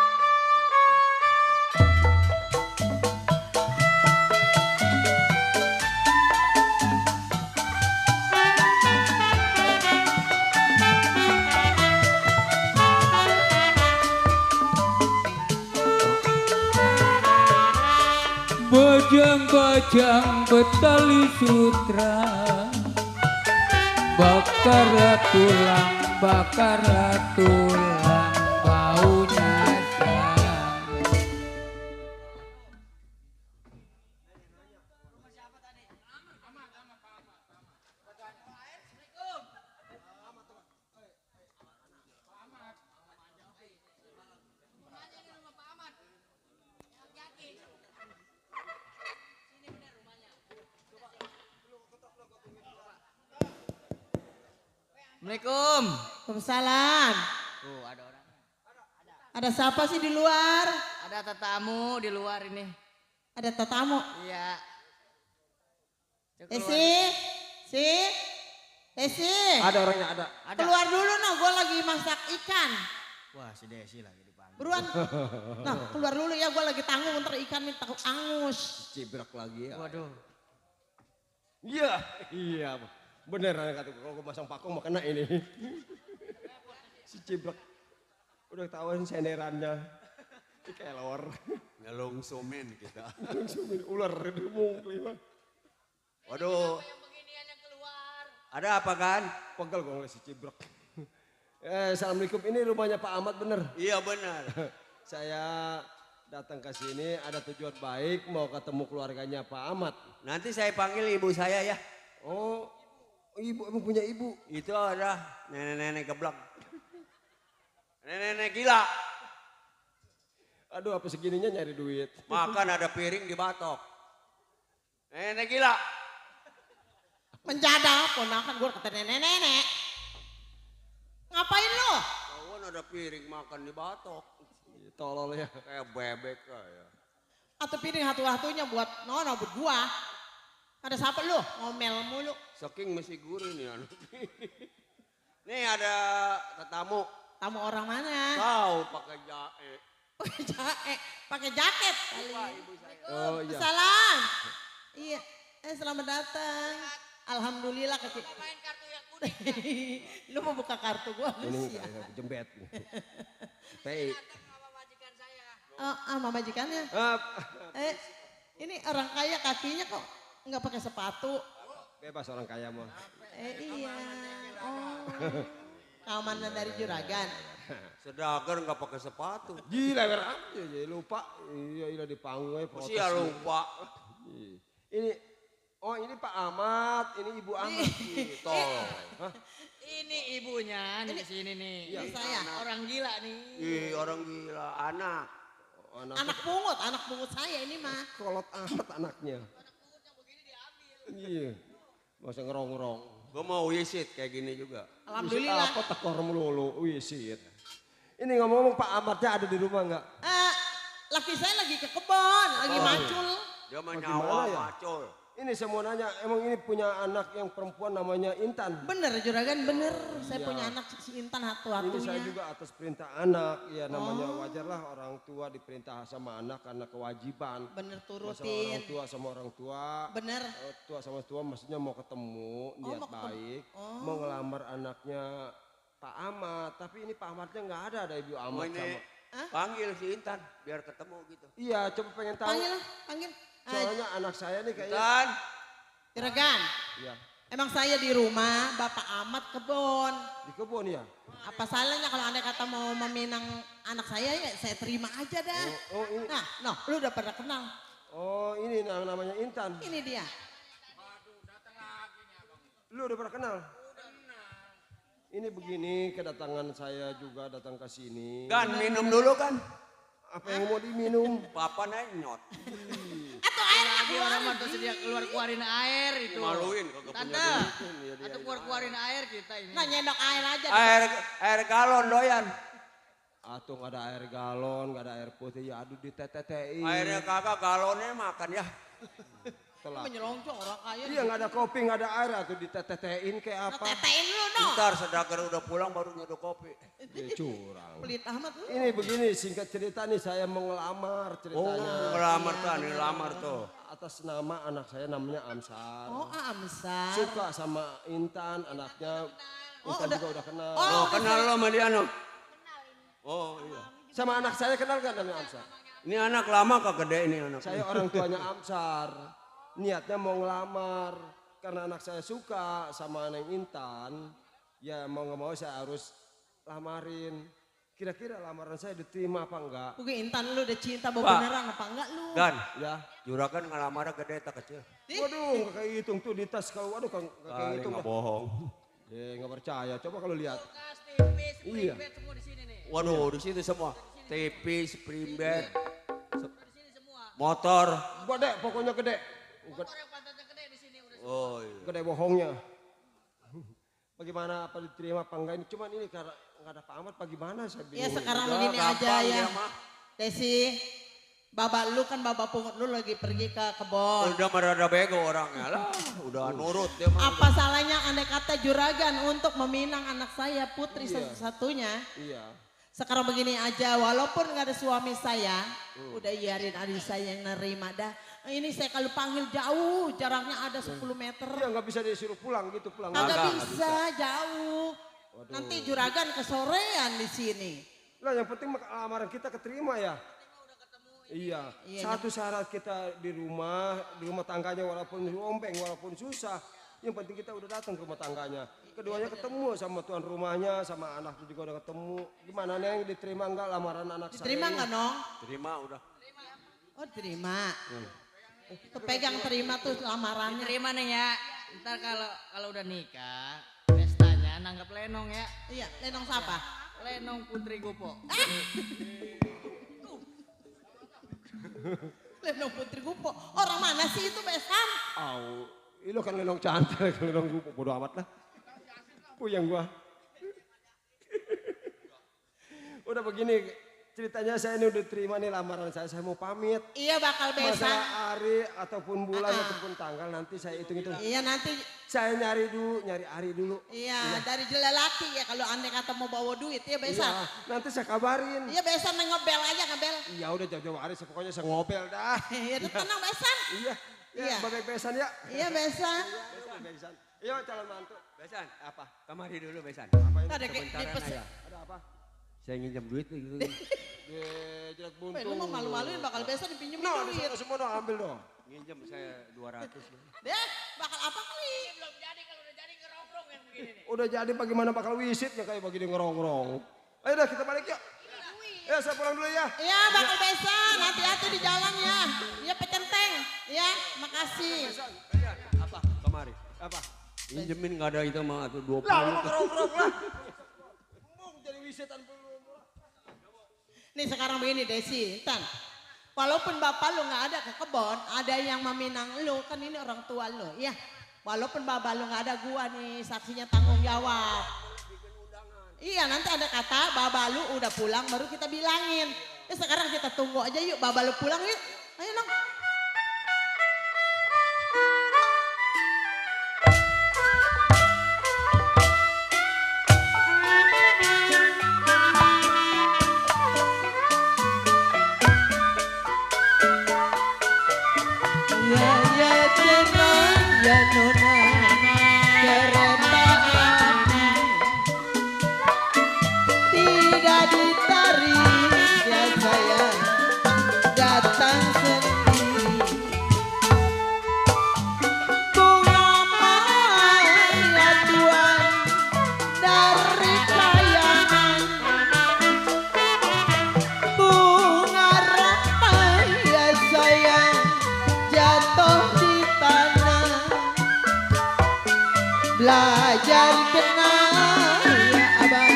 [SPEAKER 14] Bajang-bajang betali sutra, bakarlah tulang baunya sang.
[SPEAKER 7] Assalamualaikum.
[SPEAKER 6] Waalaikumsalam.
[SPEAKER 7] Tuh ada orang.
[SPEAKER 6] Ada siapa sih di luar?
[SPEAKER 7] Ada tetamu di luar ini.
[SPEAKER 6] Ada tetamu.
[SPEAKER 7] Iya.
[SPEAKER 6] Desi.
[SPEAKER 11] Ada orangnya ada.
[SPEAKER 6] Keluar dulu no, gue lagi masak ikan.
[SPEAKER 7] Wah si Desi lagi dipanggil.
[SPEAKER 6] Buruan. Nah keluar dulu ya, gue lagi tanggung ntar ikan minta angus.
[SPEAKER 11] Cibrak lagi ya.
[SPEAKER 7] Waduh.
[SPEAKER 11] Iya. Bener anak kata kalau gue masang pakung mau kena ini. Si Cibrak udah ketahuan senderannya. Kelor.
[SPEAKER 10] Ngelungsumin kita.
[SPEAKER 11] Ngelungsumin ular demung kelima.
[SPEAKER 10] Waduh. Ada apa kan?
[SPEAKER 11] Pegel gue ngeliat si Cibrak. Assalamualaikum, ini rumahnya Pak Ahmad bener?
[SPEAKER 10] Iya benar.
[SPEAKER 11] Saya datang ke sini ada tujuan baik mau ketemu keluarganya Pak Ahmad.
[SPEAKER 10] Nanti saya panggil ibu saya ya.
[SPEAKER 11] Oh, ibu emang punya ibu?
[SPEAKER 10] Itu ada nenek-nenek geblek. Nenek-nenek gila.
[SPEAKER 11] Aduh apa segininya nyari duit.
[SPEAKER 10] Makan ada piring di batok. Nenek gila.
[SPEAKER 6] Menjadah ponakan gue kata nenek-nenek. Ngapain lo?
[SPEAKER 10] Kawan ada piring makan di batok.
[SPEAKER 11] Tolol ya.
[SPEAKER 10] Kayak bebek kayak.
[SPEAKER 6] Atau piring hatu-hatunya buat nono berdua. Ada siapa lo? Ngomel mulu.
[SPEAKER 10] Saking masih gurih nih anak. Nih ada tetamu.
[SPEAKER 6] Tamu orang mana?
[SPEAKER 10] Tahu pakai jahe.
[SPEAKER 6] Pakai jaket kali.
[SPEAKER 11] Oh iya.
[SPEAKER 6] Salam. Iya. Selamat datang. Alhamdulillah kecil.
[SPEAKER 7] Main kartu yang kuning.
[SPEAKER 6] Lu mau buka kartu gua lu
[SPEAKER 11] Ini
[SPEAKER 6] sih.
[SPEAKER 11] jembet. Pei.
[SPEAKER 6] Mama majikannya. Ini orang kaya kakinya kok nggak pakai sepatu.
[SPEAKER 11] Bebas orang kaya mah.
[SPEAKER 6] Iya. Oh. Keamanan dari juragan.
[SPEAKER 10] Sedagar nggak pakai sepatu.
[SPEAKER 11] Gila berapa? Ya lupa. Iya di panggung protes.
[SPEAKER 10] Mesti ya lupa.
[SPEAKER 11] Ini Pak Ahmad, ini Ibu Ahmad.
[SPEAKER 10] Tolong.
[SPEAKER 7] Ini ibunya nih di sini nih.
[SPEAKER 6] Ini saya.
[SPEAKER 7] Orang gila nih.
[SPEAKER 10] Ih orang gila anak.
[SPEAKER 6] Anak pungut saya ini mah.
[SPEAKER 11] Kolot amat anaknya. Iya. Masa ngerong-ngerong.
[SPEAKER 10] Gue mau wisit kayak gini juga.
[SPEAKER 6] Alhamdulillah.
[SPEAKER 11] Apa tekor melulu, wisit. Ini ngomong-ngomong Pak Ahmadnya ada di rumah nggak?
[SPEAKER 6] Laki saya lagi ke kebon, lagi macul.
[SPEAKER 10] Dia mah
[SPEAKER 11] Gimana
[SPEAKER 10] nyawa
[SPEAKER 11] ya?
[SPEAKER 10] macul.
[SPEAKER 11] Ini saya mau nanya, emang ini punya anak yang perempuan namanya Intan?
[SPEAKER 6] Bener juragan, bener. Saya
[SPEAKER 11] Iya.
[SPEAKER 6] punya anak si Intan
[SPEAKER 11] Ini
[SPEAKER 6] hatu-hatunya.
[SPEAKER 11] saya juga atas perintah anak, ya namanya wajar lah orang tua diperintah sama anak karena kewajiban.
[SPEAKER 6] Bener
[SPEAKER 11] Masa
[SPEAKER 6] turutin.
[SPEAKER 11] orang tua sama orang tua.
[SPEAKER 6] Bener.
[SPEAKER 11] Tua sama tua maksudnya mau ketemu, niat
[SPEAKER 6] mau ketemu.
[SPEAKER 11] baik.
[SPEAKER 6] Oh.
[SPEAKER 11] Mau ngelamar anaknya Pak Ahmad, tapi ini Pak Ahmadnya nggak ada Ibu Ahmad
[SPEAKER 10] Ini
[SPEAKER 11] sama.
[SPEAKER 10] panggil si Intan biar ketemu gitu.
[SPEAKER 11] Iya, coba pengen tahu.
[SPEAKER 6] Panggil.
[SPEAKER 11] Soalnya anak saya nih kayaknya.
[SPEAKER 10] Intan.
[SPEAKER 6] Juragan,
[SPEAKER 11] Iya.
[SPEAKER 6] emang saya di rumah, Bapak Ahmad kebon.
[SPEAKER 11] Di kebun ya?
[SPEAKER 6] Apa salahnya kalau anda kata mau meminang anak saya ya saya terima aja dah.
[SPEAKER 11] Oh ini.
[SPEAKER 6] Nah, lu udah pernah kenal.
[SPEAKER 11] Oh ini namanya Intan.
[SPEAKER 6] Ini dia.
[SPEAKER 11] Lu udah pernah kenal? Ini begini kedatangan saya juga datang ke sini.
[SPEAKER 10] Kan minum dulu kan.
[SPEAKER 11] Apa yang mau diminum?
[SPEAKER 10] Papa nenyot.
[SPEAKER 6] Atau air aku
[SPEAKER 7] laki orang mah tuh sedia keluarin air itu.
[SPEAKER 10] Maluin kagak punya
[SPEAKER 7] Tante,
[SPEAKER 10] duit. Iya, dia.
[SPEAKER 7] atau keluarin air kita ini.
[SPEAKER 6] Nggak nyendok air aja.
[SPEAKER 11] Air galon doyan. Atuh nggak ada air galon, nggak ada air putih, ya aduh ditetetein.
[SPEAKER 10] Airnya kagak, galonnya makan ya.
[SPEAKER 11] Telat.
[SPEAKER 8] Menyelonjong orang kaya.
[SPEAKER 11] Iya nggak ada kopi, nggak ada air, atuh ditetetein kayak apa?
[SPEAKER 6] Tetein lu dong.
[SPEAKER 10] Ntar sedagar udah pulang baru nyeduh kopi.
[SPEAKER 11] Ya curang.
[SPEAKER 8] Pelit amat lu.
[SPEAKER 11] Ini begini singkat cerita nih saya mau ngelamar ceritanya.
[SPEAKER 10] Oh, ngelamar tuh, nih lamar tuh.
[SPEAKER 11] Atas nama anak saya namanya Amsar.
[SPEAKER 6] Oh Amsar.
[SPEAKER 11] Suka sama Intan anaknya. Intan juga udah kenal.
[SPEAKER 10] Oh, kenal lo sama dia no? Oh iya.
[SPEAKER 11] Sama anak saya kenal gak namanya Amsar?
[SPEAKER 10] Ini anak lama kah gede ini anak?
[SPEAKER 11] Saya orang tuanya Amsar. Niatnya mau ngelamar. Karena anak saya suka sama Neng Intan. Ya mau gak mau saya harus lamarin. Kira-kira lamaran saya diterima apa enggak?
[SPEAKER 8] Oke, Intan lu udah cinta
[SPEAKER 10] Pak.
[SPEAKER 8] beneran apa enggak lu?
[SPEAKER 10] Dan,
[SPEAKER 11] Ya.
[SPEAKER 10] juragan ngelamar gede tak kecil.
[SPEAKER 11] Waduh, gak kayak hitung tuh di tas kau. Waduh, gak kayak
[SPEAKER 10] Kali
[SPEAKER 11] hitung.
[SPEAKER 10] nggak bohong.
[SPEAKER 11] Nggak percaya. Coba kalau lihat.
[SPEAKER 7] Iya.
[SPEAKER 11] Iya.
[SPEAKER 7] Semua di sini nih.
[SPEAKER 10] Waduh, di situ semua. TV, spring bed, motor.
[SPEAKER 11] Gede, pokoknya gede.
[SPEAKER 7] Motor yang pantatnya gede di sini udah.
[SPEAKER 10] Oh iya.
[SPEAKER 11] Gede bohongnya. Bagaimana apa diterima apa enggak ini? Cuman ini karena nggak ada Pak Ahmad, bagaimana saya bingung.
[SPEAKER 8] Ya sekarang
[SPEAKER 10] Udah,
[SPEAKER 8] begini aja
[SPEAKER 10] gampang
[SPEAKER 8] ya.
[SPEAKER 10] dia mah.
[SPEAKER 8] Desi, bapak lu kan bapak pungut lu lagi pergi ke kebon.
[SPEAKER 10] Udah merada bego orangnya lah. Udah nurut dia mah.
[SPEAKER 8] Apa salahnya andai kata juragan untuk meminang anak saya putri
[SPEAKER 11] Iya.
[SPEAKER 8] satu-satunya.
[SPEAKER 11] Iya.
[SPEAKER 8] Sekarang begini aja, walaupun nggak ada suami saya, udah biarin adik saya yang nerima dah. Ini saya kalau panggil jauh, jaraknya ada 10 meter.
[SPEAKER 11] Iya nggak bisa disuruh pulang gitu pulang.
[SPEAKER 8] Kagak
[SPEAKER 10] Nggak
[SPEAKER 8] bisa, jauh.
[SPEAKER 11] Waduh.
[SPEAKER 8] Nanti juragan kesorean di sini.
[SPEAKER 11] Lah yang penting lamaran kita keterima ya. Iya.
[SPEAKER 8] Iya,
[SPEAKER 11] Satu syarat kita di rumah tangganya walaupun rombeng, walaupun susah. Yang penting kita udah datang ke rumah tangganya. Keduanya ketemu sama tuan rumahnya, sama anaknya juga udah ketemu. Gimana Neng, diterima enggak lamaran anak saya?
[SPEAKER 8] Diterima nggak Nong?
[SPEAKER 10] Terima udah.
[SPEAKER 8] Oh terima. Kepegang terima tuh lamarannya.
[SPEAKER 7] Terima nih ya. Ntar kalau udah nikah, pestanya nanggap lenong ya.
[SPEAKER 8] Iya, lenong siapa?
[SPEAKER 7] Lenong Putri Gupo.
[SPEAKER 8] Lenong Putri Gupo. Orang mana sih itu Besan?
[SPEAKER 11] Au, ini kan lenong cantik, lenong gue bodo amat lah. Puyeng gua. Udah begini, ceritanya saya ini udah terima nih lamaran saya mau pamit.
[SPEAKER 8] Iya bakal Besan.
[SPEAKER 11] Masalah hari ataupun bulan ataupun tanggal nanti saya hitung-hitung.
[SPEAKER 8] Iya nanti.
[SPEAKER 11] Saya nyari hari dulu.
[SPEAKER 8] Iya dari lelaki ya kalau andai kata mau bawa duit ya Besan.
[SPEAKER 11] Iya, nanti saya kabarin.
[SPEAKER 8] Iya Besan ngebel aja ngebel.
[SPEAKER 11] Iya udah jauh-jauh hari pokoknya saya ngobel dah.
[SPEAKER 8] Iya tenang Besan.
[SPEAKER 11] Iya.
[SPEAKER 8] Iya.
[SPEAKER 11] Bapak Besan ya.
[SPEAKER 8] Iya Besan.
[SPEAKER 11] Besan. Iya calon mantu.
[SPEAKER 10] Besan, apa? Kamari dulu Besan.
[SPEAKER 11] Apa ini?
[SPEAKER 8] Ada kayak
[SPEAKER 10] Sebentaran
[SPEAKER 8] dipesen.
[SPEAKER 10] aja.
[SPEAKER 11] Ada apa?
[SPEAKER 10] Saya nginjem duit gitu.
[SPEAKER 11] Jelek buntu.
[SPEAKER 8] Lu mau malu-maluin bakal Besan dipinjemin
[SPEAKER 11] No,
[SPEAKER 8] duit.
[SPEAKER 11] semua dong ambil dong.
[SPEAKER 10] Nginjem saya 200.
[SPEAKER 8] Deh bakal apa kali?
[SPEAKER 7] Belum jadi, kalau udah jadi ngerongrong yang begini nih.
[SPEAKER 11] Udah jadi bagaimana bakal wisitnya kayak begini ngerong-ngerong. Ayo dah kita balik yuk. Ya saya pulang dulu ya.
[SPEAKER 8] Iya bakal Besan, hati-hati di jalan ya. Iya pecenteng. Ya makasih.
[SPEAKER 10] Besan, apa? Kamari.
[SPEAKER 11] Apa?
[SPEAKER 10] Injemin nggak ada itu mah tuh 20.
[SPEAKER 11] Lah lu mau ngerong-ngerong lah. Mau jadi wisitan belum.
[SPEAKER 8] Nih sekarang begini Desi, Intan. Walaupun bapak lu nggak ada ke kebon, ada yang meminang lu, kan ini orang tua lu, ya. Walaupun bapak lu nggak ada, gua nih saksinya tanggung jawab. Iya nanti ada kata bapak lu udah pulang baru kita bilangin. Sekarang kita tunggu aja yuk, bapak lu pulang yuk. Ayo Nong.
[SPEAKER 14] Ya tenang ya nona kereta api tidak ditarik ya sayang datang sendiri bunga ya tuan dari kayangan bunga rampai ya sayang jatuh di tanah belajar kenal ya abang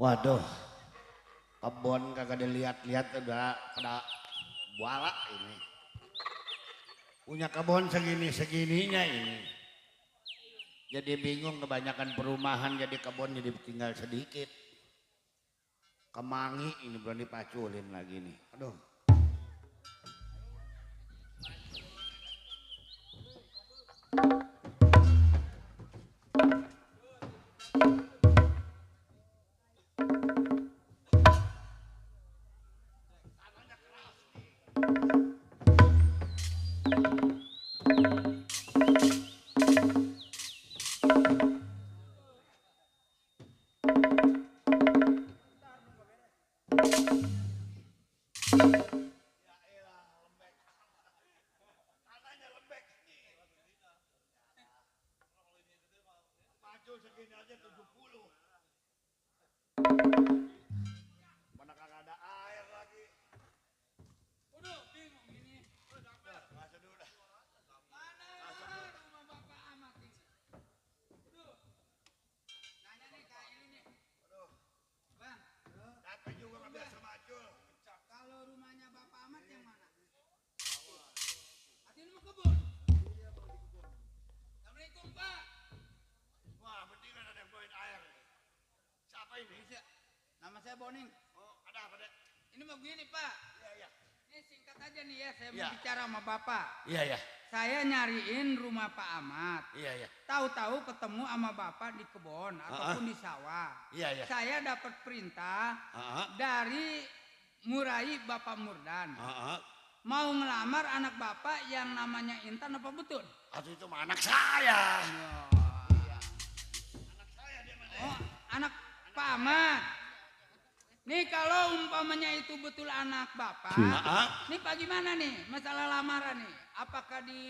[SPEAKER 12] Waduh, kebon kagak dilihat-lihat udah pada buala ini. Punya kebon segini-segininya ini. Jadi bingung kebanyakan perumahan jadi kebon jadi tinggal sedikit. Kemangi ini belum dipaculin lagi nih. Aduh. Segini aja 70. Mana kagak ada air lagi.
[SPEAKER 1] Udah bingung ini.
[SPEAKER 12] Masuk dulu dah.
[SPEAKER 1] Mana rumah Bapak Ahmad ini? Udah. Nanya nih kayak ini nih.
[SPEAKER 12] Aduh.
[SPEAKER 1] Bang,
[SPEAKER 12] Tapi juga nggak biasa macul.
[SPEAKER 1] kalau rumahnya Bapak Ahmad yang mana? Hati ini mau kebun. Assalamualaikum Pak.
[SPEAKER 12] Wah, mendingan ada yang bawain air. Siapa ini?
[SPEAKER 1] Nama saya Boning.
[SPEAKER 12] Oh, ada apa, Dek?
[SPEAKER 1] Ini mau begini Pak.
[SPEAKER 12] Iya, iya.
[SPEAKER 1] Ini singkat aja nih ya, saya
[SPEAKER 12] Iya.
[SPEAKER 1] mau bicara sama Bapak.
[SPEAKER 12] Iya, iya.
[SPEAKER 1] Saya nyariin rumah Pak Ahmad.
[SPEAKER 12] Iya, iya.
[SPEAKER 1] Tahu-tahu ketemu sama Bapak di kebun ataupun di sawah.
[SPEAKER 12] Iya, iya.
[SPEAKER 1] Saya dapat perintah dari murai Bapak Murdan. Mau ngelamar anak Bapak yang namanya Intan apa betul?
[SPEAKER 12] Atau itu mah anak saya.
[SPEAKER 1] Oh, anak Pak Ahmad. Nih kalau umpamanya itu betul anak Bapak, nih Pak gimana nih masalah lamaran nih? Apakah di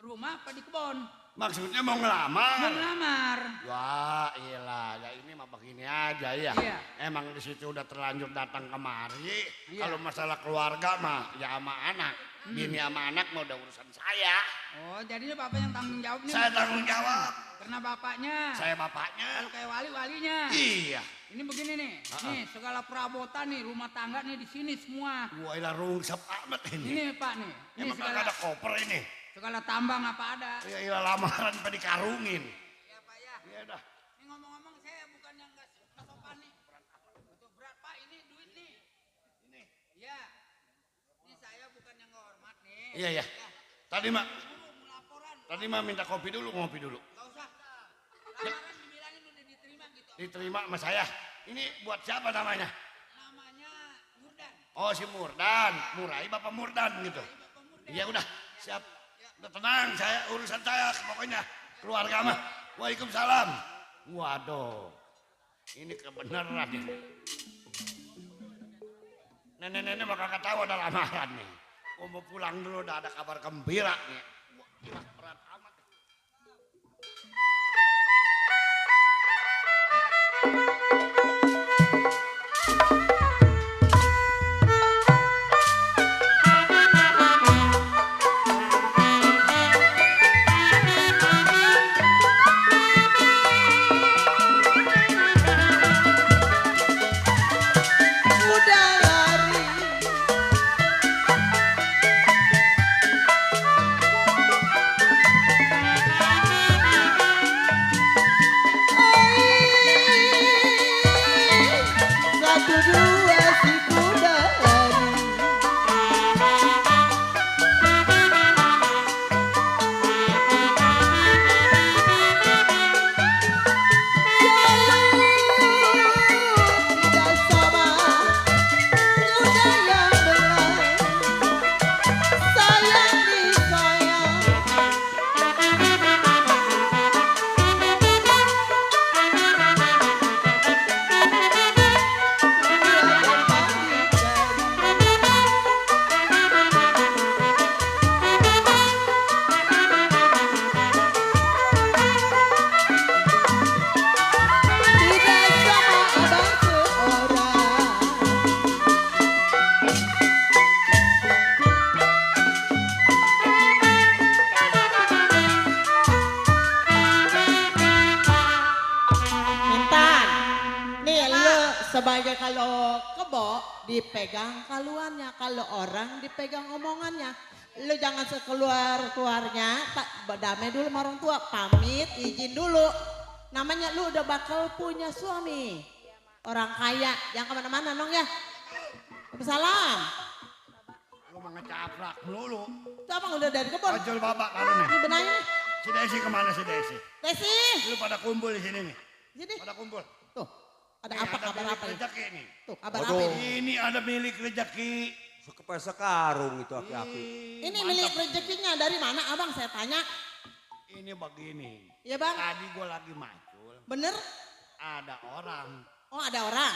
[SPEAKER 1] rumah apa di kebun?
[SPEAKER 12] Maksudnya mau ngelamar?
[SPEAKER 1] Mau ngelamar.
[SPEAKER 12] Wah, iyalah, ya ini mah begini aja ya.
[SPEAKER 1] Iya.
[SPEAKER 12] Emang di situ udah terlanjur datang kemari.
[SPEAKER 1] Iya.
[SPEAKER 12] Kalau masalah keluarga mah ya sama anak. Bini sama anak mah udah urusan saya.
[SPEAKER 1] Oh, jadinya Bapak yang tanggung jawab nih.
[SPEAKER 12] Saya tanggung jawab.
[SPEAKER 1] Karena bapaknya.
[SPEAKER 12] Saya bapaknya.
[SPEAKER 1] Kalau kayak walinya.
[SPEAKER 12] Iya.
[SPEAKER 1] Ini begini nih. Nih, segala perabotan nih, rumah tangga nih di sini semua.
[SPEAKER 12] Wah, ilah rungsep amat ini.
[SPEAKER 1] Ini Pak nih. Ini
[SPEAKER 12] Emang kagak ada koper ini.
[SPEAKER 1] segala tambang apa ada.
[SPEAKER 12] Ya ilah lamaran pada dikarungin.
[SPEAKER 1] Iya Pak ya.
[SPEAKER 12] Iya dah.
[SPEAKER 1] Ini ngomong-ngomong saya bukan yang nggak sopan nih. Betul berat Pak, ini duit nih. Ini. Iya. Ini saya bukan yang nggak hormat nih.
[SPEAKER 12] Iya, iya.
[SPEAKER 1] Ya.
[SPEAKER 12] Tadi mah
[SPEAKER 1] Mau laporan.
[SPEAKER 12] Tadi mah minta kopi dulu, ngopi dulu.
[SPEAKER 1] Nggak usah. Lamaran dibilangin udah diterima gitu.
[SPEAKER 12] Diterima sama saya. Ini buat siapa namanya?
[SPEAKER 1] Namanya Murdan.
[SPEAKER 12] Oh, si Murdan. Murai Bapak Murdan gitu. Iya udah, siap. Udah tenang, saya urusan saya pokoknya. Keluarga mah. Waalaikumsalam. Waduh. Ini kebenaran ini. Nenek-nenek bakal kagak tahu ada lamaran nih. Gua mau pulang dulu, udah ada kabar gembira nih. Wah, gila, berat amat.
[SPEAKER 14] Udah lari
[SPEAKER 8] sebagai kalau kebo dipegang kaluannya, kalau orang dipegang omongannya. Lu jangan sekeluar-keluarnya, damai dulu sama orang tua, pamit, izin dulu. Namanya lu udah bakal punya suami. Orang kaya, jangan kemana-mana nong ya. Salam.
[SPEAKER 12] Lu mau ngecaprak melulu.
[SPEAKER 8] Itu abang udah dari kebun.
[SPEAKER 12] Ojol babak karena.
[SPEAKER 8] Ini benarnya nih.
[SPEAKER 12] Si Desi kemana si Desi?
[SPEAKER 8] Desi.
[SPEAKER 12] Lu pada kumpul di sini nih.
[SPEAKER 8] Sini.
[SPEAKER 12] Pada kumpul.
[SPEAKER 8] Tuh, ada
[SPEAKER 12] Nih,
[SPEAKER 8] apa
[SPEAKER 12] ada
[SPEAKER 8] kabar
[SPEAKER 12] milik
[SPEAKER 8] apa ini?
[SPEAKER 12] rezeki nih.
[SPEAKER 8] Tuh, kabar
[SPEAKER 11] Waduh.
[SPEAKER 8] apa ini?
[SPEAKER 12] Ini ada milik rezeki.
[SPEAKER 11] Sekarung itu aki-aki.
[SPEAKER 8] Ini milik rezekinya dari mana abang saya tanya.
[SPEAKER 12] Ini begini.
[SPEAKER 8] Iya bang.
[SPEAKER 12] Tadi gua lagi macul.
[SPEAKER 8] Bener?
[SPEAKER 12] Ada orang.
[SPEAKER 8] Oh ada orang.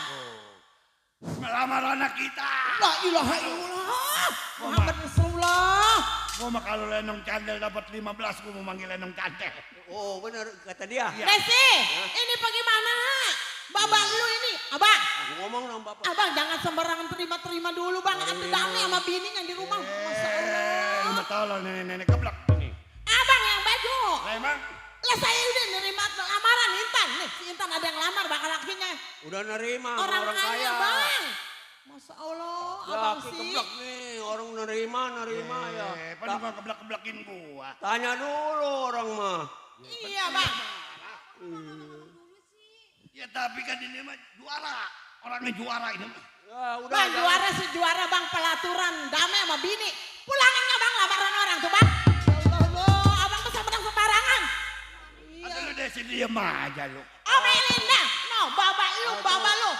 [SPEAKER 12] Melamar anak kita.
[SPEAKER 8] La ilaha illallah. Muhammad Rasulullah.
[SPEAKER 12] Gua mah kalau Lenong Candel dapat 15, gua mau manggil Lenong Candel.
[SPEAKER 11] Oh benar kata dia.
[SPEAKER 12] Iya.
[SPEAKER 8] Desi, ini bagaimana? Babak lu ini, abang.
[SPEAKER 11] Aku ngomong sama bapak.
[SPEAKER 8] Abang jangan sembarangan terima-terima dulu bang. Atu damai sama bininya di rumah. Masya Allah.
[SPEAKER 12] Lu mau tolong nenek-nenek keblak ini.
[SPEAKER 8] Abang yang baju.
[SPEAKER 12] Lah emang
[SPEAKER 8] Lah saya udah nerima lamaran Intan. Nih si Intan ada yang lamar bakal lakinya.
[SPEAKER 11] Udah nerima sama
[SPEAKER 8] Orang kaya
[SPEAKER 11] kaya.
[SPEAKER 8] bang. Masya Allah,
[SPEAKER 11] Ya,
[SPEAKER 8] abang
[SPEAKER 11] aki
[SPEAKER 8] sih.
[SPEAKER 11] keblak nih, orang nerima ya.
[SPEAKER 12] Pan juga keblak-keblakin gua.
[SPEAKER 11] Tanya dulu orang mah.
[SPEAKER 8] Iya bang.
[SPEAKER 12] Ya tapi kan ini mah juara. Orangnya juara ini mah.
[SPEAKER 11] Ya udah.
[SPEAKER 8] Bang juara si juara bang pelaturan damai sama bini. Pulangin nggak bang lamaran orang tuh bang. Ya Allah, abang bisa menang sembarangan.
[SPEAKER 12] Atau lu Desi diem aja lu.
[SPEAKER 8] Omelin no bapak lu.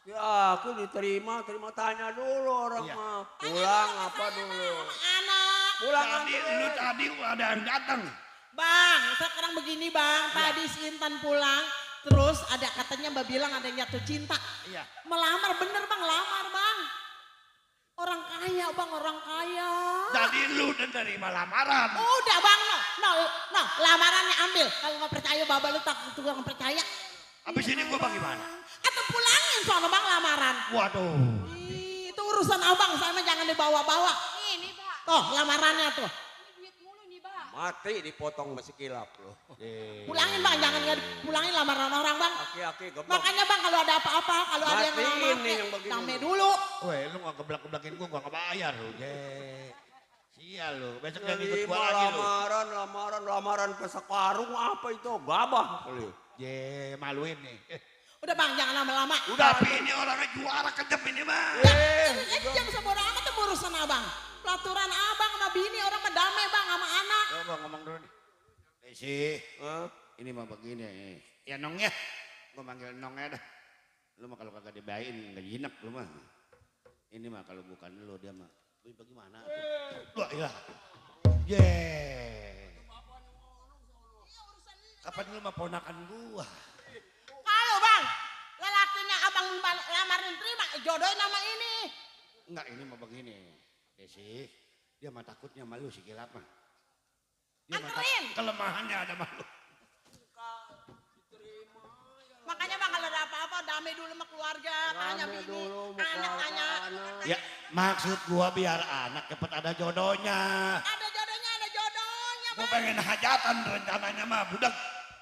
[SPEAKER 11] Ya aku diterima, tanya dulu orang mah. Pulang apa dulu?
[SPEAKER 8] Anak.
[SPEAKER 11] Pulang
[SPEAKER 12] Tadi lu tadi ada yang datang.
[SPEAKER 8] Bang, sekarang begini bang, tadi si Intan pulang, terus ada katanya Mbak bilang ada yang jatuh cinta.
[SPEAKER 12] Iya.
[SPEAKER 8] Melamar, bener bang, lamar bang. Orang kaya bang, orang kaya.
[SPEAKER 12] Tadi lu udah nerima lamaran.
[SPEAKER 8] Udah bang, no, lamarannya ambil. Kalau nggak percaya bapak lu tak tukang percaya.
[SPEAKER 12] Habis ini gua bagaimana?
[SPEAKER 8] Atau pulangin soalnya bang lamaran.
[SPEAKER 12] Waduh.
[SPEAKER 8] Ih, itu urusan abang, saya mah jangan dibawa-bawa.
[SPEAKER 5] Ini pak,
[SPEAKER 8] Tuh lamarannya tuh.
[SPEAKER 5] ini duit mulu nih pak.
[SPEAKER 11] Mati dipotong masih kilap loh.
[SPEAKER 8] Pulangin bang, jangan pulangin lamaran orang bang.
[SPEAKER 11] Aki-aki geblok.
[SPEAKER 8] Makanya bang kalau ada apa-apa, kalau ada yang
[SPEAKER 11] Matiin
[SPEAKER 8] ngelamar,
[SPEAKER 11] nih yang begini.
[SPEAKER 8] damai dulu.
[SPEAKER 12] Weh, lu nggak keblak-keblakin gua nggak bayar lu. Sial lu. Besok jangan ikut
[SPEAKER 11] Nerima
[SPEAKER 12] gua lagi lu.
[SPEAKER 11] lamaran ke sekarung apa itu? Gabah kali.
[SPEAKER 12] Maluin nih.
[SPEAKER 8] Udah bang, jangan lama-lama.
[SPEAKER 12] Udah, tapi ini orangnya juara kejep ini mah.
[SPEAKER 8] Jam sebodoh amat tuh urusan abang. Pelaturan abang sama bini, orang mah damai bang sama anak.
[SPEAKER 12] Coba ngomong dulu nih. Desi, ini mah begini. Ya Nong ya. Gua manggil Nong ya dah. Lu mah kalau kagak dibayain nggak jinak lu mah. Ini mah kalau bukan lu dia mah. Bagaimana? Wah iya. Kapan lu mah ponakan gua?
[SPEAKER 8] Kalau bang, lelakinya abang lamarin terima, jodohin nama ini.
[SPEAKER 12] Enggak, ini mah begini. Desi, dia mah takutnya malu si Kilap mah. Dia mah
[SPEAKER 8] Anterin.
[SPEAKER 12] kelemahannya ada malu.
[SPEAKER 8] Makanya bang kalau ada apa-apa damai dulu sama keluarga, tanya bini, anak tanya.
[SPEAKER 12] Ya, maksud gua biar anak cepet ada jodohnya.
[SPEAKER 8] Ada jodohnya
[SPEAKER 12] Gua
[SPEAKER 8] bang.
[SPEAKER 12] pengen hajatan rencananya mah budak.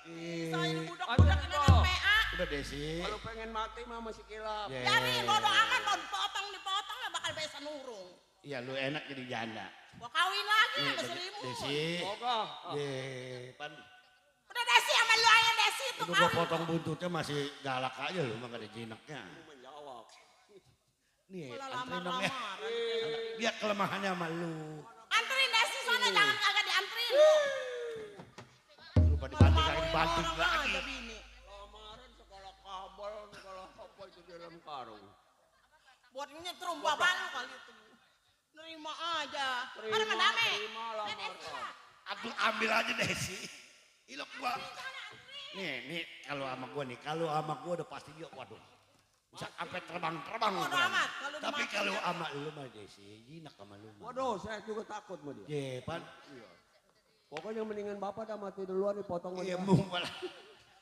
[SPEAKER 8] Saya budak-budak ini anak PA.
[SPEAKER 12] Udah Desi.
[SPEAKER 11] Kalau pengen mati mah masih kilap.
[SPEAKER 8] Biarin bodo amat, mau dipotong lah bakal bisa nurung.
[SPEAKER 12] Iya, lu enak jadi janda.
[SPEAKER 8] Gua kawin lagi
[SPEAKER 12] Nih,
[SPEAKER 8] sama seribu.
[SPEAKER 12] Desi.
[SPEAKER 11] Moga.
[SPEAKER 12] Pan.
[SPEAKER 8] Udah Desi sama lu aja Desi itu
[SPEAKER 12] Itu gua potong buntutnya masih galak aja lu, mah gak ada jinaknya.
[SPEAKER 11] Menjawab.
[SPEAKER 12] Nih,
[SPEAKER 8] Malah
[SPEAKER 12] anterin dong ya.
[SPEAKER 8] lamar-lamaran.
[SPEAKER 12] Dia kelemahannya sama lu.
[SPEAKER 8] Anterin Desi sana, jangan kagak dianterin.
[SPEAKER 12] Lupa dibanting lagi.
[SPEAKER 11] Lamaran sekolah kabel, sekolah apa itu di dalam karung.
[SPEAKER 8] Buat nyetrum bapak lu kali itu. Nerima aja. Ada mah damai.
[SPEAKER 12] Aku ambil aja Desi. Ilok gua. Nih kalau sama gua nih, kalau sama gua udah pasti dia waduh. Bisa sampai terbang-terbang.
[SPEAKER 8] Bodo amat, kalau
[SPEAKER 12] Tapi
[SPEAKER 8] dimati
[SPEAKER 12] kalau
[SPEAKER 8] ya.
[SPEAKER 12] sama lu mah Desi, jinak sama lu mah.
[SPEAKER 11] Waduh, saya juga takut sama dia.
[SPEAKER 12] Pan.
[SPEAKER 11] Pokoknya mendingan bapak dah mati duluan dipotong
[SPEAKER 12] Iya,
[SPEAKER 11] aja.
[SPEAKER 12] malah.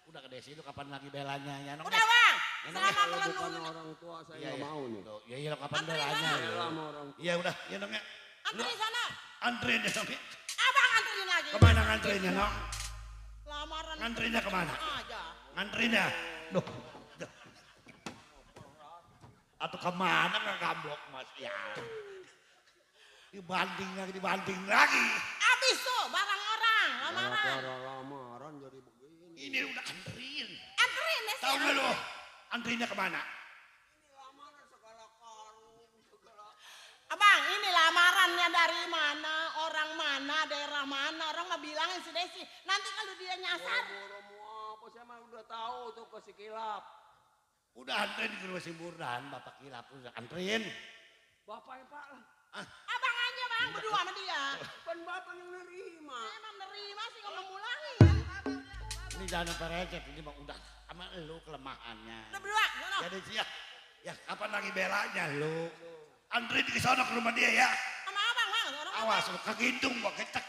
[SPEAKER 12] Udah ke Desi lu kapan lagi belanya ya Nong?
[SPEAKER 8] Udah bang.
[SPEAKER 12] Ya, Nong,
[SPEAKER 8] Selamat
[SPEAKER 11] Kalau
[SPEAKER 8] ulang
[SPEAKER 11] bukan
[SPEAKER 8] tahun.
[SPEAKER 11] orang tua saya
[SPEAKER 12] Iya,
[SPEAKER 11] nggak
[SPEAKER 12] iya.
[SPEAKER 11] mau nih.
[SPEAKER 12] Tuh, ya iya kapan belanya.
[SPEAKER 8] sana.
[SPEAKER 12] ya.
[SPEAKER 11] Sama orang tua.
[SPEAKER 12] Iya udah, ya Nong ya.
[SPEAKER 8] Anterin sana.
[SPEAKER 12] Anterin ya Nong ya.
[SPEAKER 8] Abang anterin lagi.
[SPEAKER 12] Kemana nganterinnya Nong?
[SPEAKER 8] Lamaran.
[SPEAKER 12] Nganterinnya kemana?
[SPEAKER 8] Aja.
[SPEAKER 12] Nganterinnya. Duh. Atau kemana nggak gamblok mas? Ya. Dibanting lagi.
[SPEAKER 8] Habis tuh barang orang, lamaran.
[SPEAKER 10] Gara-gara lamaran jadi begini.
[SPEAKER 12] Ini udah anterin.
[SPEAKER 8] Anterin deh.
[SPEAKER 12] Tahu nggak lo? Anterinnya kemana?
[SPEAKER 8] Abang, ini lamarannya dari mana, orang mana, daerah mana, orang mah bilangin si Desi. Nanti kalau dia nyasar.
[SPEAKER 10] Boro-boro apa saya mah udah tahu tuh ke si Kilap.
[SPEAKER 12] Udah anterin ke rumah si Burdan, Bapak Kilap udah anterin.
[SPEAKER 10] Bapaknya Pak lah.
[SPEAKER 8] Abang aja bang, berdua sama dia.
[SPEAKER 10] Kan bapak yang nerima.
[SPEAKER 8] Emang nerima sih kalau mulangin.
[SPEAKER 12] Ini jangan perecet, ini mah udah sama lu kelemahannya.
[SPEAKER 8] Udah berdua, sono.
[SPEAKER 12] Jadi sih ya kapan lagi belanya lu? Anterin ke sana ke rumah dia ya.
[SPEAKER 8] Sama abang bang, orang
[SPEAKER 12] Awas lu kegintung gua kecek.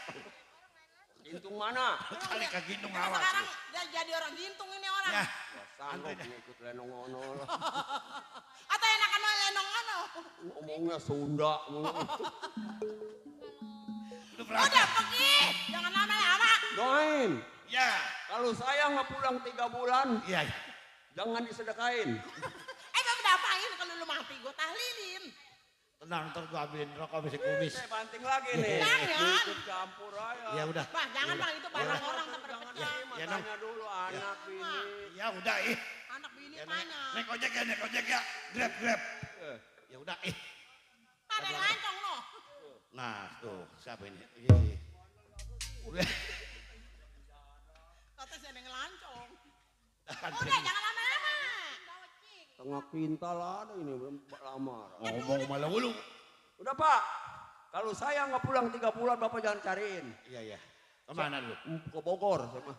[SPEAKER 10] Gintung mana?
[SPEAKER 12] Kali kegintung
[SPEAKER 8] Karena
[SPEAKER 12] awas.
[SPEAKER 8] sekarang
[SPEAKER 12] Lu.
[SPEAKER 8] dia jadi orang gintung ini orang.
[SPEAKER 12] Ya.
[SPEAKER 10] Sanggup ngikut lenong ono.
[SPEAKER 8] Atau enakan mau lenong ono.
[SPEAKER 10] Ngomongnya Sunda.
[SPEAKER 8] Udah pergi, jangan lama-lama.
[SPEAKER 10] Doain.
[SPEAKER 12] Ya.
[SPEAKER 10] Kalau saya nggak pulang 3 bulan,
[SPEAKER 12] Iya.
[SPEAKER 10] jangan disedekain.
[SPEAKER 8] Gak kedapain kalau lu mati gue tahlilin.
[SPEAKER 12] Tenang, ntar gua ambilin rokok besi kumis.
[SPEAKER 10] Saya banting lagi nih.
[SPEAKER 8] Jangan.
[SPEAKER 10] Ikut campur aja.
[SPEAKER 12] Ya udah.
[SPEAKER 8] Bang, jangan bang, itu barang orang tak
[SPEAKER 10] Jangan
[SPEAKER 8] berkenan.
[SPEAKER 10] terima,
[SPEAKER 12] Ya, Nong.
[SPEAKER 10] tanya dulu anak bini.
[SPEAKER 12] Ya udah
[SPEAKER 8] Anak bini
[SPEAKER 12] Ya,
[SPEAKER 8] tanya.
[SPEAKER 12] naik ojek ya. Grab. Ya udah
[SPEAKER 8] Ada yang lancong loh.
[SPEAKER 12] Nah, tuh siapa ini?
[SPEAKER 8] Kata saya ada yang lancong.
[SPEAKER 12] Anterin.
[SPEAKER 8] Udah, jangan lama-lama.
[SPEAKER 10] Tengah quintal ada ini belum lamar.
[SPEAKER 12] Ngomong malah lu.
[SPEAKER 10] Udah Pak, kalau saya nggak pulang 3 bulan Bapak jangan cariin.
[SPEAKER 12] Iya. Kemana lu?
[SPEAKER 10] Ke Bogor sama.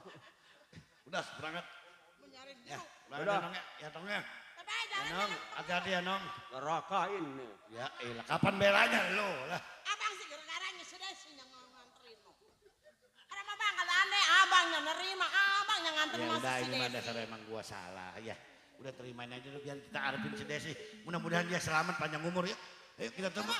[SPEAKER 12] Udah berangkat.
[SPEAKER 8] Mau nyari
[SPEAKER 12] Ya,
[SPEAKER 8] dulu.
[SPEAKER 12] berangkat
[SPEAKER 10] Udah.
[SPEAKER 12] ya, Nong ya. Ya, Tong ya.
[SPEAKER 8] Tapi
[SPEAKER 12] Ya,
[SPEAKER 8] jangan
[SPEAKER 12] Nong, hati-hati ya, Nong.
[SPEAKER 10] Nerakain nih.
[SPEAKER 12] Ya, kapan belanya lu lah.
[SPEAKER 8] abang sih gara-garanya sudah sih yang nganterin lo. Karena abang kalau aneh abang yang nerima, abang yang nganterin
[SPEAKER 12] Ya
[SPEAKER 8] masuk
[SPEAKER 12] udah,
[SPEAKER 8] si
[SPEAKER 12] ini mah
[SPEAKER 8] Desi.
[SPEAKER 12] dasar emang gua salah ya. Udah terimain aja dulu biar kita arepin si Desi. Mudah-mudahan dia selamat panjang umur ya. Ayo kita tunggu.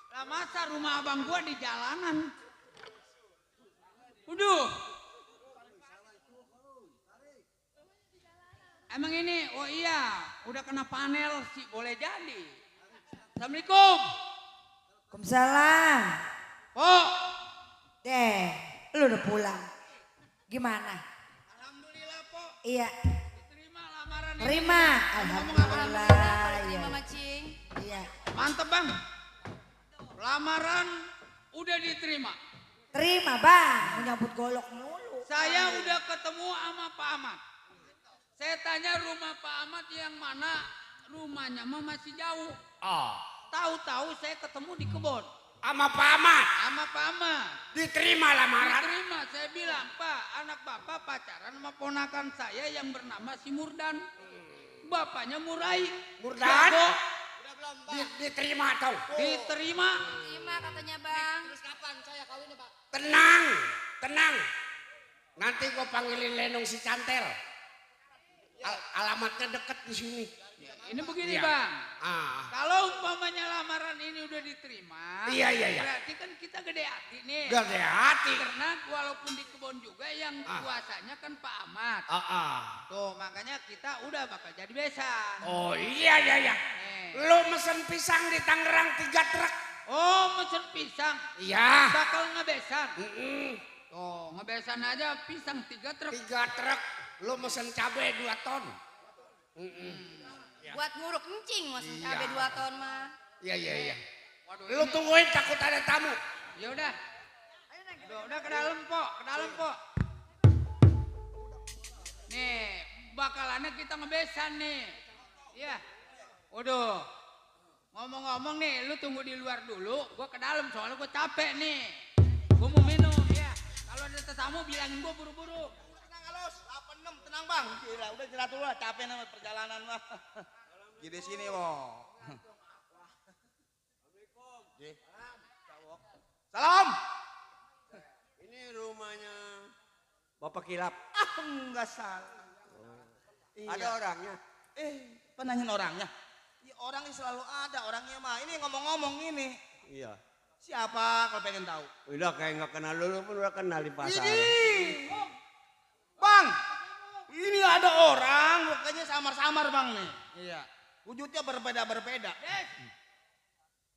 [SPEAKER 1] Lah masa rumah abang gua di jalanan? Udah. Emang ini, oh iya, udah kena panel sih, boleh jadi. Assalamualaikum.
[SPEAKER 6] Waalaikumsalam.
[SPEAKER 1] Oh,
[SPEAKER 6] Deh, lu udah pulang. Gimana?
[SPEAKER 1] alhamdulillah, Po.
[SPEAKER 6] Iya,
[SPEAKER 1] Terima lamaran ini.
[SPEAKER 6] terima. Alhamdulillah. Iya.
[SPEAKER 5] Mama Cing.
[SPEAKER 6] Iya.
[SPEAKER 1] Mantep, Bang. Lamaran udah diterima.
[SPEAKER 6] Terima bang, mau nyambut golok mulu.
[SPEAKER 1] Saya udah ketemu sama Pak Ahmad. Saya tanya rumah Pak Ahmad yang mana, rumahnya mah masih jauh.
[SPEAKER 11] Oh,
[SPEAKER 1] Tahu-tahu saya ketemu di kebun.
[SPEAKER 11] sama Pak Ahmad
[SPEAKER 1] Sama Pak Ahmad.
[SPEAKER 11] diterima lamaran.
[SPEAKER 1] Diterima, saya bilang, Pak, anak Bapak pacaran sama ponakan saya yang bernama si Murdan. Bapaknya Murai.
[SPEAKER 11] Murdan?
[SPEAKER 1] Jago.
[SPEAKER 11] Diterima tau.
[SPEAKER 1] Diterima.
[SPEAKER 5] Terima katanya bang.
[SPEAKER 11] Tenang. Nanti gua panggilin Lenong si Cantel. Alamatnya deket di sini.
[SPEAKER 1] Ini begini,
[SPEAKER 11] Iya.
[SPEAKER 1] Bang.
[SPEAKER 11] Ah,
[SPEAKER 1] Kalau umpamanya lamaran ini udah diterima,
[SPEAKER 11] Iya.
[SPEAKER 1] berarti kan kita gede hati nih.
[SPEAKER 11] gede hati.
[SPEAKER 1] Karena walaupun di kebun juga yang kuasanya kan Pak Ahmad. Tuh makanya kita udah bakal jadi besan.
[SPEAKER 11] Oh iya.
[SPEAKER 1] Nih.
[SPEAKER 11] Lu mesen pisang di Tangerang 3 truk.
[SPEAKER 1] Oh mesen pisang.
[SPEAKER 11] Iya.
[SPEAKER 1] Bakal ngebesan. Tuh ngebesan aja pisang 3 truk.
[SPEAKER 11] 3 truk. Lu mesen cabai 2 ton.
[SPEAKER 5] Buat nguruk encing maksudnya
[SPEAKER 11] Iya.
[SPEAKER 5] cabai 2 ton mah.
[SPEAKER 11] Iya.
[SPEAKER 1] Waduh,
[SPEAKER 11] Lu tungguin takut ada tamu.
[SPEAKER 1] Ya udah. Udah ke dalam, Pok. Ke dalam, Pok. Nih, bakalannya kita ngebesan nih. Iya. Waduh. Ngomong-ngomong nih, lu tunggu di luar dulu. Gua ke dalam soalnya gua capek nih. Gua mau ada tamu bilangin gua buru-buru.
[SPEAKER 4] Tenang halus, 86 tenang bang. Gila, udah istirahat dulu lah, capek nama perjalanan mah. Gini sini wo. Salam. Ini rumahnya Bapak Kilap. Enggak salah. Iya. Ada orangnya. Penanyain orangnya. Ya, orangnya selalu ada orangnya mah. Ini ngomong-ngomong ini. Iya. Siapa kalau pengen tahu?
[SPEAKER 10] Udah kayak nggak kenal dulu pun udah kenal di pasar.
[SPEAKER 4] Ini. Bang. Ini ada orang. Mukanya samar-samar bang nih. Iya. Wujudnya berbeda-berbeda.
[SPEAKER 1] Des.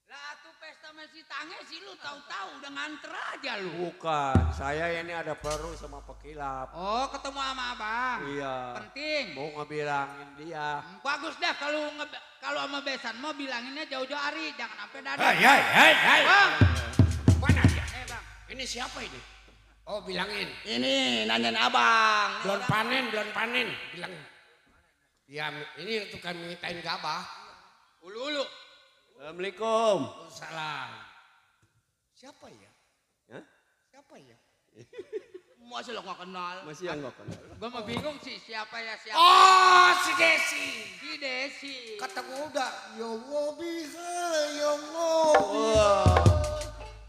[SPEAKER 1] Lah tuh pesta Messi Tange sih lu tahu-tahu udah nganter aja lu.
[SPEAKER 10] Bukan, saya ini ada perlu sama Pekilap.
[SPEAKER 1] Oh, ketemu sama abang.
[SPEAKER 10] Iya.
[SPEAKER 1] Penting.
[SPEAKER 10] Mau ngebilangin dia.
[SPEAKER 1] Bagus dah kalau sama besan mau bilanginnya jauh-jauh hari, jangan sampai dadak.
[SPEAKER 12] Hai.
[SPEAKER 1] Bang.
[SPEAKER 12] Mana dia?
[SPEAKER 1] Bang.
[SPEAKER 12] Ini siapa ini? Oh, bilangin.
[SPEAKER 4] Ini nanyain abang.
[SPEAKER 12] Belum panen, bilangin. Ya, ini tukang mintain gabah.
[SPEAKER 1] Ulu-ulu.
[SPEAKER 10] Assalamualaikum.
[SPEAKER 12] Salam. Siapa ya?
[SPEAKER 10] Hah?
[SPEAKER 12] Siapa ya?
[SPEAKER 4] Masih lo gak kenal.
[SPEAKER 10] Masih yang nggak kenal.
[SPEAKER 1] Gua mau bingung sih siapa ya siapa.
[SPEAKER 12] Oh, si Desi.
[SPEAKER 1] Si Desi.
[SPEAKER 12] Kata gua udah, ya ngobiha, ya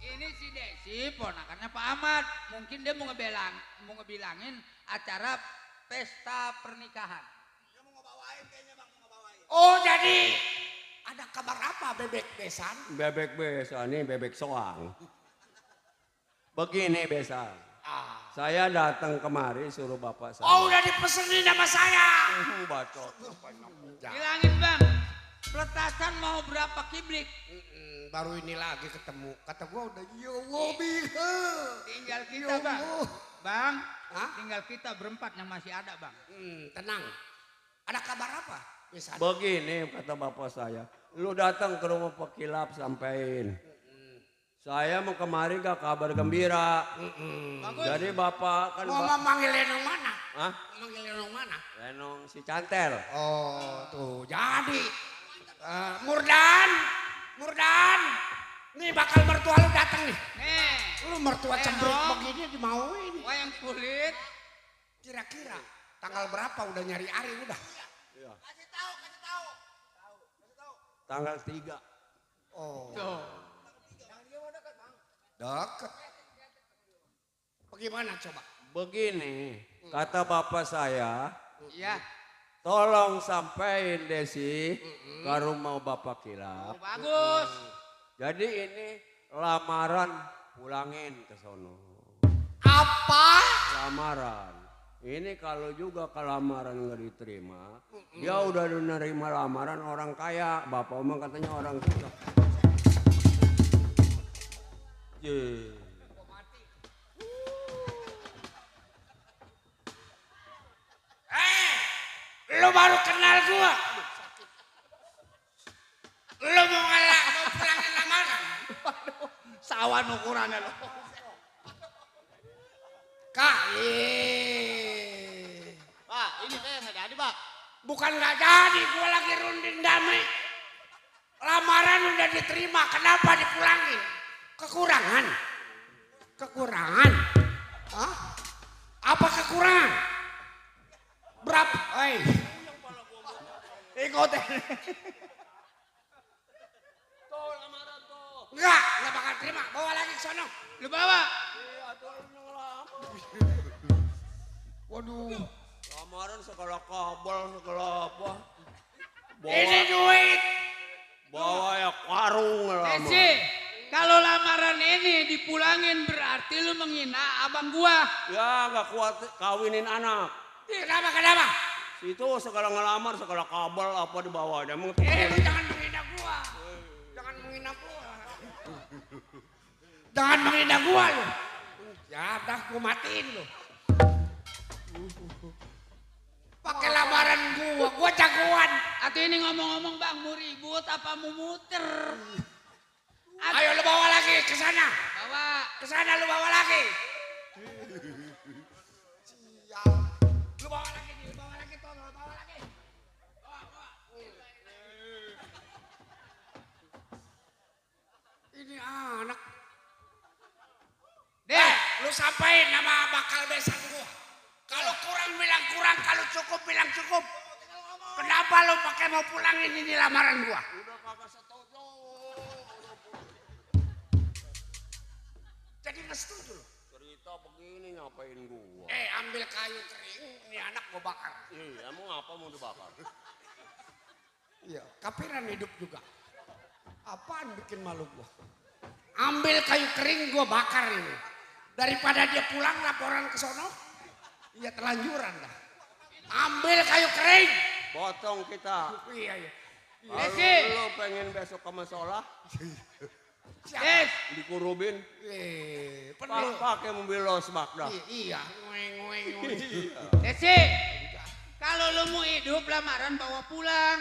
[SPEAKER 1] Ini si Desi, ponakannya Pak Ahmad. Mungkin dia mau ngebilangin acara pesta pernikahan.
[SPEAKER 12] Oh, jadi ada kabar apa bebek besan?
[SPEAKER 10] Bebek besan, ini bebek soang. Begini besan. Saya datang kemari suruh bapak saya.
[SPEAKER 12] Oh, udah dipesenin sama saya.
[SPEAKER 10] Bacot.
[SPEAKER 1] Bilangin bang, peletasan mau berapa kiblik?
[SPEAKER 12] Baru ini lagi ketemu. Kata gua udah ya ngobiha.
[SPEAKER 1] Tinggal kita bang. Bang, tinggal kita berempat yang masih ada bang.
[SPEAKER 12] Tenang. Ada kabar apa? Besan.
[SPEAKER 10] Begini kata bapak saya. Lu datang ke rumah Pekilap sampein. Saya mau kemari gak kabar gembira. Jadi bapak kan.
[SPEAKER 12] Mau manggil Lenong mana?
[SPEAKER 10] Hah?
[SPEAKER 12] Manggil Lenong mana?
[SPEAKER 10] Lenong si Cantel.
[SPEAKER 12] Oh tuh jadi. Murdan. Nih bakal mertua lu datang nih.
[SPEAKER 1] Nih.
[SPEAKER 12] Lu mertua cembrik begini dimauin.
[SPEAKER 1] Wayang kulit.
[SPEAKER 12] Kira-kira tanggal berapa udah nyari Ari udah?
[SPEAKER 10] Iya.
[SPEAKER 4] Kasih tahu.
[SPEAKER 10] Tanggal 3.
[SPEAKER 12] Oh.
[SPEAKER 1] Tuh.
[SPEAKER 12] Deket. Bagaimana coba?
[SPEAKER 10] Begini, kata bapak saya,
[SPEAKER 1] Iya.
[SPEAKER 10] tolong sampein Desi ke rumah bapak Kilap.
[SPEAKER 1] Bagus.
[SPEAKER 10] Jadi ini lamaran pulangin ke sono.
[SPEAKER 12] Apa?
[SPEAKER 10] Lamaran. Ini kalau juga ke lamaran nggak diterima, dia udah menerima lamaran orang kaya. Bapak omong katanya orang kaya.
[SPEAKER 12] Lu baru kenal gua. Lu mau pulangin lamaran?
[SPEAKER 4] Sawan ukurannya lo.
[SPEAKER 7] Pak, ini saya nggak jadi pak.
[SPEAKER 12] Bukan nggak jadi, gua lagi runding damai. Lamaran udah diterima, kenapa dipulangin? Kekurangan? Hah? Apa kekurangan? Berapa?
[SPEAKER 4] Ikut.
[SPEAKER 12] Enggak bakal terima. Bawa lagi ke sono.
[SPEAKER 1] Lu bawa.
[SPEAKER 12] Waduh.
[SPEAKER 10] Lamaran sekolah kabel, sekolah apa?
[SPEAKER 12] Ini duit.
[SPEAKER 10] Bawa ya warung lamaran.
[SPEAKER 1] Desi, kalau lamaran ini dipulangin berarti lu menghina abang gua.
[SPEAKER 10] Ya nggak kuat kawinin anak.
[SPEAKER 12] Kenapa?
[SPEAKER 10] Situ segala ngelamar, segala kabel apa dibawanya.
[SPEAKER 12] Lu jangan menghina gua. Jangan menghina gua lu. Ya dah gua matiin lu. Pakai lamaran gua jagoan.
[SPEAKER 1] Atau ini ngomong-ngomong bang, mau ribut apa mau muter?
[SPEAKER 12] Ayo lu bawa lagi ke sana.
[SPEAKER 1] Bawa.
[SPEAKER 12] Ke sana lu bawa lagi. Lu bawa lagi tuh, bawa lagi. Bawa. Ini anak.
[SPEAKER 1] Deh,
[SPEAKER 12] Lu
[SPEAKER 4] sampaikan nama bakal besan gua. Kalau kurang bilang kurang, kalau cukup bilang cukup. Kenapa lo pakai mau pulangin ini lamaran gua? Udah kagak setuju. Jadi nggak setuju lo?
[SPEAKER 10] Cerita begini ngapain gua?
[SPEAKER 4] Ambil kayu kering, ini anak gua bakar.
[SPEAKER 10] Iya, emang apa mau dibakar?
[SPEAKER 4] Iya, kapiran hidup juga. Apaan bikin malu gua? Ambil kayu kering gua bakar ini. Daripada dia pulang laporan ke sono, iya telanjuran dah. Ambil kayu kering.
[SPEAKER 10] Potong kita.
[SPEAKER 4] Iya.
[SPEAKER 10] Kalau lo pengen besok ke musola,
[SPEAKER 4] Yes.
[SPEAKER 10] dikurubin.
[SPEAKER 4] Perlu.
[SPEAKER 10] Pakai mobil losbak dah.
[SPEAKER 4] Iya.
[SPEAKER 1] Desi, kalau lu mau hidup lamaran bawa pulang.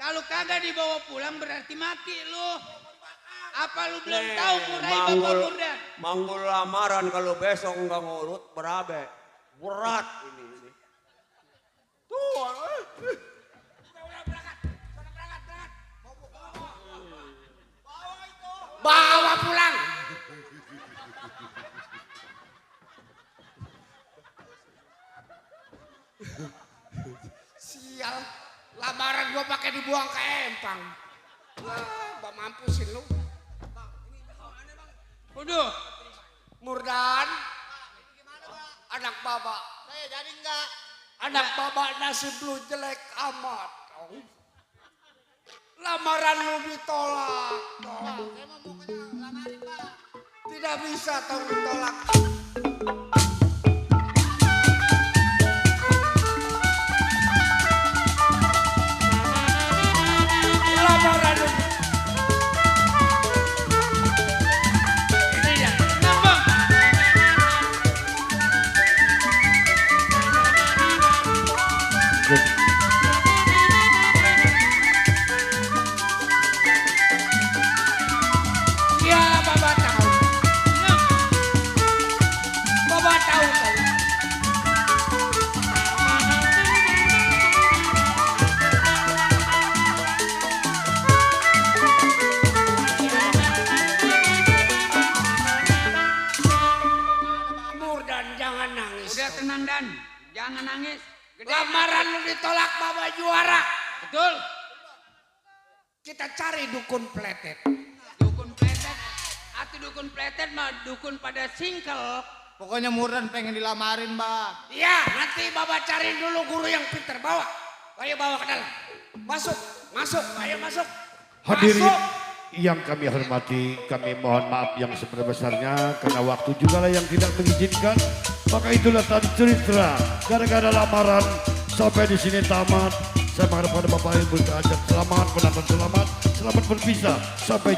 [SPEAKER 1] Kalau kagak dibawa pulang berarti mati lu. Apa lu belum tahu murai Bapak Murdan?
[SPEAKER 10] Manggul lamaran kalau besok enggak ngurut berabe. Berat ini. Tuh.
[SPEAKER 4] Bawa pulang. Sial, lamaran gua pakai dibuang ke empang. Wah, mampusin lu.
[SPEAKER 1] Waduh,
[SPEAKER 4] Murdan, anak baba.
[SPEAKER 8] Saya jadi enggak.
[SPEAKER 4] Anak baba nasib lu jelek amat. Lamaran lu ditolak. Tidak bisa tahu ditolak. Lamaran lu. Ini ya.
[SPEAKER 1] nambang.
[SPEAKER 4] Ya, baba tahu. Baba tahu kau. Murdan, jangan nangis.
[SPEAKER 1] Udah tenang Dan, jangan nangis. Gede.
[SPEAKER 4] Lamaran lu ditolak baba juara.
[SPEAKER 1] Betul.
[SPEAKER 4] Kita cari dukun pletet.
[SPEAKER 1] Dukun pletet. Atau dukun pletet mah dukun pada singkel.
[SPEAKER 13] Pokoknya Murdan pengen dilamarin, Mbak.
[SPEAKER 4] Iya, nanti baba cari dulu guru yang pinter. Bawa. Ayo bawa ke dalam. Masuk. Ayo masuk.
[SPEAKER 2] Hadirin
[SPEAKER 4] Masuk.
[SPEAKER 2] yang kami hormati, kami mohon maaf yang sebesar-besarnya karena waktu juga lah yang tidak mengizinkan. Maka itulah tadi cerita gara-gara lamaran sampai di sini tamat. Saya mengharap pada Bapak Ibu ajak selamat, penonton selamat berpisah sampai